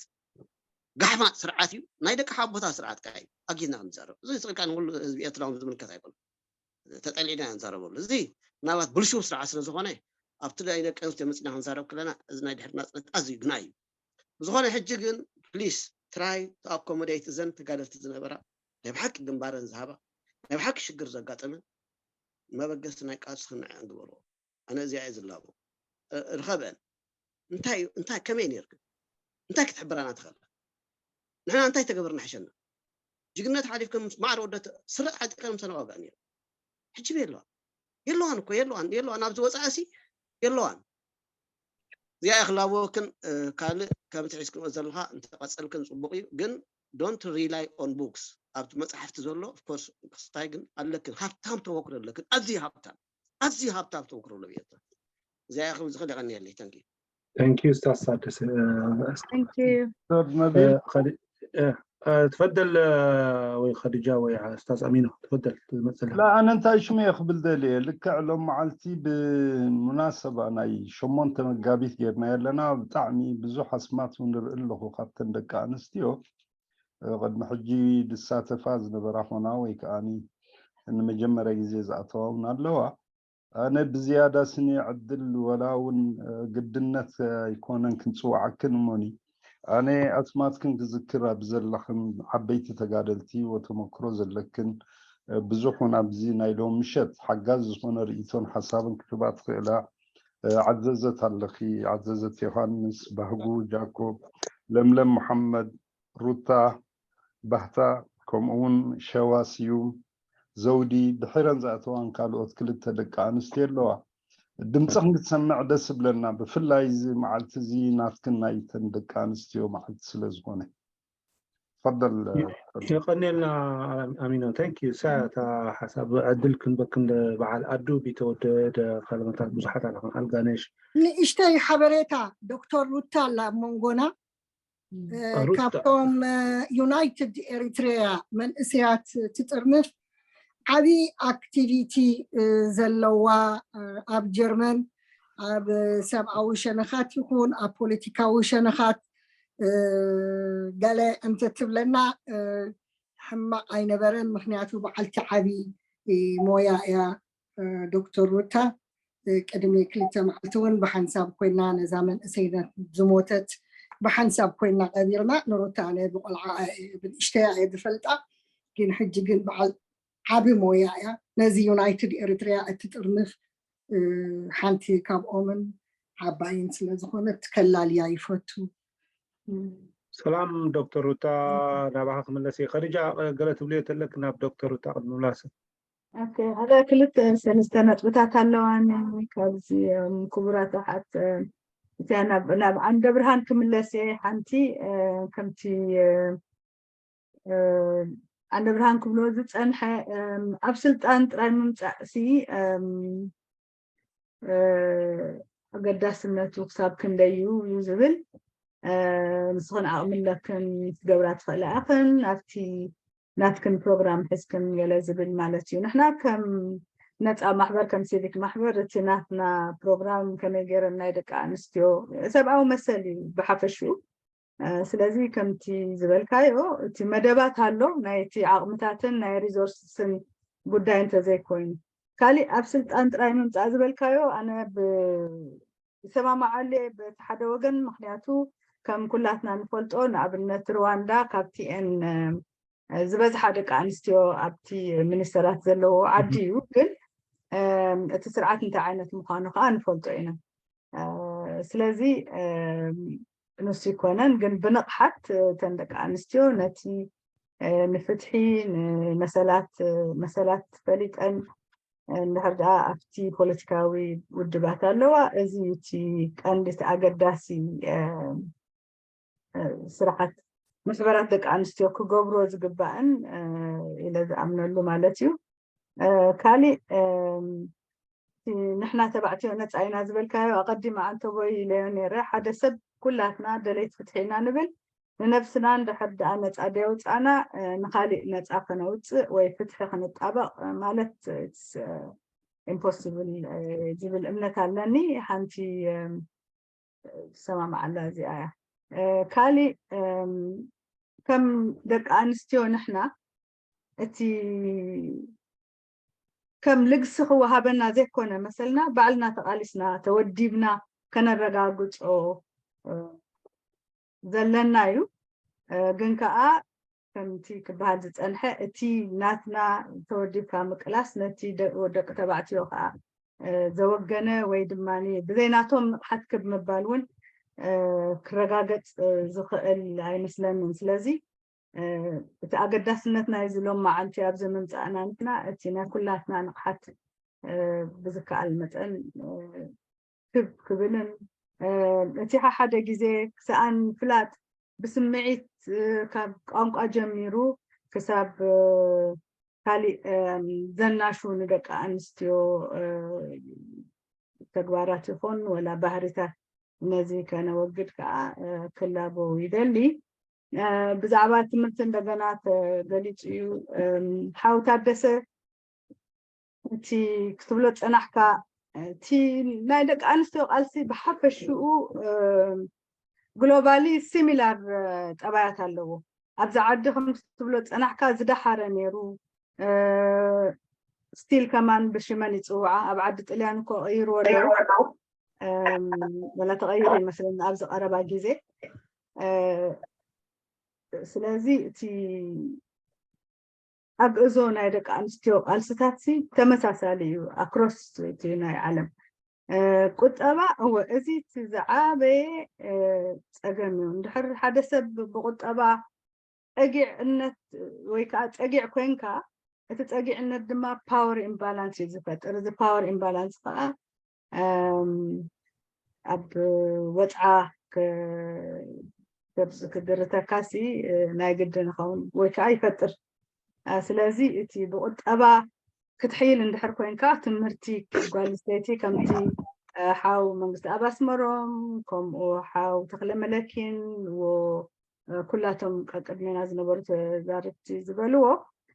ጋሕማጥ ስርዓት እዩ ናይ ደቂ ሓቦታ ስርዓት ከዓ እዩ ኣጊዝና ክንዛረብ እዚ ስልካ ንኩሉ ህዝቢ ኤርትራ ዝምልከት ኣይኮነ ተጠሊዕና ንዛረበሉ እዚ ምናልባት ብልሹው ስርዓት ስለ ዝኾነ ኣብቲ ናይ ደቂ ኣንስትዮ መፅና ክንዛረብ ከለና እዚ ናይ ድሕሪ ናፅነት ኣዝዩ ግና እዩ ብዝኾነ ሕጂ ግን please try to accommodate እዘን ተጋደልቲ ዝነበራ ናይ ብሓቂ ግንባረን ዝሃባ ናይ ብሓቂ ሽግር ዘጋጠመን መበገሲ ናይ ቃልሲ ክንዕን ግበርዎ ኣነ እዚኣ እየ ዝላቦ ርኸበን እንታይ እንታይ ከመይ ነርክን እንታይ ክትሕብራና ትኽእላ ንሕና እንታይ ተገብርና ሕሸና ጅግነት ሓሊፍከ ምስ ማዕረ ወደ ስረ ዓጢቀ ምሰና ዋጋ ነይሩ ሕጂ የለዋን የለዋን እኮ የለዋን የለዋን ኣብዚ ወፃእሲ የለዋን እዚኣ ክላቦክን ካልእ ከምቲ ሒዝክንኦ ዘለካ እንተቀፀልክን ፅቡቅ እዩ ግን don't rely on books ኣብቲ መፅሓፍቲ ዘሎ of course ክስታይ ግን ኣለክን ሃብታም ተወክሮ ኣለክን ኣዝዩ ሃብታም ኣዝዩ ሃብታም ተወክሮ ኣሎ ብኤርትራ እዚኣ ከም ዝኽእል የቀንየለይ thank you thank you ስታስ ታደሰ Thank you. ትፈደል ወይ ኸዲጃ ወይ ስታዝ ኣሚኖ ትፈደል ትመፅላ لا ኣነ እንታይ ሽሙ እየ ክብል ደልየ ልክዕ ሎም መዓልቲ ብሙናሰባ ናይ ሸሞንተ መጋቢት ጌርና ኣለና ብጣዕሚ ብዙሕ ኣስማት ንርኢ ኣለኹ ካብተን ደቂ ኣንስትዮ ቅድሚ ሕጂ ዝሳተፋ ዝነበራ ኾና ወይ ከዓ ንመጀመርያ ግዜ ዝኣተዋ እውን ኣለዋ ኣነ ብዝያዳ ስኒ ዕድል ወላ እውን ግድነት ኣይኮነን ክንፅዋዓክን እሞኒ ኣነ ኣስማትክን ክዝክር ኣብ ዘለኽን ዓበይቲ ተጋደልቲ ወተመክሮ ዘለክን ብዙሕ እውን ኣብዚ ናይ ሎም ምሸት ሓጋዝ ዝኾነ ርእይቶን ሓሳብን ክትባ ትኽእላ ዓዘዘት ኣለኺ ዓዘዘት ዮሃንስ ባህጉ ጃኮብ ለምለም መሓመድ ሩታ ባህታ ከምኡ እውን ሸዋ ስዩም ዘውዲ ድሒረን ዝኣተዋን ካልኦት ክልተ ደቂ ኣንስትዮ ኣለዋ ድምፅኽን ክትሰምዕ ደስ ይብለና ብፍላይ እዚ መዓልቲ እዚ ናትክን ናይተን ደቂ ኣንስትዮ መዓልቲ ስለ ዝኾነ ፈደል የቀንየልና ኣሚኖ thank you ሳያታ ሓሳብ ዕድል ክንበክን በዓል ኣዱ ቢተወደደ ካልመታት ብዙሓት ኣለኹን ኣልጋነሽ ንእሽተይ ሓበሬታ ዶክተር ሩታ ኣላ ኣብ መንጎና ካብቶም ዩናይትድ ኤሪትሪያ መንእሰያት ትጥርንፍ ዓብዪ ኣክቲቪቲ ዘለዋ ኣብ ጀርመን ኣብ ሰብኣዊ ሸነኻት ይኹን ኣብ ፖለቲካዊ ሸነኻት ገለ እንተትብለና ሕማቕ ኣይነበረን ምክንያቱ በዓልቲ ዓብዪ ሞያ እያ ዶክተር ሩታ ቅድሚ ክልተ መዓልቲ እውን ብሓንሳብ ኮይና ነዛ መንእሰይ ዝሞተት ብሓንሳብ ኮይና ቀቢርና ንሩታ ኣነ ብቆልዓ ብንእሽተያ እየ ዝፈልጣ ግን ሕጂ ግን በዓል ዓቢ ሞያ እያ ነዚ ዩናይትድ ኤሪትሪያ እትጥርንፍ ሓንቲ ካብኦምን ዓባይን ስለ ዝኾነት ከላልያ ይፈቱ። ሰላም ዶክተር ሩታ፣ ናባኻ ክምለስ እየ። ኸዲጃ፣ ገለ ትብልዮ ተለክ ናብ ዶክተር ሩታ ቅድሚ ምላስ። ኦኬ፣ ሓደ ክልተ ሰለስተ ነጥብታት ኣለዋኒ ካብዚ ክቡራት ኣሓት። እቲያ ናብ ዓንደ ብርሃን ክምለስ እየ። ሓንቲ ከምቲ ዓንደ ብርሃን ክብሎ ዝፀንሐ ኣብ ስልጣን ጥራይ ምምፃእ ሲ ኣገዳስነቱ ክሳብ ክንደይ እዩ ዝብል፣ ንስኽን ዓቕሚ ኣለክን ክትገብራ ትኽእላ ኢኽን ኣብቲ ናትክን ፕሮግራም ሕዝክን ገለ ዝብል ማለት እዩ። ንሕና ከም ነፃ ማሕበር፣ ከም ሲቪክ ማሕበር፣ እቲ ናትና ፕሮግራም ከመይ ገይረን ናይ ደቂ ኣንስትዮ ሰብኣዊ መሰል እዩ ብሓፈሽኡ። ስለዚ ከምቲ ዝበልካዮ እቲ መደባት ኣሎ፣ ናይ እቲ ዓቕምታትን ናይ ሪሶርስስን ጉዳይ እንተዘይኮይኑ፣ ካሊእ ኣብ ስልጣን ጥራይ ምምፃእ ዝበልካዮ ኣነ ይሰማማዓሉ በቲ ሓደ ወገን። ምክንያቱ ከም ኩላትና ንፈልጦ ንኣብነት ሩዋንዳ ካብቲ ኤን ዝበዝሓ ደቂ ኣንስትዮ ኣብቲ ሚኒስተራት ዘለዎ ዓዲ እዩ። ግን እቲ ስርዓት እንታይ ዓይነት ምዃኑ ከዓ ንፈልጦ ኢና። ስለዚ ንሱ ይኮነን፣ ግን ብንቕሓት እተን ደቂ ኣንስትዮ ነቲ ንፍትሒ ንመሰላት መሰላት ፈሊጠን እንድሕር ደኣ ኣብቲ ፖለቲካዊ ውድባት ኣለዋ፣ እዚ እቲ ቀንዲ እቲ ኣገዳሲ ስራሓት ማሕበራት ደቂ ኣንስትዮ ክገብሮ ዝግባእን ኢለ ዝኣምነሉ ማለት እዩ። ካሊእ ንሕና ተባዕትዮ ነፃ ኢና ዝበልካዮ ኣቐዲመ ኣንተቦይ ኢለዮ ነይረ። ሓደ ሰብ ኩላትና ደለይቲ ፍትሒ ኢና ንብል። ንነብስና እንድሕር ደኣ ነፃ ደየውፃና ንካሊእ ነፃ ከነውፅእ ወይ ፍትሒ ክንጣበቕ ማለት ኢምፖስብል ዝብል እምነት ኣለኒ። ሓንቲ ሰማማዓላ እዚኣ እያ። ካሊእ ከም ደቂ ኣንስትዮ ንሕና እቲ ከም ልግሲ ክወሃበና ዘይኮነ መሰልና ባዕልና ተቓሊስና ተወዲብና ከነረጋግጾ ዘለና እዩ። ግን ከዓ ከምቲ ክበሃል ዝፀንሐ እቲ ናትና ተወዲብካ ምቅላስ ነቲ ደቂ ተባዕትዮ ከዓ ዘወገነ ወይ ድማ ብዘይናቶም ንቕሓት ክብ ምባል እውን ክረጋገፅ ዝኽእል ኣይመስለንን። ስለዚ እቲ ኣገዳስነት ናይዚ ሎም መዓልቲ ኣብዚ ምምፃእና ንሕና እቲ ናይ ኩላትና ንቕሓት ብዝከኣል መጠን ክብ ክብልን እቲ ሓደ ግዜ ክሰኣን ፍላጥ ብስምዒት ካብ ቋንቋ ጀሚሩ ክሳብ ካሊእ ዘናሹ ንደቂ ኣንስትዮ ተግባራት ይኹን ወላ ባህሪታት ነዚ ከነወግድ ከዓ ክላቦ ይደሊ። ብዛዕባ ትምህርቲ እንደገና ተገሊፁ እዩ። ሓው ታደሰ እቲ ክትብሎ ፀናሕካ እቲ ናይ ደቂ ኣንስትዮ ቃልሲ ብሓፈሽኡ ግሎባሊ ሲሚላር ጠባያት ኣለዎ። ኣብዚ ዓዲ ከም ትብሎ ፀናሕካ ዝደሓረ ነይሩ ስቲል ከማን ብሽመን ይፅውዓ። ኣብ ዓዲ ጥልያን እኮ ቀይርዎ ኣለዉ ወላ ተቐይሩ ይመስለኒ ኣብዚ ቀረባ ግዜ። ስለዚ እቲ ኣግእዞ ናይ ደቂ ኣንስትዮ ቃልስታት ሲ ተመሳሳሊ እዩ ኣክሮስ እቲ ናይ ዓለም ቁጠባ። እወ እዚ እቲ ዝዓበየ ፀገም እዩ። እንድሕር ሓደ ሰብ ብቁጠባ ፀጊዕነት ወይ ከዓ ፀጊዕ ኮይንካ እቲ ፀጊዕነት ድማ ፓወር ኢምባላንስ እዩ ዝፈጥር። እዚ ፓወር ኢምባላንስ ከዓ ኣብ ወፅዓ ክድርተካሲ ናይ ግድን ይኸውን ወይ ከዓ ይፈጥር። ስለዚ እቲ ብቁጠባ ክትሕይል እንድሕር ኮይንካ ትምህርቲ ጓል ኣንስተይቲ ከምቲ ሓው መንግስቲ ኣብ ኣስመሮም ከምኡ ሓው ተክለ መለኪን ኩላቶም ቀቅድሜና ዝነበሩ ተዛርብቲ ዝበልዎ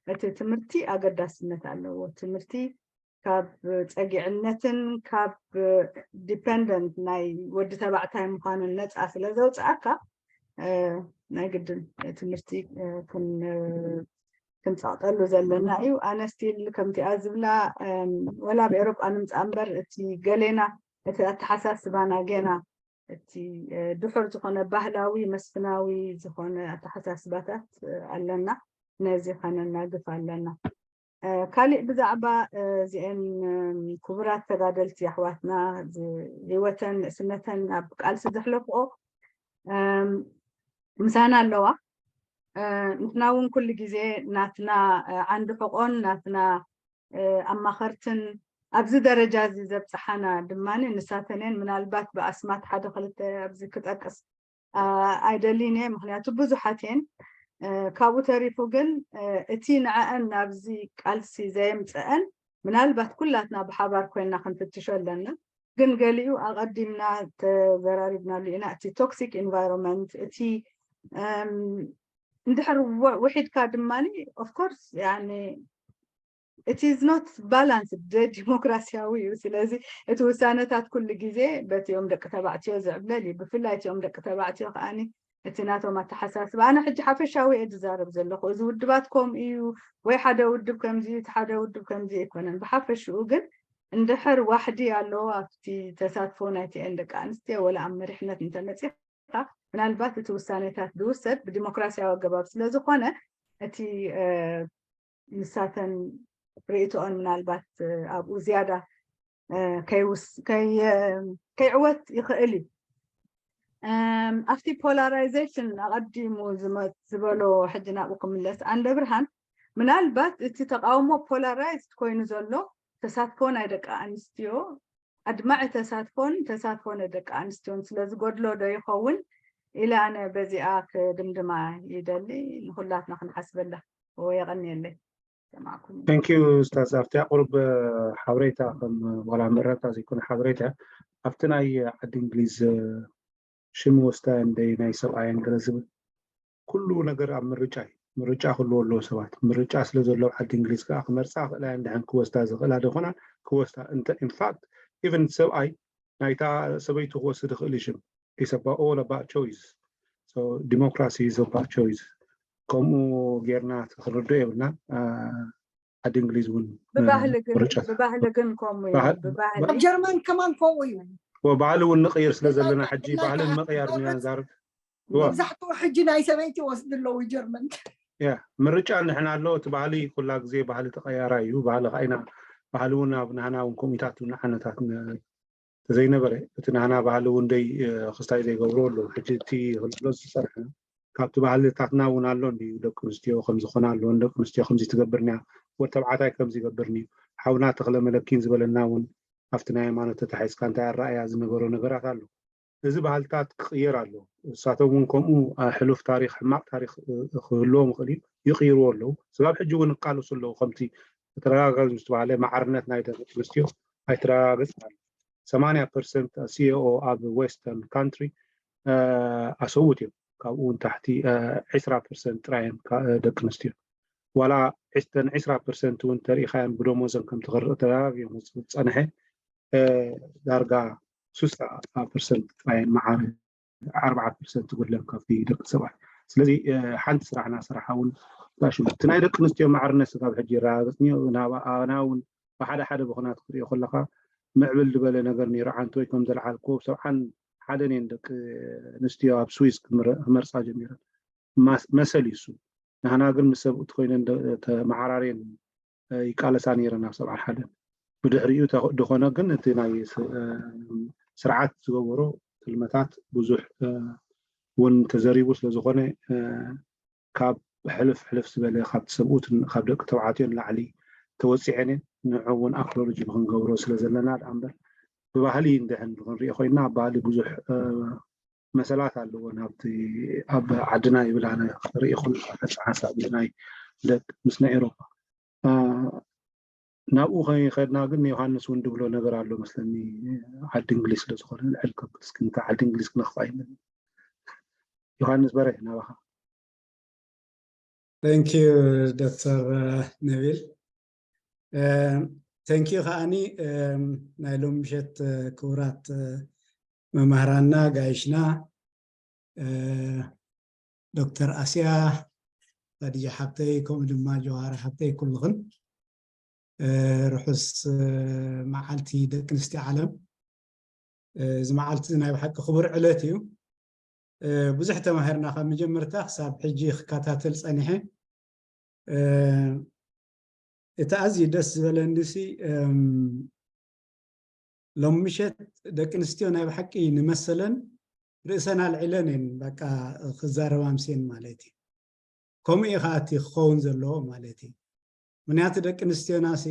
እቲ ትምህርቲ ኣገዳስነት ኣለዎ። ትምህርቲ ካብ ፀጊዕነትን ካብ ዲፐንደንት ናይ ወዲ ተባዕታይ ምዃንን ነፃ ስለ ዘውፅኣካ ናይ ግድን ትምህርቲ ክንፀቕጠሉ ዘለና እዩ። ኣነ ስቲል ከምቲኣ ዝብላ ወላ ኣብ ኤሮጳ ንምፃእ እምበር እቲ ገሌና እቲ ኣተሓሳስባና ገና እቲ ድሑር ዝኾነ ባህላዊ መስፍናዊ ዝኾነ ኣተሓሳስባታት ኣለና። ነዚ ከነናግፍ ኣለና። ካሊእ ብዛዕባ እዚአን ክቡራት ተጋደልቲ ኣሕዋትና ህይወተን ንእስነተን ኣብ ቃልሲ ዘሕለፍኦ ምሳና ኣለዋ። ንሕና እውን ኩሉ ግዜ ናትና ዓንዲ ሕቆን ናትና ኣማኸርትን ኣብዚ ደረጃ እዚ ዘብፅሓና ድማ ንሳተን እየን። ምናልባት ብኣስማት ሓደ ክልተ ኣብዚ ክጠቅስ ኣይደሊን እየ፣ ምክንያቱ ብዙሓት እየን። ካብኡ ተሪፉ ግን እቲ ንዐአን ናብዚ ቃልሲ ዘየምፀአን ምናልባት ኩላትና ብሓባር ኮይና ክንፍትሾ ኣለና። ግን ገሊኡ ኣቐዲምና ተዘራሪብናሉ ኢና። እቲ ቶክሲክ ኢንቫይሮንመንት እቲ እንድሕር ውሒድካ ድማ ኦፍኮርስ ያኒ it is not balanced ዲሞክራሲያዊ እዩ። ስለዚ እቲ ውሳነታት ኩሉ ግዜ በቲኦም ደቂ ተባዕትዮ ዝዕብለል እዩ። ብፍላይ እቲኦም ደቂ ተባዕትዮ ከዓኒ እቲ ናቶም ኣተሓሳስባ ኣነ ሕጂ ሓፈሻዊ እየ ዝዛረብ ዘለኹ። እዚ ውድባት ከምኡ እዩ ወይ ሓደ ውድብ ከምዚ እቲ ሓደ ውድብ ከምዚ ኣይኮነን። ብሓፈሽኡ ግን እንድሕር ዋሕዲ ኣለዎ ኣብቲ ተሳትፎ ናይቲአን ደቂ ኣንስትዮ ወላ ኣብ መሪሕነት እንተመፂኻ ምናልባት እቲ ውሳኔታት ዝውሰድ ብዲሞክራሲያዊ ኣገባብ ስለዝኾነ እቲ ንሳተን ርእይቶኦን ምናልባት ኣብኡ ዝያዳ ከይዕወት ይኽእል እዩ። ኣብቲ ፖላራይዜሽን ኣቐዲሙ ዝበሎ ሕጂ ናብኡ ክምለስ ኣንደ ብርሃን ምናልባት እቲ ተቃውሞ ፖላራይዝድ ኮይኑ ዘሎ ተሳትፎ ናይ ደቂ ኣንስትዮ ኣድማዒ ተሳትፎን ተሳትፎ ናይ ደቂ ኣንስትዮን ስለዝጎድሎ ዶ ይኸውን ኢለ ኣነ በዚኣ ክድምድማ ይደሊ። ንኩላትና ክንሓስበላ። የቐንየለይ። ሰማዕኩም። Thank you ኡስታዝ። ኣብቲ ኣቕሩብ ሓበሬታ ከም ዋላ መረዳእታ ዘይኮነ ሓበሬታ ኣብቲ ናይ ዓዲ እንግሊዝ ሽም ወስዳ እንደይ ናይ ሰብኣየን ገለ ዝብል ኩሉ ነገር ኣብ ምርጫ እዩ። ምርጫ ክህልዎ ኣለዎ ሰባት። ምርጫ ስለ ዘለዉ ዓዲ እንግሊዝ ከዓ ክመርፃ ክእላ እየን። ድሕን ክወስዳ ዝኽእላ ዶ ይኾና? ክወስዳ እንተ ኢንፋክት ኢቨን ሰብኣይ ናይታ ሰበይቱ ክወስድ ይኽእል እዩ ሽም። It's about all about choice. So democracy is about choice. ከምኡ ጌርና ክንርድኦ የብልናን። ዓዲ እንግሊዝ እውን ብባህሊ ግን ምርጫ ብባህሊ ግን ከምኡ እዩ። ባህል- ብባህሊ ኣብ ጀርመን ከማን ከምኡ እዩ። ወ ባህሊ እውን ንቕይር ስለ ዘለና ሕጂ ባህሊ ንምቕያር ኢና ንዛረብ። ወ- መብዛሕትኡ ሕጂ ናይ ሰበይቲ ይወስዱ ኣለዉ ጀርመን። ያ ምርጫ ንሕና ኣሎ። እቲ ባህሊ ኩላ ግዜ ባህሊ ተቐያራይ እዩ። ባህሊ ከዓ ኢና ባህሊ እውን ኣብ ናህና እውን ከምኡታት እውን ዓነታት ን- ተዘይነበረ እቲ ናህና ባህሊ እውን ደይ ክስታይ ዘይገብሮ ኣለዉ። ሕጂ እቲ ክልብሎ ዝፀንሐ ካብቲ ባህልታትና እውን ኣሎ እንድዩ። ደቂ ኣንስትዮ ከምዝኾና ኣለወን፣ ደቂ ኣንስትዮ ከምዚ ትገብርንያ፣ ወድ ተባዕታይ ከምዚ ይገብርኒ፣ ሓውና ተኽለ መለኪን ዝበለና እውን ኣብቲ ናይ ሃይማኖት ተታሒዝካ እንታይ ኣረኣያ ዝነበሮ ነገራት ኣሎ። እዚ ባህልታት ክቕየር ኣለዎ። ንሳቶም እውን ከምኡ ሕሉፍ ታሪክ ሕማቕ ታሪክ ክህልዎም ይኽእል እዩ፣ ይቕይርዎ ኣለዉ። ስጋብ ሕጂ እውን ይቃለሱ ኣለዉ። ከምቲ ተደጋጋሚ ዝተባሃለ ማዕርነት ናይ ደቂ ኣንስትዮ ኣይተረጋገፅን ኣሎ። ሰማንያ ፐርሰንት ሲኢኦ ኣብ ዌስተርን ካንትሪ ኣሰብኡት እዮም። ካብኡ እውን ታሕቲ ዒስራ ፐርሰንት ጥራይ እዮም ደቂ ኣንስትዮ። ዋላ ዕስተን ዒስራ ፐርሰንት እውን ተሪኢኻዮም ብደሞዞም ከምቲ ክርእ ተደጋጊሙ ዝፀንሐ ዳርጋ ሱሳ ፐርሰንት ጥራይ መዓረ ኣርባዓ ፐርሰንት ይጎድለን ካብቲ ደቂ ሰባት። ስለዚ ሓንቲ ስራሕ ናሰራሓ እውን ሽሙ እቲ ናይ ደቂ ኣንስትዮ ማዕርነት ስጋብ ሕጂ ይረጋገፅን እዩ። ናባና እውን ብሓደ ሓደ ብኹናት ክትሪኦ ከለካ ምዕብል ዝበለ ነገር ነይሩ። ዓንተወይ ከም ዘልዓልክዎ ሰብዓን ሓደን እየን ደቂ ኣንስትዮ ኣብ ስዊዝ ክመርፃ ጀሚረን። መሰል እዩ እሱ። ንሕና ግን ምስ ሰብኡት ኮይነን ተመዓራርየን ይቃለሳ ነይረን ኣብ ሰብዓን ሓደን። ብድሕሪኡ ድኾነ ግን እቲ ናይ ስርዓት ዝገበሮ ጥልመታት ብዙሕ እውን ተዘሪቡ ስለዝኾነ ካብ ሕልፍ ሕልፍ ዝበለ ካብቲ ሰብኡት ካብ ደቂ ተባዕትዮ ንላዕሊ ተወፂዐን እየን። ንዑ እውን ኣክኖሎጂ ንክንገብሮ ስለ ዘለና ደኣ እምበር ብባህሊ እንድሕን ክንሪኦ ኮይንና ኣብ ባህሊ ብዙሕ መሰላት ኣለዎ። ናብቲ ኣብ ዓድና ይብል ኣነ ርኢ ኩሉ ሓሳብ ናይ ደቂ ምስ ናይ ኤሮፓ ናብኡ ከይኸድና ግን ዮሃንስ እውን ድብሎ ነገር ኣሎ መስለኒ ዓዲ እንግሊዝ ስለ ዝኾነ ልዕል ከብል እስኪ እንታይ ዓዲ እንግሊዝ ክነኽፋ ይመል ዮሃንስ በረ ናባኻ Thank you ዶክተር ነቢል Thank you ከዓኒ ናይ ሎም ምሸት ክቡራት መማህራና ጋይሽና ዶክተር ኣስያ ኸዲጃ ሓብተይ ከምኡ ድማ ጀዋር ሓብተይ ኩልኽን ርሑስ መዓልቲ ደቂ ኣንስትዮ ዓለም እዚ መዓልቲ ናይ ብሓቂ ክቡር ዕለት እዩ ብዙሕ ተማሂርና ካብ መጀመርታ ክሳብ ሕጂ ክከታተል ፀኒሐ እቲ ኣዝዩ ደስ ዝበለኒ ሲ እም፣ ሎም ምሸት ደቂ ኣንስትዮ ናይ ብሓቂ ንመሰለን ርእሰን ኣልዒለን እየን በቃ ክዛረባ ኣምስየን ማለት እዩ። ከምኡ እዩ ከዓ እቲ ክኸውን ዘለዎ ማለት እዩ። ምክንያቱ ደቂ ኣንስትዮና ሲ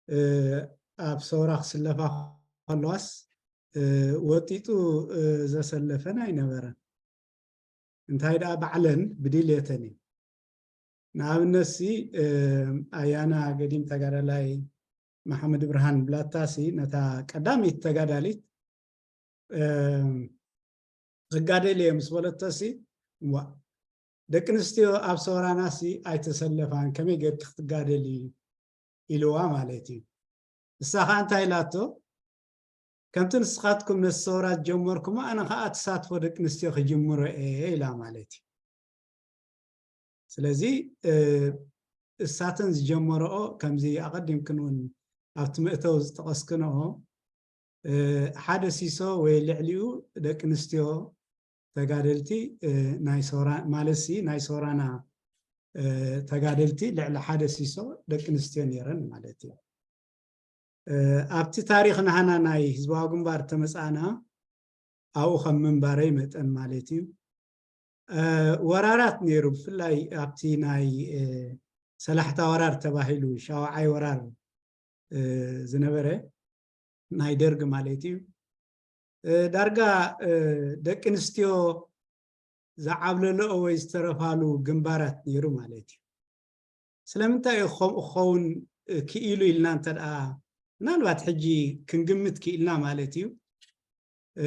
እ፣ ኣብ ሰውራ ክስለፋ ከለዋስ እ፣ ወጢጡ እ፣ ዘሰለፈን ኣይነበረን። እንታይ ደኣ ባዕለን ብድልየተን እዩ። ንኣብነት ሲ እ፣ ኣያና ገዲም ተጋዳላይ መሓመድ ብርሃን ብላታ ሲ ነታ ቀዳመይቲ ተጋዳሊት እ፣ ክጋደል እየ ምስ በለቶ ሲ እዋ ደቂ ኣንስትዮ ኣብ ሰውራና ሲ ኣይተሰለፋን ከመይ ጌርኪ ክትጋደሊ ኢልዋ ማለት እዩ። ንሳ ከዓ እንታይ ኢላቶ ከምቲ ንስኻትኩም ነቲ ሰውራ ዝጀመርኩሞ ኣነ ከዓ ተሳትፎ ደቂ ኣንስትዮ ክጅምሮ እየ ኢላ ማለት እዩ። ስለዚ እ፣ እሳተን ዝጀመረኦ ከምዚ ኣቐዲምክን እውን ኣብቲ መእተው ዝጠቐስክንኦ እ፣ ሓደ ሲሶ ወይ ልዕሊኡ ደቂ ኣንስትዮ ተጋደልቲ እ፣ ናይ ሶራ ማለት ሲ ናይ ሶራና እ፣ ተጋደልቲ ልዕሊ ሓደ ሲሶ ደቂ ኣንስትዮ ነይረን ማለት እዩ። እ፣ ኣብቲ ታሪኽ ናህና ናይ ህዝባዊ ግንባር ተመፃእና ኣብኡ ከም ምንባረይ መጠን ማለት እዩ እ፣ ወራራት ነይሩ ብፍላይ ኣብቲ ናይ እ፣ ሰላሕታ ወራር ተባሂሉ ሻውዓይ ወራር እ፣ ዝነበረ ናይ ደርግ ማለት እዩ እ፣ ዳርጋ እ፣ ደቂ ኣንስትዮ ዝዓብለለኦ ወይ ዝተረፋሉ ግንባራት ነይሩ ማለት እዩ። ስለምንታይ እዩ ከምኡ ክኸውን እ፣ ክኢሉ ኢልና እንተ ደኣ ምናልባት ሕጂ ክንግምት ክኢልና ማለት እዩ እ፣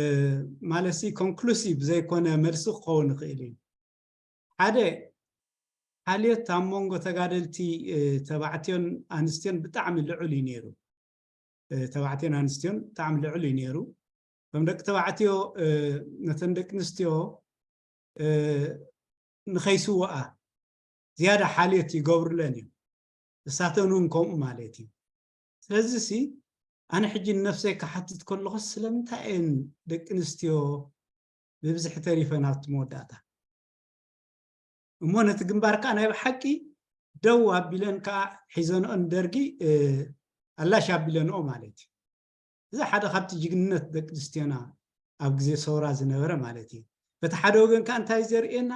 ማለት ሲ ኮንክሉሲቭ ዘይኮነ መልሲ ክኸውን ይኽእል እዩ። ሓደ ሓልዮት ኣብ መንጎ ተጋደልቲ እ፣ ተባዕትዮን ኣንስትዮን ብጣዕሚ ልዑል እዩ ነይሩ። እ፣ ተባዕትዮን ኣንስትዮን ብጣዕሚ ልዑል እዩ ነይሩ። እቶም ደቂ ተባዕትዮ እ፣ ነተን ደቂ ኣንስትዮ እ፣ ንኸይስውኣ ዝያዳ ሓልዮት ይገብሩለን እዮም። እሳተን እውን ከምኡ ማለት እዩ። ስለዚ ሲ ኣነ ሕጂ ንነፍሰይ ክሓትት ከለኹ ስለምንታይ እየን ደቂ ኣንስትዮ ብብዝሒ ተሪፈን ኣብቲ መወዳእታ እሞ ነቲ ግንባር ከዓ ናይ ብሓቂ ደው ኣቢለን ከዓ ሒዘንኦ ንደርጊ እ፣ ኣላሽ ኣቢለንኦ ማለት እዩ። እዚ ሓደ ካብቲ ጅግንነት ደቂ ኣንስትዮና ኣብ ግዜ ሰውራ ዝነበረ ማለት እዩ። በቲ ሓደ ወገን ከዓ እንታይ ዘርእየና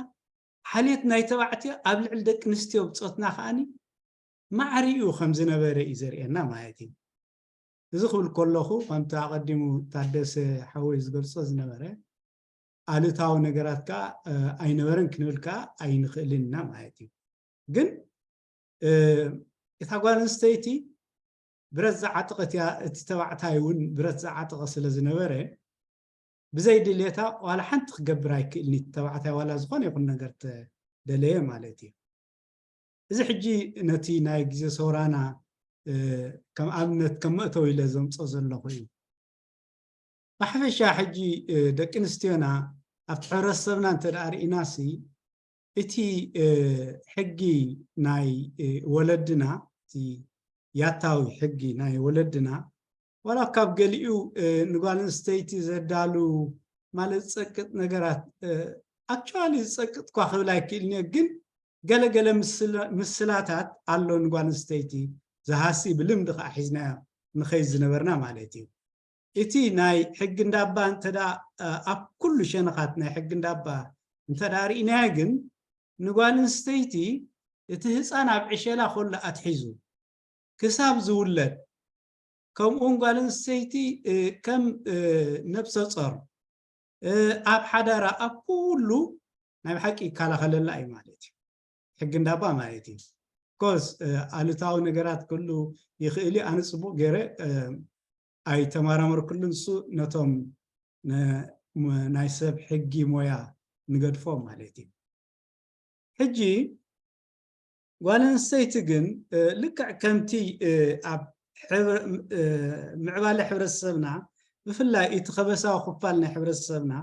ሓልዮት ናይ ተባዕትዮ ኣብ ልዕሊ ደቂ ኣንስትዮ ብፆትና ከዓኒ ማዕሪኡ ከም ዝነበረ እዩ ዘርእየና ማለት እዩ። እዚ ክብል ከለኹ ከምቲ ኣቐዲሙ ታደሰ ሓወይ ዝገልፆ ዝነበረ ኣሉታዊ ነገራት ከዓ እ፣ ኣይነበረን ክንብል ከዓ ኣይንኽእልን ኢና ማለት እዩ። ግን እ፣ እታ ጓል ኣንስተይቲ ብረት ዝዓጠቐት እያ፣ እቲ ተባዕታይ እውን ብረት ዝዓጠቐ ስለ ዝነበረ ብዘይ ድሌታ ዋላ ሓንቲ ክገብር ኣይክእልን እዩ። ተባዕታይ ዋላ ዝኾነ ይኹን ነገር ተደለየ ማለት እዩ። እዚ ሕጂ ነቲ ናይ ግዜ ሰውራና እ፣ ከም ኣብነት ከም መእተው ኢለ ዘምፆ ዘለኹ እዩ። ብሓፈሻ ሕጂ እ፣ ደቂ ኣንስትዮና ኣብቲ ሕብረተሰብና እንተ ደኣ ርኢናሲ እቲ እ፣ ሕጊ ናይ እ፣ ወለድና እቲ ያታዊ ሕጊ ናይ ወለድና ዋላ ካብ ገሊኡ እ፣ ንጓል ኣንስተይቲ ዘዳሉ ማለት ዝፀቅጥ ነገራት ኣክቹዋሊ ዝፀቅጥ እኳ ክብል ኣይክእልን እየ ግን ገለገለ ምስላ- ምስላታት ኣሎ ንጓል ኣንስተይቲ ዝሃሲ ብልምዲ ከዓ ሒዝናዮ ንኸይድ ዝነበርና ማለት እዩ። እቲ ናይ ሕጊ እንዳባ እንተ ደኣ ኣብ ኩሉ ሸነኻት ናይ ሕጊ እንዳባ እንተ ደኣ ርኢናዮ ግን ንጓል ኣንስተይቲ እቲ ህፃን ኣብ ዕሸላ ከሎ ኣትሒዙ ክሳብ ዝውለድ ከምኡ እውን ጓል ኣንስተይቲ እ፣ ከም እ፣ ነብሰ ፆር እ፣ ኣብ ሓዳራ ኣብ ኩሉ ናይ ብሓቂ ይከላኸለላ እዩ ማለት እዩ። ሕጊ እንዳባ ማለት እዩ። ኮርስ ኣሉታዊ ነገራት ክህሉ ይኽእል እዩ። ኣነ ፅቡቅ ገይረ እ፣ ኣይተመራመርኩሉን። እሱ ነቶም ነ- ም- ናይ ሰብ ሕጊ ሞያ ንገድፎም ማለት እዩ። ሕጂ ጓል ኣንስተይቲ ግን እ፣ ልክዕ ከምቲ እ፣ ኣብ ሕብረ- እ፣ ምዕባለ ሕብረተሰብና ብፍላይ እቲ ከበሳዊ ክፋል ናይ ሕብረተሰብና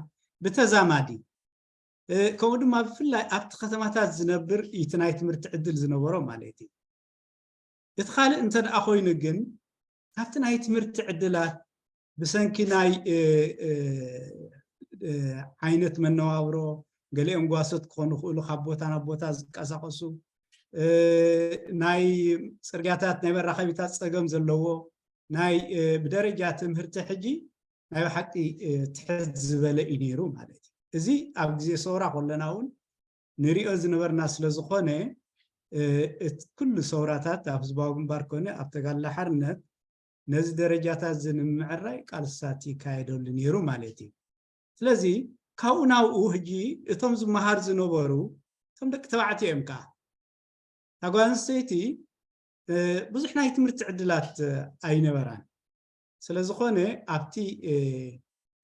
ብተዛማዲ እ፣ ከምኡ ድማ ብፍላይ ኣብቲ ከተማታት ዝነብር እቲ ናይ ትምህርቲ ዕድል ዝነበሮ ማለት እዩ። እቲ ካልእ እንተ ደኣ ኮይኑ ግን ካብቲ ናይ ትምህርቲ ዕድላት ብሰንኪ ናይ እ፣ እ፣ እ፣ ዓይነት መነባብሮ ገሊኦም ጓሶት ክኾኑ ይኽእሉ ካብ ቦታ ናብ ቦታ ዝንቀሳቐሱ እ፣ ናይ ጽርግያታት ናይ መራኸቢታት ጸገም ዘለዎ ናይ፣ እ፣ ብደረጃ ትምህርቲ ሕጂ ናይ ብሓቂ፣ እ፣ ትሕት ዝበለ እዩ ነይሩ ማለት እዩ። እዚ ኣብ ግዜ ሰውራ ከለና እውን ንሪኦ ዝነበርና ስለ ዝኾነ፣ እ፣ እቲ ኩሉ ሰውራታት ኣብ ህዝባዊ ግንባር ኮነ ኣብ ተጋድሎ ሓርነት ነዚ ደረጃታት እዚ ንምምዕራይ ቃልስታት ይካየደሉ ነይሩ ማለት እዩ። ስለዚ ካብኡ ናብኡ ሕጂ እቶም ዝመሃር ዝነበሩ እቶም ደቂ ተባዕትዮ እዮም። ከዓ እታ ጓል ኣንስተይቲ፣ እ፣ ብዙሕ ናይ ትምህርቲ ዕድላት፣ እ፣ ኣይነበራን። ስለ ዝኾነ ኣብቲ፣ እ፣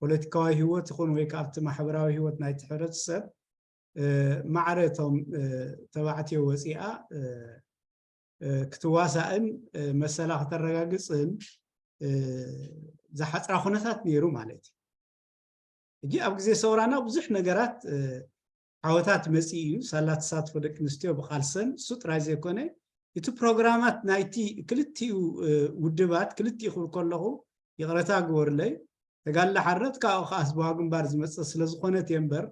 ፖለቲካዊ ህይወት ይኹን ወይ ከዓ ኣብቲ ማሕበራዊ ህይወት ናይቲ ሕብረተሰብ፣ እ፣ ማዕረ እቶም፣ እ፣ ተባዕትዮ ወፂኣ፣ እ፣ እ፣ ክትዋሳእን፣ እ፣ መሰላ ከተረጋግፅን፣ እ፣ ዝሓፅራ ኩነታት ነይሩ ማለት እዩ። ሕጂ ኣብ ግዜ ሰውራና ብዙሕ ነገራት፣ እ፣ ዓወታት መፂኡ እዩ። ሳላ ተሳትፎ ደቂ ኣንስትዮ ብቓልሰን እሱ ጥራይ ዘይኮነ፣ እቲ ፕሮግራማት ናይቲ ክልቲኡ፣ እ፣ ውድባት፣ ክልቲኡ ክብል ከለኹ ይቕረታ ግበሩለይ፣ ተጋድሎ ሓርነት ካብኡ ከዓ ህዝባዊ ግንባር ዝመፀ ስለ ዝኾነት እየ እምበር፣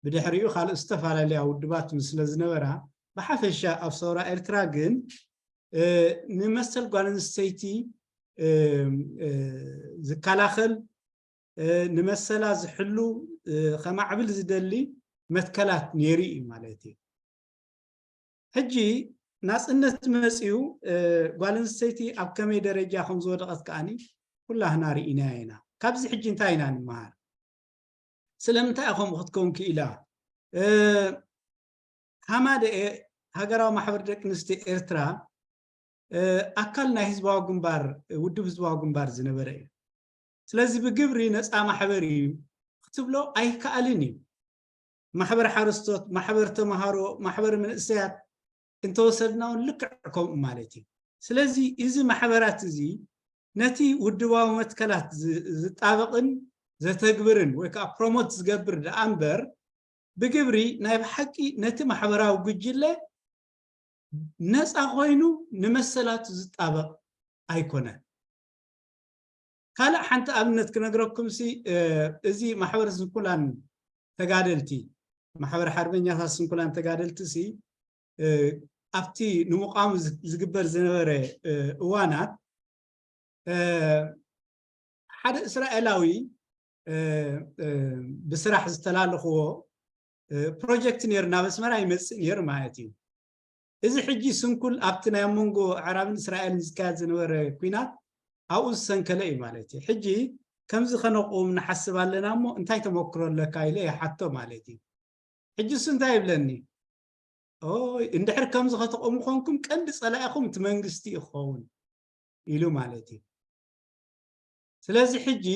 ብድሕሪኡ ካልእ ዝተፈላለያ ውድባት እውን ስለ ዝነበራ፣ ብሓፈሻ ኣብ ሰውራ ኤርትራ ግን፣ እ፣ ንመሰል ጓል ኣንስተይቲ፣ እ፣ እ፣ ዝከላኸል፣ እ፣ ንመሰላ ዝሕሉ፣ እ፣ ከማዕብል ዝደሊ መትከላት ነይሩ እዩ ማለት እዩ። ሕጂ ናጽነት መጽዩ፣ እ፣ ጓል ኣንስተይቲ ኣብ ከመይ ደረጃ ከም ዝወደቐት ከኣኒ ኩላህና ርኢናዮ ኢና። ካብዚ ሕጂ እንታይ ኢና ንምሃር? ስለምንታይ እያ ከምኡ ክትከውን ክኢላ? እ፣ ሃማደኤ ሃገራዊ ማሕበር ደቂ ኣንስትዮ ኤርትራ፣ እ፣ ኣካል ናይ ህዝባዊ ግንባር፣ ውድብ ህዝባዊ ግንባር ዝነበረ እዩ። ስለዚ ብግብሪ ነፃ ማሕበር እዩ ክትብሎ ኣይከኣልን እዩ። ማሕበር ሓረስቶት፣ ማሕበር ተምሃሮ፣ ማሕበር መንእሰያት እንተወሰድና እውን ልክዕ ከምኡ ማለት እዩ። ስለዚ እዚ ማሕበራት እዚ ነቲ ውድባዊ መትከላት ዝ-፣ ዝጣበቕን ዘተግብርን ወይ ከዓ ፕሮሞት ዝገብር ደኣ እምበር ብግብሪ ናይ ብሓቂ ነቲ ማሕበራዊ ጉጅለ ነፃ ኮይኑ ንመሰላቱ ዝጣበቕ ኣይኮነን። ካልእ ሓንቲ ኣብነት ክነግረኩም ሲ፣ እ፣ እዚ ማሕበር ስንኩላን ተጋደልቲ፣ ማሕበር ሓርበኛታት ስንኩላን ተጋደልቲ ሲ፣ እ፣ ኣብቲ ንምቋሙ ዝ-፣ ዝግበር ዝነበረ፣ እ፣ እዋናት፣ እ፣ ሓደ እስራኤላዊ፣ እ፣ እ፣ ብስራሕ ዝተላለኽዎ፣ እ፣ ፕሮጀክት ነይሩ፣ ናብ ኣስመራ ይመጽእ ነይሩ ማለት እዩ። እዚ ሕጂ ስንኩል ኣብቲ ናይ ኣብ መንጎ ኣዕራብን እስራኤልን ዝካየድ ዝነበረ ኲናት ኣብኡ ዝሰንከለ እዩ ማለት እዩ። ሕጂ ከምዚ ከነቑም ንሓስብ ኣለና እሞ እንታይ ተመክሮ ኣለካ ኢለ ይሓቶ ማለት እዩ። ሕጂ እሱ እንታይ ይብለኒ? ኦይ፣ እንድሕር ከምዚ ከተቑሙ ኮንኩም ቀንዲ ጸላኢኹም እቲ መንግስቲ እዩ ክኸውን ኢሉ ማለት እዩ። ስለዚ ሕጂ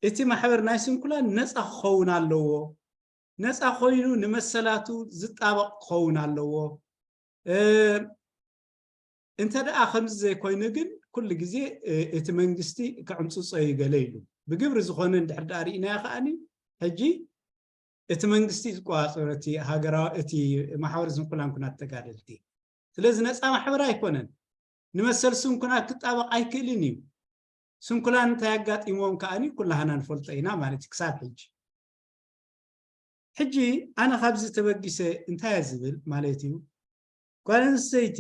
እቲ ማሕበር ናይ ስንኩላን ነፃ ክኸውን ኣለዎ። ነፃ ኮይኑ ንመሰላቱ ዝጣበቕ ክኸውን ኣለዎ። እ፣ እንተ ደኣ ከምዚ ዘይኮይኑ ግን ኩሉ ግዜ፣ እ፣ እቲ መንግስቲ ክዕምፅፆ እዩ ገለ ኢሉ። ብግብሪ ዝኾነ እንድሕር ደኣ ርኢናዮ ከኣኒ ሕጂ እቲ መንግስቲ ዝቆፃፀሮ እቲ ሃገራዊ፣ እቲ ማሕበር ስንኩላን ኩናት ተጋደልቲ። ስለዚ ነፃ ማሕበር ኣይኮነን። ንመሰል ስንኩላን ክጣበቕ ኣይክእልን እዩ። ስንኩላን እንታይ ኣጋጢሞም ከኣኒ ኩላህና ንፈልጦ ኢና ማለት እዩ ክሳብ ሕጂ። ሕጂ ኣነ ካብዚ ተበጊሰ እንታይ እየ ዝብል ማለት እዩ፣ ጓል ኣንስተይቲ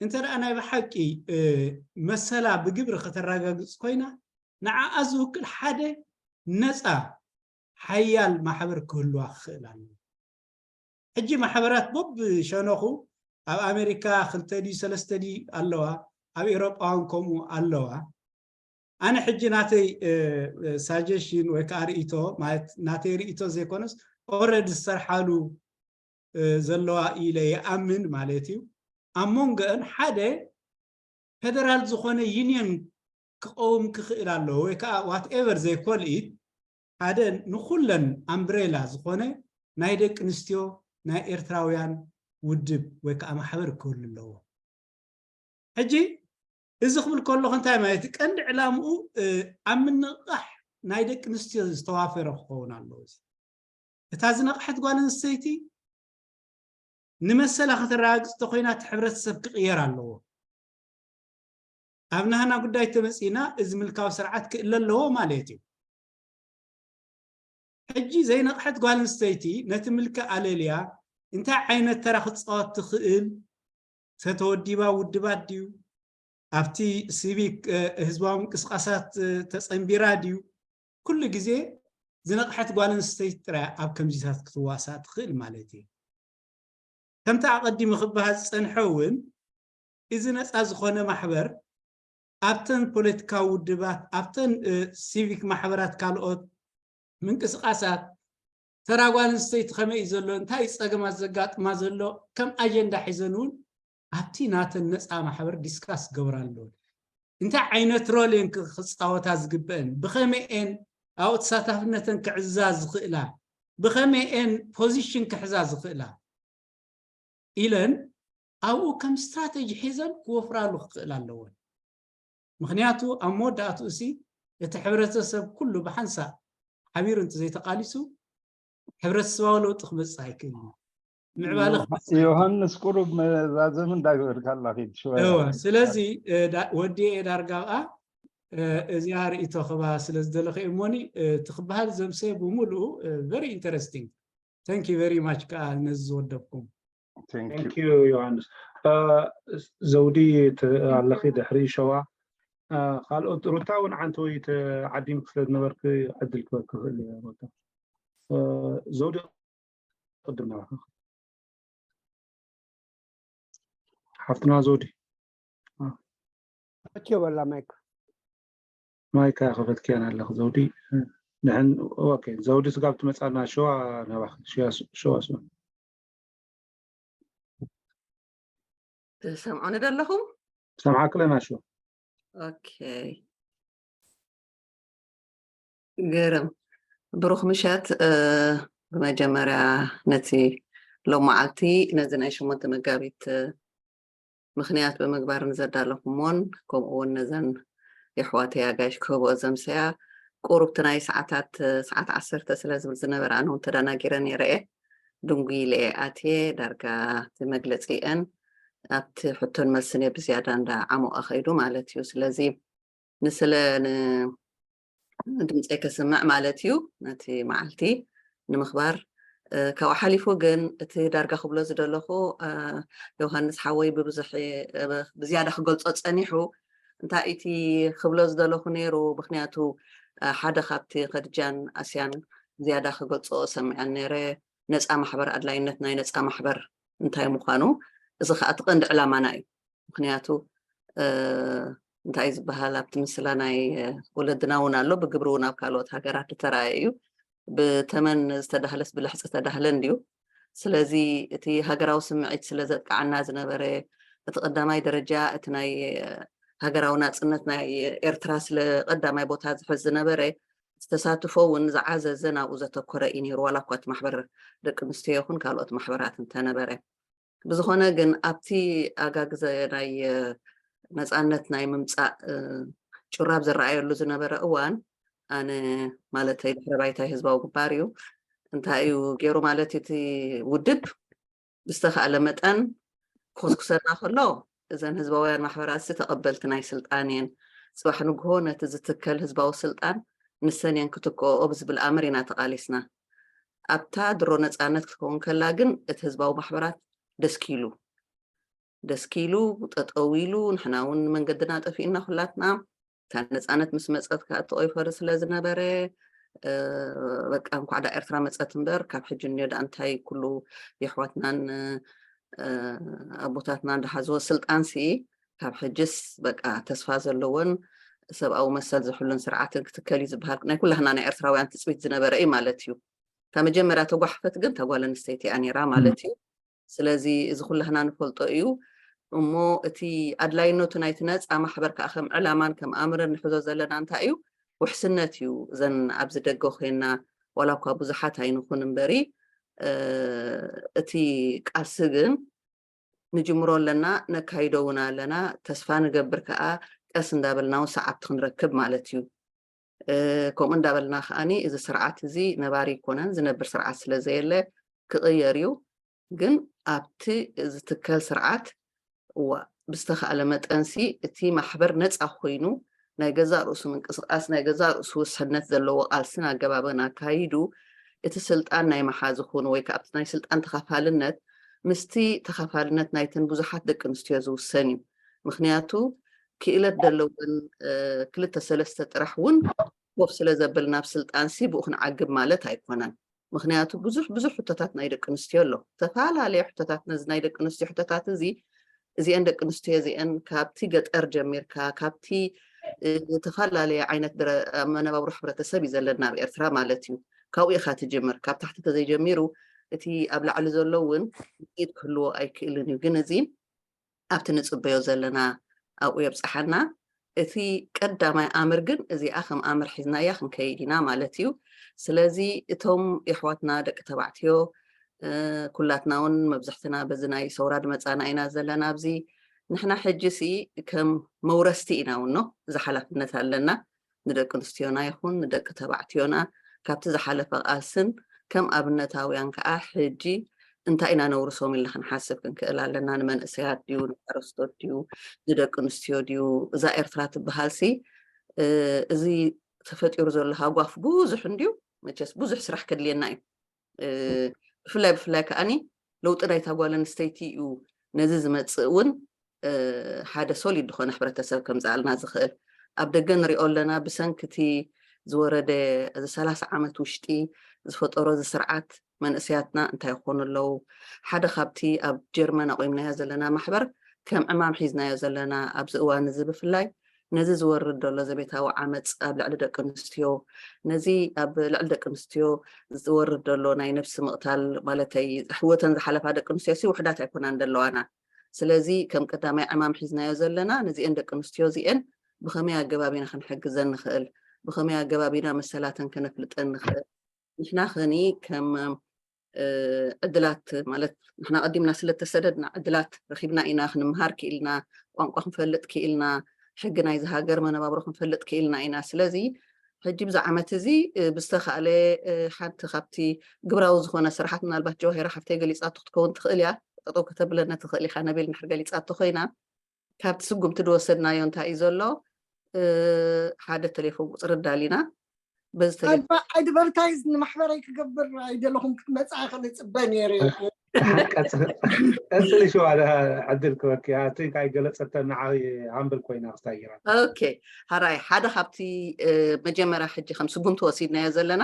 እንተ ደኣ ናይ ብሓቂ፣ እ፣ መሰላ ብግብሪ ከተረጋግጽ ኮይና፣ ንዓኣ ዝውክል ሓደ ነጻ ሓያል ማሕበር ክህልዋ ክኽእል ኣለዎ። ሕጂ ማሕበራት በብሸነኹ ኣብ ኣሜሪካ ክልተ ድዩ ሰለስተ ድዩ ኣለዋ፣ ኣብ ኤውሮጳ እውን ከምኡ ኣለዋ። ኣነ ሕጂ ናተይ፣ እ፣ እ፣ ሳጀሽን ወይ ከዓ ርእይቶ፣ ማለት ናተይ ርእይቶ ዘይኮነስ ኦረዲ ዝሰርሓሉ፣ እ፣ ዘለዋ ኢለ ይኣምን ማለት እዩ። ኣብ መንጎአን ሓደ ፌደራል ዝኾነ ዩኒየን ክቐውም ክኽእል ኣለዎ፣ ወይ ከዓ ዋትኤቨር ዘይኮልኢት ሓደ ንኹለን ኣምብሬላ ዝኾነ ናይ ደቂ ኣንስትዮ ናይ ኤርትራውያን ውድብ ወይ ከዓ ማሕበር ክህሉ ኣለዎ። ሕጂ እዚ ክብል ከለኹ እንታይ ማለት እዩ? ቀንዲ ዕላምኡ፣ እ፣ ኣብ ምንቕቓሕ ናይ ደቂ ኣንስትዮ ዝተዋፈረ ክኸውን ኣለዎ። እዚ እታ ዝነቕሐት ጓል ኣንስተይቲ ንመሰላ ከተረጋግጽ እንተኾይና እቲ ሕብረተሰብ ክቕየር ኣለዎ። ኣብ ናህና ጉዳይ ተመጺእና እዚ ምልካዊ ስርዓት ክእለ ኣለዎ ማለት እዩ። ሕጂ ዘይነቕሐት ጓል ኣንስተይቲ ነቲ ምልኪ ኣለልያ እንታይ ዓይነት ተራ ክትጻወት ትኽእል ተተወዲባ ውድባት ድዩ፣ ኣብቲ ሲቪክ ህዝባዊ ምንቅስቃሳት ተፀንቢራ ድዩ፣ ኩሉ ግዜ ዝነቕሐት ጓል ኣንስተይቲ ጥራይ ኣብ ከምዚታት ክትዋሳእ ትኽእል ማለት እዩ። ከምቲ ኣቐዲሙ ክበሃል ዝፀንሐ እውን፣ እዚ ነፃ ዝኾነ ማሕበር ኣብተን ፖለቲካዊ ውድባት፣ ኣብተን ሲቪክ ማሕበራት፣ ካልኦት ምንቅስቃሳት ተራ ጓል ኣንስተይቲ ከመይ እዩ ዘሎ፣ እንታይ እዩ ፀገማት ዘጋጥማ ዘሎ፣ ከም ኣጀንዳ ሒዘን እውን ኣብቲ ናተን ነፃ ማሕበር ዲስካስ ክገብራ ኣለወን። እንታይ ዓይነት ሮል እየን ክፃወታ ዝግበአን፣ ብኸመይ እየን ኣብኡ ተሳታፍነተን ክዕዛ ዝኽእላ፣ ብኸመይ እየን ፖዚሽን ክሕዛ ዝኽእላ ኢለን ኣብኡ ከም ስትራተጂ ሒዘን ክወፍራሉ ክኽእል ኣለወን። ምክንያቱ ኣብ መወዳእትኡ ሲ እቲ ሕብረተሰብ ኩሉ ብሓንሳእ ሓቢሩ እንተዘይተቃሊሱ፣ ሕብረተሰባዊ ለውጢ ክመፅእ ኣይክእልን። ምዕባለ ክመፅእ ኣይክእልን። ዮሃንስ ቁሩብ መዛዘሚ እንዳገበርካ ኣላ ኪድ ሽወያ። እወ፣ ስለዚ ወዲኤ ዳርጋ ከኣ እዚኣ ርእይቶ ክባ ስለ ዝደለኹ እሞኒ፣ እቲ ክበሃል ዘምሰ ብምሉኡ very interesting. Thank you very much ከኣ ነዚ ዝወደብኩም። Thank you ዮሃንስ። ዘውዲ ኣለኺ ድሕሪ ሸዋ። ካልኦት ሩታ እውን ሓንቲ ወይ ዓዲምክ ስለ ዝነበርክ ዕድል ክበክ ክኽእል እየ ሩታ። ዘውዲ ቅድም ናባኻ። ሓፍትና ዘውዲ። ኣትዮ በላ ማይክ። ማይካ ከፈትክያን ኣለኽ ዘውዲ። ንሕን ኦኬ፣ ዘውዲ ስጋብ ትመጻና ሸዋ ናባኺ። ሸዋ ሸዋ ሸዋ። ትሰምዑኒ ደለኹም? ሰምዓክ ኣለና ሸዋ። ኦኬ። ገርም። ብሩኽ ምሸት። ብመጀመርያ ነቲ ሎም መዓልቲ ነዚ ናይ ሸሞንተ መጋቢት ምኽንያት ብምግባር ንዘዳለኹሞን ከምኡ እውን ነዘን የሕዋተይ ኣጋይሽ ክህብኦ ዘምሰያ ቁሩብቲ ናይ ሰዓታት ሰዓት ዓሰርተ ስለ ዝብል ዝነበረ ኣነ እውን ተዳናጊረ ነይረ እየ። ድንጉይ ኢለ እየ ኣትየ ዳርጋ እቲ መግለፂ እየን ኣብቲ ሕቶን መልስን እየ ብዝያዳ እንዳ ዓሞቐ ከይዱ ማለት እዩ። ስለዚ ንስለ ድምፀይ ከስምዕ ማለት እዩ ነቲ መዓልቲ ንምኽባር። ካብኡ ሓሊፉ ግን እቲ ዳርጋ ክብሎ ዝደለኹ ዮሃንስ ሓወይ ብብዙሕ ብዝያዳ ክገልፆ ፀኒሑ እንታይ እቲ ክብሎ ዝደለኹ ነይሩ ምክንያቱ ሓደ ካብቲ ከድጃን ኣስያን ዝያዳ ክገልፆ ሰሚዐን ነይረ ነፃ ማሕበር ኣድላይነት ናይ ነፃ ማሕበር እንታይ ምዃኑ እዚ ከዓ እቲ ቀንዲ ዕላማና እዩ። ምክንያቱ እንታይ ዝበሃል ኣብቲ ምስላ ናይ ወለድና እውን ኣሎ ብግብሪ እውን ኣብ ካልኦት ሃገራት ዝተረኣየ እዩ። ብተመን ዝተዳህለስ ብልሕፂ ተዳህለ እንድዩ። ስለዚ እቲ ሃገራዊ ስምዒት ስለ ዘጥቃዓና ዝነበረ እቲ ቀዳማይ ደረጃ እቲ ናይ ሃገራዊ ናፅነት ናይ ኤርትራ ስለ ቀዳማይ ቦታ ዝሕዝ ዝነበረ ተሳትፎ እውን ዝዓዘዘ ናብኡ ዘተኮረ እዩ ነይሩ ዋላ እኳ እቲ ማሕበር ደቂ ኣንስትዮ ይኹን ካልኦት ማሕበራት እንተነበረ ብዝኾነ ግን ኣብቲ ኣጋግዘ ናይ ነፃነት ናይ ምምፃእ ጭራብ ዝረኣየሉ ዝነበረ እዋን ኣነ ማለተይ ድሕረ ባይታይ ህዝባዊ ግንባር እዩ እንታይ እዩ ገይሩ ማለት እቲ ውድብ ብዝተኻእለ መጠን ክኹስኩሰና ከሎ እዘን ህዝባውያን ማሕበራት ሲ ተቐበልቲ ናይ ስልጣን እየን። ፅባሕ ንግሆ ነቲ ዝትከል ህዝባዊ ስልጣን ንሰን እየን ክትክኦኦ ብዝብል ኣምር ኢና ተቓሊስና። ኣብታ ድሮ ነፃነት ክትከውን ከላ ግን እቲ ህዝባዊ ማሕበራት ደስኪሉ ደስኪሉ ጠጠው ኢሉ ንሕና እውን መንገድና ጠፊእና ኩላትና እታ ነፃነት ምስ መፀት ከዓ ተቆይፈሩ ስለ ዝነበረ በቃ እንኳዕ ዳ ኤርትራ መፀት እምበር ካብ ሕጂ እኒኦ ዳ እንታይ ኩሉ የሕዋትናን ኣቦታትና እንዳሓዝዎ ስልጣን ሲ ካብ ሕጅስ በቃ ተስፋ ዘለዎን ሰብኣዊ መሰል ዝሕሉን ስርዓትን ክትከል እዩ ዝበሃል ናይ ኩላህና ናይ ኤርትራውያን ትፅቢት ዝነበረ እዩ ማለት እዩ። እታ መጀመርያ ተጓሕፈት ግን እታ ጓል ኣንስተይቲ እያ ነይራ ማለት እዩ። ስለዚ እዚ ኩላህና ንፈልጦ እዩ። እሞ እቲ ኣድላይነቱ ናይቲ ነፃ ማሕበር ከዓ ከም ዕላማን ከም ኣምርን ንሕዞ ዘለና እንታይ እዩ? ውሕስነት እዩ። እዘን ኣብዚ ደገ ኮይና ዋላ እኳ ብዙሓት ኣይንኹን እምበሪ እቲ ቃልሲ ግን ንጅምሮ ኣለና ነካይዶ እውን ኣለና ተስፋ ንገብር ከዓ ቀስ እንዳበልና እውን ሰዓብቲ ክንረክብ ማለት እዩ። ከምኡ እንዳበልና ከዓኒ እዚ ስርዓት እዚ ነባሪ ኣይኮነን ዝነብር ስርዓት ስለ ዘየለ ክቕየር እዩ። ግን ኣብቲ ዝትከል ስርዓት እዋ ብዝተኻእለ መጠንሲ እቲ ማሕበር ነፃ ኮይኑ ናይ ገዛእ ርእሱ ምንቅስቃስ ናይ ገዛእ ርእሱ ውስሕነት ዘለዎ ቃልስን ኣገባብን ኣካይዱ እቲ ስልጣን ናይ መሓዝ ይኹን ወይ ከዓ ኣብቲ ናይ ስልጣን ተኻፋልነት ምስቲ ተኻፋልነት ናይተን ብዙሓት ደቂ ኣንስትዮ ዝውሰን እዩ። ምኽንያቱ ክእለት ዘለወን ክልተ ሰለስተ ጥራሕ እውን ኮፍ ስለ ዘብል ናብ ስልጣንሲ ብኡ ክንዓግብ ማለት ኣይኮነን። ምኽንያቱ ብዙሕ ብዙሕ ሕቶታት ናይ ደቂ ኣንስትዮ ኣሎ። ዝተፈላለየ ሕቶታት፣ ነዚ ናይ ደቂ ኣንስትዮ ሕቶታት እዚ እዚአን ደቂ ኣንስትዮ እዚአን ካብቲ ገጠር ጀሚርካ ካብቲ ዝተፈላለየ ዓይነት መነባብሮ ሕብረተሰብ እዩ ዘለና ኣብ ኤርትራ ማለት እዩ። ካብኡ ኢኻ ትጅምር። ካብ ታሕቲ ተዘይጀሚሩ እቲ ኣብ ላዕሊ ዘሎ እውን ውፅኢት ክህልዎ ኣይክእልን እዩ። ግን እዚ ኣብቲ ንፅበዮ ዘለና ኣብኡ የብፅሓና። እቲ ቀዳማይ ኣምር ግን እዚኣ ከም ኣምር ሒዝናያ ክንከይድ ኢና ማለት እዩ። ስለዚ እቶም የሕዋትና ደቂ ተባዕትዮ ኩላትና እውን መብዛሕትና በዚ ናይ ሰውራ ድመፃና ኢና ዘለና ኣብዚ። ንሕና ሕጂ ሲ ከም መውረስቲ ኢና ውኖ፣ እዚ ሓላፍነት ኣለና። ንደቂ ኣንስትዮና ይኹን ንደቂ ተባዕትዮና ካብቲ ዝሓለፈ ቃልስን ከም ኣብነታውያን ከዓ ሕጂ እንታይ ኢና ነውርሶም ኢልና ክንሓስብ ክንክእል ኣለና። ንመንእሰያት ድዩ፣ ንሓረስቶት ድዩ፣ ንደቂ ኣንስትዮ ድዩ? እዛ ኤርትራ ትበሃል ሲ እዚ ተፈጢሩ ዘሎ ሃጓፍ ብዙሕ እንድዩ። መቸስ ብዙሕ ስራሕ ከድልየና እዩ። ብፍላይ ብፍላይ ከዓኒ ለውጢ ናይታ ጓል ኣንስተይቲ እዩ ነዚ ዝመፅእ እውን ሓደ ሶሊድ ዝኾነ ሕብረተሰብ ከምፅኣልና ዝኽእል። ኣብ ደገ ንሪኦ ኣለና። ብሰንኪ እቲ ዝወረደ እዚ ሰላሳ ዓመት ውሽጢ ዝፈጠሮ እዚ ስርዓት መንእሰያትና እንታይ ይኾኑ ኣለዉ? ሓደ ካብቲ ኣብ ጀርመን ኣቑምናዮ ዘለና ማሕበር ከም ዕማም ሒዝናዮ ዘለና ኣብዚ እዋን እዚ ብፍላይ ነዚ ዝወርድ ዘሎ ዘቤታዊ ዓመፅ ኣብ ልዕሊ ደቂ ኣንስትዮ፣ ነዚ ኣብ ልዕሊ ደቂ ኣንስትዮ ዝወርድ ዘሎ ናይ ነብሲ ምቕታል፣ ማለተይ ህይወተን ዝሓለፋ ደቂ ኣንስትዮ ሲ ውሕዳት ኣይኮናን ዘለዋና። ስለዚ ከም ቀዳማይ ዕማም ሒዝናዮ ዘለና ነዚአን ደቂ ኣንስትዮ እዚአን ብኸመይ ኣገባብ ኢና ክንሕግዘን ንኽእል፣ ብኸመይ ኣገባብ ኢና መሰላተን ከነፍልጠን ንኽእል። ንሕና ኸኒ ከም ዕድላት ማለት ንሕና ቀዲምና ስለተሰደድና ዕድላት ረኺብና ኢና። ክንምሃር ክኢልና፣ ቋንቋ ክንፈልጥ ክኢልና፣ ሕጊ ናይዚ ሃገር መነባብሮ ክንፈልጥ ክኢልና ኢና። ስለዚ ሕጂ ብዚ ዓመት እዚ ብዝተኻእለ ሓንቲ ካብቲ ግብራዊ ዝኾነ ስራሓት ምናልባት ጀዋሂራ ሓፍተይ ገሊፃቶ ክትከውን ትኽእል እያ። ጠጠው ከተብለና ትኽእል ኢኻ ነቤል እንድሕር ገሊፃቶ ኮይና። ካብቲ ስጉምቲ ዝወሰድናዮ እንታይ እዩ ዘሎ? ሓደ ቴሌፎን ቁፅሪ ኣዳሊና በዚ ቴሌፎን ኣድቨርታይዝ ንማሕበረይ ክገብር ኣይደለኹም ክትመፅኣ ክልፅበ ነይረ። ቀፅሊ ሽዋ ዕድል ክበኪ እቲ ካይ ገለፀተና ዓብይ ሃምብል ኮይና ክሳይራ። ኦኬ፣ ሃራይ ሓደ ካብቲ መጀመርያ ሕጂ ከም ስጉምቲ ወሲድናዮ ዘለና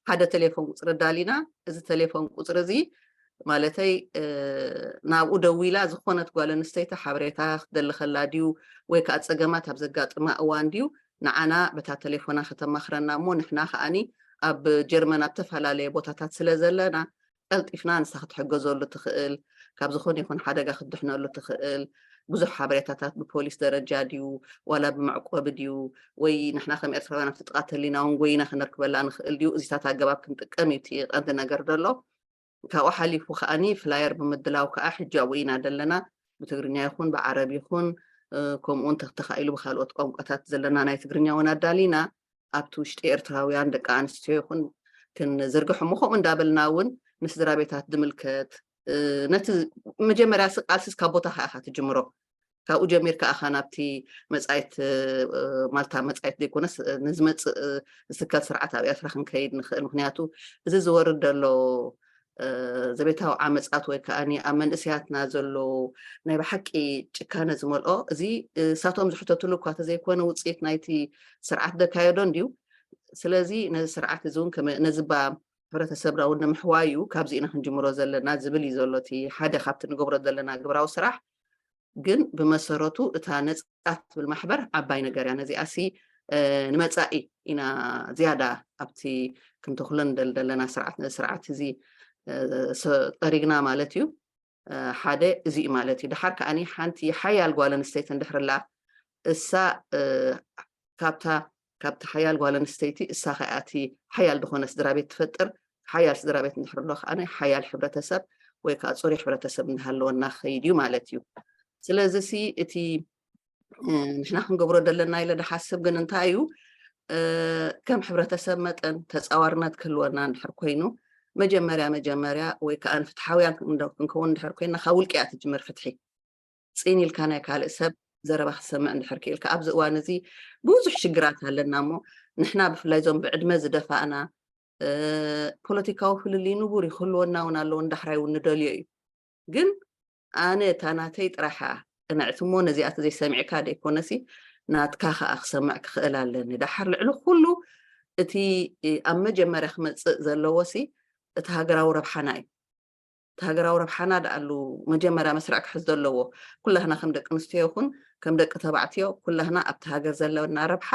ሓደ ቴሌፎን ቁፅሪ ኣዳሊና። እዚ ቴሌፎን ቁፅሪ እዚ ማለተይ ናብኡ ደዊላ ዝኾነት ጓል ኣንስተይቲ ሓበሬታ ክትደሊ ከላ ድዩ ወይ ከዓ ፀገማት ኣብ ዘጋጥማ እዋን ድዩ ንዓና በታ ቴሌፎና ከተማኽረና እሞ ንሕና ከዓኒ ኣብ ጀርመን ኣብ ተፈላለየ ቦታታት ስለ ዘለና ቀልጢፍና ንሳ ክትሕገዘሉ ትኽእል፣ ካብ ዝኾነ ይኹን ሓደጋ ክትድሕነሉ ትኽእል ብዙሕ ሓበሬታታት ብፖሊስ ደረጃ ድዩ ዋላ ብመዕቆቢ ድዩ ወይ ንሕና ከም ኤርትራውያን ኣብቲ ጥቓ ተሊና እውን ጎይና ክነርክበላ ንኽእል ድዩ እዚታት ኣገባብ ክንጥቀም እዩ እቲ ቀንዲ ነገር ዘሎ። ካብኡ ሓሊፉ ከዓኒ ፍላየር ብምድላው ከዓ ሕጂ ኣብኡ ኢና ዘለና። ብትግርኛ ይኹን ብዓረብ ይኹን ከምኡውን ተተኻኢሉ ብካልኦት ቋንቋታት ዘለና ናይ ትግርኛ እውን ኣዳሊና ኣብቲ ውሽጢ ኤርትራውያን ደቂ ኣንስትዮ ይኹን ክንዝርግሕ እሞ ከምኡ እንዳበልና እውን ንስድራ ቤታት ዝምልከት ነቲ መጀመርያ ቃልሲ ካብ ቦታ ከኣኻ ትጅምሮ ካብኡ ጀሚርካ ኣኻ ናብቲ መጻኢት ማልታ መጻኢት ዘይኮነስ ንዝመፅእ ዝትከል ስርዓት ኣብ ኤርትራ ክንከይድ ንኽእል። ምክንያቱ እዚ ዝወርድ ዘሎ ዘቤታዊ ዓመፃት ወይ ከዓ ኣብ መንእሰያትና ዘሎ ናይ ብሓቂ ጭካነ ዝመልኦ እዚ እሳቶም ዝሕተትሉ እኳ ተዘይኮነ ውፅኢት ናይቲ ስርዓት ዘካየዶ እንድዩ። ስለዚ ነዚ ስርዓት እዚ እውን ነዚ ባ ሕብረተሰብና እውን ንምሕዋዩ ካብዚ ኢና ክንጅምሮ ዘለና ዝብል እዩ ዘሎ እቲ ሓደ ካብቲ ንገብሮ ዘለና ግብራዊ ስራሕ። ግን ብመሰረቱ እታ ነፃ ትብል ማሕበር ዓባይ ነገር እያ። ነዚኣ ሲ ንመፃኢ ኢና ዝያዳ ኣብቲ ክንተኽሎ ንደሊ ዘለና ስርዓት ነዚ ስርዓት እዚ ጠሪግና ማለት እዩ። ሓደ እዚ እዩ ማለት እዩ። ድሓር ከዓኒ ሓንቲ ሓያል ጓል ኣንስተይቲ እንድሕር ኣላ እሳ ካብታ ካብቲ ሓያል ጓል ኣንስተይቲ እሳ ከኣ እቲ ሓያል ዝኾነ ስድራ ቤት ትፈጥር። ሓያል ስድራ ቤት እንድሕር ኣሎ ከዓኒ ሓያል ሕብረተሰብ ወይ ከዓ ፅሩይ ሕብረተሰብ እንዳሃለወና ክኸይድ እዩ ማለት እዩ። ስለዚ ሲ እቲ ንሕና ክንገብሮ ዘለና ኢለ ድሓስብ ግን እንታይ እዩ ከም ሕብረተሰብ መጠን ተፃዋርነት ክህልወና እንድሕር ኮይኑ መጀመርያ መጀመርያ ወይ ከዓ ንፍትሓውያን ክንከውን እንድሕር ኮይና ካብ ውልቂ እያ ትጅምር ፍትሒ። ፅን ኢልካ ናይ ካልእ ሰብ ዘረባ ክትሰምዕ እንድሕር ክኢልካ ኣብዚ እዋን እዚ ብዙሕ ሽግራት ኣለና እሞ ንሕና ብፍላይ እዞም ብዕድመ ዝደፋእና ፖለቲካዊ ፍልልይ ንቡር እዩ ክህልወና እውን ኣለዎ ንዳሕራይ እውን ንደልዮ እዩ። ግን ኣነ እታ ናተይ ጥራሓ ቅንዕቲ እሞ ነዚኣተ ዘይሰሚዕካ ደይኮነሲ ናትካ ከዓ ክሰምዕ ክኽእል ኣለኒ። ዳሓር ልዕሊ ኩሉ እቲ ኣብ መጀመርያ ክመፅእ ዘለዎ ሲ እቲ ሃገራዊ ረብሓና እዩ። እቲ ሃገራዊ ረብሓና ደኣሉ መጀመርያ መስርዕ ክሕዝ ዘለዎ። ኩላህና ከም ደቂ ኣንስትዮ ይኹን ከም ደቂ ተባዕትዮ ኩላህና ኣብቲ ሃገር ዘለና ረብሓ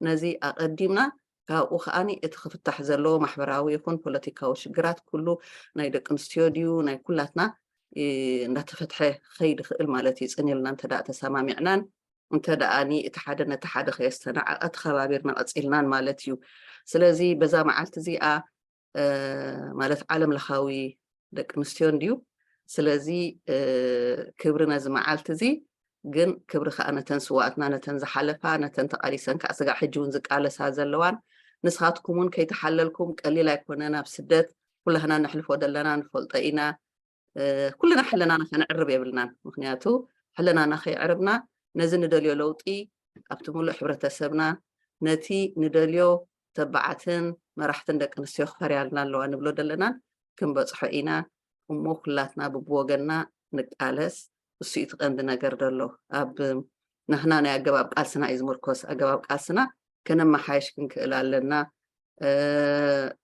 ነዚ ኣቐዲምና ካብኡ ከዓኒ እቲ ክፍታሕ ዘለዎ ማሕበራዊ ይኹን ፖለቲካዊ ሽግራት ኩሉ ናይ ደቂ ኣንስትዮ ድዩ ናይ ኩላትና እንዳተፈትሐ ክኸይድ ይኽእል ማለት እዩ። ፅን ኢልና እንተ ተሰማሚዕናን እንተ ደኣኒ እቲ ሓደ ነቲ ሓደ ከየስተናዓቐ ተኸባቢርና ቀፂልናን ማለት እዩ። ስለዚ በዛ መዓልቲ እዚኣ ማለት ዓለም ለኻዊ ደቂ ኣንስትዮ እንድዩ። ስለዚ ክብሪ ነዚ መዓልቲ እዚ ግን ክብሪ ከዓ ነተን ስዋኣትና ነተን ዝሓለፋ ነተን ተቃሊሰን ከዓ ስጋዕ ሕጂ እውን ዝቃለሳ ዘለዋን ንስኻትኩም እውን ከይተሓለልኩም ቀሊል ኣይኮነን ኣብ ስደት ኩላህና ነሕልፎ ዘለና ንፈልጦ ኢና። ኩልና ሕለናና ከነዕርብ የብልናን። ምክንያቱ ሕለናና ከይዕርብና ነዚ ንደልዮ ለውጢ ኣብቲ ሙሉእ ሕብረተሰብና ነቲ ንደልዮ ተባዓትን መራሕትን ደቂ ኣንስትዮ ክፈርያልና ኣለዋ ንብሎ ደለናን ክንበፅሖ ኢና። እሞ ኩላትና ብብወገንና ንቃለስ። እሱ እዩ እቲ ቀንዲ ነገር ደሎ ኣብ ናህና ናይ ኣገባብ ቃልስና እዩ ዝምርኮስ። ኣገባብ ቃልስና ከነመሓየሽ ክንክእል ኣለና።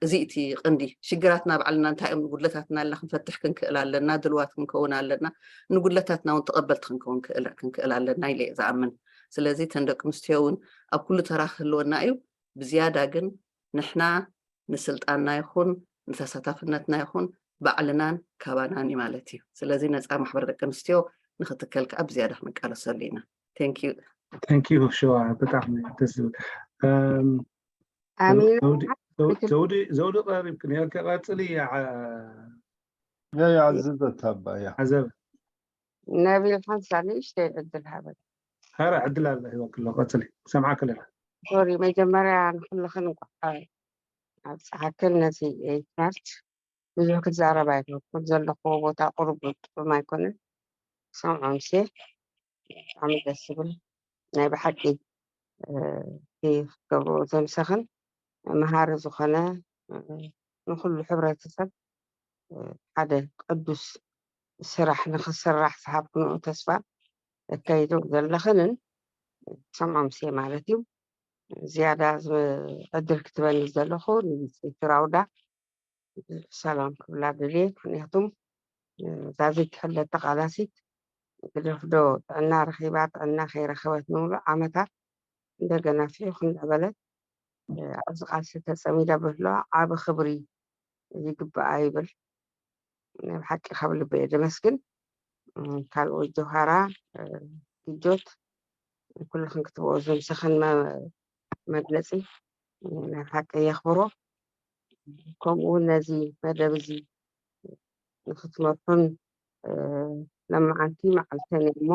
እዚ እቲ ቀንዲ ሽግራትና ባዕልና እንታይ እዮም ንጉድለታትና ኢልና ክንፈትሕ ክንክእል ኣለና። ድልዋት ክንከውን ኣለና። ንጉድለታትና እውን ተቐበልቲ ክንከውን ክንክእል ኣለና ኢለ ዝኣምን። ስለዚ ተን ደቂ ኣንስትዮ እውን ኣብ ኩሉ ተራ ክህልወና እዩ። ብዝያዳ ግን ንሕና ንስልጣንና ይኹን ንተሳታፍነትና ይኹን ባዕልናን ካባናን እዩ ማለት እዩ። ስለዚ ነፃ ማሕበር ደቂ ኣንስትዮ ንክትከል ከዓ ብዝያዳ ክንቃለሰሉ ኢና። Thank you። Thank you ሽዋ ብጣዕሚ ደስ ዝብል። ኣሚን ዘውዲ ቀሪብክ ነርክ ቀፅሊ ይዓዝዘት ኣባ እያ። ዓዘብ ነቢል ሓንሳ ንእሽተይ ዕድል ሃበል። ኧረ ዕድል ኣለ ሂወክሎ ቀፅሊ ሰምዓ ከለና። ሶሪ መጀመርያ ንኩልኽን እንኳዕ ኣብፀሓክን ነዚ ትምህርት ብዙሕ ክዛረብ ኣይፈኩን ዘለኽዎ ቦታ ቁሩብ ጥዑም ኣይኮነን። ሰምዖም ሴ ብጣዕሚ ደስ ዝብል ናይ ብሓቂ እቲ ክትገብርዎ ዘምሰኽን መሃሪ ዝኾነ ንኩሉ ሕብረተሰብ ሓደ ቅዱስ ስራሕ ንክስራሕ ዝሃብክንኡ ተስፋ እከይዱ ዘለኽንን ሰምዖም ሴ ማለት እዩ። ዝያዳ ዕድል ክትበኒ ዘለኹ ንብፅይቲ ራውዳ ሰላም ክብላ ደልየ። ምክንያቱም እዛ ዘይትሕለ ተቓላሲት ግደፍዶ ጥዕና ረኺባ ጥዕና ከይረኸበት ንምሉእ ዓመታት እንደገና ፊዑ ክንዕበለት ኣብዚ ቃልሲ ተፀሚዳ ብህልዋ ዓቢ ክብሪ ይግብኣ ይብል። ናይ ብሓቂ ካብ ልበ እየ ደመስግን። ካልኦት ጆሃራ ግጆት ኩልኽን ክትብኦ ዘምሰኽን መግለፂ ናይ ብሓቂ የኽብሮ። ከምኡ እውን ነዚ መደብ እዚ ንክትመርሑን ለማዓንቲ መዓልተን እሞ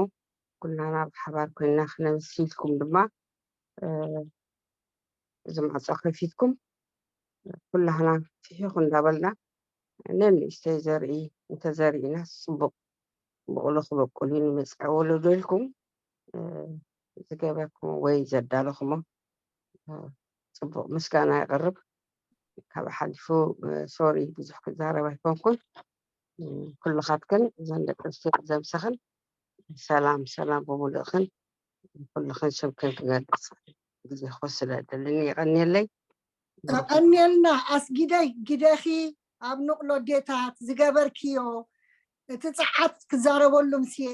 ኩላና ብሓባር ኮይና ክነምሲ ኢልኩም ድማ እዚ ማዕፆ ከፊትኩም ኩላህና ፍሒኹ እንዳበልና ነንእሽተይ ዘርኢ እንተዘሪእና ፅቡቅ ብቁሉ ክበቁል እዩ ንመፃኢ ወለዶ ኢልኩም ዝገበርኩሞ ወይ ዘዳለኹሞ ፅቡቅ ምስጋና የቅርብ። ካብ ሓሊፉ ሶሪ ብዙሕ ክዛረብ ኣይኮንኩን። ኩልኻትክን እዘን ደቂ ኣንስትዮ ዘምሰኽን ሰላም ሰላም ብምሉእኽን ኩልኽን ሽምክን ክገልፅ ግዜ ክወስድ ኣይደልን። የቐንየለይ። ተቐንየልና ኣስጊደይ ግደኺ ኣብ ንቕሎ ዴታት ዝገበርክዮ እቲ ፀዓት ክዛረበሉ ምስየ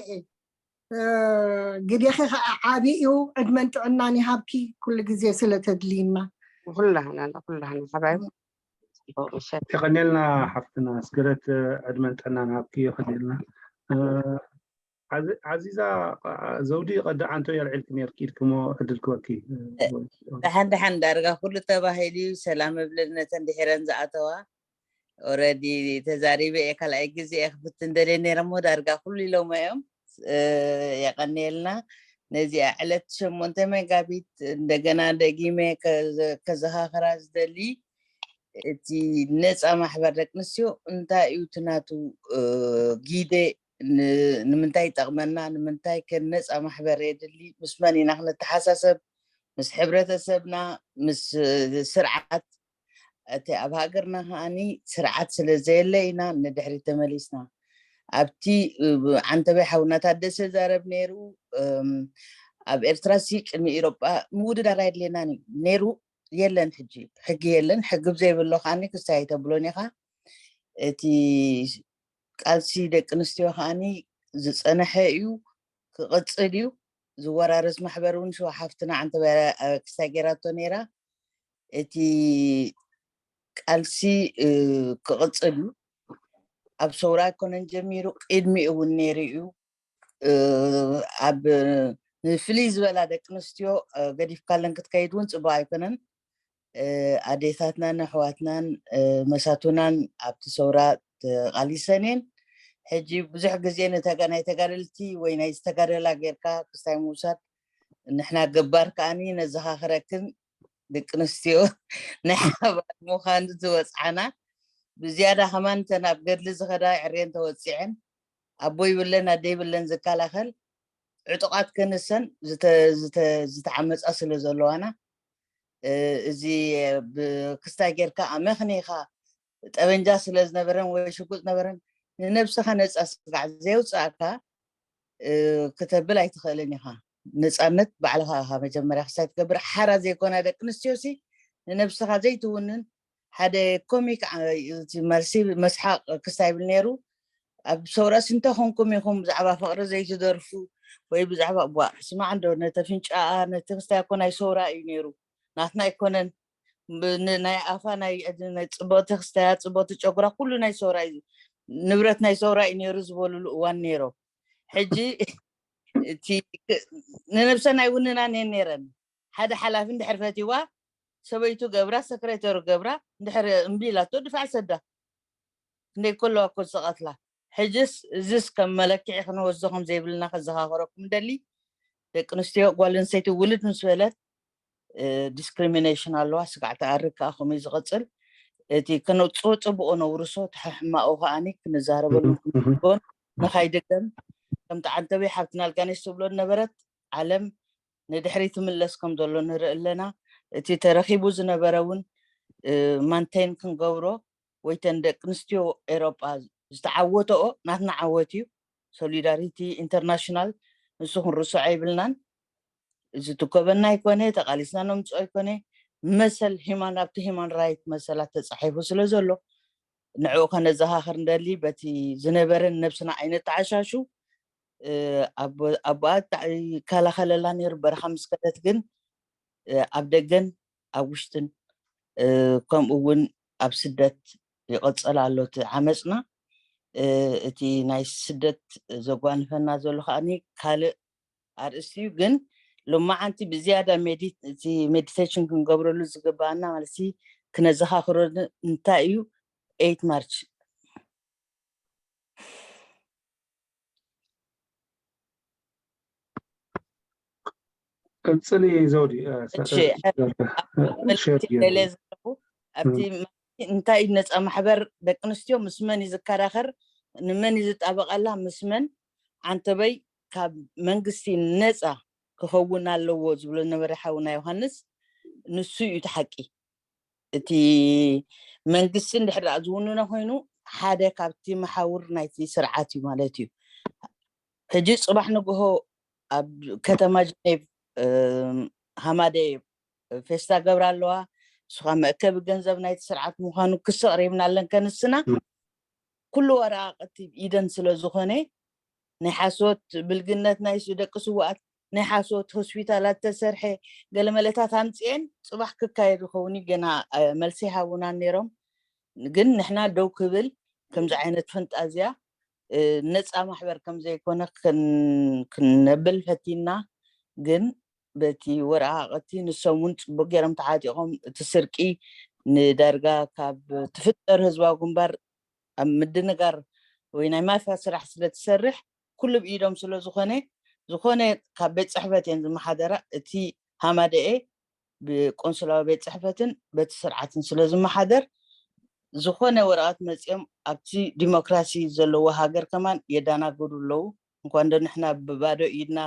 ግዴኺ ከዓ ዓብዪ እዩ። ዕድመን ጥዕናን ይሃብኪ ኩሉ ግዜ ስለተድልይና። ንኩላህና ንኩላህና ሓባይብ ጽቡቕ ምሸት። የቐንየልና ሓፍትና ኣስገደት ዕድመን ጥዕናን ሃብኪ። የቐንየልና። ዓዚ- ዓዚዛ ዘውዲ ቀዲ ዓንቶ የልዒልኪ ነርኪ ኢልክሞ ዕድል ክበኪ። ደሓን ደሓን ዳርጋ ኩሉ ተባሂሉ እዩ። ሰላም እብለል ነተን ድሒረን ዝኣተዋ። ኦረዲ ተዛሪበ እየ ካልኣይ ግዜ እየ ክፍትን ደልየ ነይረ እሞ ዳርጋ ኩሉ ኢሎሞ እዮም። የቐንየልና። ነዚኣ ዕለት ሸሞንተ መጋቢት እንደገና ደጊመ ከዘኻኽራ ዝደሊ እቲ ነፃ ማሕበር ደቂ ኣንስትዮ እንታይ እዩ እቲ ናቱ ግደ ንምንታይ ይጠቕመና ንምንታይ ከ ነፃ ማሕበር የድሊ ምስ መን ኢና ክንተሓሳሰብ ምስ ሕብረተሰብና ምስ ስርዓት እቲ ኣብ ሃገርና ከዓኒ ስርዓት ስለ ዘየለ ኢና ንድሕሪት ተመሊስና። ኣብቲ ዓንተበይ ሓውና ታደሰ ዛረብ ነይሩ። ኣብ ኤርትራ ሲ ቅድሚ ኤሮጳ ምውድዳር ኣየድልየናን እዩ ነይሩ። የለን፣ ሕጂ ሕጊ የለን። ሕጊ ብዘይብሎ ከዓኒ ክስታይ ኣይተብሎን ኢኻ። እቲ ቃልሲ ደቂ ኣንስትዮ ከዓኒ ዝጸነሐ እዩ፣ ክቕጽል እዩ። ዝወራረስ ማሕበር እውን ሽዋ ሓፍትና ዓንተበይ ክስታይ ገይራቶ ነይራ። እቲ ቃልሲ ክቕጽል እዩ። ኣብ ሰውራ ኣይኮነን ጀሚሩ፣ ቅድሚኡ እውን ነይሩ እዩ። ኣብ ንፍልይ ዝበላ ደቂ ኣንስትዮ ገዲፍካለን ክትከይድ እውን ፅቡቅ ኣይኮነን። ኣዴታትናን ኣሕዋትናን መሳቱናን ኣብቲ ሰውራ ተቃሊሰን እየን። ሕጂ ብዙሕ ግዜ ናይ ተጋደልቲ ወይ ናይ ዝተጋደላ ጌርካ ክስታይ ምውሳድ ንሕና ገባር ከዓኒ ነዘኻኽረክን ደቂ ኣንስትዮ ናይ ሓባር ምዃን ዝወፅዓና ብዝያዳ ከማን እተን ኣብ ገድሊ ዝኸዳ ዕሬን ተወፂዐን ኣቦ ይብለን ኣደ ይብለን ዝከላኸል ዕጡቓት ክንሰን ዝተዓመፃ ስለ ዘለዋና እዚ ብክስታይ ጌርካ ኣመኽኒኻ ጠበንጃ ስለ ዝነበረን ወይ ሽጉጥ ነበረን ንነብስኻ ነፃ ስጋዕ ዘየውፅኣካ ክተብል ኣይትኽእልን ኢኻ። ነፃነት ባዕልኻ ኢኻ መጀመርያ ክስታይ ትገብር። ሓራ ዘይኮና ደቂ ኣንስትዮ ሲ ንነብስኻ ዘይትውንን ሓደ ኮሚክ መልሲ መስሓቅ ክስታይ ይብል ነይሩ። ኣብ ሰውራ ሲ እንታይ ኮንኩም ኢኹም ብዛዕባ ፍቅሪ ዘይትደርፉ ወይ ብዛዕባ ቧ ስማዕ እንዶ ነቲ ኣፍንጫኣ ነቲ ክስታይ እኮ ናይ ሰውራ እዩ ነይሩ ናትና ኣይኮነን። ናይ ኣፋ ናይ ጽብቅቲ ክስተያ ጽብቅቲ ጨጉራ ኩሉ ናይ ሰውራ እዩ ንብረት ናይ ሰውራ እዩ ነይሩ ዝበሉሉ እዋን ነይሮም። ሕጂ እቲ ንነብሰን ኣይውንናን እየን ነይረን። ሓደ ሓላፊ እንድሕር ፈትዋ ሰበይቱ ገብራ ሰክሬተሩ ገብራ እንድሕር እምቢ ኢላቶ ድፋዕ ሰዳ እንደ ከለዋ እኮ ዝቐትላ። ሕጅስ እዚስ ከም መለክዒ ክንወስዶ ከም ዘይብልና ከዘኻኽረኩም ደሊ። ደቂ ኣንስትዮ ጓል ኣንስተይቲ ውልድ ምስ በለት ዲስክሪሚኔሽን ኣለዋ። ስጋዕ ተኣርግ ከዓ ከምኡ ዝቐፅል እቲ ክነውፅኦ ፅቡቁ ነውርሶ እቲ ሕማቁ ከዓኒ ክንዛረበሉ ክንጎን ንካይደገም ከምቲ ዓንተበይ ሓብትና ኣልጋነሽ ትብሎ ነበረት ዓለም ንድሕሪ ትምለስ ከም ዘሎ ንርኢ ኣለና። እቲ ተረኪቡ ዝነበረ እውን ማንቴን ክንገብሮ ወይተን ደቂ ኣንስትዮ ኤሮጳ ዝተዓወተኦ ናትና ዓወት እዩ። ሶሊዳሪቲ ኢንተርናሽናል ንሱ ክንርስዖ ኣይብልናን። ዝትኮበና ኣይኮነ፣ ተቃሊስና ነምፅኦ ኣይኮነ። መሰል ሂማን ኣብቲ ሂማን ራይት መሰላት ተፃሒፉ ስለ ዘሎ ንዕኡ ከነዘኻኽር እንደሊ በቲ ዝነበረን ነብስና ዓይነት ተዓሻሹ ኣቦኣ ይከላኸለላ ነይሩ። በረኻ ምስ ከደት ግን ኣብ ደገን ኣብ ውሽጥን ከምኡ እውን ኣብ ስደት ይቐፀል ኣሎ እቲ ዓመፅና። እቲ ናይ ስደት ዘጓንፈና ዘሎ ከዓኒ ካልእ ኣርእስቲ እዩ። ግን ሎማዓንቲ ብዝያዳ እቲ ሜዲቴሽን ክንገብረሉ ዝግባኣና ማለት ክነዘኻኽሮ እንታይ እዩ ኤይት ማርች ቀፅሊ ዘውዲ ኣብቲ እንታይ እዩ ነፃ ማሕበር ደቂ ኣንስትዮ ምስ መን እዩ ዝከራኸር ንመን እዩ ዝጣበቀላ ምስ መን ዓንተበይ ካብ መንግስቲ ነፃ ክኸውን ኣለዎ ዝብሎ ነበረ ሓውና ዮሃንስ ንሱ እዩ እቲ ሓቂ። እቲ መንግስቲ እንድሕር ደኣ ዝውንኖ ኮይኑ ሓደ ካብቲ መሓውር ናይቲ ስርዓት እዩ ማለት እዩ። ሕጂ ፅባሕ ንግሆ ኣብ ከተማ ጀኔቭ ሃማደ ፌስታ ገብራ ኣለዋ። ንስኻ መእከቢ ገንዘብ ናይቲ ስርዓት ምዃኑ ክስቕ ሪብና ኣለንከ ንስና ኩሉ ወረቃቅቲ ኢደን ስለ ዝኾነ ናይ ሓሶት ብልግነት ናይ ደቂ ስውኣት ናይ ሓሶት ሆስፒታላት ተሰርሐ ገለመለታት ኣምፅኤን ፅባሕ ክካየድ ይኸውን ገና መልሲ ይሃቡና ነይሮም። ግን ንሕና ደው ክብል ከምዚ ዓይነት ፈንጣዝያ ነፃ ማሕበር ከምዘይኮነ ክነብል ፈቲና። ግን በቲ ወረቃቅቲ ንሶም እውን ፅቡቅ ገይሮም ተዓጢቆም እቲ ስርቂ ንዳርጋ ካብ ትፍጠር ህዝባዊ ግንባር ኣብ ምድንጋር ወይ ናይ ማፍያ ስራሕ ስለ ትሰርሕ ኩሉ ብኢዶም ስለ ዝኾነ ዝኾነ ካብ ቤት ፅሕፈት እየን ዝመሓደራ። እቲ ሃማደኤ ብቆንስላዊ ቤት ፅሕፈትን በቲ ስርዓትን ስለ ዝመሓደር ዝኾነ ወረቐት መፂኦም ኣብቲ ዲሞክራሲ ዘለዎ ሃገር ከማን የዳናግዱ ኣለዉ። እንኳ እንዶ ንሕና ብባዶ ኢድና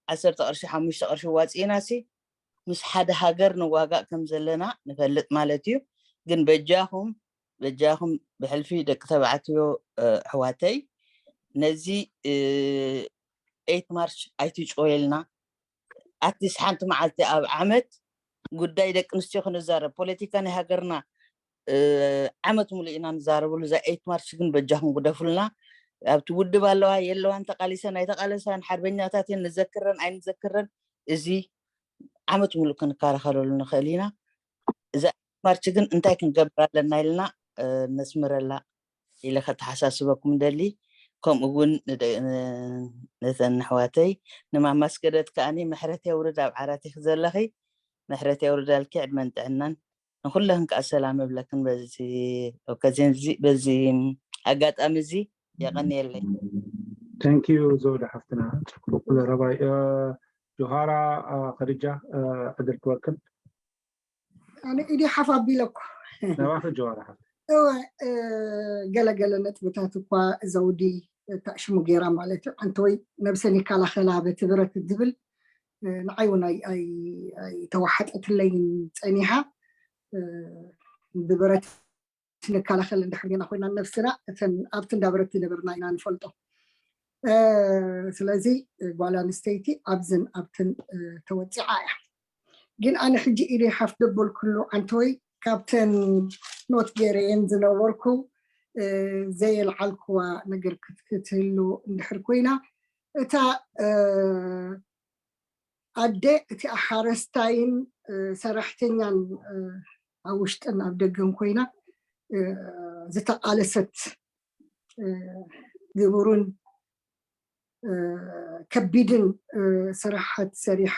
ዓሰርተ ቅርሺ ሓሙሽተ ቅርሺ ዋፂእና ሲ ምስ ሓደ ሃገር ንዋጋእ ከም ዘለና ንፈልጥ ማለት እዩ። ግን በጃኹም በጃኹም ብሕልፊ ደቂ ተባዕትዮ ኣሕዋተይ ነዚ ኤይት ማርች ኣይትጭወየልና። ኣትሊስት ሓንቲ መዓልቲ ኣብ ዓመት ጉዳይ ደቂ ኣንስትዮ ክንዛረብ፣ ፖለቲካ ናይ ሃገርና ዓመት ሙሉእ ኢና ንዛረበሉ። እዛ ኤይት ማርች ግን በጃኹም ግደፉልና። ኣብቲ ውድብ ኣለዋ የለዋን፣ ተቃሊሰን ኣይተቃለሳን፣ ሓርበኛታት እየን፣ ንዘክረን ኣይንዘክረን፣ እዚ ዓመት ሙሉእ ክንከራኸረሉ ንኽእል ኢና። እዛ ኤይት ማርች ግን እንታይ ክንገብር ኣለና ኢልና ነስምረላ ኢለ ከተሓሳስበኩም ደሊ። ከምኡ እውን ነተን ኣሕዋተይ ንማማስገደት ከኣኒ ምሕረት የውርድ፣ ኣብ ዓራት ኢኺ ዘለኺ ምሕረት የውርዳልኪ፣ ዕድመን ጥዕናን ንኩለን ከኣ ሰላም እብለክን በዚ ኦካዚን እዚ፣ በዚ ኣጋጣሚ እዚ የቐንየለይ። Thank you ዘውደ ሓፍትና፣ ጽቡቅ ዘረባይ። ጆሃራ ከድጃ ዕድል ክወክል ኣነ ኢዲ ሓፍ ኣቢለኩ ነባኺ ጆሃራ ሓፍ እወ ገለገለ ነጥብታት እኳ ዘውዲ ታሽሙ ገይራ ማለት እዩ። ኣንተ ወይ ነብሰን ይከላኸላ በቲ ብረት ዝብል ንዓይ እውን ኣይተዋሓጠትለይን ጸኒሓ። ብብረት ንከላኸል እንድሕር ጌና ኮይና ነብስና እተን ኣብቲ እንዳብረት ዝነበርና ኢና ንፈልጦ። ስለዚ ጓል ኣንስተይቲ ኣብዝን ኣብትን ተወፂዓ እያ። ግን ኣነ ሕጂ ኢደ ሓፍ ደበልኩሉ ኣንተወይ ካብተን ኖት ገይረየን ዝነበርኩ ዘየልዓልኩዋ ነገር ክትህሉ እንድሕር ኮይና እታ ኣደ እቲ ሓረስታይን ሰራሕተኛን ኣብ ውሽጥን ኣብ ደገን ኮይና ዝተቃለሰት ግብሩን ከቢድን ስራሓት ሰሪሓ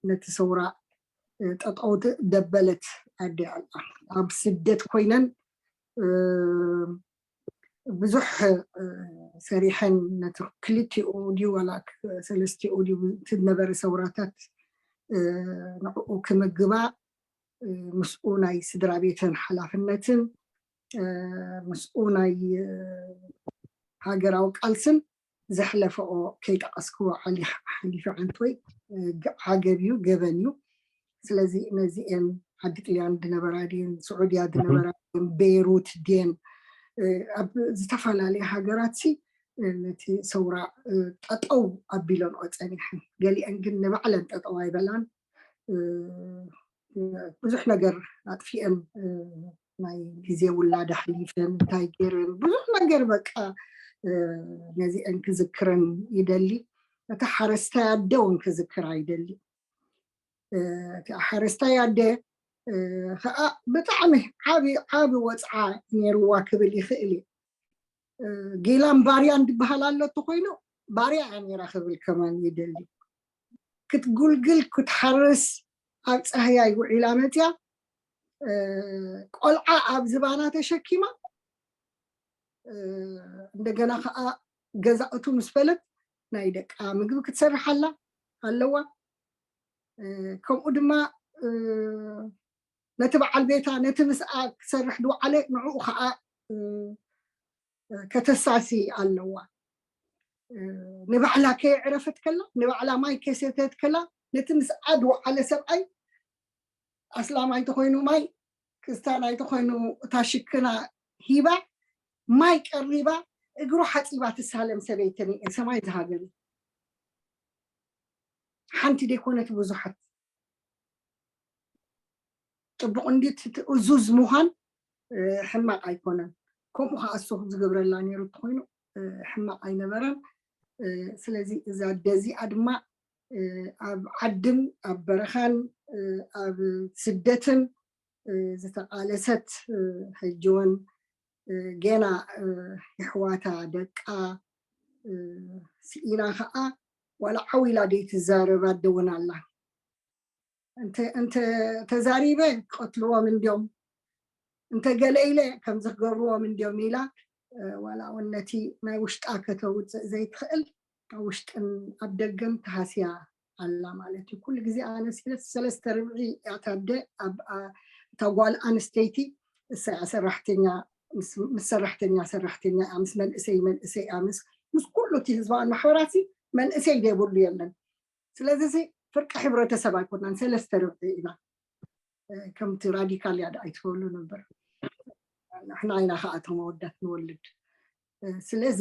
ነቲ ሰውራ ጠጠው ደበለት ኣደ ኣላ ኣብ ስደት ኮይነን ብዙሕ ሰሪሐን ነቲ ክልቲኡ ድዩ ዋላ ሰለስቲኡ ድዩ እቲ ዝነበረ ሰውራታት ንዕኡ ክምግባ ምስኡ ናይ ስድራ ቤተን ሓላፍነትን ምስኡ ናይ ሃገራዊ ቃልስን ዘሕለፈኦ ከይጠቀስክዎ ሓሊፈ ዓንት ወይ ዓገብ እዩ ገበን እዩ። ስለዚ ነዚኤን ዓዲ ጥልያን ዝነበራ ድን ስዑድያ ዝነበራ ድን ቤይሩት ድን ኣብ ዝተፈላለየ ሃገራት ሲ ነቲ ሰውራ ጠጠው ኣቢለንኦ ፀኒሐን። ገሊአን ግን ንባዕለን ጠጠው ኣይበላን። ብዙሕ ነገር ኣጥፊአን ናይ ግዜ ውላድ ኣሕሊፈን እንታይ ገይረን ብዙሕ ነገር በቃ ነዚአን ክዝክረን ይደሊ። እቲ ሓረስታይ ኣደ እውን ክዝክራ ይደሊ። እቲ ሓረስታይ ኣደ ከዓ ብጣዕሚ ዓብ ዓብ ወፅዓ ነይርዋ ክብል ይኽእል እዩ። ጊላን ባርያን ድበሃል ኣሎ እትኮይኑ ባርያ እያ ነይራ ክብል ከማን ይደሊ። ክትጉልግል ክትሓርስ ኣብ ፀህያይ ውዒላ መፅያ ቆልዓ ኣብ ዝባና ተሸኪማ እንደገና ከዓ ገዛእቱ ምስ በለት ናይ ደቃ ምግቢ ክትሰርሓላ ኣለዋ። ከምኡ ድማ ነቲ በዓል ቤታ ነቲ ምስኣ ክሰርሕ ዝወዓለ ንዕኡ ከዓ ከተሳሲ ኣለዋ። ንባዕላ ከየዕረፈት ከላ ንባዕላ ማይ ከሰተት ከላ ነቲ ምስኣ ዝወዓለ ሰብኣይ ኣስላማይ ተኮይኑ ማይ ክስታናይ ተኮይኑ እታ ሽክና ሂባ ማይ ቀሪባ እግሩ ሓፂባ ትሳለም ሰበይተን እየ ሰማይ ዝሃገሪ ሓንቲ ደይኮነት ብዙሓት ጥቡቕ እንዲ እዙዝ ምዃን ሕማቕ ኣይኮነን። ከምኡ ከዓ እሱ ዝገብረላ ነይሩ እንተኮይኑ ሕማቕ ኣይነበረን። ስለዚ እዛ ኣደ እዚኣ ድማ ኣብ ዓድን ኣብ በረኻን ኣብ ስደትን ዝተቃለሰት ሕጂ እውን ገና የሕዋታ ደቃ ስኢና ከዓ ዋላ ዓው ኢላ ደይትዛረብ ኣደ እውን ኣላ። እንተ ተዛሪበ ክቐትልዎም እንድዮም እንተ ገለ ኢለ ከምዚ ክገብርዎም እንድዮም ኢላ ዋላ እውን ነቲ ናይ ውሽጣ ከተውፅእ ዘይትኽእል ኣብ ውሽጥን ኣብ ደገን ተሃስያ ኣላ ማለት እዩ። ኩሉ ግዜ ኣነ ሰለስተ ርብዒ እያ ታደ ኣብ እታ ጓል ኣንስተይቲ እሳ እያ ሰራሕተኛ ምስ ሰራሕተኛ ሰራሕተኛ እያ ምስ መንእሰይ መንእሰይ እያ ምስ ምስ ኩሉ እቲ ህዝባዊ ማሕበራት መንእሰይ ዘይብሉ የለን። ስለዚ እዚ ፍርቂ ሕብረተሰብ ኣይኮናን ሰለስተ ርብዒ ኢና ከምቲ ራዲካል ያድ ኣይትበሉ ነበር ንሕና ኢና ከዓ እቶም ኣወዳት ንወልድ ስለዚ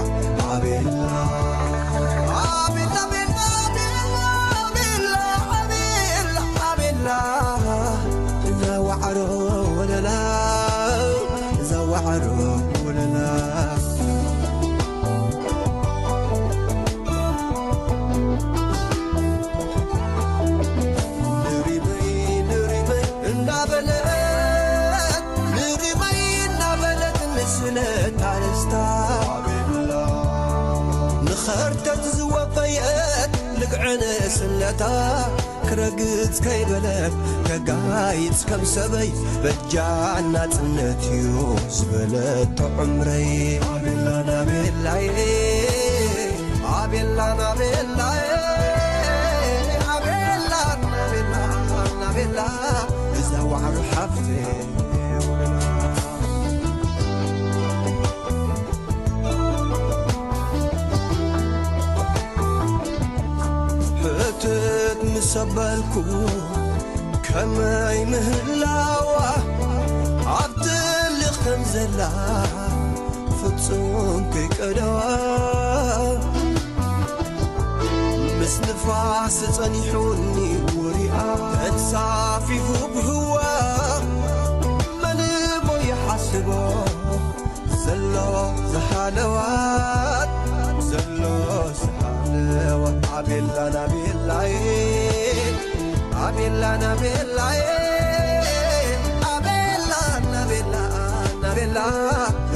ኣቤላ ኣቤላ ኣቤላ ኣቤላ ኣቤላ ኣቤላ ኣቤላ ኣቤላ እዛ ዋዕሮ ወለላ እዛ ዋዕሮ ወለላ ንሪመይ ንሪመይ እንዳበለት ንሪመይ እንዳበለት ንስለ ታረስታ ንኸርተት ዝወፈየት ልግዕን ስለታ ክረግጽ ከይበለት ከጋይጽ ከም ሰበይ በጃ ናጽነት እዩ ዝበለቶ ዕምረይ ኣቤላ ናቤላየ ኣቤላ ናቤላየ ኣቤላ ናቤላ ናቤላ እዛ ዋዕሮ ሓፍተይ ሕትት ምስ ኣበልኩ ከመይ ምህላዋ ኣብ ትልኽ ከም ዘላ ፍጹም ከይቀደዋ ምስ ንፋስ ጸኒሑኒ ውሪኣ ተንሳፊፉ ብህዋ መን እሞ ይሓስቦ ዘሎ ዝሃለዋ ዘሎ ዝሃለዋ ኣቤላ ናቤላየ ኣቤላ ናቤላየ ኣቤላ ናቤላ ናቤላ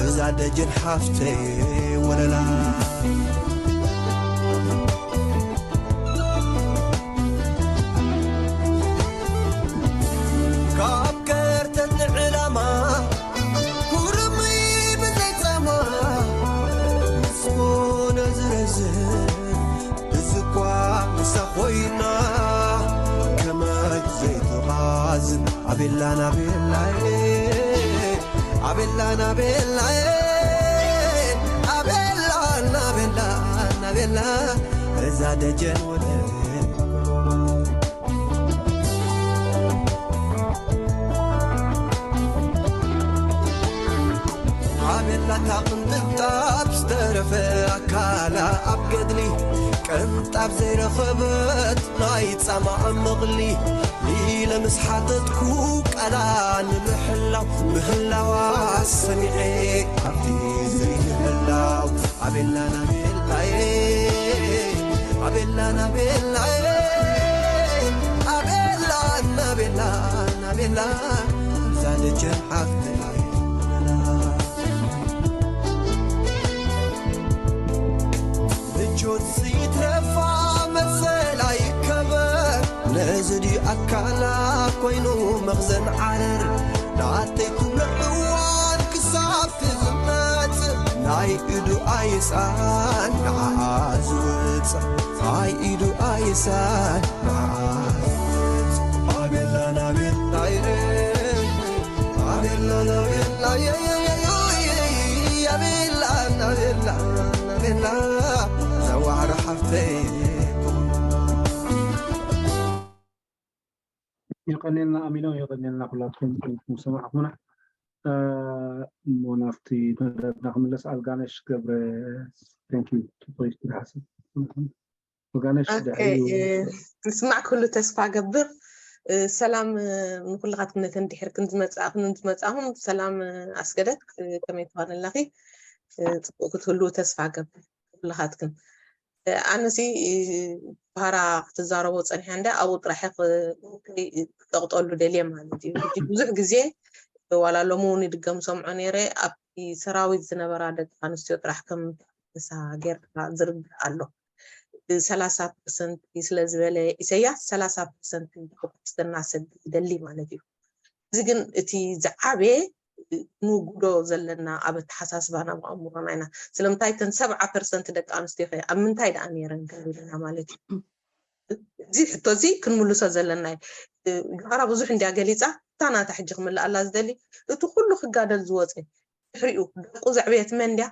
እዛ ደጀን ሓፍተይ ወለላ ካብ ከርተት ንዕላማ ኩርምይ ብዘይ ጻማ ምስ ኮነ ዝረዝን እዚ እኳ ንሳ ኮይና ከመይ ዘይትኻዝን ኣቤላን ኣቤላየ ኣቤላን ኣቤላየ ኣቤላን ኣቤላን ኣቤላ እዛ ደጀን ወደ ኣቤላታ ቅንጥብጣብ ዝተረፈ ኣካላ ኣብ ገድሊ ቅንጣብ ዘይረኸበት ናይ ጻማ መቕሊ ኢለ ምስ ሓተትኩ ቃላ ንምሕላው ምህላዋ ሰሚዐ ኣብቲ ዘይምህላው ኣቤላ ናቤላየ ኣቤላ ናቤላየ ኣቤላ ናቤላ ናቤላ እዛ ደጀን ሓፍተይ ምቾት ዘይትረፋ መሰል ኣይከበር ነዚ ድዩ ኣካላ ኮይኑ መኽዘን ዓረር ናተይ ክብሎ እዋን ክሳብ ትዝመጽእ ናይ ኢዱ ኣይስኣን ንዓኣ ዝውጽእ ናይ ኢዱ ኣይስኣን ንዓኣ ዝውጽእ ኣቤላ ናቤላ ይረ ኣቤላ ናቤላ የየየዮ ኣቤላ ናቤላ ናቤላ ዘዋዕሮ ሓፍተይ የቐንየልና ኣሚኖ፣ የቐንየልና ኩላትኩም ሰማዕኩምና። እሞ ናብቲ መደብና ክምለስ፣ ኣልጋነሽ ገብረ፣ thank you፣ ትቆይ ትሓስብ። ኣልጋነሽ፣ ኦኬ፣ ድሕሪኡ እ፣ ምስማዕ ኩሉ ተስፋ ገብር። እ፣ ሰላም፣ እ፣ ንኩልኻትኩም፣ ነተን ድሕርክን ዝመጻእክን ዝመጻእኹም ሰላም፣ እ፣ ኣስገደት፣ እ፣ ከመይ ትኾን ኣለኺ? እ፣ ጽቡቅ ክትህልዉ ተስፋ ገብር ኩልኻትክን። እ፣ ኣነሲ፣ እ፣ ባህራ ክትዛረቦ ጸኒሐ እንደ ኣብኡ ጥራሕ ክ-፣ ክጠቕጠሉ ደልየ ማለት እዩ። ሕጂ ብዙሕ ግዜ ዋላ ሎሚ እውን ይድገም ሰምዖ ነይረ፣ ኣብቲ ሰራዊት ዝነበራ ደቂ ኣንስትዮ ጥራሕ ከም ተሳ ጌርካ ዝርዳእ ኣሎ። ሰላሳ ፐርሰንት ስለ ዝበለ ኢሰያስ ሰላሳ ፐርሰንት ክስትና ሰብ ይደሊ ማለት እዩ። እዚ ግን እቲ ዝዓበየ ንጉዶ ዘለና ኣብ ኣተሓሳስባና፣ ኣብ ኣእምሮና ኢና። ስለምንታይ እተን ሰብዓ ፐርሰንት ደቂ ኣንስትዮ ከ ኣብ ምንታይ ደኣ ነይረን ክንብል ኢና ማለት እዩ። እዚ ሕቶ እዚ ክንምልሶ ዘለና እዩ። እ፣ ጆሃራ ብዙሕ እንድያ ገሊጻ፣ እታ ናታ ሕጂ ክምልኣላ ዝደሊ፣ እቲ ኩሉ ክጋደል ዝወፀ፣ ድሕሪኡ ደቁ ዘዕበየት መን እንድያ?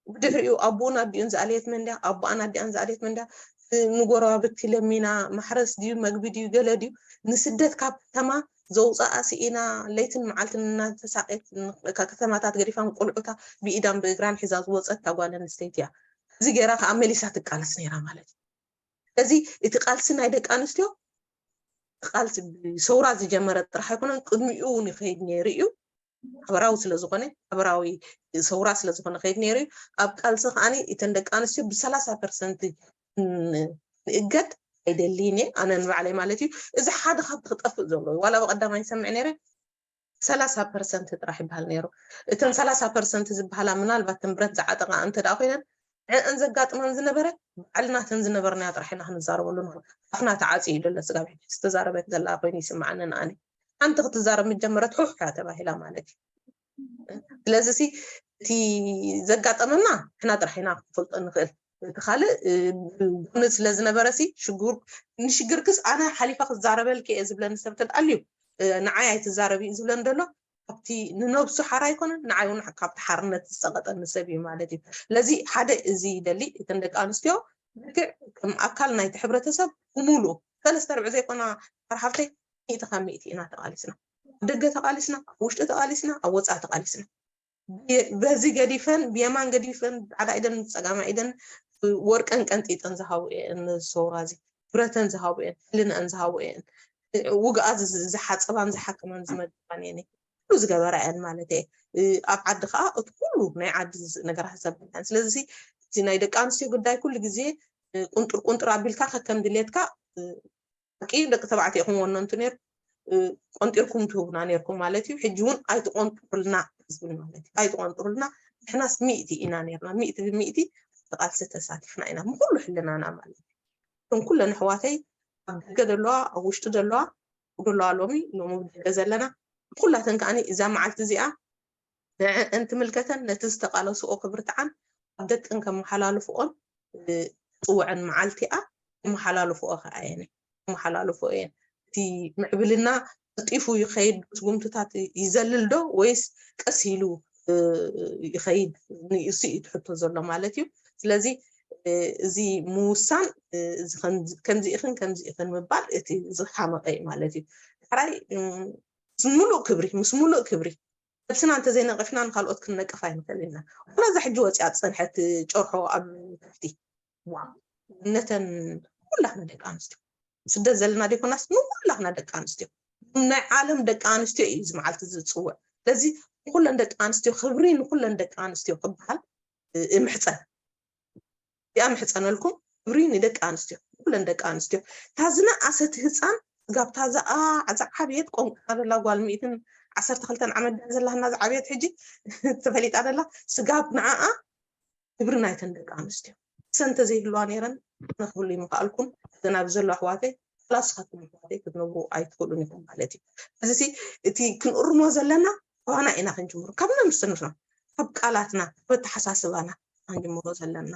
ብድሕሪኡ ኣቦኡን ኣዲኡን ዝኣለየት መን እንድያ? ኣቦኣን ኣዲኣን ዝኣለየት መን እንድያ? እ፣ ንጎረባብቲ ለሚና፣ ማሕረስ ድዩ፣ መግቢ ድዩ፣ ገለ ድዩ? ንስደት ካብ ከተማ ዘውፅኣ ስኢና፣ ለይትን መዓልትን እናተሳቀየት፣ ን-፣ ካብ ከተማታት ገዲፋ፣ ቆልዑታ ብኢዳን ብእግራን ሒዛ ዝወፀት እታ ጓል ኣንስተይቲ እያ። እዚ ገይራ ከዓ መሊሳ ትቃለስ ነይራ ማለት እዩ። ስለዚ እቲ ቃልሲ ናይ ደቂ ኣንስትዮ፣ ቃልሲ ብሰውራ ዝጀመረ ጥራሕ ኣይኮነን፣ ቅድሚኡ እውን ይኸይድ ነይሩ እዩ። ማሕበራዊ ስለ ዝኾነ፣ ማሕበራዊ ሰውራ ስለ ዝኾነ ከይድ ነይሩ እዩ። ኣብ ቃልሲ ከዓኒ እተን ደቂ ኣንስትዮ ብሰላሳ ፐርሰንት ን-፣ ንእገድ ኣይደልይን እየ፣ ኣነ ንባዕለይ ማለት እዩ። እዚ ሓደ ካብቲ ክጠፍእ ዘለዎ እዩ። ዋላ ብቐዳማይ ይሰምዕ ነይረ፣ ሰላሳ ፐርሰንት ጥራሕ ይበሃል ነይሩ። እተን ሰላሳ ፐርሰንት ዝበሃላ ምናልባት እተን ብረት ዝዓጠቓ እንተ ደኣ ኮይነን፣ ንዕአን ዘጋጥመን ዝነበረ ባዕልናተን ዝነበርናዮ ጥራሕ ኢና ክንዛረበሉ ንኽእል። ኣፍና ተዓጽዩ እዩ ዘሎ ስጋብ ሕጂ ዝተዛረበት ዘላ ኮይኑ ይስምዓኒ ንኣነ። ሓንቲ ክትዛረብ ምስ ጀመረት ሑሕ እያ ተባሂላ ማለት እዩ። ስለዚ ሲ እቲ ዘጋጠመና ንሕና ጥራሕ ኢና ክንፈልጦ ንኽእል። እቲ ካልእ፣ እ፣ ብጎኒ ስለ ዝነበረ ሲ ሽጉር፣ ንሽግርክስ ኣነ ሓሊፈ ክዛረበልኪ እየ ዝብለኒ ሰብ እንተ ደኣ ኣልዩ፣ እ፣ ንዓይ ኣይትዛረቢ እዩ ዝብለኒ ዘሎ። ካብቲ ንነብሱ ሓራ ኣይኮነን፣ ንዓይ እውን ካብቲ ሓርነት ዝጸቐጠኒ ሰብ እዩ ማለት እዩ። ስለዚ ሓደ እዚ ይደሊ፣ እተን ደቂ ኣንስትዮ ልክዕ ከም ኣካል ናይቲ ሕብረተሰብ ብምሉኡ፣ ሰለስተ ርብዒ ዘይኮና፣ ሓፍተይ፣ ሚእቲ ካብ ሚእቲ ኢና ተቓሊስና። ኣብ ደገ ተቓሊስና፣ ኣብ ውሽጢ ተቓሊስና፣ ኣብ ወጻኢ ተቓሊስና። ብ-፣ በዚ ገዲፈን፣ ብየማን ገዲፈን፣ ጻዕዳ ኢደን ጸጋማ ኢደን ወርቀን ቀንጢጠን ዝሃቡ እየን። ነዚ ሰውራ እዚ ብረተን ዝሃቡ እየን፣ ሕልንአን ዝሃቡ እየን። ውግኣት ዝ-፣ ዝሓጸባን ዝሓከማን ዝመግባን እየን። ኩሉ ዝገበራ እየን ማለት እየ። እ፣ ኣብ ዓዲ ከኣ እቲ ኩሉ ናይ ዓዲ ዝ-፣ ነገራት ዘበላን። ስለዚ እቲ ናይ ደቂ ኣንስትዮ ጉዳይ ኩሉ ግዜ፣ እ፣ ቁንጥር ቁንጥር ኣቢልካ ከከም ድሌትካ፣ እ፣ ደቂ፣ ደቂ ተባዕትዮ ኢኹም ወነንቱ ነይርኩም፣ እ፣ ቆንጢርኩም ትህቡና ነይርኩም ማለት እዩ። ሕጂ እውን ኣይትቆንጥሩልና ዝብል ማለት እዩ። ኣይትቆንጥሩልና፣ ንሕናስ ሚእቲ ኢና ነይርና፣ ሚእቲ ብሚእቲ እቲ ቃልሲ ተሳቲፍና ኢና፣ ብኩሉ ሕልናና ማለት እዩ። እቶም ኩለን ኣሕዋተይ ኣብ ደገ ዘለዋ፣ ኣብ ውሽጢ ዘለዋ፣ ዘለዋ ሎሚ፣ ሎሚ ብደገ ዘለና፣ ኩላተን ከዓኒ እዛ መዓልቲ እዚኣ ንዐን ትምልከተን፣ ነቲ ዝተቃለስኦ ክብርትዓን ኣብ ደቀን ከመሓላልፍኦን፣ እ፣ ትጽውዐን መዓልቲ እያ። ከመሓላልፍኦ ከኣ እየን፣ ከመሓላልፍኦ እየን። እቲ ምዕብልና ቀልጢፉ ይኸይድ፣ ስጉምትታት ይዘልል ዶ ወይስ ቀስ ኢሉ፣ እ፣ ይኸይድ? ንእሱ እዩ እቲ ሕቶ ዘሎ ማለት እዩ። ስለዚ፣ እ፣ እዚ ምውሳን፣ እ፣ እዚ ከም-፣ ከምዚ ኢኽን ከምዚ ኢኽን ምባል እቲ ዝሓመቐ እዩ ማለት እዩ። ዳሕራይ፣ እ፣ ምስ ምሉእ ክብሪ፣ ምስ ምሉእ ክብሪ ነብስና እንተዘይነቒፍና ንኻልኦት ክንነቅፍ ኣይንኽእል ኢና። ዋላ እዛ ሕጂ ወፂኣ ዝፀንሐት ጨርሖ ኣብ ታሕቲ፣ ዋው፣ ነተን ኩላትና ደቂ ኣንስትዮ ስደት ዘለና ዘይኮናስ ንኩላትና ደቂ ኣንስትዮ፣ ናይ ዓለም ደቂ ኣንስትዮ እዩ እዚ መዓልቲ ዝፅውዕ። ስለዚ ንኩለን ደቂ ኣንስትዮ ክብሪ፣ ንኩለን ደቂ ኣንስትዮ ክበሃል፣ እ፣ እምሕፀን። ይኣምሕፀነልኩም። ክብሪ ንደቂ ኣንስትዮ፣ ኩለን ደቂ ኣንስትዮ። እታ ዝነኣሰት ህፃን ስጋብ እታ ዝኣ-፣ ዝዓበየት ቆንቃ ዘላ ጓል ሚእትን ዓሰርተ ክልተን ዓመት ድያ ዘላና ዝዓበየት ሕጂ ተፈሊጣ ዘላ፣ ስጋብ ንዓኣ ክብሪ ናይተን ደቂ ኣንስትዮ። ሰን እንተዘይህልዋ ነይረን ኣነ ክህሉ ይምኽኣልኩን፣ እዘን ኣብዚ ዘለዋ ኣሕዋተይ፣ ዋላ ንስኻትኩም ኣሕዋተይ ክትነብሩ ኣይትኽእሉን ኢኹም ማለት እዩ። እዚ እቲ ክንእርሞ ዘለና ካባና ኢና ክንጅምሮ፣ ካብ ነብስና፣ ካብ ቃላትና፣ ካብ ኣተሓሳስባና ክንጅምሮ ዘለና።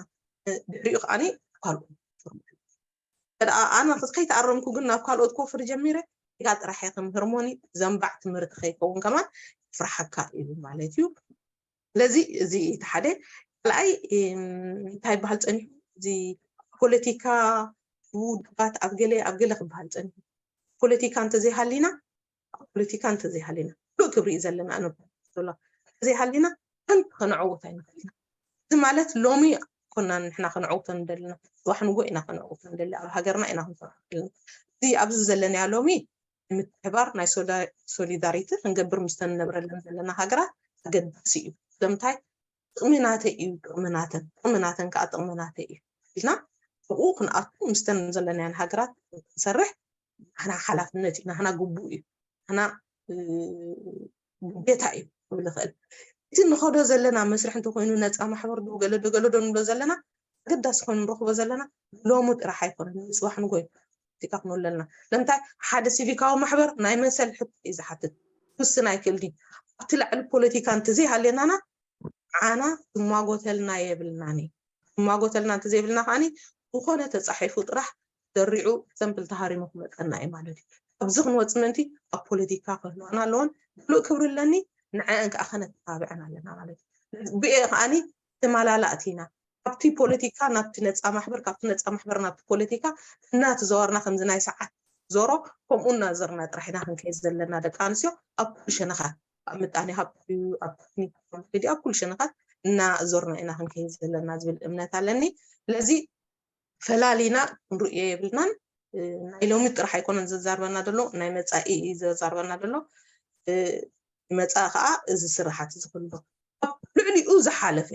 ድሕሪኡ ከዓኒ ካልኦት። ደኣ ኣነ ከይተኣረምኩ ግን ናብ ካልኦት ክወፍር ጀሚረ፣ ኢኻ ጥራሕ ኢኻ ምህርሞኒ ዘንባዕ ትምህርቲ ከይከውን ከማን ይፍርሓካ እዩ ማለት እዩ። ስለዚ እዚ እቲ ሓደ። ካልኣይ፣ እም፣ እንታይ ይበሃል ጸኒሑ? እዚ ፖለቲካ ውድባት ኣብ ገለ፣ ኣብ ገለ ክበሃል ጸኒሑ። ፖለቲካ እንተዘይሃሊና ፖለቲካ እንተዘይሃሊና ኩሉ ክብሪ እዩ ዘለና ኣነ ዘሎ እንተዘይሃሊና ሓንቲ ከነዕውት ኣይንኽእል ኢና። እዚ ማለት ሎሚ ኮና ንሕና ከነዕውቶ ንደልና፣ ጽባሕ ንጎ ኢና ከነዕውቶ ንደሊ፣ ኣብ ሃገርና ኢና ክንሰርሖ ዘለና። እዚ ኣብዚ ዘለናያ ሎሚ ምትሕባር ናይ ሶሊዳሪቲ ክንገብር ምስተን ነብረለን ዘለና ሃገራት ኣገዳሲ እዩ። ስለምንታይ ጥቕሚ ናተይ እዩ ጥቕሚ ናተን ጥቕሚ ናተን ከዓ ጥቕሚ ናተይ እዩ ኢልና ብኡ ክንኣቱ ምስተን ዘለናያን ሃገራት ክንሰርሕ ናህና ሓላፍነት እዩ፣ ናህና ግቡእ እዩ፣ ናህና ግዴታ እዩ ክብል ይኽእል። እቲ ንኸዶ ዘለና መስርሕ እንተኮይኑ ነፃ ማሕበር ዶ ገለዶ ገለዶ ንብሎ ዘለና ኣገዳሲ ኮይኑ ንረኽቦ ዘለና ሎሚ ጥራሕ ኣይኮነን፣ ንፅባሕ ንጎ ፖለቲካ ክንብሎ ኣለና። ለምንታይ ሓደ ሲቪካዊ ማሕበር ናይ መሰል ሕቶ እዩ ዝሓትት፣ ክውስን ኣይክእል ድዩ? ኣብቲ ላዕሊ ፖለቲካ እንተዘይሃልየናና ዓና ዝማጎተልና የብልናን እዩ። ዝማጎተልና እንተዘይብልና ከዓኒ ዝኾነ ተፃሒፉ ጥራሕ ዘሪዑ ሰምፕል ተሃሪሙ ክመፀና እዩ ማለት እዩ። ኣብዚ ክንወፅ ምእንቲ ኣብ ፖለቲካ ክህልዋና ኣለዎን ሙሉእ ክብሪ ኣለኒ። ንዐአን ከዓ ከነተባብዐን ኣለና ማለት እዩ። ብኤ ከዓኒ ተመላላእቲ ኢና። ካብቲ ፖለቲካ ናብቲ ነፃ ማሕበር ካብቲ ነፃ ማሕበር ናብቲ ፖለቲካ እናተዘዋርና ከምዚ ናይ ሰዓት ዞሮ ከምኡ እናዘርና ጥራሕ ኢና ክንከይድ ዘለና ደቂ ኣንስትዮ ኣብ ኩሉ ሸነኻት ኣብ ምጣኔ ሃብቲ ድዩ ኣብ ቴክኒክ ድዩ ኣብ ኩሉ ሸነኻት እናዞርና ኢና ክንከይድ ዘለና ዝብል እምነት ኣለኒ። ስለዚ ፈላሊና ክንርእዮ የብልናን። ናይ ሎሚ ጥራሕ ኣይኮነን ዘዛርበና ዘሎ ናይ መፃኢ እዩ ዘዛርበና ዘሎ። መፃኢ ከዓ እዚ ስራሓት እዚ ኩሉ ልዕሊኡ ዝሓለፈ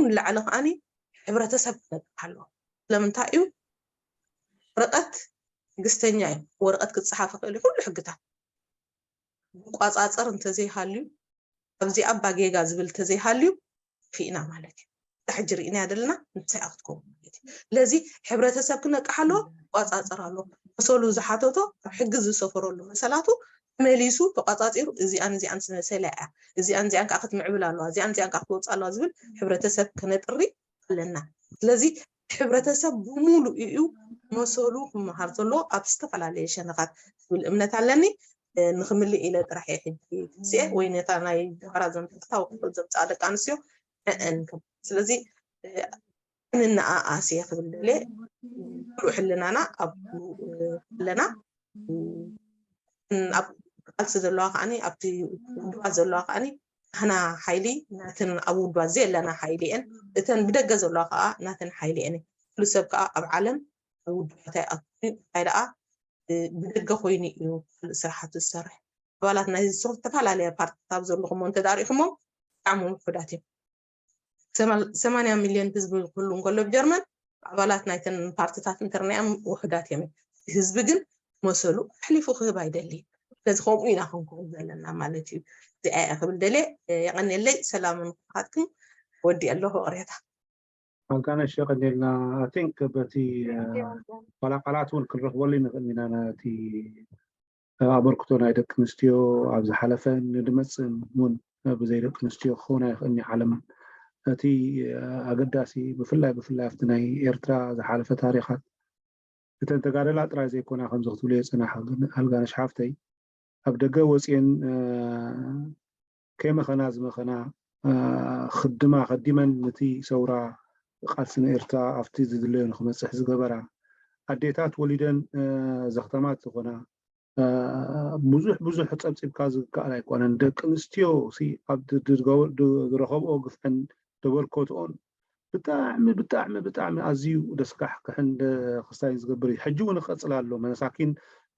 ንላዕሊ ከዓኒ ሕብረተሰብ ክነቅሕ ኣለዎ። ስለምንታይ እዩ ወረቀት ትዕግስተኛ እዩ። ወረቀት ክፀሓፍ ይኽእል እዩ ኩሉ ሕግታት ዝቋፃፀር እንተዘይሃልዩ ኣብዚ ኣባ ጌጋ ዝብል እንተዘይሃልዩ ጠፊእና ማለት እዩ። እዛ ሕጂ ርኢናያ ዘለና ንሳ እያ ክትከውን ማለት እዩ። ስለዚ ሕብረተሰብ ክነቅሕ ኣለዎ፣ ክቋፃፀር ኣለዎ። መሰሉ ዝሓተቶ ኣብ ሕጊ ዝሰፈረሉ መሰላቱ ተመሊሱ ተቋፃፂሩ እዚኣን እዚኣን ዝመሰለ እያ እዚኣን እዚኣን ከዓ ክትምዕብል ኣለዋ እዚኣን እዚኣን ከዓ ክትወፅእ ኣለዋ ዝብል ሕብረተሰብ ከነጥሪ ኣለና። ስለዚ ሕብረተሰብ ብሙሉእ እዩ መሰሉ ክመሃር ዘለዎ ኣብ ዝተፈላለየ ሸነኻት ዝብል እምነት ኣለኒ። ንክምልእ ኢለ ጥራሕ እየ ሕጂ ተሲኤ ወይ ነታ ናይ ጀመራ ዘምፅኣ ወቅሎ ዘምፅኣ ደቂ ኣንስትዮ ንዐን ከም ስለዚ ንነኣኣስ እየ ክብል ደልየ ኩሉ ሕልናና ኣብ ኣለና ኣብ ቃልሲ ዘለዋ ከዓኒ ኣብቲ ውድባት ዘለዋ ከዓኒ ናህና ሓይሊ ናትን ኣብ ውድባት ዘየለና ሓይሊ እየን እተን ብደገ ዘለዋ ከዓ ናተን ሓይሊ እየን ኩሉ ሰብ ከዓ ኣብ ዓለም ኣብ ውድባት ኣይኣቱን እንታይ ደኣ ብደገ ኮይኑ እዩ ካልእ ስራሓቱ ዝሰርሕ ኣባላት ናይ ዝተፈላለያ ፓርትታት ዘለኹሞ እንተዳሪኹሞ ብጣዕሚ ውሑዳት እዮም ሰማንያ ሚልዮን ህዝቢ ክህሉ እንከሎ ብጀርመን ኣባላት ናይተን ፓርትታት እንተርናዮም ውሑዳት እዮም ህዝቢ ግን መሰሉ ኣሕሊፉ ክህብ ኣይደሊ ስለዚ ከምኡ ኢና ክንከውን ዘለና ማለት እዩ እዚኣ እያ ክብል ደልየ የቐንየለይ ሰላምን ኩኻትክን ወዲ ኣለኹ ቅሬታ ኣልጋነሽ የቐንየልና I think በቲ ዋላ ቃላት እውን ክንረኽበሉ ንኽእል ኢና ነቲ ኣበርክቶ ናይ ደቂ ኣንስትዮ ኣብ ዝሓለፈ ንድመፅን እውን ብዘይ ደቂ ኣንስትዮ ክኸውን ኣይኽእልኒ ዓለም እቲ ኣገዳሲ ብፍላይ ብፍላይ ኣብቲ ናይ ኤርትራ ዝሓለፈ ታሪኻት እተን ተጋደላ ጥራይ ዘይኮና ከምዚ ክትብልዮ ዝፀናሓ ግን ኣልጋነሽ ሓፍተይ ኣብ ደገ ወፅኤን ከይመኸና ዝመኸና ክድማ ከዲመን ነቲ ሰውራ ቃልሲ ንኤርትራ ኣብቲ ዝድለዮ ንክበፅሕ ዝገበራ ኣዴታት ወሊደን ዘኽተማት ዝኾና ብዙሕ ብዙሕ ፀብፂብካ ዝከኣል ኣይኮነን ደቂ ኣንስትዮ ኣብ ዝረኸብኦ ግፍዕን ዘበርከትኦን ብጣዕሚ ብጣዕሚ ብጣዕሚ ኣዝዩ ደስካሕክሕን ክስታይን ዝገብር እዩ ሕጂ እውን ይቀፅል ኣሎ መሳኪን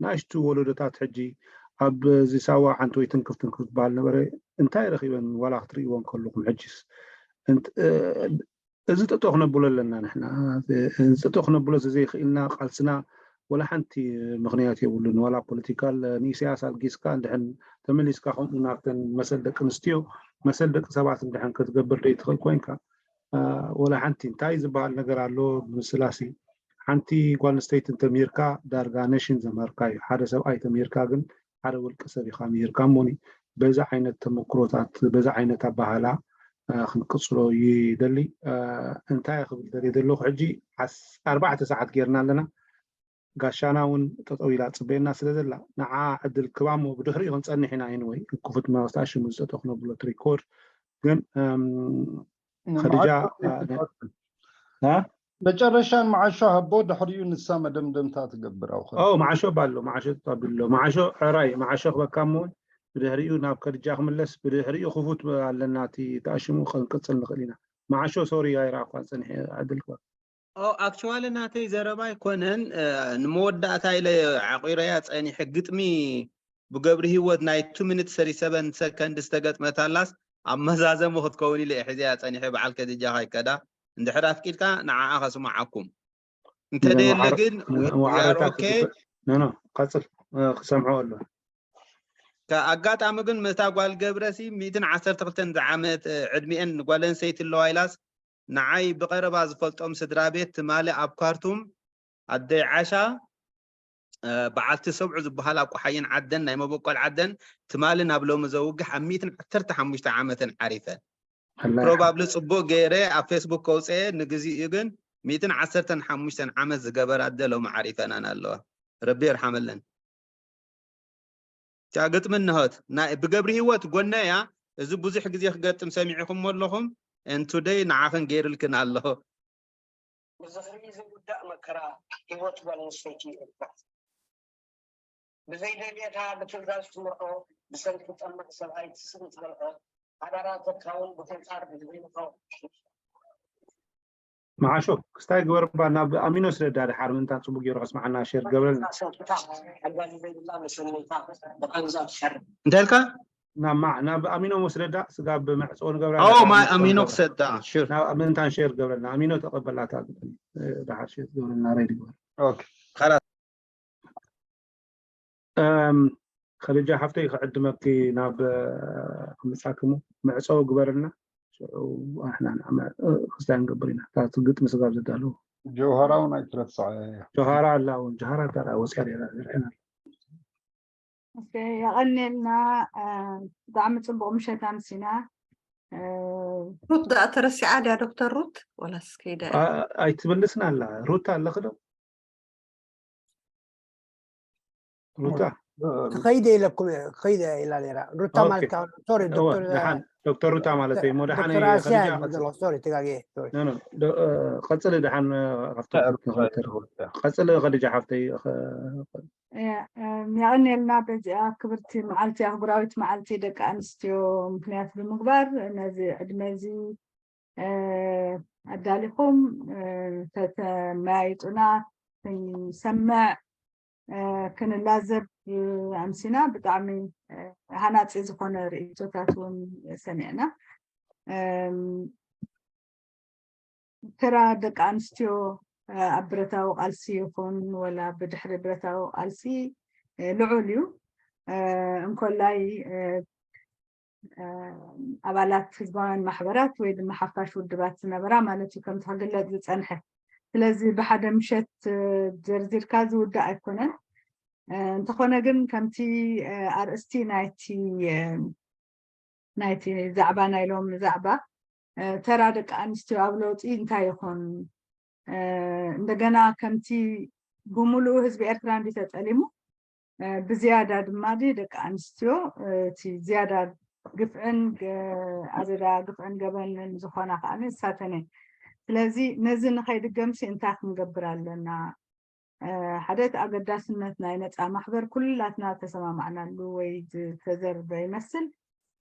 ናእሽቱ ወለዶታት ሕጂ ኣብ እዚ ሳዋ ዓንተወይ ትንክፍ ትንክፍ ዝበሃል ነበረ እንታይ ረኪበን ዋላ ክትርእይወን ከለኩም ሕጂስ እዚ ጠጠው ክነብሎ ኣለና ንሕና እዚ ጠጠው ክነብሎ ዘዘይክእልና ቃልስና ወላ ሓንቲ ምክንያት የብሉን ዋላ ፖለቲካል ንኢሳያስ ኣልጊስካ እንድሕን ተመሊስካ ከምኡ ናብተን መሰል ደቂ ኣንስትዮ መሰል ደቂ ሰባት እንድሕን ክትገብር ደይትኽእል ኮይንካ ወላ ሓንቲ እንታይ ዝበሃል ነገር ኣሎ ብምስላሲ ሓንቲ ጓል ኣንስተይቲ እንተሚርካ ዳርጋ ነሽን ዘምሀርካ እዩ ሓደ ሰብኣይ ተሚርካ ግን ሓደ ውልቀ ሰብ ኢኻ ሚርካ እሞኒ በዚ ዓይነት ተመክሮታት በዚ ዓይነት ኣባህላ ክንቅፅሎ ይደሊ እንታይ ክብል ደልየ ዘለኹ ሕጂ ኣርባዕተ ሰዓት ጌርና ኣለና ጋሻና እውን ጠጠው ኢላ ፅበየና ስለ ዘላ ንዓ ዕድል ክባሞ ብድሕሪኡ ክንፀንሕ ኢና ይንወይ ክፉት መወስታ ሽሙ ዝጠጠው ክነብሎ ትሪኮርድ ግን ከድጃ መጨረሻ ንመዓሾ ሃቦ፣ ድሕሪኡ ንሳ መደምደምታ ትገብር። ኣው ኸ ኦ መዓሾ ባሎ መዓሾ ተጣቢሎ መዓሾ ዕራይ መዓሾ ክበካ እሞ ብድሕሪኡ ናብ ከድጃ ክምለስ፣ ብድሕሪኡ ክፉት ኣለና። እቲ ተኣሽሙ ክንቅፅል ንኽእል ኢና። መዓሾ ሶሪ ኣይረኣኳን ፀኒሐ። ዕድል ክበካ። ኦ ኣክቹዋሊ ናተይ ዘረባ ኣይኮነን። እ፣ ንመወዳእታ ኢለ ዓቂረያ ፀኒሐ። ግጥሚ ብገብሪ ህይወት ናይ ቱ ሚኒት ሰሪ ሰቨን ሰከንድ ዝተገጥመት ኣላስ ኣብ መዛዘሙ ክትከውን ኢለ እየ ሒዘያ ፀኒሐ። በዓል ከድጃ ካይከዳ እንድሕር ኣፍቂድካ ንዓኣ ከስምዓኩም። እንተደየለ ግን we are okay። ኖ ኖ ቀፅል። እ፣ ክሰምዖ ኣሎ። ከ ኣጋጣሚ ግን ምስታ ጓል ገብረሲ ሚእትን ዓሰርተ ክልተን ዝዓመት፣ እ፣ ዕድሚኤን ጓል ኣንስተይቲ ኣለዋ ኢላስ ንዓይ ብቐረባ ዝፈልጦም ስድራ ቤት ትማሊ ኣብ ካርቱም ኣደይ ዓሻ፣ እ፣ በዓልቲ ሰብዑ ዝበሃል ኣቋሓይን ዓደን ናይ መበቆል ዓደን ትማሊ ናብ ሎሚ ዘውግሕ ኣብ ሚእትን ዓሰርተ ሓሙሽተ ዓመተን ዓሪፈን። ኣላ ፕሮባብሊ ጽቡቅ ገይረ ኣብ ፌስቡክ ከውፅኤ ንግዚኡ ግን ሚእትን ዓሰርተን ሓሙሽተን ዓመት ዝገበራ ኣደ ሎሚ ዓሪፈናን ኣለዋ። ረቢ ይርሓመለን። እታ ግጥሚ እንሆት ናይ ብገብሪ ህይወት ጎነያ። እዚ ብዙሕ ግዜ ክገጥም ሰሚዕኹሞ ኣለኹም። And today ንዓኽን ገይርልክን ኣሎ። ብዝኽሪ ዝውዳእ መከራ ህይወት ጓል ኣንስተይቲ ኤርትራ። ብዘይ ድሌታ ብትእዛዝ ትምርዖ፣ ብሰልፊ ጠማዕ ሰብኣይ ትስእን ትበልዖ፣ ሓዳራ ተትካውን ብተንጻር ብዝበይንዖ። መዓሾ ክስታይ ግበርባ ናብ ኣሚኖ ስደዳ ድሓር ምንታን ጽቡቅ ገይሩ ከስማዓና ሸር ገብረልና። ሰልፍታ ሓጋዚ ዘይብላ መሰነይታ ብቃንዛ ትሸርብ። እንታይ ኢልካ? ናብ ማ ናብ ኣሚኖ ወስደዳ ስጋብ መዕጾ ንገብራ ኦ ድሓር ማይ ምንታን ኣሚኖ ገብረ- ክሰዳ ሽር ናብ ምንታን ሸር ገብረልና ኣሚኖ ተቀበላታ። ድሓር ሸር ገብረልና ሬዲ ግበር። ኦኬ ካላት እም፣ ከድጃ ሓፍተይ ክዕድመኪ ናብ፣ እ፣ ክምጻክሙ መዕጸዊ ግበርልና። ሽዑ ኣሕና ንዓመ-፣ እ፣ ክስታይ ንገብር ኢና። እታ ግጥሚ ስጋብ ዘዳለዎ። ጀውሃራ እውን ኣይትረስዐ እያ። ጆሃራ ኣላ እውን፣ ጆሃራ ጋር ወጽያ ሌላ ርሕና። ኦኬ፣ የቐንየልና። እ፣ ብጣዕሚ ጽቡቕ ምሸት ኣምሲና። እ፣ ሩት ደኣ ተረሲዓ ድያ ዶክተር ሩት? ወላስ ከይዳ እያ? ኣ-፣ ኣይትምልስና ኣላ። ሩታ ኣለኺ ዶ? ሩታ? ክኸይደ ኢለኩም እየ፣ ክኸይደ ኢላ ነይራ። ሩታ ኦኬ። ማለት ካብ፣ ሶሪ፣ እወ፣ ዶክተር፣ ደሓን ዶክተር ሩታ ማለት እዩ። እሞ ደሓን ዶክተር እዩ። ኣስያ ከድጃ እዩ ቀጽል። ዘሎ። ሶሪ፣ ተጋግየ። ሶሪ። ኖ፣ ኖ፣ ዶ-፣ እ፣ ቀጽሊ ደሓን፣ እ፣ ካብቶም ሩታ ክፍትር። ሩታ። ቀጽሊ ከድጃ ሓፍተይ፣ እ፣ እ፣ እ፣ የቐንየልና በዚኣ ክብርቲ መዓልቲ፣ ኣህጉራዊት መዓልቲ ደቂ ኣንስትዮ ምክንያት ብምግባር ነዚ ዕድመ እዚ፣ እ፣ ኣዳሊኹም፣ እ፣ ተተመያይጡና ክንሰምዕ፣ እ፣ ክንላዘብ፣ እ፣ ኣምሲና። ብጣዕሚ፣ እ፣ ሃናጺ ዝኾነ ርእይቶታት እውን ሰሚዕና። እም፣ ተራ ደቂ ኣንስትዮ፣ እ፣ ኣብ ብረታዊ ቃልሲ ይኹን ወላ ብድሕሪ ብረታዊ ቃልሲ፣ እ፣ ልዑል እዩ። እ፣ እንኮላይ፣ እ፣ እ፣ ኣባላት ህዝባውያን ማሕበራት ወይ ድማ ሓፋሽ ውድባት ዝነበራ ማለት እዩ፣ ከምቲ ክግለጽ ዝጸንሐ። ስለዚ ብሓደ ምሸት፣ እ፣ ዘርዚርካ ዝውዳእ ኣይኮነን። እ፣ እንተኾነ ግን ከምቲ፣ እ፣ ኣርእስቲ ናይቲ፣ እ፣ ናይቲ ዛዕባ፣ ናይ ሎሚ ዛዕባ፣ እ፣ ተራ ደቂ ኣንስትዮ ኣብ ለውጢ እንታይ ይኾን? እ፣ እንደገና ከምቲ ብምሉኡ ህዝቢ ኤርትራ እንዲ ተጠሊሙ፣ እ፣ ብዝያዳ ድማ ዲ ደቂ ኣንስትዮ፣ እ፣ እቲ ዝያዳ ግፍዕን ገ-፣ ኣዘዳ ግፍዕን ገበንን ዝኾና ከኣ ንሳተን እየን። ስለዚ ነዚ ንኸይድገምሲ እንታይ ክንገብር ኣለና? እ፣ ሓደ እቲ ኣገዳስነት ናይ ነጻ ማሕበር ኩላትና ተሰማማዕናሉ ወይ ዝተዘርበ ይመስል።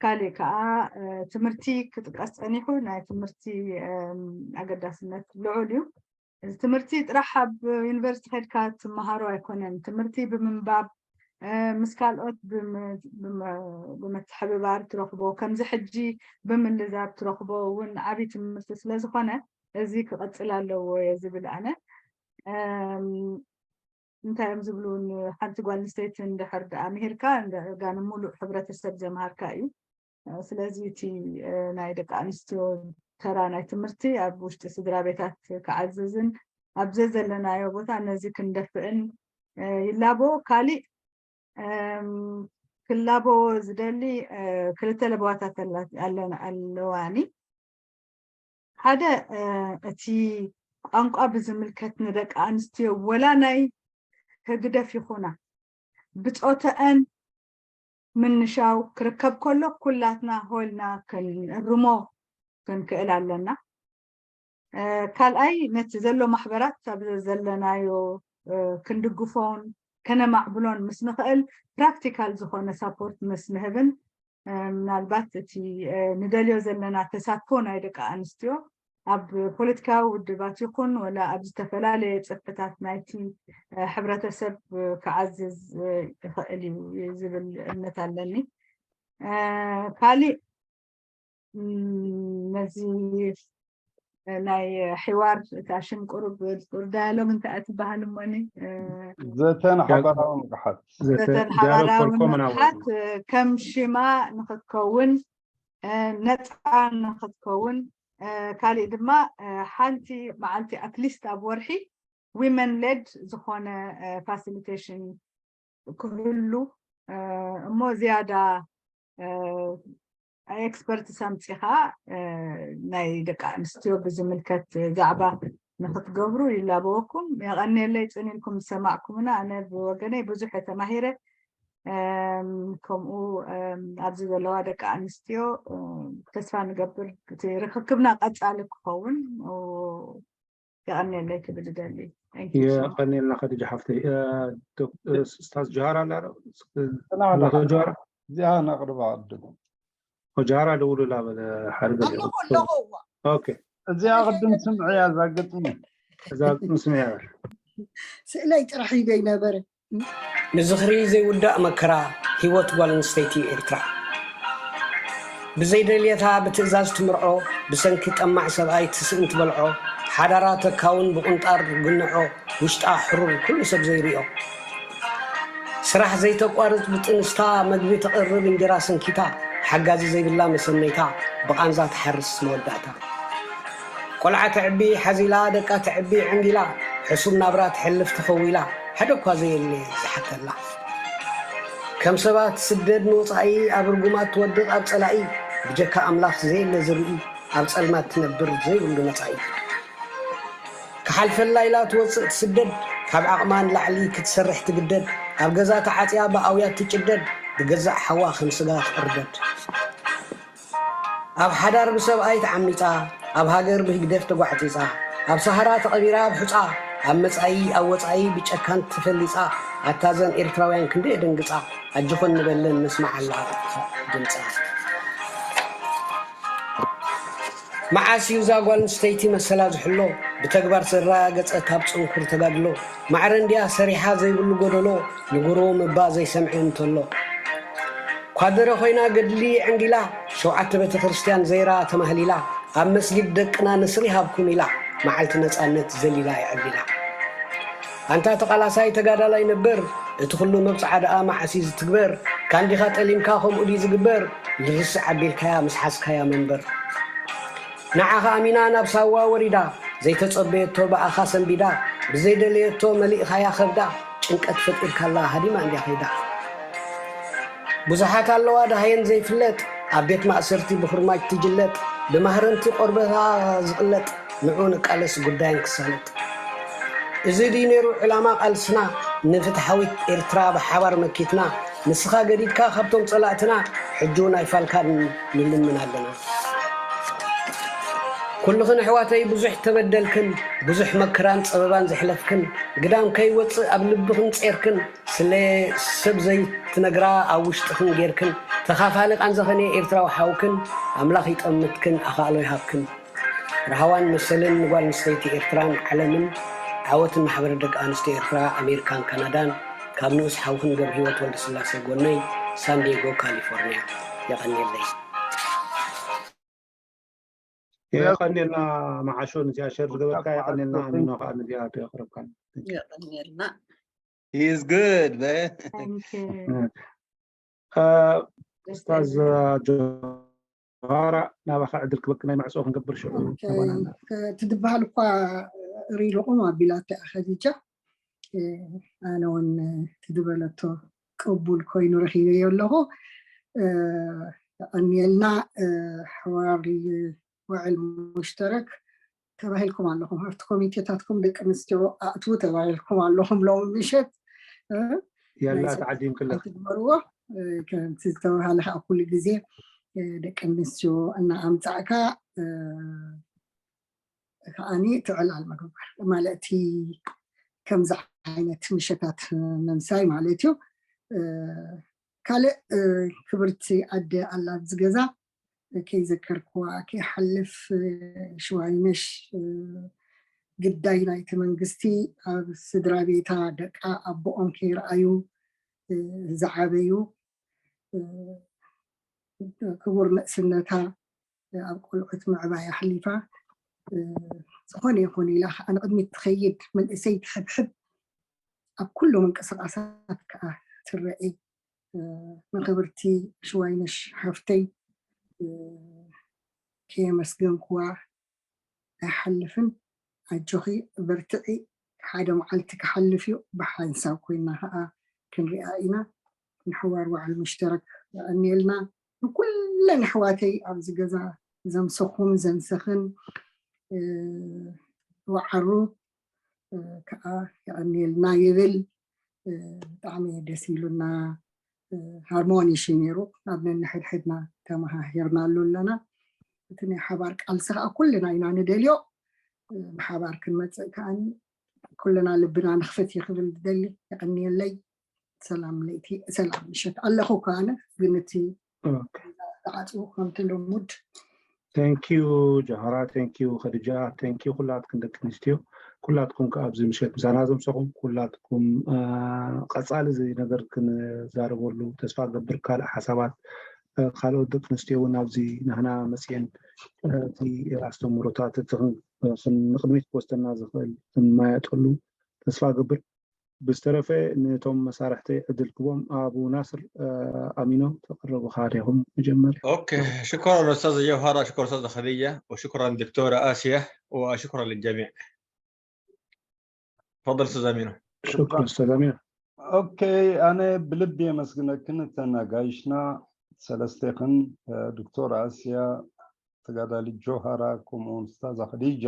ካሊእ ከኣ፣ እ፣ ትምህርቲ ክጥቀስ ጸኒሑ፣ ናይ ትምህርቲ፣ እም፣ ኣገዳስነት ልዑል እዩ። እዚ ትምህርቲ ጥራሕ ኣብ ዩኒቨርሲቲ ከድካ ትመሃሮ ኣይኮነን። ትምህርቲ ብምንባብ፣ እ፣ ምስ ካልኦት ብም-፣ ብም-፣ ብምትሕብባር ትረኽቦ፣ ከምዚ ሕጂ ብምልዛብ ትረኽቦ እውን ዓብዪ ትምህርቲ ስለ ዝኾነ፣ እዚ ክቕጽል ኣለዎ እየ ዝብል ኣነ። እም፣ እንታይ እዮም ዝብሉ፣ ንሓንቲ ጓል ኣንስተይቲ እንድሕር ደኣ ምሂርካ፣ እንዳ-፣ ዳርጋ ንምሉእ ሕብረተሰብ ዘምሃርካ እዩ። እ፣ ስለዚ እቲ፣ እ፣ ናይ ደቂ ኣንስትዮ ተራ ናይ ትምህርቲ ኣብ ውሽጢ ስድራ ቤታት ክዓዝዝን ኣብ ዘዘለናዮ ቦታ ነዚ ክንደፍእን፣ እ፣ ይላቦ። ካሊእ፣ እም፣ ክላቦ ዝደሊ፣ እ፣ ክልተ ለበዋታት ኣላ-፣ ኣለና-፣ ኣለዋኒ። ሓደ፣ እ፣ እቲ ቋንቋ ብዝምልከት ንደቂ ኣንስትዮ ወላ ናይ ህግደፍ ይኹና ብጾተአን ምንሻው ክርከብ ከሎ ኩላትና ሆልና ክንእርሞ ክንክእል ኣለና። ካልኣይ ነቲ ዘሎ ማሕበራት ኣብ ዘለናዮ ክንድግፎን ከነማዕብሎን ምስ ንኽእል ፕራክቲካል ዝኾነ ሳፖርት ምስ ንህብን ምናልባት እቲ ንደልዮ ዘለና ተሳትፎ ናይ ደቂ ኣንስትዮ ኣብ ፖለቲካዊ ውድባት ይኹን ወላ ኣብ ዝተፈላለየ ጽፍሕታት ናይቲ ሕብረተሰብ ክዓዝዝ ይኽእል እዩ ዝብል እምነት ኣለኒ። ካሊእ ነዚ ናይ ሕዋር እታ ሽም ቁሩብ ቁር ዳያሎግ እንታይ ትበሃል እሞኒ ዘተን ሓባራዊ ንቕሓት ዘተን ሓባራዊ ንቕሓት ከም ሽማ ንክትከውን ነፃ ንክትከውን ካሊእ ድማ ሓንቲ መዓልቲ ኣትሊስት ኣብ ወርሒ ዊመን ሌድ ዝኾነ ፋሲሊቴሽን ክህሉ እሞ ዝያዳ ኤክስፐርትስ ኣምፂኻ ናይ ደቂ ኣንስትዮ ብዝምልከት ዛዕባ ንክትገብሩ ይላበወኩም። የቐንየለይ ፅን ኢልኩም ዝሰማዕኩምና። ኣነ ብወገነይ ብዙሕ እየ ተማሂረ። ከምኡ ኣብዚ ዘለዋ ደቂ ኣንስትዮ ተስፋ ንገብር እቲ ርክክብና ቀፃሊ ክኸውን የቐንየለይ ክብል እደሊ። የቐንየልና ከድጃ ሓፍተይ። ስታዝ ጃሃር ኣላ ጃሃር እዚኣ ነቕርባ ቅድም ጃሃር ደውሉላ በለ ሓደ ገለ ኣለኹ ኣለኹ እዋ ኦኬ እዚኣ ቅድም ስምዕያ እዛ ግጥሚ እዛ ግጥሚ ስምዕያ በል ስእለይ ጥራሕ ሂበ ይነበረ ንዝኽሪ ዘይውዳእ መከራ ህይወት ጓል ኣንስተይቲ ኤርትራ ብዘይደልየታ ብትእዛዝ ትምርዖ ብሰንኪ ጠማዕ ሰብኣይ ትስእን ትበልዖ ሓዳራ ተካውን ብቁንጣር ግንዖ ውሽጣ ሕሩር ኩሉ ሰብ ዘይርኦ ስራሕ ዘይተቋርጽ ብጥንስታ መግቢ ተቕርብ እንጀራ ሰንኪታ ሓጋዚ ዘይብላ መሰነይታ ብቓንዛ ትሓርስ መወዳእታ ቆልዓ ተዕቢ ሓዚላ ደቃ ተዕቢ ዕንጊላ ሕሱም ናብራ ትሕልፍ ተኸዊላ ሓደ እኳ ዘየለ ዝሓተላ ከም ሰባት ስደድ ንወፃኢ ኣብ ርጉማት ትወድቕ ኣብ ፀላኢ ብጀካ ኣምላኽ ዘየለ ዝርኢ ኣብ ፀልማት ትነብር ዘይብሉ መፃኢ ክሓልፈላ ኢላ ትወፅእ ትስደድ ካብ ዓቕማ ንላዕሊ ክትሰርሕ ትግደድ ኣብ ገዛ ተዓፅያ ብኣውያት ትጭደድ ብገዛእ ሓዋ ከም ስጋ ትቕርደድ ኣብ ሓዳር ብሰብኣይ ተዓሚፃ ኣብ ሃገር ብህግደፍ ተጓዕፂፃ ኣብ ሰሃራ ተቐቢራ ኣብ ሑፃ ኣብ መፃኢ ኣብ ወፃኢ ብጨካን ተፈሊፃ ኣታዘን ኤርትራውያን ክንደይ ደንግፃ ኣጆኾን ንበለን ነስምዓላ ድምፃ መዓስ እዩ እዛ ጓል ኣንስተይቲ መሰላ ዝሕሎ ብተግባር ዘረጋገፀት ኣብ ፅንኩር ተጋድሎ ማዕረ እንድያ ሰሪሓ ዘይብሉ ጎደሎ ንጉርዎም እባ ዘይሰምዐ እንተሎ ኳደረ ኮይና ገድሊ ዕንጊላ ሸውዓተ ቤተክርስትያን ዘይራ ተማህሊላ ኣብ መስጊድ ደቅና ንስሪ ሃብኩም ኢላ መዓልቲ ነፃነት ዘሊላ የዕሊላ ኣንታ ተቓላሳይ ተጋዳላይ ነበር እቲ ኩሉ መብፅዓ ደኣ መዓስ እዩ ዝትግበር ካንዲኻ ጠሊምካ ከምኡ ድዩ ዝግበር ልርስዕ ኣቢልካያ ምስ ሓዝካያ መንበር ንዓኻ ኣሚና ናብ ሳዋ ወሪዳ ዘይተጸበየቶ ብኣኻ ሰንቢዳ ብዘይደለየቶ መሊእኻያ ኸብዳ ጭንቀት ፈጢርካላ ሃዲማ እንድያ ኸይዳ ብዙሓት ኣለዋ ደሃየን ዘይፍለጥ ኣብ ቤት ማእሰርቲ ብኹርማጅ ትጅለጥ ብማህረምቲ ቆርበታ ዝቕለጥ ንዑ ንቃለስ ጉዳየን ክሳለጥ እዚ ድዩ ነይሩ ዕላማ ቃልስና ንፍትሓዊት ኤርትራ ብሓባር መኪትና ንስኻ ገዲድካ ካብቶም ጸላእትና ሕጂ እውን ኣይፋልካን ንልምን ኣለና ኩልኽን ኣሕዋተይ ብዙሕ ተበደልክን ብዙሕ መከራን ጸበባን ዘሕለፍክን ግዳም ከይወፅእ ኣብ ልብኽን ጼርክን ስለ ሰብ ዘይትነግራ ኣብ ውሽጥኽን ጌርክን ተኻፋሊ ቃንዘኸን ኤርትራዊ ሓውክን ኣምላኽ ይጠምትክን ኣኻእሎ ይሃብክን ራህዋን መሰልን ንጓል ኣንስተይቲ ኤርትራን ዓለምን ዓወት ንማሕበር ደቂ ኣንስትዮ ኤርትራ ኣሜሪካን ካናዳን ካብ ንኡስ ሓውኽን ገብረሂወት ወልደስላሴ ጎነይ ሳንዲየጎ ካሊፎርኒያ የቐንየለይ የቐንየልና መዓሾ ንዚኣ ሸር ዝገበርካ የቐንየልና ኣሚኖ ከዓ ንዚኣ የቕረብካ የቐንየልና He's good, man. Thank you. ኡስታዝ ጆሃራ ናባኻ ዕድል ክበክ ናይ ማዕፅኦ ክንገብር ሽዑ ትድበሃል እኳ ሪልቑም ኣቢላተ ኸዲጃ ኣነ እውን ትድበለቶ ቅቡል ኮይኑ ረኪበዮ ኣለኹ ኣኒየልና ሕዋር ውዕል ሙሽተረክ ተባሂልኩም ኣለኹም ኣብቲ ኮሚቴታትኩም ደቂ ኣንስትዮ ኣእትዉ ተባሂልኩም ኣለኹም ሎም ምሸት ያላ ተዓዲምክለክ ትግበርዎ ከምቲ ዝተባሃለ ከዓ ኩሉ ግዜ ደቂ ኣንስትዮ እናኣምፃእካ ከዓኒ እቲ ዕላል ምግባር ማለት እቲ ከምዚ ዓይነት ምሸታት ምምሳይ ማለት እዩ። ካልእ ክብርቲ ኣደ ኣላ ኣብዚ ገዛ፣ ከይዘከርክዋ ከይሓልፍ፣ ሽዋይነሽ ግዳይ ናይቲ መንግስቲ ኣብ ስድራ ቤታ ደቃ ኣቦኦም ከይረኣዩ ዝዓበዩ፣ ክቡር ንእስነታ ኣብ ቆልዑት ምዕባይ ኣሕሊፋ ዝኾነ ይኹን ኢላ ከዓ ንቕድሚት ትኸይድ መንእሰይ ትሕብሕብ ኣብ ኩሉ ምንቅስቃሳት ከዓ ትረኤ ንክብርቲ ሽዋይነሽ ሓፍተይ ከየመስገንክዋ ኣይሓልፍን። ኣጆኺ በርትዒ፣ ሓደ መዓልቲ ክሓልፍ እዩ። ብሓንሳብ ኮይና ከዓ ክንሪኣ ኢና። ንሕዋር በዓል ሙሽተረክ የቐንየልና። ንኩለን ኣሕዋተይ ኣብዚ ገዛ ዘምሰኹም ዘምሰኽን ወዓሩ ከዓ የቐንየልና ይብል። ብጣዕሚ ደስ ኢሉና። ሃርሞኒ ሺ ነይሩ ኣብ ነንሕድሕድና ተመሃሂርናሉ ኣለና። እቲ ናይ ሓባር ቃልሲ ከዓ ኩልና ኢና ንደልዮ። ብሓባር ክንመፅእ ከዓ ኩልና ልብና ንኽፍት እዩ ክብል ዝደሊ። የቐንየለይ። ሰላም ለይቲ፣ ሰላም ምሸት ኣለኹ እኮ ኣነ፣ ግን እቲ ዝዓፅዉ ከምቲ ልሙድ። Thank you ጃህራ፣ thank you ከድጃ፣ thank you ኩላትክን ደቂ ኣንስትዮ፣ ኩላትኩም ከ ኣብዚ ምሸት ምሳና ዘምሰኹም ኩላትኩም። ቀፃሊ እዚ ነገር ክንዛረበሉ ተስፋ ገብር። ካልእ ሓሳባት ካልኦት ደቂ ኣንስትዮ እውን ኣብዚ ናህና መፅየን እቲ ኣስተምህሮታት እቲ ንቅድሚት ክወስደና ዝኽእል ክንማየጠሉ ተስፋ ገብር። ብዝተረፈ ነቶም መሳርሕተይ ዕድል ክቦም። ኣቡ ናስር ኣሚኖ ተቅርብኻ ዲኹም መጀመርያ። ኦኬ ሽኮራን ኡስታዝ ጀውሃራ ሽኮር ኡስታዝ ኸዲጃ ወሽኮራን ዶክተር ኣስያ ወሽኮራን ልጀሚዕ። ተፈضل ኡስታዝ ኣሚኖ። ሽኮር ኡስታዝ ኣሚኖ። ኦኬ ኣነ ብልቢ የመስግነክን እተን ኣጋይሽና ሰለስቴኽን ዶክተር ኣስያ ተጋዳሊት ጆሃራ ከምኡውን ኡስታዛ ኸዲጃ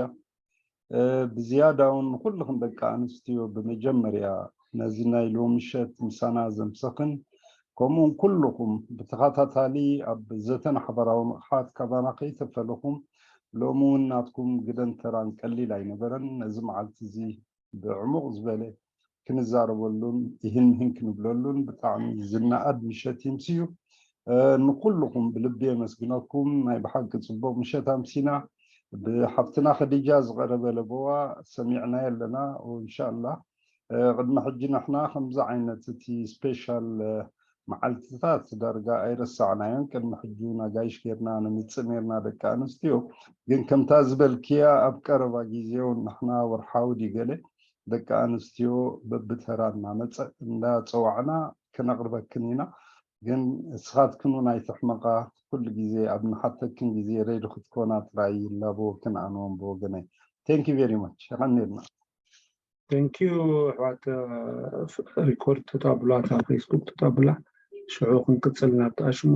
ብዝያዳ እውን ንኩልኽን ደቂ ኣንስትዮ ብመጀመርያ ነዚ ናይ ሎሚ ምሸት ምሳና ዘምሰኽን ከምኡውን ኩልኹም ብተኸታታሊ ኣብ ዘተ ማሕበራዊ ንቕሓት ካባና ከይተፈለኹም ሎሚ እውን ናትኩም ግደን ተራን ቀሊል ኣይነበረን። ነዚ መዓልቲ እዚ ብዕሙቕ ዝበለ ክንዛረበሉን ይህን ምሂን ክንብለሉን ብጣዕሚ ዝነኣድ ምሸት ይምስዩ። ንኩልኹም ብልቢ የመስግነኩም። ናይ ብሓቂ ፅቡቕ ምሸት ኣምሲና። ብሓፍትና ኸዲጃ ዝቐረበ ለበዋ ሰሚዕናዮ ኣለና። እንሻላ ቅድሚ ሕጂ ንሕና ከምዚ ዓይነት እቲ ስፔሻል መዓልትታት ዳርጋ ኣይረሳዕናዮን። ቅድሚ ሕጂ እውን ኣጋይሽ ጌርና ንምፅእ ነርና ደቂ ኣንስትዮ። ግን ከምታ ዝበልክያ ኣብ ቀረባ ግዜ እውን ንሕና ወርሓዊ ድዩ ገለ ደቂ ኣንስትዮ በብተራ እናመፀ እንዳፀዋዕና ክነቕርበክን ኢና። ግን ንስኻትክን እውን ኣይትሕመቓ። ኩሉ ግዜ ኣብ ንሓተክን ግዜ ሬዲ ክትኮና ጥራይ ይላበወክን ኣነ እውን ብወገነይ። Thank you very much። የቐንየልና። Thank you ኣሕዋት። ሪኮርድ ተጣብሏ እታ ፌስቡክ ተጣብላ። ሽዑ ክንቅፅል ናብቲ ኣሽሙ።